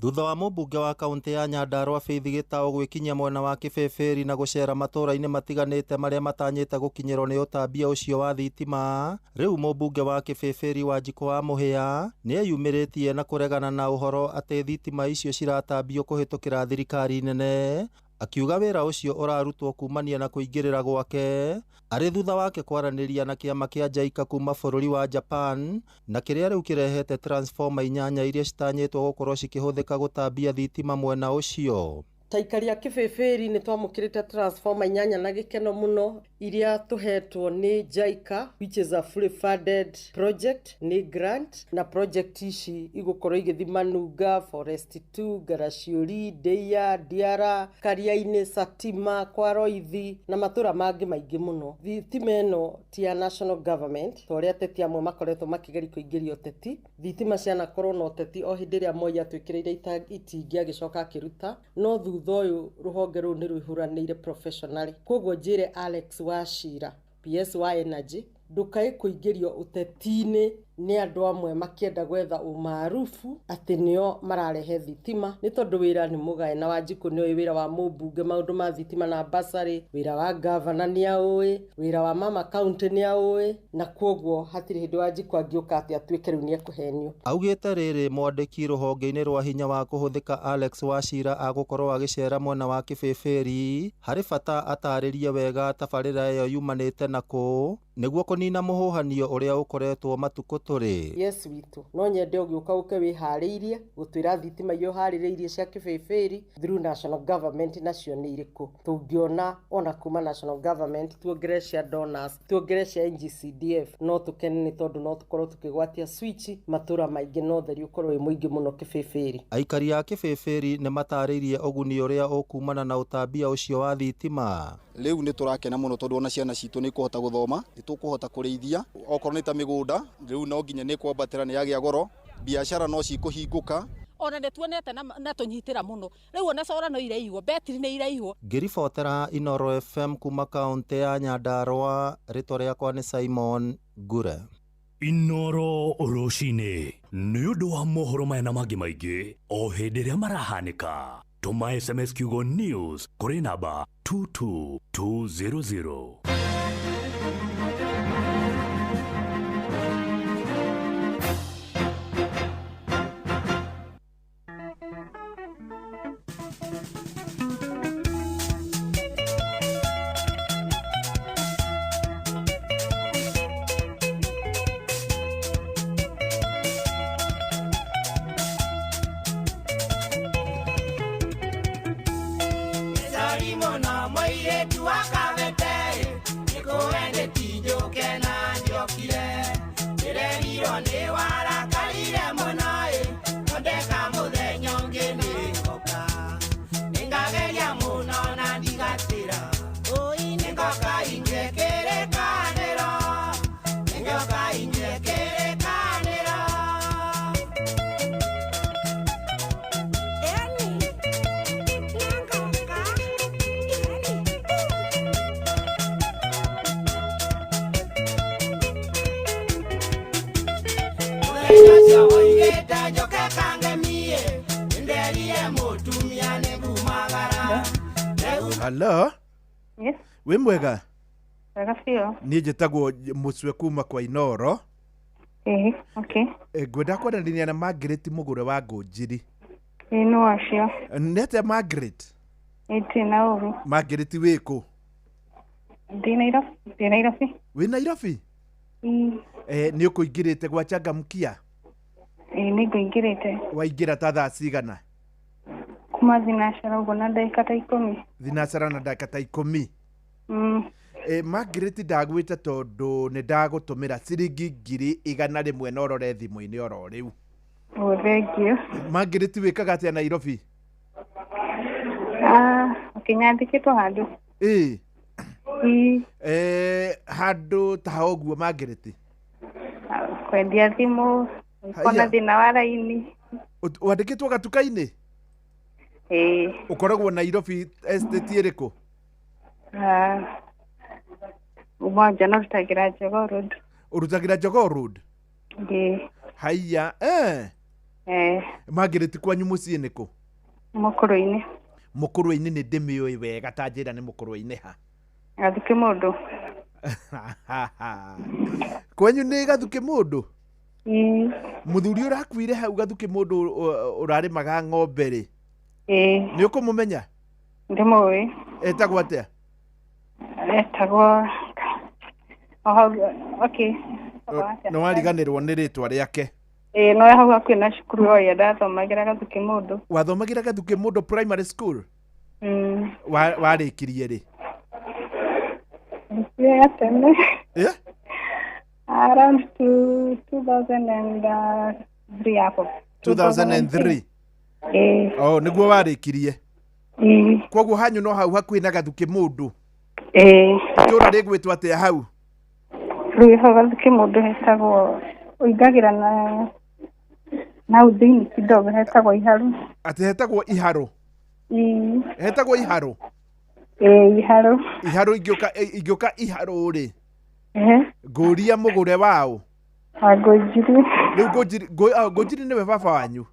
Thutha wa mũmbunge wa kaunti ya Nyandarũa Faith Gĩtaũ gwĩkinyia mwena wa Kĩbĩbĩri na gũcera matũũra-inĩ matiganĩte marĩa matanyĩte gũkinyĩrwo nĩ ũtambia ũcio wa thitima, rĩu mũmbunge wa Kĩbĩbĩri Wanjikũ wa Mũhĩa nĩeyumĩrĩtie na kũregana na ũhoro atĩ thitima icio ciratambio kũhĩtũkĩra thirikari nene, akiuga wĩra ũcio ũrarutwo kumania na kũingĩrĩra gwake arĩ thutha wake kwaranĩria na kĩama kĩa JICA kuma bũrũri wa Japan na kĩrĩa rĩu kĩrehete transformer 8 iria citanyĩtwo gũkorwo cikĩhũthĩka gũtambia thitima mwena ũcio. Ta aikari a Kĩbĩbĩri nĩ twamũkĩrĩte transformer 8 na gĩkeno mũno iria tũhetwo nĩ JICA, which is a fully funded project, nĩ grant, na project ici igũkorwo igĩthiĩ Manunga, Forest 2, Ngaraciũri, Ndeia, Ndiara, Karia-inĩ, Satima, kwa Roithi na matũra mangĩ maingĩ mũno. Thitima ĩno ti ya national government ta ũrĩa ateti amwe makoretwo makĩgeria kũingĩria ũteti. Thitima cianakorwo na ũteti o hĩndĩ ĩrĩa Moi atwĩkĩrĩire itingĩ agĩcoka akĩruta, no thutha ũyũ rũhonge rũu nĩ rwĩhũranĩire professionally. Koguo njĩre Alex Wachira, PS wa Energy, ndũkae kũingĩrio ũteti-inĩ nĩ andũ amwe makĩenda gwetha ũmaarufu atĩ nĩo mararehe thitima, nĩ tondũ wĩra nĩ mũgae na Wanjikũ nĩoĩ wĩra wa mũmbunge maũndũ ma thitima na basarĩ, wĩra wa gavana nĩaũĩ, wĩra wa mama county nĩaũĩ, na kwoguo hatirĩ hĩndĩ Wanjikũ angĩũka atĩ atuĩke rĩu nĩekũhenio. Augĩte rĩrĩ mwandĩki rũhonge-inĩ rwa hinya wa kũhũthĩka Alex Wachira agũkorwo agĩcera mwena wa Kĩbĩbĩri, harĩ bata atarĩrie wega tabarĩra ĩyo yumanĩte na kũ nĩguo kũnina mũhũhanio ũrĩa ũkoretwo matukũ tũrĩ. Yes witũ, no nyende ũgĩũka ũke wĩharĩirie gũtwĩra thitima iria ũharĩrĩirie cia Kĩbĩbĩri through national government nacio nĩ irĩkũ. Tũngĩona ona kuma national government tuongerere cia donors, tuongerere cia NGCDF, no tũkene nĩ tondũ no tũkorwo tũkĩgwatia switch matũra maingĩ no ũtheri ũkorwo wĩ mũingĩ mũno Kĩbĩbĩri. Aikari a Kĩbĩbĩri nĩ matarĩirie ũguni ũrĩa ũkumana na ũtambia ũcio wa thitima. Rĩu nĩ tũrakena mũno tondũ ona ciana citũ nĩ ikũhota gũthoma, nĩ tũkũhota kũrĩithia, okorwo nĩ ta mĩgũnda rĩu no nginya nĩ kwambatĩra nĩ yagĩa goro, biacara no cikũhingũka. Ona nĩ tuonete na tũnyitĩra mũno rĩu ona cora no ireihwo, betiri nĩ ireihwo. Ngĩribotera Inoro FM kuma kaũntĩ ya Nyandarua, rĩtwa rĩakwa nĩ Simon Ngure. Inoro rũcinĩ nĩ ũndũ wa mohoro maya na mangĩ maingĩ o hĩndĩ ĩrĩa marahanĩka. Tũma SMS kiugo news kũrĩ namba 22200. Hello? Yes. Wĩ mwega? Wega biũ. Niĩ njĩtagwo Mũcwe kuma kwa Inoro. Ĩĩ, okay. Ngwenda kwaranĩria na Margaret Mũgũre wa Ngũnjiri. Ĩĩ nĩ wacio. Nĩ atĩa Margaret? Ĩĩ ndirĩ na ũru. Margaret wĩ kũ? Ndĩ Nairobi. Ndĩ Nairobi. Wĩ Nairobi? Ĩĩ. Nĩ ũkũingĩrĩte gwa Changamkia? Ĩĩ nĩ ngũingĩrĩte. Waingĩra ta thaa cigana? Kuma thinacara ũguo na ndagĩka ta 10. Thinacara na ndagĩka ta 10. Margaret ndagwĩta tondũ nĩ ndagũtũmĩra ciringi 100,000 na ũrore thimũ-inĩ oro rĩu. Oh, thank you. Margaret wĩkaga atĩa Nairobi? Okay, nyandĩkĩtwo handũ. Ĩĩ. Handũ ta ha ũguo Margaret? Kwendia thimũ, kona thĩna wa raini. Wandĩkĩtwo gatuka-inĩ? Ĩĩ. Ũkoragwo Nairobi estate ĩrĩkũ? Umoja na ũrutagĩra Jogoo Road. Ũrutagĩra Jogoo Road? Ĩĩ. Haiya, Margaret kwanyu mũciĩ nĩ kũ? Mũkũrũ-inĩ. Mũkũrũ-inĩ nĩ ndĩmĩũĩ wega, ta njĩra nĩ mũkũrũ-inĩ ha? Gathukĩ mũndũ. Kwanyu nĩ gathukĩ mũndũ? Ĩĩ. Mũthuri ũrakuire hau gathukĩ mũndũ ũrarĩmaga ng'ombe rĩ? Ĩĩ. Nĩ ũkũmũmenya? Ndĩmũĩ. Etagwo atĩa? Etagwo okay. Nĩ wariganĩrwo nĩ rĩtwa rĩake. Ĩĩ no hau hakuhĩ na cukuru o ĩrĩa ndathomagĩra gathukĩ mũndũ. Wathomagĩra gathukĩ mũndũ primary school? Warĩkirie rĩ? Ya tene. Eh? Around 2003 hapo. 2003. Eh. Oh, nĩguo warĩkirie. Mm. Koguo hanyu no hau hakuhĩ na Gathukĩ mũndũ. Eh. Itũũra rĩgwĩtwo atĩa hau? Rĩu hau Gathukĩ mũndũ hetagwo ũingagĩra na na thĩinĩ kidogo hetagwo Iharu. Atĩ hetagwo Iharu? Mm. Hetagwo Iharu? Eh, Iharu. Iharu ingĩũka ingĩũka Iharu rĩ. Eh. Ngũria mũgũre waũ? Ngũnjiri. Rĩu Ngũnjiri Ngũnjiri nĩwe baba wanyu?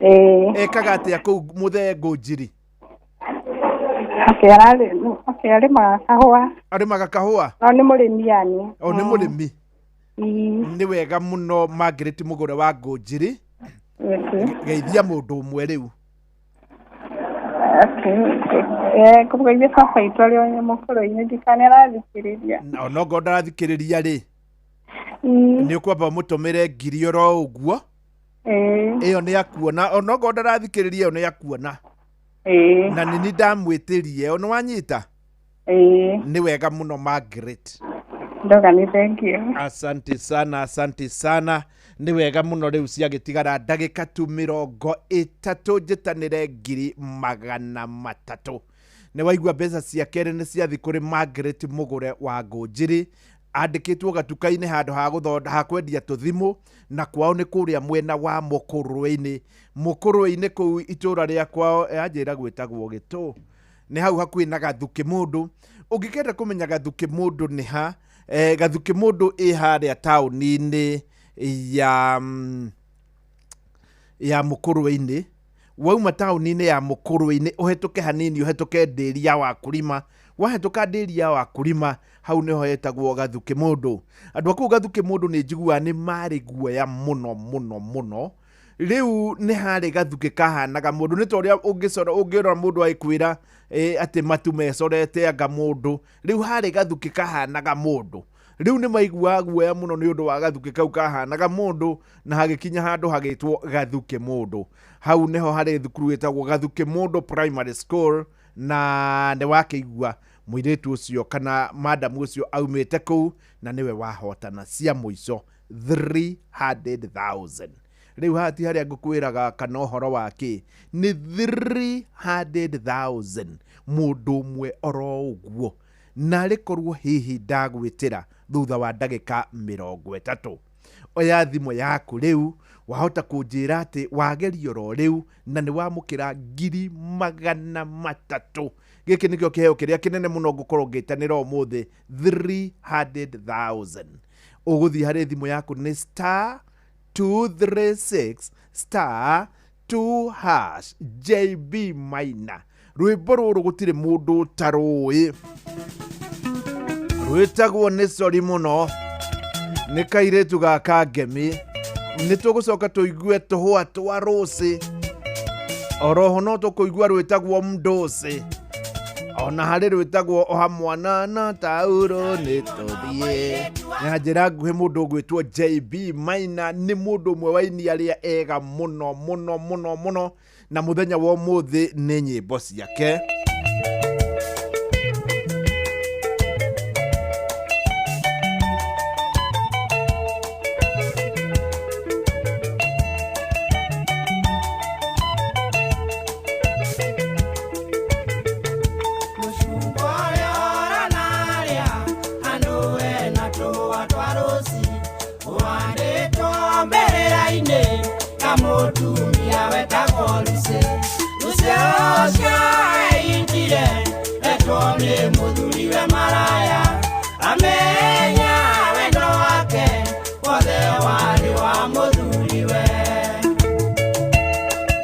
Eh. Ekaga atĩa kũu mũthee Ngũnjiri? Okay, okay, arĩmaga kahũa. Arĩmaga kahũa? No nĩ mũrĩmi yani. O nĩ mũrĩmi. Nĩ wega mũno Margaret mũgũre wa Ngũnjiri. Geithia mũndũ ũmwe rĩu. Okay. Eh, kũgeithia baba witũ arĩ o mũkũrũ-inĩ ndikane arathikĩrĩria. Onokorwo ndarathikĩrĩria rĩ, nĩ ũkwamba ũmũtũmĩre ngiri oro ũguo. Ĩyo nĩ akuona, onokorwo ndarathikĩrĩria ĩyo nĩ akuona. Na nĩ niĩ ndamwĩtĩrie, o nĩ wanyita? Nĩ wega mũno Margaret. Ndoga nĩ thank you. Asante sana, asante sana. Nĩ wega mũno rĩu ciagĩtigara ndagĩka tu 30 njĩtanĩre 300,000. Nĩ waigua mbeca cia kerĩ nĩ ciathi kũrĩ Margaret mũgũre wa Ngũnjiri. Andĩkĩtwo gatuka-inĩ handũ ha gũthonda ha kwendia tũthimũ, na kwao nĩ kũrĩa mwena wa Mũkũrwe-inĩ. Mũkũrwe-inĩ kũu itũũra rĩa kwao anjĩra gwĩtagwo Gĩtũ. Nĩ hau hakuhĩ na Gathukĩ mũndũ. Ũngĩkenda kũmenya Gathukĩ mũndũ nĩ ha, Gathukĩ mũndũ ĩ harĩa taũni-inĩ ya Mũkũrwe-inĩ. Wauma taũni-inĩ ya Mũkũrwe-inĩ ũhetũke hanini, ũhetũke ndĩri ya Wakulima. Wahetũka ndĩri ya Wakulima, hau nĩho hetagwo Gathukĩ mũndũ. Andũ a kũu Gathukĩ mũndũ nĩ njiguaga nĩ marĩ guoya mũno mũno mũno. Rĩu nĩ harĩ gathukĩ kahanaga mũndũ, nĩ ta ũrĩa ũngĩcora ũngĩrora mũndũ agĩkwĩra atĩ matu mecorete anga mũndũ. Rĩu harĩ gathukĩ kahanaga mũndũ. Rĩu nĩ maiguaga guoya mũno nĩ ũndũ wa gathukĩ kau kahanaga mũndũ, na hagĩkinya handũ hagĩtwo Gathukĩ mũndũ. Hau nĩho harĩ thukuru ĩtagwo Gathukĩ mũndũ Primary School, na nĩ wakĩigua mũirĩtu ũcio kana madamu ũcio aumĩte kũu, na nĩwe wahotana cia mũico 300,000. Rĩu haha ti harĩa ngũkwĩraga kana ũhoro wa kĩ, nĩ 300,000 mũndũ ũmwe oro ũguo. Na rĩkorwo hihi ndagwĩtĩra thutha wa ndagĩka 30. Oya thimũ yaku rĩu, wahota kũnjĩra atĩ wageria oro rĩu na nĩ wamũkĩra 300,000. Gĩkĩ nĩkĩo kĩheo kĩrĩa kĩnene mũno ngũkorwo ngĩtanĩra ũmũthĩ, 300,000. Ũgũthiĩ harĩ thimũ yaku nĩ star 236 star 2 hash JB Maina. Rwĩmbo rũrũ gũtirĩ mũndũ ũtarũĩ. Rwĩtagwo nĩ sori mũno, nĩ kairĩtu gaka ngemi. Nĩ tũgũcoka tũigue tũhũa twa rũcĩ. Oroho no tũkũigua rwĩtagwo mndũcĩ. Ona harĩ rwĩtagwo oha mwana na tauro nĩ tũthiĩ. Na njĩra nguhĩ mũndũ ũgwĩtwo JB Maina nĩ mũndũ ũmwe wa aini arĩa ega mũno mũno mũno mũno, na mũthenya wa ũmũthĩ nĩ nyĩmbo ciake.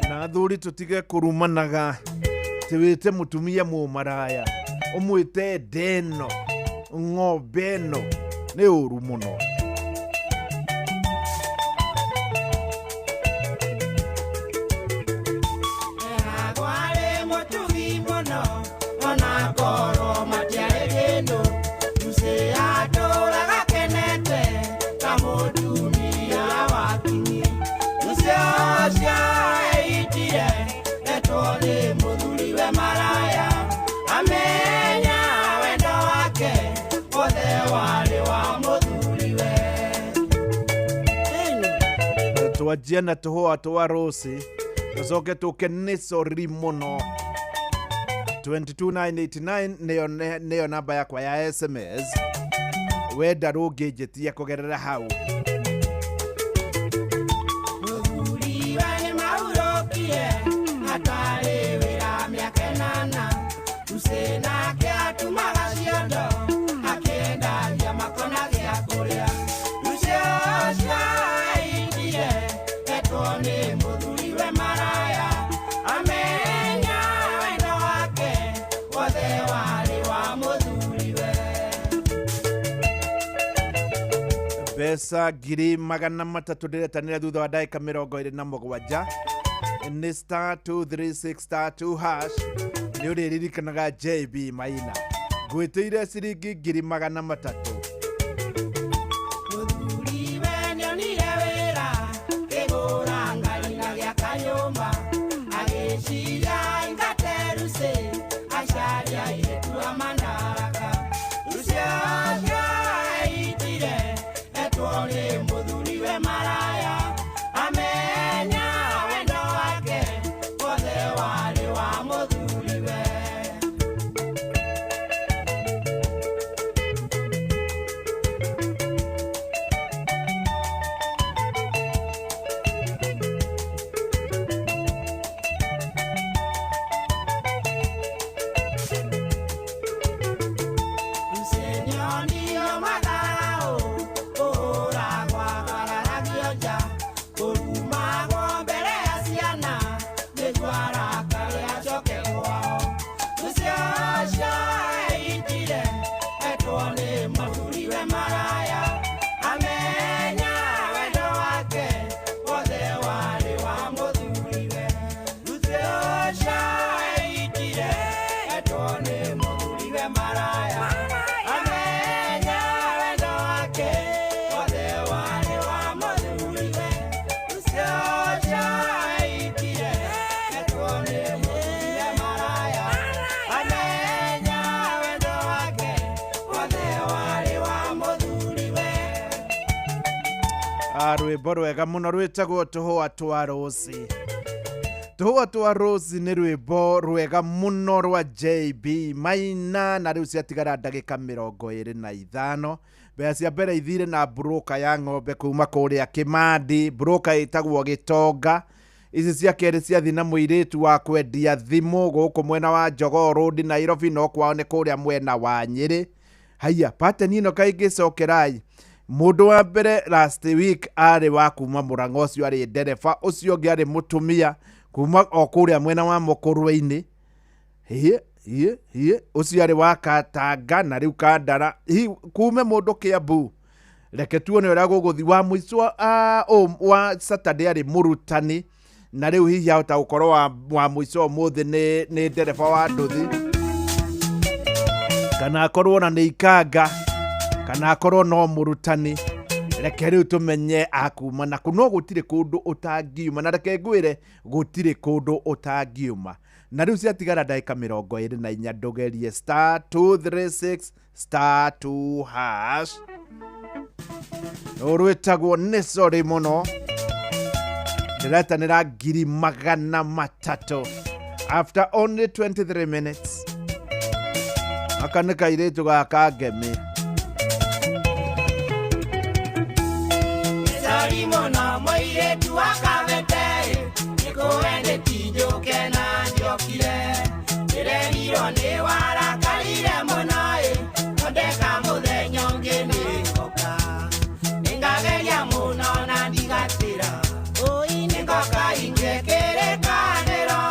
Na athuri tũtige kũrumanaga, tĩ wĩte mũtumia mũmaraya, ũmwĩte ndeno, ng'ombe ĩno, nĩ ũru mũno. Maraya. Twanjie na tũhũa twa rũci, tũcoke tũke nĩ sori mũno. 22989 nĩyo namba yakwa ya SMS. Wenda rũngĩnjĩtia kũgerera hau. Mũthuriwe nĩ mahurũkire atarĩ wĩra mĩaka ĩnana. Lucy nake atumaga ciondo akĩendagia makona gĩa kũrĩa. Lucy ũcio aitire etwo nĩ mũthuriwe maraya. Amenya wendo wake wothe warĩ wa mũthuriwe. Mbeca 300,000 ndĩretanĩra thutha wa ndagĩka 27. Nĩ star 236 star 2 hash. Nĩ ũrĩririkanaga JB Maina ngwĩtĩire ciringi 300,000. Mũthuriwe nĩonire wĩra kĩgũra ngari na gĩaka nyũmba. Agĩciria aingate Lucy acarie airĩtu a mandaraka. Lucy ũcio aitire etwo nĩ mũthuriwe maraya. Amenya wendo wake wothe warĩ wa mũthuriwe. Lucy nĩonio matharau kũhũragwo akararagio nja. Kũrumagwo mbere ya ciana nĩguo arakare acoke kwao. Lucy ũcio aitire etwo nĩ mũthuriwe maraya. Amenya wendo wake wothe warĩ wa mũthuriwe. Lucy ũcio aitire etwo nĩ mũthuriwe maraya. Amenya wendo wake wothe warĩ wa mũthuriwe. Lucy ũcio aitire etwo nĩ mũthuriwe maraya. Amenya wendo wake wothe warĩ wa mũthuriwe. Rwĩmbo rwega mũno rwĩtagwo tũhũa twa rũci. Tũhũa twa rũci nĩ rwĩmbo rwega mũno rwa JB Maina. Na rĩu ciatigara ndagĩka 25. Mbeca cia mbere ithire na mburũka ya ng'ombe kuma kũrĩa Kĩmandi, mburũka ĩtagwo Gĩtonga. Ici cia kerĩ ciathi na mũirĩtu wa kwendia thimũ gũkũ mwena wa Jogoo Road Nairobi, no kwao nĩ kũrĩa mwena wa Nyĩrĩ. Haiya, pateni ĩno kaingĩ cokerai. Mũndũ wa mbere last week arĩ wa kuma Mũrang'a, ũcio arĩ ndereba, ũcio ũngĩ arĩ mũtumia kuma o kũrĩa mwena wa Mũkũrwe-inĩ. Hiĩ hiĩ hiĩ, ũcio arĩ wa Katanga na rĩu Kandara. Hi, kume mũndũ Kĩambu. Reke tuone ũrĩa gũgũthiĩ. Wa mũico wa Saturday arĩ mũrutani, na rĩu hihi ahota gũkorwo wa mũico ũmũthĩ nĩ ndereba wa nduthi, kana akorwo na nĩ ikanga, kana akorwo no mũrutani. Reke rĩu tũmenye akuma naku. No gũtirĩ kũndũ ũtangiuma, na reke ngwĩre gũtirĩ kũndũ ũtangiuma. Na rĩu ciatigara ndagĩka 24, ndũgerie star 236 star 2 hash. Rwĩtagwo nĩ sorry mũno. Ndĩretanĩra 300,000 after only 23 minutes. Aka nĩ kairĩtu gaka ngemi. Sori mũno mũirĩtu wa Kabete, nĩkũwendeti njũke na njokire. Ndĩrerirwo nĩ warakarire mũno ĩ, thondeka mũthenya ũngĩ nĩngoka. Nĩngageria mũno na ndigatĩra, ũi nĩngoka inyue kĩrĩkanĩro,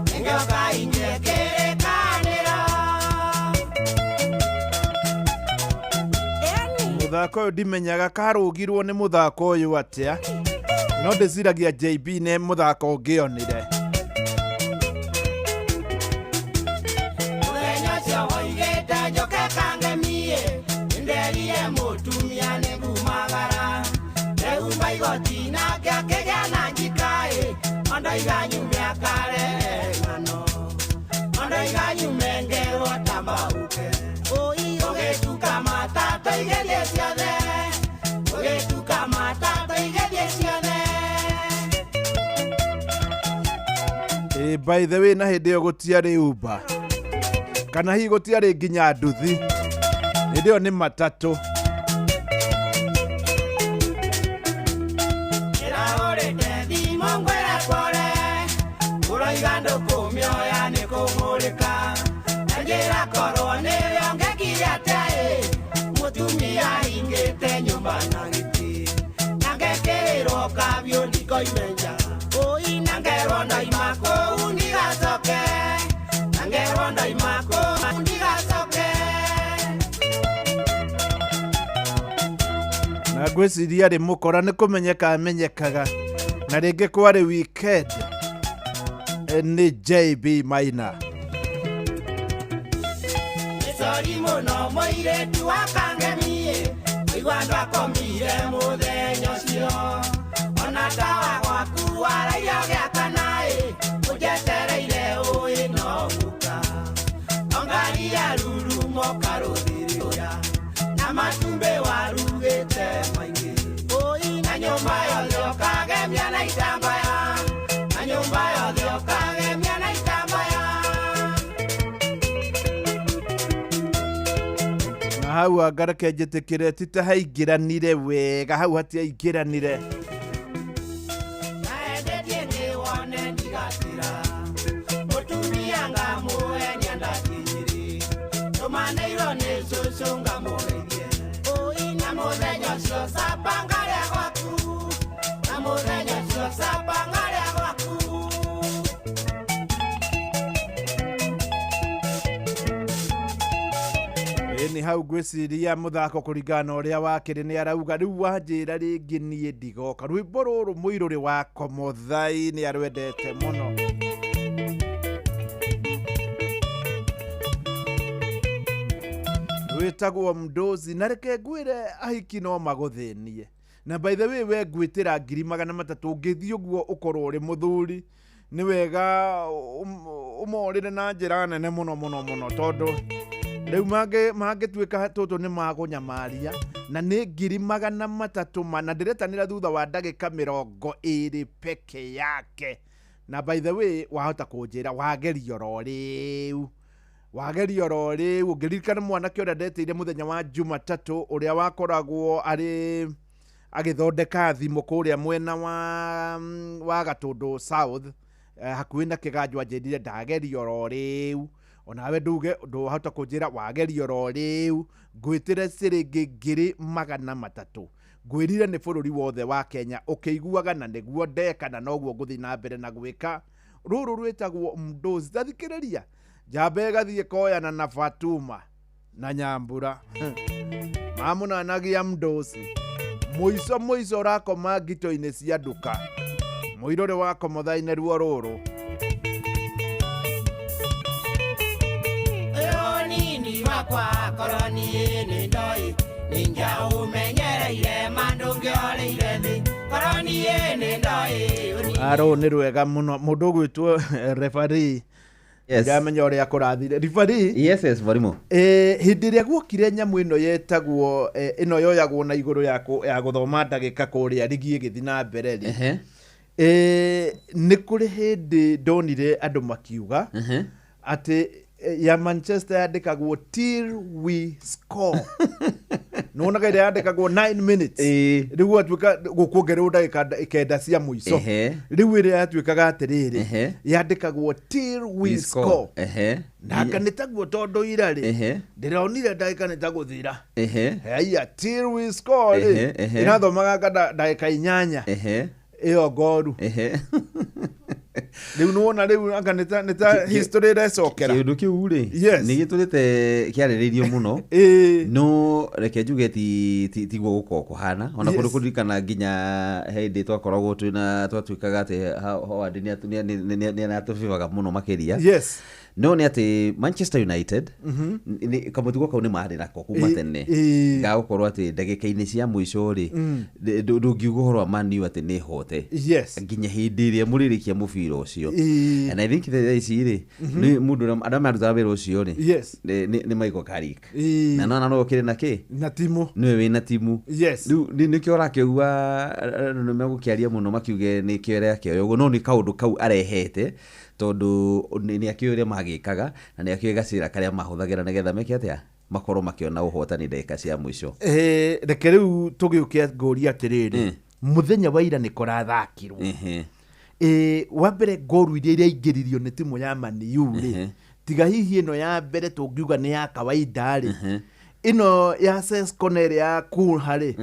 nĩngoka inyue kĩrĩkanĩro. Mũthako ũyũ ndimenyaga karũgirwo nĩ mũthako ũyũ atĩa, no ndĩciragia JB nĩ mũthako ũngĩonire. Mũthenya ũcio woigĩte njũke kangemie, nĩnderire mũtumia nĩngumagara. Ndehumba igoti nake akĩgĩa na njikaĩ, ondoiga nyume akarehe ng'ano, ondoiga nyume ngerwo ta mauke. Ũgĩtuka matata igerie ciothe, ũgĩtuka matata igerie ciothe. By the way na hĩndĩ ĩyo gũtiarĩ Uber kana hihi gũtiarĩ nginya nduthi, hĩndĩ ĩyo nĩ matatũ. Ndĩrahũrĩte thimũ ngwĩre pole, ũroiga ndũkũmĩoya nĩ kũng'ũrĩka. Na njĩra korwo nĩwe ũngĩkire atĩa ĩ, mũtumia aingĩte nyũmba na gĩtĩ. Na ngekĩrĩrwo kabiũ ndikoime nja, ũi na ngerwo ndoima kũu ndigacoke. Na ngerwo ndoima kũu ndigacoke. Na ngwĩciria rĩ mũkora nĩ kũmenyeka amenyekaga, na rĩngĩ kwarĩ weekend. Nĩ JB Maina. Nĩ sori mũno mũirĩtu wa Kangemi, ũigua ndwakomire mũthenya ũcio. Ona tawa gwaku waraire ũgĩakana ĩ, ũnjetereire ũĩ no gũka. Ongari ya rurumo karũthĩrĩria, na matumbĩ warugĩte maingĩ. Ũi na nyũmba yothe ũkagemia na itambaya, na nyũmba yothe ũkagemia na itambaya. Na hau anga reke njĩtĩkĩre ti ta haingĩranire wega, hau hatiaingĩranire. Naendetie nĩwone ndigatĩra, mũtumia ngamũhe nĩandakinyĩrĩ. Tũmanĩirwo nĩ cũcũ ngamũgeithie, ũi na mũthenya ũcio camba ngarĩa gwaku, na mũthenya ũcio camba ngarĩa gwaku. Ĩni hau ngwĩciria mũthako kũringana na ũrĩa wakĩrĩ nĩ arauga rĩu wanjĩra rĩngĩ niĩ ndigoka. Rwĩmbo rũrũ mũirũrĩ wa Komothai nĩ arwendete mũno. Rwĩtagwo Mdozi, na reke ngwĩre ahiki no magũthĩnie. Na by the way we ngwĩtĩra 300,000 ũngĩthiĩ ũguo ũkorwo ũrĩ mũthuri, nĩ wega ũmorĩre na njĩra nene mũno mũno mũno, tondũ rĩu mangĩtuĩka tũtũ nĩ magũnyamaria, na nĩ 300,000 mana ndĩretanĩra thutha wa ndagĩka 20 peke yake. Na by the way wahota kũnjĩra wageria oro rĩu, wageria oro rĩu. Ũngĩririkana mwanake ũrĩa ndetĩire mũthenya wa Jumatatũ, ũrĩa wakoragwo arĩ agĩthondeka thimũ kũrĩa mwena wa Gatũndũ South, hakuhĩ na Kĩganjo, anjĩrire ndageria oro rĩu. Onawe nduge ndũhota kũnjĩra wageria oro rĩu, ngwĩtĩre ciringi 300,000. Ngwĩrire nĩ bũrũri wothe wa Kenya ũkĩiguaga, na nĩguo ndeka na noguo ngũthiĩ na mbere na gwĩka. Rũrũ rwĩtagwo Mdozi. Tathikĩrĩria njamba ĩgathiĩ koyana na Fatuma na Nyambura mamũnanagia Mdozi. Mũico mũico ũrakoma ngito-inĩ cia nduka. Mũirũrĩ wa Komothai nĩruo rũrũ. Nini wakwa korwo niĩ nĩ ndoĩ, nĩngĩaũmenyereire ma ndũngĩorĩire thĩ. Korwo niĩ nĩ ndoĩ, Aro nĩ rwega mũno mũndũ ũgwĩtwo referee. Yes. Ndiramenya ũrĩa kũrathire. Referee? Yes, yes, Varimo. Hĩndĩ ĩrĩa guokire nyamũ ĩno yetagwo ĩno yoyagwo na igũrũ ya gũthoma ndagĩka kũrĩa rigi ĩgĩthiĩ na mbere rĩ. Nĩ kũrĩ hĩndĩ ndonire andũ makiuga atĩ ya Manchester yandĩkagwo till we score. Nĩwonaga ĩrĩa yandĩkagwo 9 minutes. Rĩu gwatuĩka gũkuongererwo ndagĩka 9 cia mũico. Rĩu ĩrĩa yatuĩkaga atĩrĩrĩ, yandĩkagwo till we score. Na anga nĩ taguo tondũ ira rĩ, ndĩronire ndagĩka nĩ ta gũthira. Haiya, till we score rĩ, ĩrathomaga anga ndagĩka 8 ĩyo ngoru. Rĩu nĩwona rĩu anga nĩ ta history ĩrecokera. Kĩũndũ kĩu rĩ, nĩ gĩtũrĩte kĩarĩrĩirio mũno. No reke njuge tiguo gũkorwo kũhana. Ona kũndũ kũririkana nginya hĩndĩ twakoragwo twĩna twatuĩkaga atĩ Howard nĩ aratũbibaga mũno makĩria. Yes. No nĩ atĩ Manchester United kamũtugo kau nĩ marĩ nako kuma tene. Gagũkorwo atĩ ndagĩka-inĩ cia mũico rĩ, ndũngiuga ũhoro wa Man U atĩ nĩ hote. Yes. Nginya hĩndĩ ĩrĩa mũrĩrĩkia mũbira ũcio. And I think thaa ici rĩ, nĩ mũndũ ũrĩa arĩa marutaga wĩra ũcio rĩ, nĩ Michael Carrick. Na nona no ũkĩrĩ na kĩ? Na timu. Nĩwe wĩna timu. Yes. Rĩu nĩkĩo ũrakĩigua andũ nĩ megũkĩaria mũno makiuge nĩkĩo ĩrakĩoya ũguo, no nĩ kaũndũ kau arehete. Tondu nĩ akĩũĩ ũrĩa magĩkaga na nĩ akĩũĩ gacĩra karĩa mahũthagĩra nĩgetha meke atĩa makorwo makĩona ũhotani ndagĩka cia mũico. Reke rĩu tũgĩũke ngũria atĩrĩrĩ, mũthenya wa ira nĩ kũrathakirwo. Wa mbere ngoru iria iraingĩririo nĩ timu ya Man U rĩ, tiga hihi ĩno ya mbere tũngiuga nĩ ya kawaida rĩ, ĩno ya Sesko na ĩrĩa ya Cunha rĩ,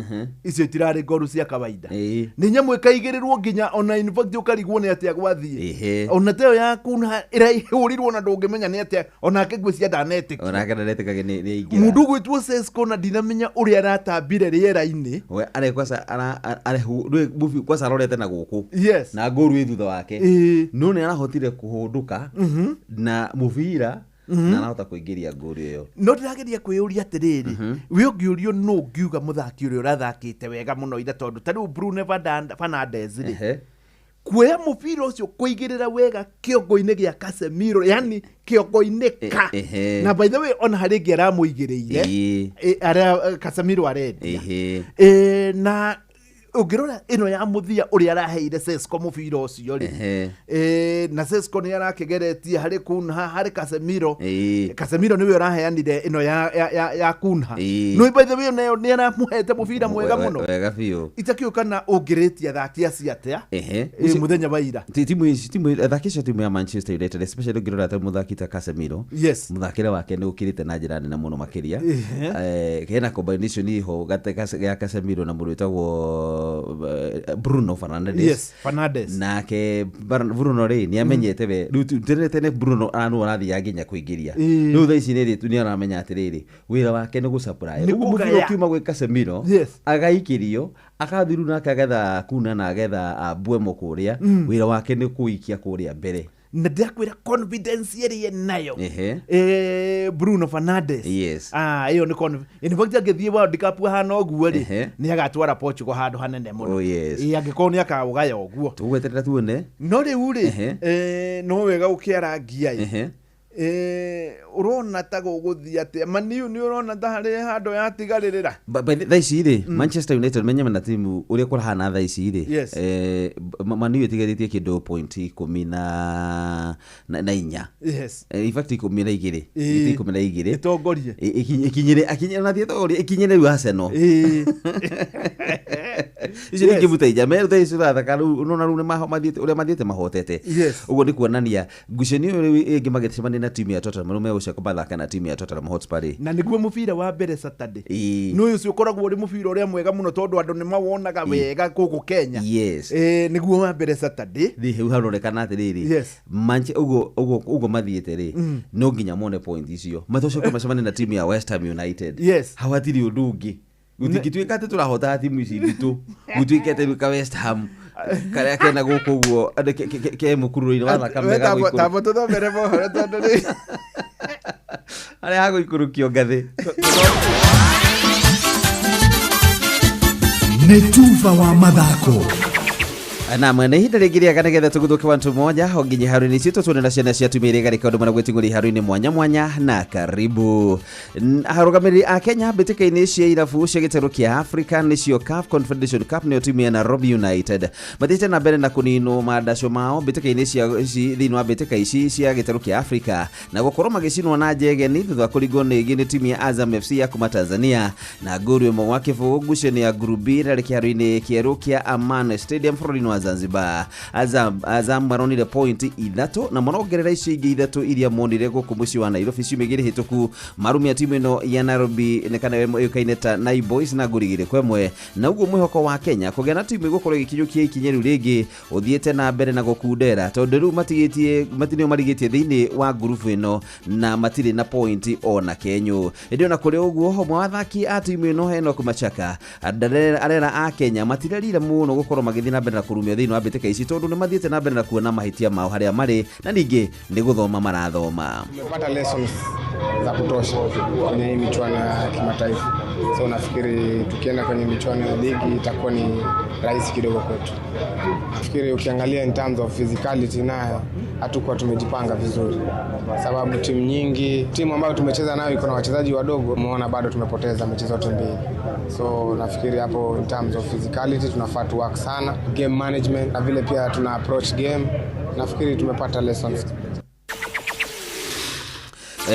icio itirarĩ ngoru cia kawaida. Nĩ nyamũ ĩkaigĩrĩrwo nginya ona in fact ũkarigwo nĩ atĩa gwathiĩ. Ona ta ĩyo ya Cunha ĩraihũrirwo na ndũngĩmenya nĩ atĩa, onake ngwĩciria ndanetĩkia. Onake ndanetĩkagia nĩ aingĩra. Mũndũ ũgwĩtwo Sesko na ndinamenya ũrĩa aratambire rĩera-inĩ. We are kwanza kwanza arorete na gũkũ. Yes. Na ngoru ĩ thutha wake. No nĩ arahotire kũhũndũka na mũbira na arahota kũingĩria ngũru ĩyo. No ndĩrageria kwĩyũria atĩrĩrĩ, we ũngĩũrio nũ ũngiuga mũthaki ũrĩa ũrathakĩte wega mũno ira, tondũ ta rĩu Bruno Fernandes rĩ, kuoya mũbira ũcio kũigĩrĩra wega kĩongo-inĩ gĩa Casemiro, yani kĩongo-inĩ ka. Na by the way ona harĩ ĩngĩ aramũigĩrĩire arĩa Casemiro arendia. Na ũngĩrora ĩno ya mũthia ũrĩa araheire Sesko mũbira ũcio rĩ, na Sesko nĩ arakĩgeretie harĩ Cunha, harĩ Casemiro. Casemiro nĩwe ũraheanire ĩno ya Cunha. No by the way nayo nĩ aramũhete mũbira mwega mũno. Wega biũ. Itakĩũĩ kana ũngĩrĩtie athaki acio atĩa mũthenya wa ira. Timu athaki acio timu ya Manchester United especially ũngĩrora ta mũthaki ta Casemiro, mũthakĩre wake nĩ ũkĩrĩte na njĩra nene mũno makĩria. Hena combination iho ya Casemiro na mũndũ wĩtagwo Bruno Fernandes. Yes, Fernandes. Nake Bruno rĩ nĩ amenyete we rĩu tene Bruno anu arathiaga nginya kũingĩria. Rĩu thaa ici nĩ aramenya atĩrĩrĩ, wĩra wake nĩ gũsupply. Ũguo mũbira ũkiuma gwĩ Casemiro agaikĩrio akathiĩ nake agetha Cunha na agetha Mbeumo kũrĩa, wĩra wake nĩ kũikia kũrĩa mbere. Na ndĩrakwĩra confidence ĩrĩa nayo Bruno Fernandes. Yes. Ĩyo nĩ confidence. In fact angĩthiĩ World Cup hana ũguo rĩ, nĩ agatwara Portugal handũ hanene mũno. Oh yes. Angĩkorwo nĩ akaũgaya ũguo. Tũgweterera tuone. No rĩu rĩ, no wega ũkĩarangia ĩ. Ũrona ta gũgũthiĩ atĩa? Man U nĩ ũrona ta harĩ handũ yatigarĩrĩra? Thaa ici rĩ, Manchester United menye mena timu ũrĩa kũrahana thaa ici rĩ, Man U ĩtigarĩtie kĩndũ point 14. Yes. In fact 12. 12. Ĩtongorie. Ĩkinyĩre akinyĩre na thiĩ tongorie ĩkinyĩre rĩu Arsenal. Icio nĩ ngĩbuta ija me thaa ici ũrathaka rĩu ũnona rĩu nĩ mathiĩte ũrĩa mathiĩte mahotete. Ũguo nĩ kuonania ngucanio rĩu ĩngĩ magĩcemania na timu ya Tottenham rĩu megũcoka mathaka na timu ya Tottenham Hotspur rĩ. Na nĩguo mũbira wa mbere Saturday. Nĩ ũyũ ũcio ũkoragwo ũrĩ mũbira ũrĩa mwega mũno tondũ andũ nĩ mawonaga wega gũkũ Kenya. Yes. Nĩguo wa mbere Saturday. Rĩu haronekana atĩrĩrĩ, ũguo mathiĩte rĩ, no nginya mone point icio. Matocoke macemanie na timu ya West Ham United. Yes. Hau hatirĩ ũndũ ũngĩ. Gũtingĩtuĩka atĩ tũrahota timu ici nditũ, gũtuĩke atĩ rĩu ka West Ham karĩa kena gũkũ ũguo ke mũkururo-inĩ wa thakame gagũikũrũka. Tamba tũthomere mohoro tondũ rĩ harĩa hagũikũrũkio ngathĩ. Nĩ tuba wa mathako. Na mwene ihinda rĩngĩ rĩega nĩgetha tũgũthũke wantu moja ho nginya haru-inĩ citũ tuone na ciana cia atumia iria igarĩka ũndũ mana gwĩting'ũria haru-inĩ mwanya mwanya na karibu. Arũgamĩrĩri a Kenya mbĩtĩka-inĩ cia irabu cia gĩtarũ kĩa Africa nĩcio CAF Confederation Cup nĩyo timu ya Nairobi United mathiĩte na mbere na kũninwo mandaco mao mbĩtĩka-inĩ cia thĩinĩ wa mbĩtĩka ici cia gĩtarũ kĩa Africa na gũkorwo magĩcinwo na njegeni thutha wa kũringwo nĩ timu ya Azam FC ya kuma Tanzania na ngũru ĩmwe gwa kĩbũgũ ngucanio ya Group B ĩrarĩ kĩharo-inĩ kĩerũ kĩa Aman Stadium bũrũri-inĩ wa Zanzibar. Azam maronire point 3 na marongerera icio ingĩ 3 iria monire gũkũ mũciĩ wa Nairobi ciumia igĩrĩ hĩtũku marumia timu ĩno ya Nairobi nĩ kana ĩũkaine ta Nai Boys na ngũri 2-1 na ũguo mwĩhoko wa Kenya kũgĩa na timu ĩgũkorwo ĩgĩkinyũkia ikinya rĩu rĩngĩ ũthiĩte na mbere na gũkundera tondũ rĩu matirĩ marigĩtie thĩinĩ wa ngurubu ĩno na matirĩ na point ona kenyũ. Ĩndĩ ona kũrĩ ũguo ũmwe wa athaki a timu ĩno Enock Machaka arera a Kenya matirerire mũno gũkorwo magĩthiĩ na mbere na kũrumio thĩinĩ wa mbĩtĩka ici tondũ nĩ mathiĩte na mbere na kuona mahĩtia mao harĩa marĩ na ningĩ nĩ gũthoma marathoma. Tumepata lessons za kutosha kwenye hii michuano ya kimataifa, so nafikiri tukienda kwenye michuano ya ligi itakuwa ni rahisi kidogo kwetu. Nafikiri ukiangalia in terms of physicality nayo hatukuwa tumejipanga vizuri, sababu timu nyingi, timu ambayo tumecheza nayo iko na wachezaji wadogo, umeona bado tumepoteza mechi zote mbili. So nafikiri hapo in terms of physicality tunafaa tu work sana, game management na vile pia tuna approach game. Nafikiri tumepata lessons.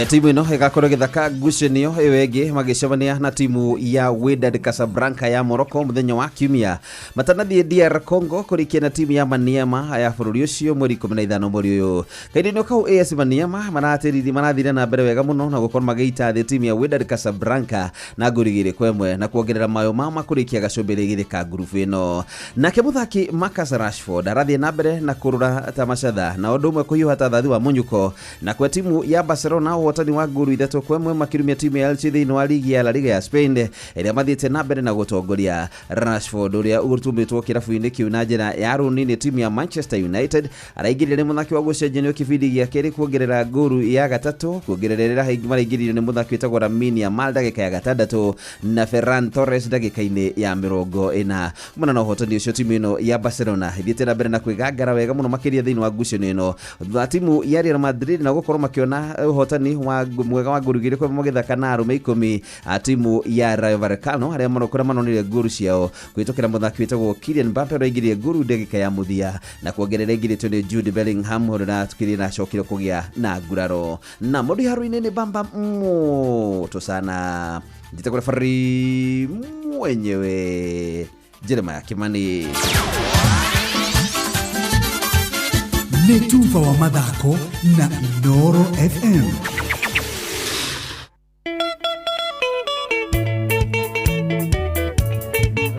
Timu ĩno ĩgakorwo ĩgĩthaka ngucanio ĩyo ĩngĩ magĩcemania na timu ya Wydad Casablanca ya Morocco mũthenya wa Kiumia, matanathiĩ DR Congo kũrĩkia na timu ya Maniema ya bũrũri ũcio mweri 15 mweri ũyũ. Kahinda-inĩ kau, AS Maniema maratĩriri marathire na mbere wega mũno na gũkorwo magĩita thĩ timu ya Wydad Casablanca na ngũri 2-1 na kuongerera mayo mao makũrĩkia gacũmbĩrĩ igĩrĩ ka ngurubu ĩno. Nake mũthaki Marcus Rashford arathiĩ na mbere na kũrũra ta macatha na ũndũ ũmwe kũhiũha ta thathi wa mũnyuko, na kwa timu ya Barcelona ũhotani wa nguru 3-1 makĩrumia timu ya Elche thĩinĩ wa ligi ya La Liga ya Spain ĩrĩa mathiĩte na mbere na gũtongoria. Rashford, ũrĩa ũtũmĩtwo kĩrabu-inĩ kĩu na njĩra ya rũni nĩ timu ya Manchester United, araingĩrire nĩ mũthaki wa gũcenjanio kĩbindi gĩa kerĩ kuongerera nguru ya gatatũ, kuongerera ĩrĩa maraingĩririo nĩ mũthaki wĩtagwo Lamine Yamal ndagĩka ya 6 na Ferran Torres ndagĩka-inĩ ya 40. Kumana na ũhotani ũcio, timu ĩno ya Barcelona ĩthiĩte na mbere na kwĩgangara wega mũno makĩria thĩinĩ wa ngucanio ĩno, thutha wa timu ya Real Madrid na gũkorwo makĩona ũhotani wa mwega wa nguru 2-1 magĩthaka na arũme 10 a timu ya Rayo Vallecano, arĩa mũno kũrĩa manonire nguru ciao kũhĩtũkĩra mũthaki wĩtagwo Kylian Mbappe ũrĩa aingĩrire nguru ndagĩka ya mũthia, na kuongerera ĩingĩrĩtio nĩ Jude Bellingham ũrĩa ũratukĩrire na acokire kũgĩa na nguraro. Na mũndũ iharo-inĩ nĩ bamba moto sana, njĩtagwo referee mwenyewe Jeremiah Kimani. Nĩ tuba wa mathako na Inooro FM.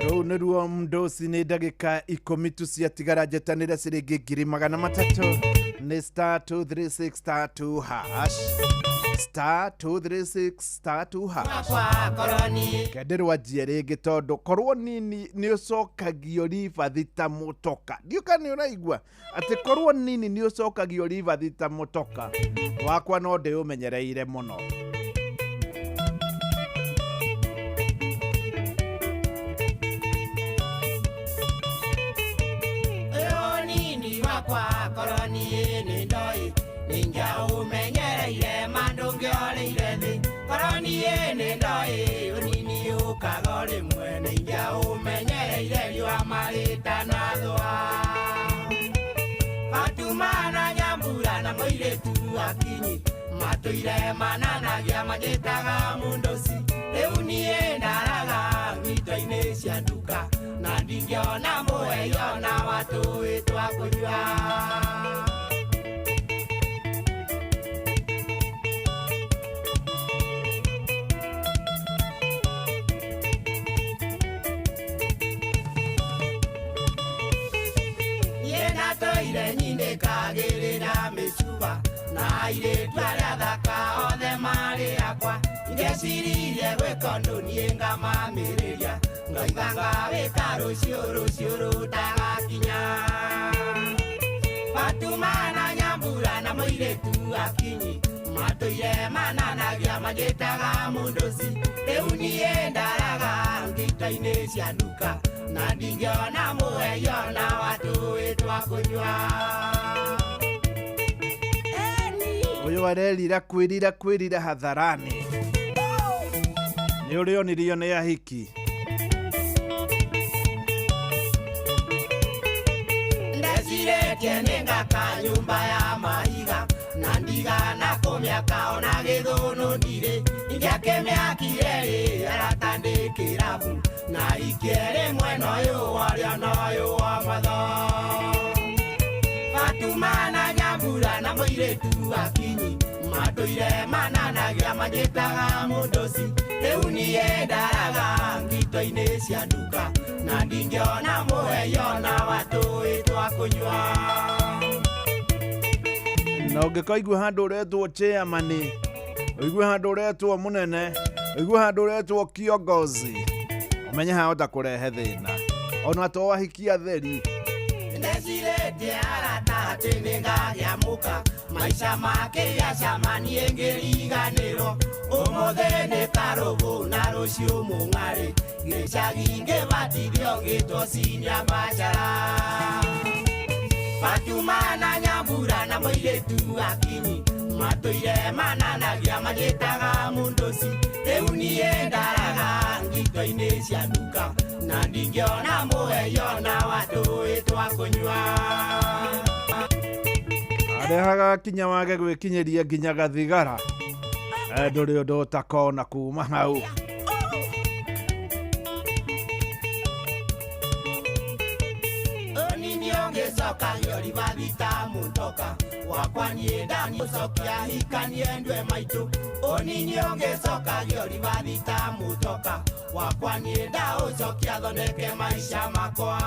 Rũu nĩruo mndoci, nĩ ndagĩka 10 tu ciatigara njetanĩre ciringi 300,000. Nĩ star 236 star 2 hash, star 236 star 2 hash. Kenderwa njie rĩngĩ, tondũ korwo nini nĩ ũcokagio ribathi ta mũtoka. Ndiũka nĩ ũraigua atĩ korwo nini nĩ ũcokagio ribathi ta mũtoka wakwa, no ndĩũmenyereire mũno. Nini wakwa korwo niĩ nĩ ndoĩ ninjaũmenyereire ma ndũngĩorĩire thĩ, korwo niĩ nĩ ndoĩ ũnini ũkaga o rĩmwe, nĩnjaũmenyereire riũa marĩtanathũa. Fatuma na Nyambura na mũirĩtu Akinyi matũire mananagia manjĩtaga mũndoci, rĩu niĩ ndaraga mito-inĩ cia nduka na ndingĩona mũheyo na watũĩ twa kũnyua. Niĩ ndatũire nyinĩkagĩrĩra mĩcuba na airĩtu arĩa athaka othe marĩ akwa, ingĩciririe gwĩka ũndũ niĩ ngamamĩrĩria, ngoiga ngawĩka rũciũ, rũciũ rũtagakinya. Fatuma na Nyambura na mũirĩtu Akinyi matũire mananagia manjĩtaga mũndoci, rĩu niĩ ndaraga ngito-inĩ cia nduka na ndingĩona mũheyo na watũĩ twa kũnyua. Ũyũ arerira kwĩrira kwĩrira hadharani nĩ ũrĩonirio nĩ ahiki. Ndecirĩtie nĩ ngaka nyũmba ya mahiga na ndigana kũmĩaka ona gĩthũnũ ndirĩ, ingĩakĩmĩakire rĩ arata ndĩ kĩrabu na ikĩerĩ mwena ũyũ warĩo na ũyũ wa matho. Fatuma na Nyambura na mũirĩtu Akinyi matũire mananagia manjĩtaga mũndoci, rĩu niĩ ndaraga ngito-inĩ cia nduka na ndingĩona mũheyo na watũĩ twa kũnyua. Na ũngĩkoigua handũ ũretwo chairman, ũigue handũ ũretwo mũnene, ũigue handũ ũretwo kiongozi, ũmenye hahota kũrehe thĩna ona to wahikia theri. Ndecirĩtie arata atĩ nĩngagĩa mũka, maica makĩgĩa niĩ ngĩriganĩrwo, ũmũthĩ nĩ karũgũ na rũciũ mũng'arĩ, gĩcagi ngĩbatithio ngĩtwo senior bachelor. Fatuma na Nyambura na mũirĩtu Akinyi matũire mananagia manjĩtaga mũndoci, rĩu niĩ ndaraga ngito-inĩ cia nduka na ndingĩona mũheyo na watũĩ twa kũnyua. Harĩa hagakinya wage gwĩkinyĩria nginya gathigara, ndũrĩ ũndũ ũtakona kuma hau. Onini ũngĩcoka ribathi ta mũtoka wakwa niĩ ndaniũcokia hikanie ndwe maitũ. Onini ũngĩcoka ribathi ta mũtoka wakwa niĩ ndaũcokia thondeke maica makwa.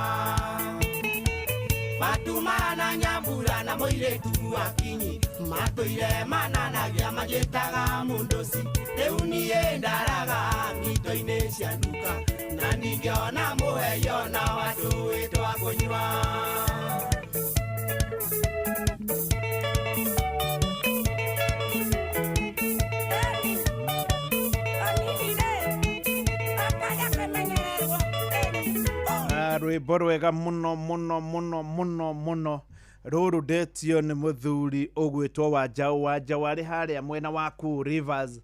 Fatuma na Nyambura na mũirĩtu wa Kinyi matũire mananagia manjĩtaga mũndũci. Rĩu niĩ ndaraga mito-inĩ cia nduka na ningĩona mũheyo na watũĩ twa kũnyua. Rwĩmbo rwega mũno mũno mũno mũno mũno rũrũ ndetio nĩ mũthuri ũgwĩtwo Wanjaũ. Wanjaũ arĩ harĩa mwena wa Cool Rivers.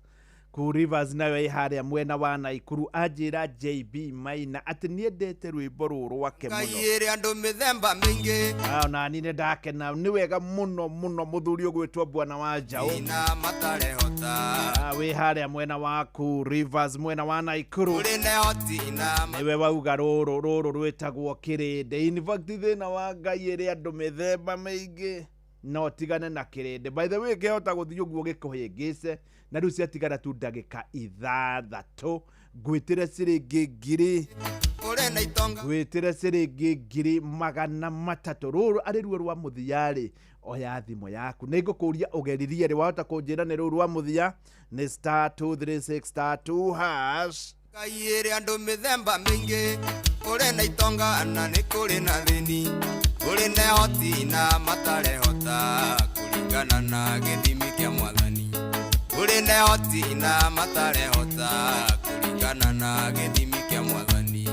Cool Rivers nayo ĩ harĩa mwena wa Naikuru. Anjĩra JB Maina atĩ nĩendete rwĩmbo rũrũ rwake mũno. Ngai ĩrĩ andũ mĩthemba mĩingĩ. Ona niĩ nĩndakena, nĩ wega mũno mũno mũthuri ũgwĩtwo Bwana Wanjaũ. Na matarehota. Wĩ harĩa mwena wa Cool Rivers mwena wa Naikuru. Kũrĩ na hoti na nĩwe wauga rũrũ rũrũ rwĩtagwo kĩrĩndĩ. In fact thĩna wa Ngai ĩrĩ andũ mĩthemba mĩingĩ, no tigane na kĩrĩndĩ. By the way, kĩhota gũthiĩ ũguo gĩkũhĩngĩce na rĩu ciatigara tu ndagĩka 6 ngwĩtĩre ciringi ngiri, kũrĩ na itonga, ngwĩtĩre ciringi 300,000. Rũrũ arĩ ruo rwa mũthia rĩ, oya thimũ yaku nĩ ngũkũria ũgeririe rĩ, wahota kũnjĩra nĩ rũrũ rwa mũthia nĩ *236 *2#. Ngai ĩrĩ andũ mĩthemba mĩingĩ, kũrĩ na itonga na nĩ kũrĩ na thĩni, kũrĩ na hoti na matarehota kũringana na gĩthimi kĩa Mwathani. Kũrĩ na hoti na matarehota kũringana na gĩthimi kĩa Mwathani.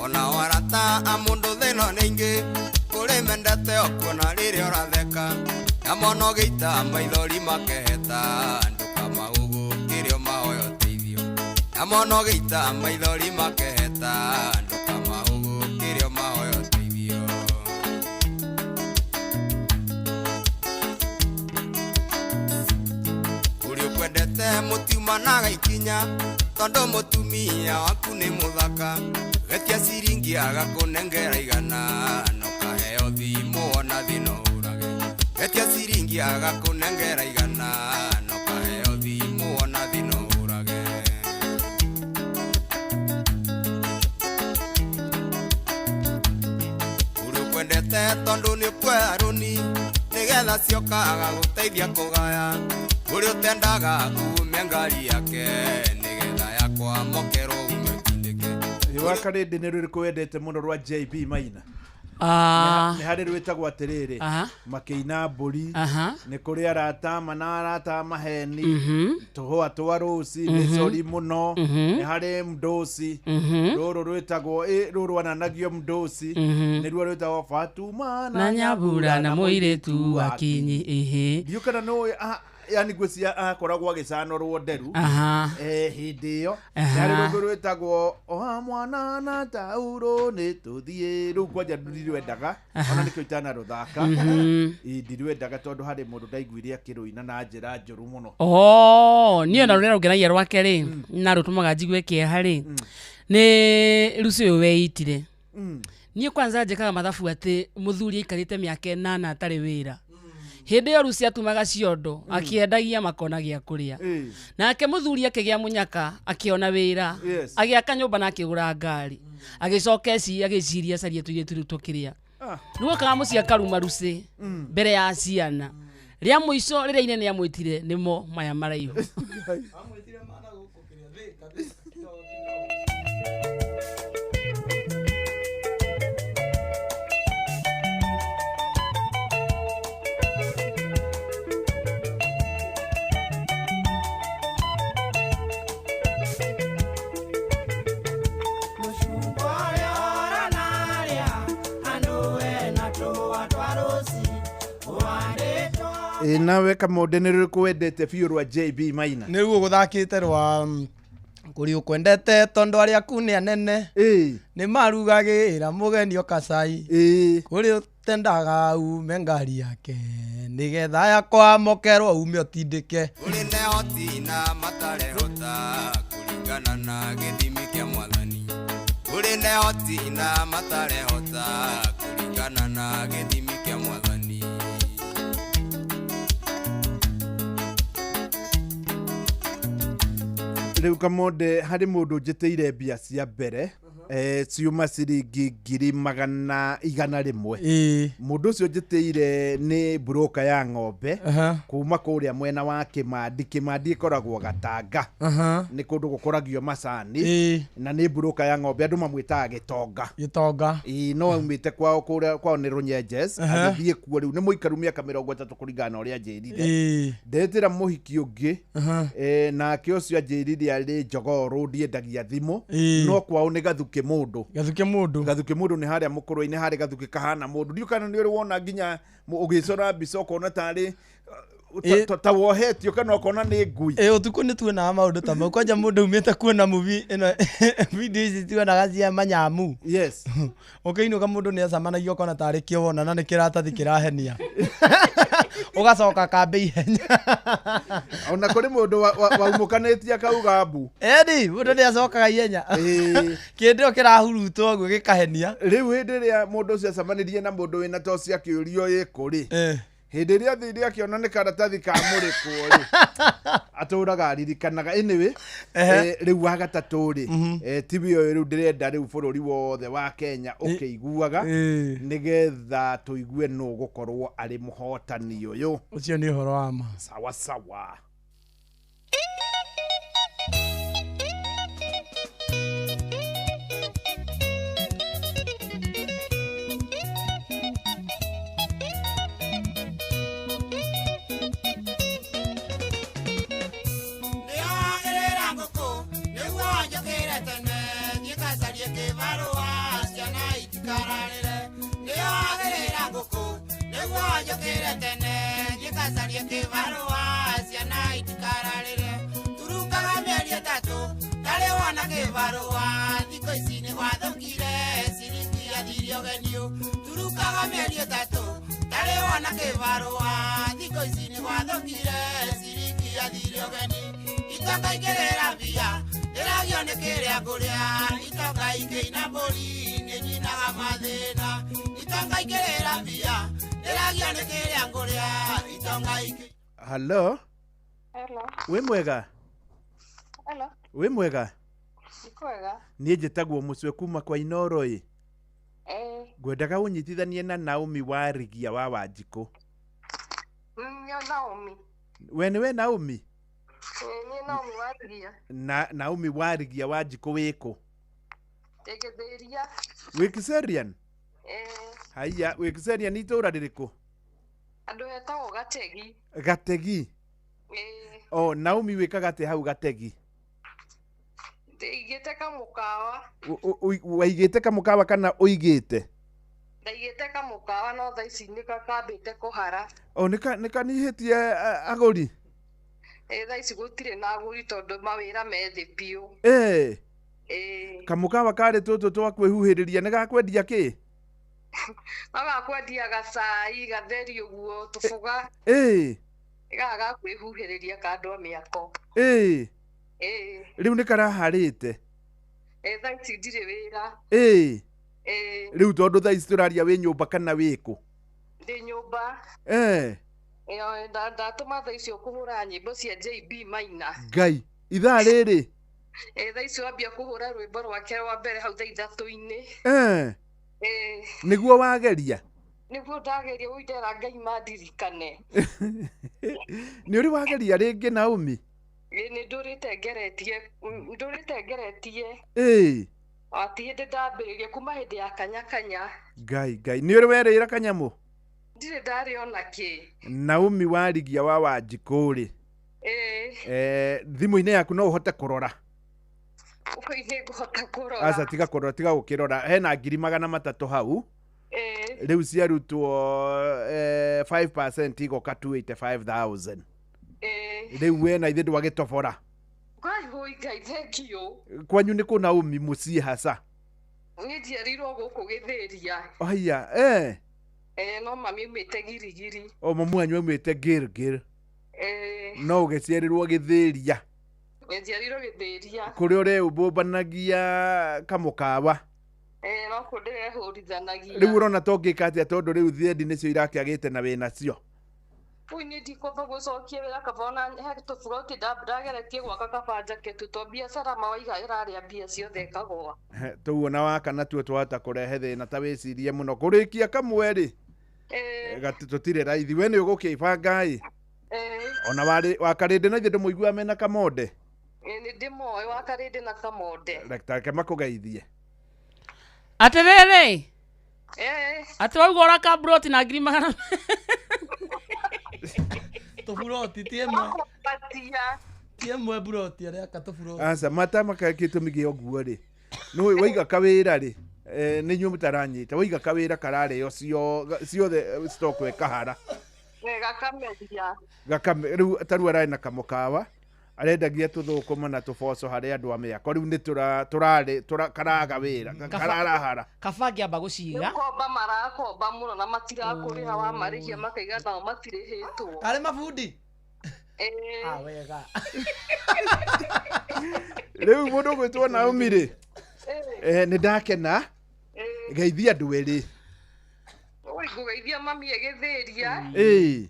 Ona arata a mũndũ thĩna nĩ aingĩ, kũrĩ mendete ũkuona rĩrĩa ũratheka, na mono gĩita maithori makeheta, ndũkamahũgũkĩre ũmahoe ũteithio. Na mono gĩita maithori makeheta, ndũkamahũgũkĩre ũmahoe ũteithio. Ũrĩa ũkwendete mũtiumanaga ikinya, tondũ mũtumia waku nĩ mũthaka, getia ciringi agakũnengera igana, no kaheo thimũ ona thĩna ũrage. Getia ciringi agakũnengera igana, no kaheo thimũ ona thĩna ũrage. Ũrĩa ũkwendete tondũ nĩ ũkuoya rũni, nĩgetha cioka agagũteithia kũgaya. Ũrĩa ũtendaga kumia ngari yake, nĩgetha yakwa mokerwo ume tindĩke. Rwa karĩndĩ nĩ rũrĩkũ wendete mũno rwa JB Maina? Nĩ harĩ rwĩtagwo atĩrĩrĩ, makĩina mbũri, nĩ kũrĩ arata ma na arata maheni, tũhũa twa rũci, nĩ cori mũno, nĩ harĩ mdosi, rũrũ rwĩtagwo rũrũ rwananagio mdosi, nĩruo rwĩtagwo Fatuma na Nyambura na mũirĩtu wa Kinyi. Ĩhĩ, ndiũ kana nĩũĩ yani ngwĩciria akoragwo agĩcanũrwo nderu hĩndĩ ĩyo. Harĩ rũndũ rwĩtagwo oha mwana na tauro nĩ tũthiĩ. Rĩu kwanja ndirwendaga, ona nĩkĩo itanarũthaka. Ndirwendaga tondũ harĩ mũndũ ndaiguire akĩrũina na njĩra njũru mũno. Niĩ ona rũrĩa rũngenagia rwake rĩ, na rũtũmaga njigue kĩeha rĩ, nĩ Lucy ũyũ weitire. Niĩ kwanza njĩkaga mathabu atĩ mũthuri aikarĩte mĩaka 8 atarĩ wĩra. Hĩndĩ ĩyo Lucy atumaga ciondo akĩendagia makona gĩa kũrĩa. Nake mũthuri akĩgĩa mũnyaka akĩona wĩra, agĩaka nyũmba na akĩgũra ngari, agĩcoka agĩciria acarie tũirĩtu rĩu tũkĩrĩa. Rĩu okaga mũciĩ akaruma Lucy mbere ya ciana. Rĩa mũico rĩrĩa inene amwĩtire nĩmo maya maraihu. Nawe Kamũndĩ nĩ rũrĩkũ wendete biũ rwa JB Maina? Nĩ ruo gũthakĩte rwa Kũrĩ ũkwendete tondũ arĩa aku nĩ anene nĩ marugagĩra mũgeni okacai. Kũrĩ ũtendaga ume ngari yake nĩgetha yakwamokerwo ume ũtindĩke. Kũrĩ nehoti na matarehota kũringana na gĩthimi kĩa mwathani. Kũrĩ nehoti na matarehota kũringana na gĩthimi kĩa mwathani. Rĩu Kamonde harĩ mũndũ njĩtĩire mbia cia mbere ciuma ciringi 100,000. Mũndũ ũcio njĩtĩire nĩ broker ya ng'ombe kuma kũrĩa mwena wa Kĩmandi. Kĩmandi ĩkoragwo Gatanga. Nĩ kũndũ gũkũragio macani. Na nĩ broker ya ng'ombe andũ mamwĩtaga Gĩtonga. Gĩtonga. No aumĩte kwao kũrĩa kwao nĩ Runyenjes. Agĩthiĩ kuo rĩu nĩ mũikaru mĩaka 30 kũringana na ũrĩa anjĩrire. Ndetĩra mũhiki ũngĩ nake ũcio anjĩrire arĩ Jogoo Road endagia thimũ. No kwao nĩ Gathuke mũndũ. Gathuke mũndũ. Gathuke mũndũ nĩ harĩa mũkũrũ-inĩ harĩ gathuke kahana mũndũ. Ndiũ kana nĩ ũrĩ wona nginya ũgĩcora mbica ũkona tarĩ ta wohetio kana ũkona nĩ ngui. Ũtukũ nĩ tuonaga maũndũ ta mau. Kwanja mũndũ aumĩte kuona movie ĩno video ici tuonaga cia manyamu. Yes. Ũkĩinũka mũndũ nĩ acemanagia ũkona tarĩ kĩo wona na nĩ kĩratathi kĩrahenia. Ũgacoka kambĩ ihenya. Ona kũrĩ mũndũ waumũkanĩtie akauga mbu. Ĩni, mũndũ nĩ acokaga ihenya. Kĩndũ ĩyo kĩrahurutwo ũguo gĩkahenia. Rĩu hĩndĩ ĩrĩa mũndũ ũcio acemanirie na mũndũ wĩna toci akĩũrio ĩkũ rĩ, hĩndĩ ĩrĩa athire akĩona nĩ karatathi ka mũrĩkwo rĩ, atũraga aririkanaga. Anyway, rĩu wa gatatũ rĩ, TV ũyũ rĩu ndĩrenda rĩu bũrũri wothe wa Kenya ũkĩiguaga nĩgetha tũigue nũ gũkorwo arĩ mũhotani ũyũ. Ũcio nĩ ũhoro wa ma. Sawa sawa. Hello. Hello. Wĩ mwega? Hello. Wĩ mwega? Nĩ kwega. Niĩ njĩtagwo Mũcwe kuma kwa Inooro ĩ. Ngwendaga ũnyitithanie na Naomi wa Rigia wa Wanjikũ. Nĩ Naomi. We nĩwe Naomi? Nĩ Naomi wa Rigia. Na Naomi wa Rigia wa Wanjikũ wĩkũ? Ndĩ Gĩthĩria. Wĩ Kiserian? Haiya, wĩ Kiserian itũũra rĩrĩkũ? Andũ etagwo Gategi. Gategi? O, Naomi wĩkaga atĩa hau Gategi? Ndĩigĩte kamũkawa. Waigĩte kamũkawa kana ũigĩte? Ndaigĩte kamũkawa no thaa ici nĩ kambĩte kũhara. O, nĩ kanyihĩtie agũri? Thaa ici gũtirĩ na agũri tondũ mawĩra me thĩ biũ. Kamũkawa karĩ tũtũ twa kwĩhuhĩrĩria nĩ gakwendia kĩ? No gakwendia gacai gatheri ũguo tũbũga. Gaka ga kwĩhuhĩrĩria ka andũ a mĩako. Rĩu nĩ karaharĩte? Thaa ici ndirĩ wĩra. Rĩu tondũ thaa ici tũraria wĩ nyũmba kana wĩkũ? Ndĩ nyũmba. Ndatũma thaa icio kũhũra nyĩmbo cia JB Maina. Ngai, ithaa rĩrĩ? Thaa icio ambia kũhũra rwĩmbo rwake rwa mbere hau thaa 3-inĩ. Nĩguo wageria? Nĩguo ndageria ũi ndera Ngai mandirikane. Nĩ ũrĩ wageria rĩngĩ Naomi? Nĩ ndũrĩte ngeretie, ndũrĩte ngeretie. Ti hĩndĩ ndambĩrĩria kuma hĩndĩ ya kanya kanya. Ngai Ngai, nĩ ũrĩ werĩra kanyamũ? Ndirĩ ndarĩ ona kĩ. Naomi wa Rigia wa Wanjikũ rĩ. Thimũ-inĩ yaku no ũhote kũrora? Ũi nĩngũhota kũrora. Aca tiga kũrora, tiga gũkĩrora. Hena 300,000 hau. Rĩu ciarutwo 5% igoka 285,000. Rĩu we na ithe ndwagĩtobora. Oi Ngai thank you. Kwanyu nĩ kũ Naomi mũciĩ haca? Niĩ njiarirwo gũkũ Gĩthĩria. Aya, eh. Eh, no mami aumĩte Girigiri. O mamu wanyu aumĩte Gĩrgĩr? Eh. No ũgĩciarĩrwo Gĩthĩria? Njiarirwo Gĩthĩria. Kũrĩa ũreũmbũmbanagia kamũkawa? Eh, no kũ ndĩrehũrithanagia. Rĩu ũrona ta ũngĩka atĩa tondũ rĩu thiendi nĩcio irakĩagĩte na wĩnacio? Ui niĩ ndikwamba gũcokia wĩra, kaba ona he tũburoti ndageretie gwaka, kaba njake tu, to biacara mawaiga ĩrarĩa mbia ciothe ĩkagũa. Tũu ona waka natuo twahota kũrehe thĩna, ta wĩcirie mũno kũrĩkia kamwe rĩ. Eh. Tũtirĩ raithi, we nĩ ũgũkĩbanga ĩ. Eh. Ona warĩ wakarĩndĩ na ithe ndũmũiguaga mena kamonde? Eh, nĩ ndĩmoĩ wakarĩndĩ na kamonde. Reke makũgeithie. Atĩrĩrĩ. Eh. Atĩ wauga ũraka broti na 100,000. Tũburoti ti ĩmwe. Patia. Ti ĩmwe buroti areka tũburoti. Aca matama gĩtũmi gĩa ũguo rĩ, nĩ waiga kawĩra rĩ, nĩ inyuĩ mũtaranyita, waiga kawĩra kararĩo ciothe, stock ĩkahara. Eh, gakameria. Gakame rĩu tarĩu ararĩ na kamũkawa arendagia tũthũkũma na tũboco harĩ andũ a mĩako, rĩu nĩ tũrarĩ karaga wĩra, kararahara. Kaba ngĩamba gũciga. Nĩgũkomba marakomba mũno na matirakũrĩha, wamarĩhia makaiga nao matirĩhĩtwo. Karĩ mabundi? Eh. Ah, wega. Rĩu mũndũ ũgwĩtwo Naomi rĩ, nĩ ndakena, geithia andũ erĩ. Oi ngũgeithia mami ĩgĩthĩria. Ĩĩ.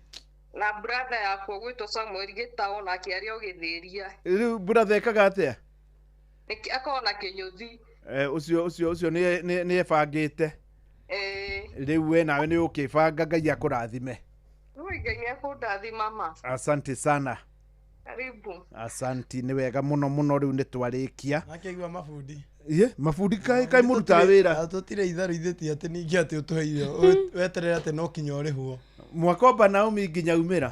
Na brother yakwa ũgwĩtwo Samuel Gĩtaũ nake arĩ o Gĩthĩria. Rĩu brother ekaga atĩa? Akorwo na kĩnyũthi. Ũcio nĩ ebangĩte. Eh. Rĩu we nawe nĩ ũkĩbanga, Ngai akũrathime. Oi Ngai nĩekũndathima ma. Asante sana. Karibu. Asanti, nĩ wega mũno mũno, rĩu nĩ twarĩkia. Akĩigua mabundi. Ye, mabundi kaĩ mũrutaga wĩra? Tũtirĩ itherũ ithuĩ, ti atĩ ningĩ atĩ ũtũhe irio weterere atĩ no kinya ũrĩhwo. Mwakomba Naomi nginya umĩra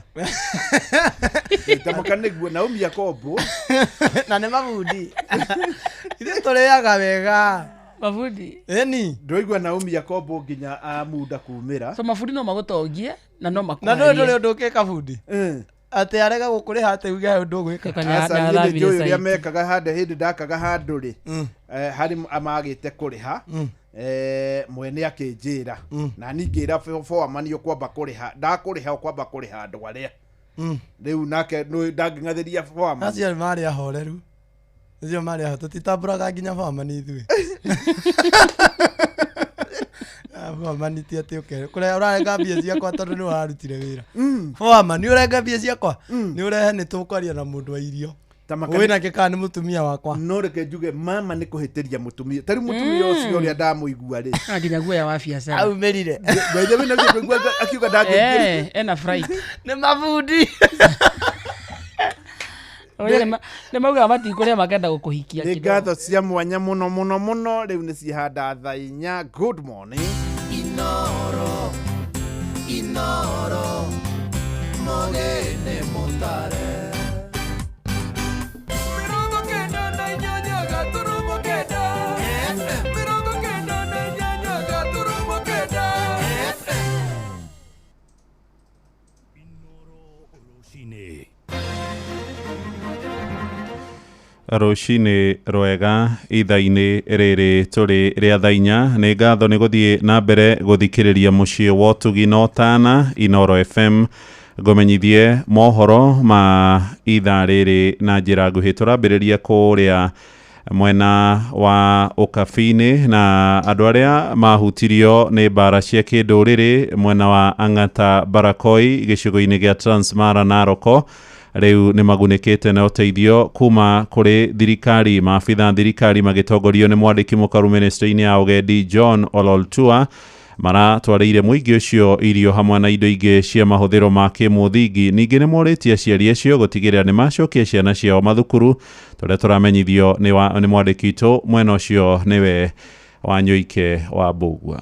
tamaka nĩguo Naomi akombwo. Na nĩ mabundi. Ithuĩ tũrĩaga wega. Mabundi. Ĩni. Ndũraigua Naomi akombwo nginya amunda kumĩra. So mabundi no magũtongie na no Na nĩ makũharie. ndũrĩ ũndũ ũngĩka bundi. Atĩ arega gũkũrĩha atĩ uge he ũndũ ũgwĩka. Aca, niĩ nĩ njũĩ ũrĩa mekaga handũ hĩndĩ ndakaga handũ rĩ, harĩ amagĩte kũrĩha, mwene akĩnjĩra na niĩ ngĩra foreman ũkwamba kũrĩha, ndakũrĩha ũkwamba kũrĩha andũ arĩa rĩu nake nĩ ndangĩng'athĩria foreman. Acio nĩ marĩ ahoreru. Acio marĩ aho tũtitambũraga nginya bamani ithuĩ. Bamani ti atĩ ũke kũrĩa ũrarenga mbia ciakwa tondũ nĩ warutire wĩra. Bamani ũrenga mbia ciakwa nĩ ũrehe, nĩ tũkwaria na mũndũ wa irio. Wĩna kĩ kana nĩ mũtumia wakwa. No reke njuge mama nĩ kũhĩtĩria mũtumia tarĩu mũtumia ũcio ũrĩa ndamũigua rĩ. Ah, nginya guoya wa biacara. Aumĩrire. By the way, nĩguo ndũigua akiuga ndangĩingĩria. Eh, ena fright. Nĩ mabundi. Oye, nĩ maugaga matikũrĩa makenda gũkũhikia. Nĩ ngatho cia mwanya mũno mũno mũno, rĩu nĩ cihanda thaa 4. Good morning. Inoro, Inoro, Mogene Mutare. 98.9 FM. 98.9 FM. Rũcinĩ. Rũcinĩ rwega, ithaa-inĩ rĩrĩ tũrĩ rĩa thaa 4, nĩ ngatho nĩ gũthiĩ na mbere gũthikĩrĩria mũciĩ wa ũtugi na ũtana Inoro FM. Ngũmenyithie mohoro ma ithaa rĩrĩ na njĩra nguhĩ. Tũrambĩrĩria kũrĩa mwena wa ũkabi-inĩ na andũ arĩa mahutirio nĩ mbara cia kĩndũrĩrĩ mwena wa Ang'ata Barakoi gĩcigo-inĩ gĩa Transmara Naroko rĩu nĩ magunĩkĩte na ũteithio kuma kũrĩ thirikari. Maabitha thirikari magĩtongorio nĩ mwandĩki mũkaru ministry-inĩ ya ũgendi John Ololtua maratwarĩire mũingĩ ũcio irio hamwe na indo ingĩ cia mahũthĩro ma kĩmũthingi. Ningĩ nĩ morĩtie aciari acio gũtigĩrĩra nĩ macokia ciana ciao mathukuru. Tũrĩa tũramenyithio nĩ mwandĩki witũ mwena ũcio nĩwe Wanyoike wa Mbũgua.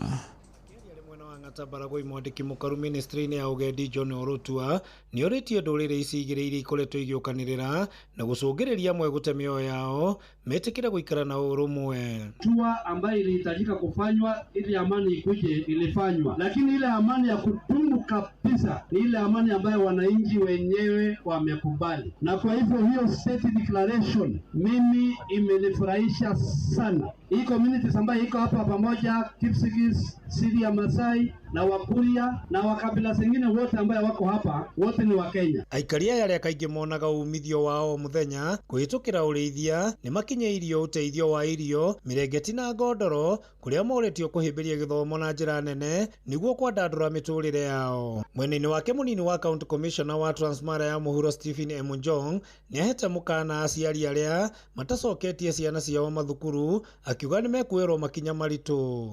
Ng'ata Baragoi mwandĩki mũkaru ministry-inĩ ya ũgendi John Orotua nĩorĩtie ndũrĩrĩ ici igĩrĩ iria ikoretwo igĩũkanĩrĩra na gũcũngĩrĩria amwe gũte mĩoyo yao metĩkĩre gũikara na ũrũmwe. Hatua ambayo ilihitajika kufanywa ili amani ikuje ilifanywa, lakini ile amani ya kudumu kabisa ni ile amani ambayo wananchi wenyewe wamekubali, na kwa hivyo hiyo state declaration mimi imenifurahisha sana. Hii communities ambayo iko hapa pamoja, Kipsigis, Siria, Masai na Wakuria na wakabila zingine wote ambayo wako hapa, wote ni Wakenya. Aikari aya arĩa kaingĩ monaga umithio wao o mũthenya kũhĩtũkĩra ũrĩithia nĩ makinyĩirio ũteithio wa irio, mĩrengeti na ngondoro kũrĩa morĩtio kũhĩmbĩria gĩthomo na njĩra nene nĩguo kwandandũra mĩtũrĩre yao. Mwena-inĩ wake mũnini wa county commissioner wa Transmara ya mũhuro Stephen Emunjong nĩahete mũkana aciari arĩa matacoketie ciana ciao mathukuru akiuga nĩmekuoerwo makinya maritũ.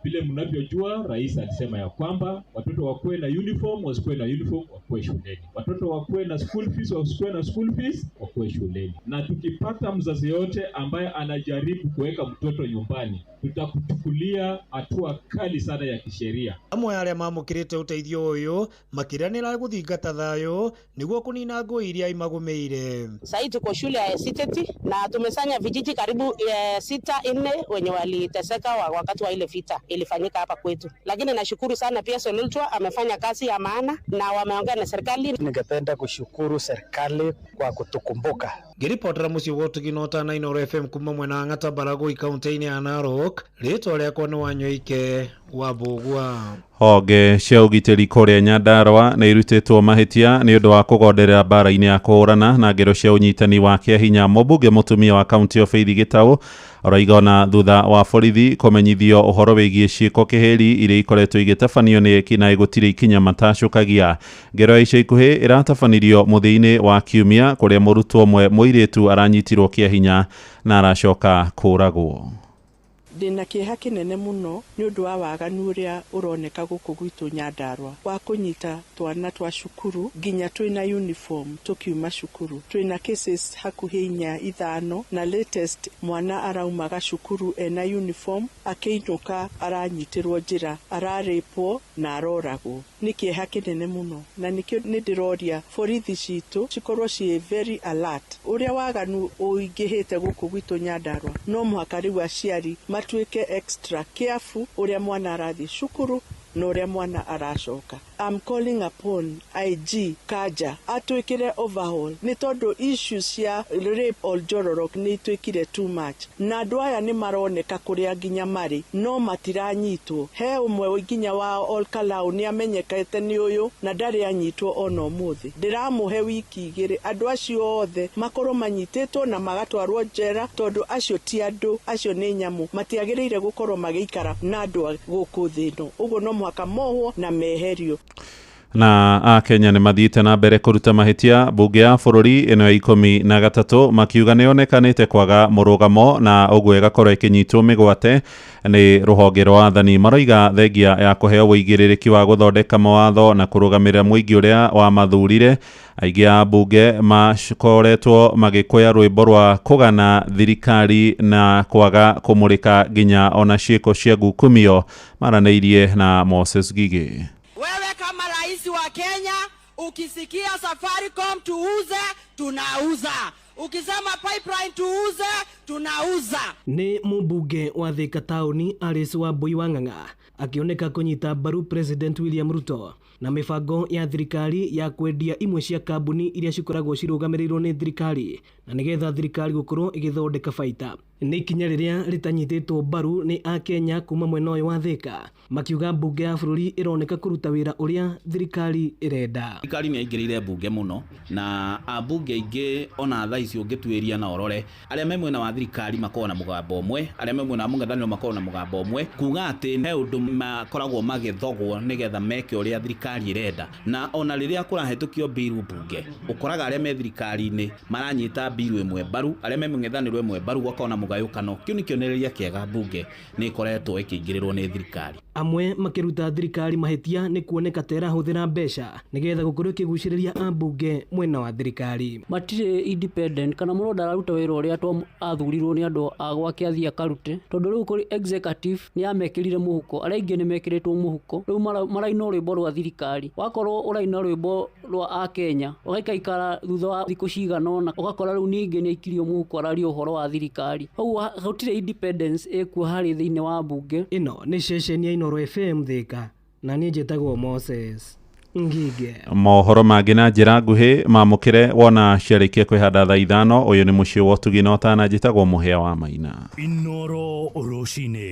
Vile mnavyojua, rais alisema ya kwamba watoto wakuwe na uniform, wasikuwe na uniform wakuwe shuleni, watoto wakuwe na school fees, wasikuwe na school fees wakuwe shuleni. Na tukipata mzazi yote ambaye anajaribu kuweka mtoto nyumbani, tutakuchukulia hatua kali sana ya kisheria. Amwe arĩa mamũkĩrĩte ũteithio ũyũ makĩranĩra gũthingata thayũ nĩguo kũnina ngũĩ iria imagũmĩire. Sasa tuko shule ya Siteti na tumesanya vijiji karibu 6-4 wenye waliteseka wakati wa ile vita ilifanyika hapa kwetu, lakini nashukuru sana pia Sololtua amefanya kazi ya maana na wameongea na serikali. Ningependa kushukuru serikali kwa kutukumbuka. Ngĩribotera mũciĩ wa ũtugi na ũtana Inooro FM kuma mwena wa Ng'ata Baragoi kaunti-inĩ ya Narok, rĩtwa rĩakwa nĩ Wanyoike wa Mbũgua. Honge cia ũgitĩri kũrĩa Nyandarũa nĩ irutĩtwo mahĩtia nĩ ũndũ wa kũgonderera mbara-inĩ ya kũhũrana na ngero cia ũnyitani wa kĩahinya. Mũmbunge mũtumia wa kaunti ya Faith Gĩtaũ arauga ona thutha wa borithi kũmenyithio ũhoro wĩgiĩ ciĩko kĩhĩri iria ikoretwo igĩtabanio nĩ ekinaĩ gũtirĩ ikinya matacũkagia. Ngero ya ica ikuhĩ ĩratabanirio mũthia-inĩ wa kiumia kũrĩa mũrutwo ũmwe mũirĩtu aranyitirwo kĩahinya na aracoka kũragwo. Ndĩna kĩeha kĩnene mũno nĩ ũndũ wa waganu ũrĩa ũroneka gũkũ gwitũ Nyandarũa wa kũnyita twana twa cukuru nginya twĩna uniform tũkiuma cukuru. Twĩna cases hakuhĩ 4 5 na latest mwana araumaga cukuru ena uniform akĩinũka aranyitĩrwo njĩra ararĩpwo na aroragwo. Nĩ kĩeha kĩnene mũno na nĩkĩo nĩ ndĩroria borithi citũ cikorwo ciĩ very alert. Ũrĩa waganu ũingĩhĩte gũkũ gwitũ Nyandarũa no mũhaka rĩu aciari matuĩke extra careful ũrĩa mwana arathiĩ cukuru na ũrĩa mwana aracoka. I'm calling upon IG Kaja atwĩkĩre overhaul nĩ tondũ issues cia rape Oljororok nĩ ituĩkire too much na andũ aya nĩ maroneka kũrĩa nginya marĩ no matiranyitwo. He ũmwe nginya wa Olkalau nĩ amenyekete nĩ ũyũ na ndarĩ anyitwo ona ũmũthĩ. Ndĩramũhe wiki 2 andũ acio othe makorwo manyitĩtwo na magatwarwo njera tondũ acio ti andũ, acio nĩ nyamũ, matiagĩrĩire gũkorwo magĩikara na andũ gũkũ thĩ ĩno. Ũguo no mũhaka mohwo na meherio. Na akenya nĩ mathiĩte na mbere kũruta mahĩtia mbunge ya bũrũri ĩno ya 13 makiuga nĩ yonekanĩte kwaga mũrũgamo na ũguo ĩgakorwo ĩkĩnyitwo mĩgwate nĩ rũhonge rwa athani. Maroiga thengia ya kũheo ũigĩrĩrĩki wa gũthondeka mawatho na kũrũgamĩrĩra mũingĩ ũrĩa wamathurire, aingĩ a mbunge makoretwo magĩkũya rwĩmbo rwa kũgana thirikari na kwaga kũmũrĩka nginya ona ciĩko cia ngukumio. Maranĩirie na Moses Gigĩ. Wewe kama rais wa Kenya ukisikia Safaricom tuuze, tunauza. Ukisema pipeline tuuze, tunauza. Nĩ mũmbunge wa Thika taũni Alice Wambui wa Ng'ang'a akĩoneka kũnyita mbaru President William Ruto na mĩbango ya thirikari ya kwendia imwe cia kambuni iria cikoragwo cirũgamĩrĩirwo nĩ thirikari na nĩgetha thirikari gũkorwo ĩgĩthondeka baita. Nĩ ikinya rĩrĩa rĩtanyitĩtwo mbaru nĩ akenya kuma mwena ũyũ wa Thika makiuga mbunge ya bũrũri ĩroneka kũruta wĩra ũrĩa thirikari ĩrenda. Thirikari nĩ yaingĩrĩire mbunge mũno na ambunge aingĩ ona thaa ici ũngĩtuĩria na ũrore arĩa me mwena wa thirikari makoragwo na mũgambo ũmwe, arĩa me mwena wa mũng'ethanĩro makoragwo na mũgambo ũmwe, kuga atĩ he ũndũ makoragwo magĩthogwo nĩgetha meke ũrĩa thirikari ĩrenda. Na ona rĩrĩa kũrahĩtũkio mbiru mbunge ũkoraga arĩa me thirikari-inĩ maranyita mbiru ĩmwe mbaru, arĩa me mũng'ethanĩro ĩmwe mbaru, gũgakorwo na mũgayũkano. Kĩu nĩ kĩonereria kĩega mbunge nĩ ĩkoretwo ĩkĩingĩrĩrwo nĩ thirikari. Amwe makĩruta thirikari mahĩtia nĩ kuoneka ta ĩrahũthĩra mbeca nĩgetha gũkorwo ĩkĩgucĩrĩria ambunge mwena wa thirikari. Matirĩ independent kana mũndũ ndararuta wĩra ũrĩa athurirwo nĩ andũ a gwake athiĩ akarute, tondũ rĩu kũrĩ executive nĩ yamekĩrire mũhuko, arĩa aingĩ nĩ mekĩrĩtwo mũhuko, rĩu maraina rwĩmbo rwa thirikari. Wakorwo ũraina rwĩmbo rwa akenya ũgaikaikara thutha wa thikũ cigana ũna ũgakora rĩu ningĩ nĩ aikirio mũhuko araria ũhoro wa thirikari. Ũguo gũtirĩ independence ĩkuo harĩ thĩinĩ wa mbunge. Ĩno nĩ ceceni ya Inooro FM Thika, na niĩ njĩtagwo Moses Ngige. Mohoro mangĩ na njĩra nguhĩ mamũkĩre wona ciarĩkia kwĩhanda thaa 5. Ũyũ nĩ mũciĩ wa ũtugi na ũtana, njĩtagwo Mũhĩa wa Maina. Inooro rũcinĩ.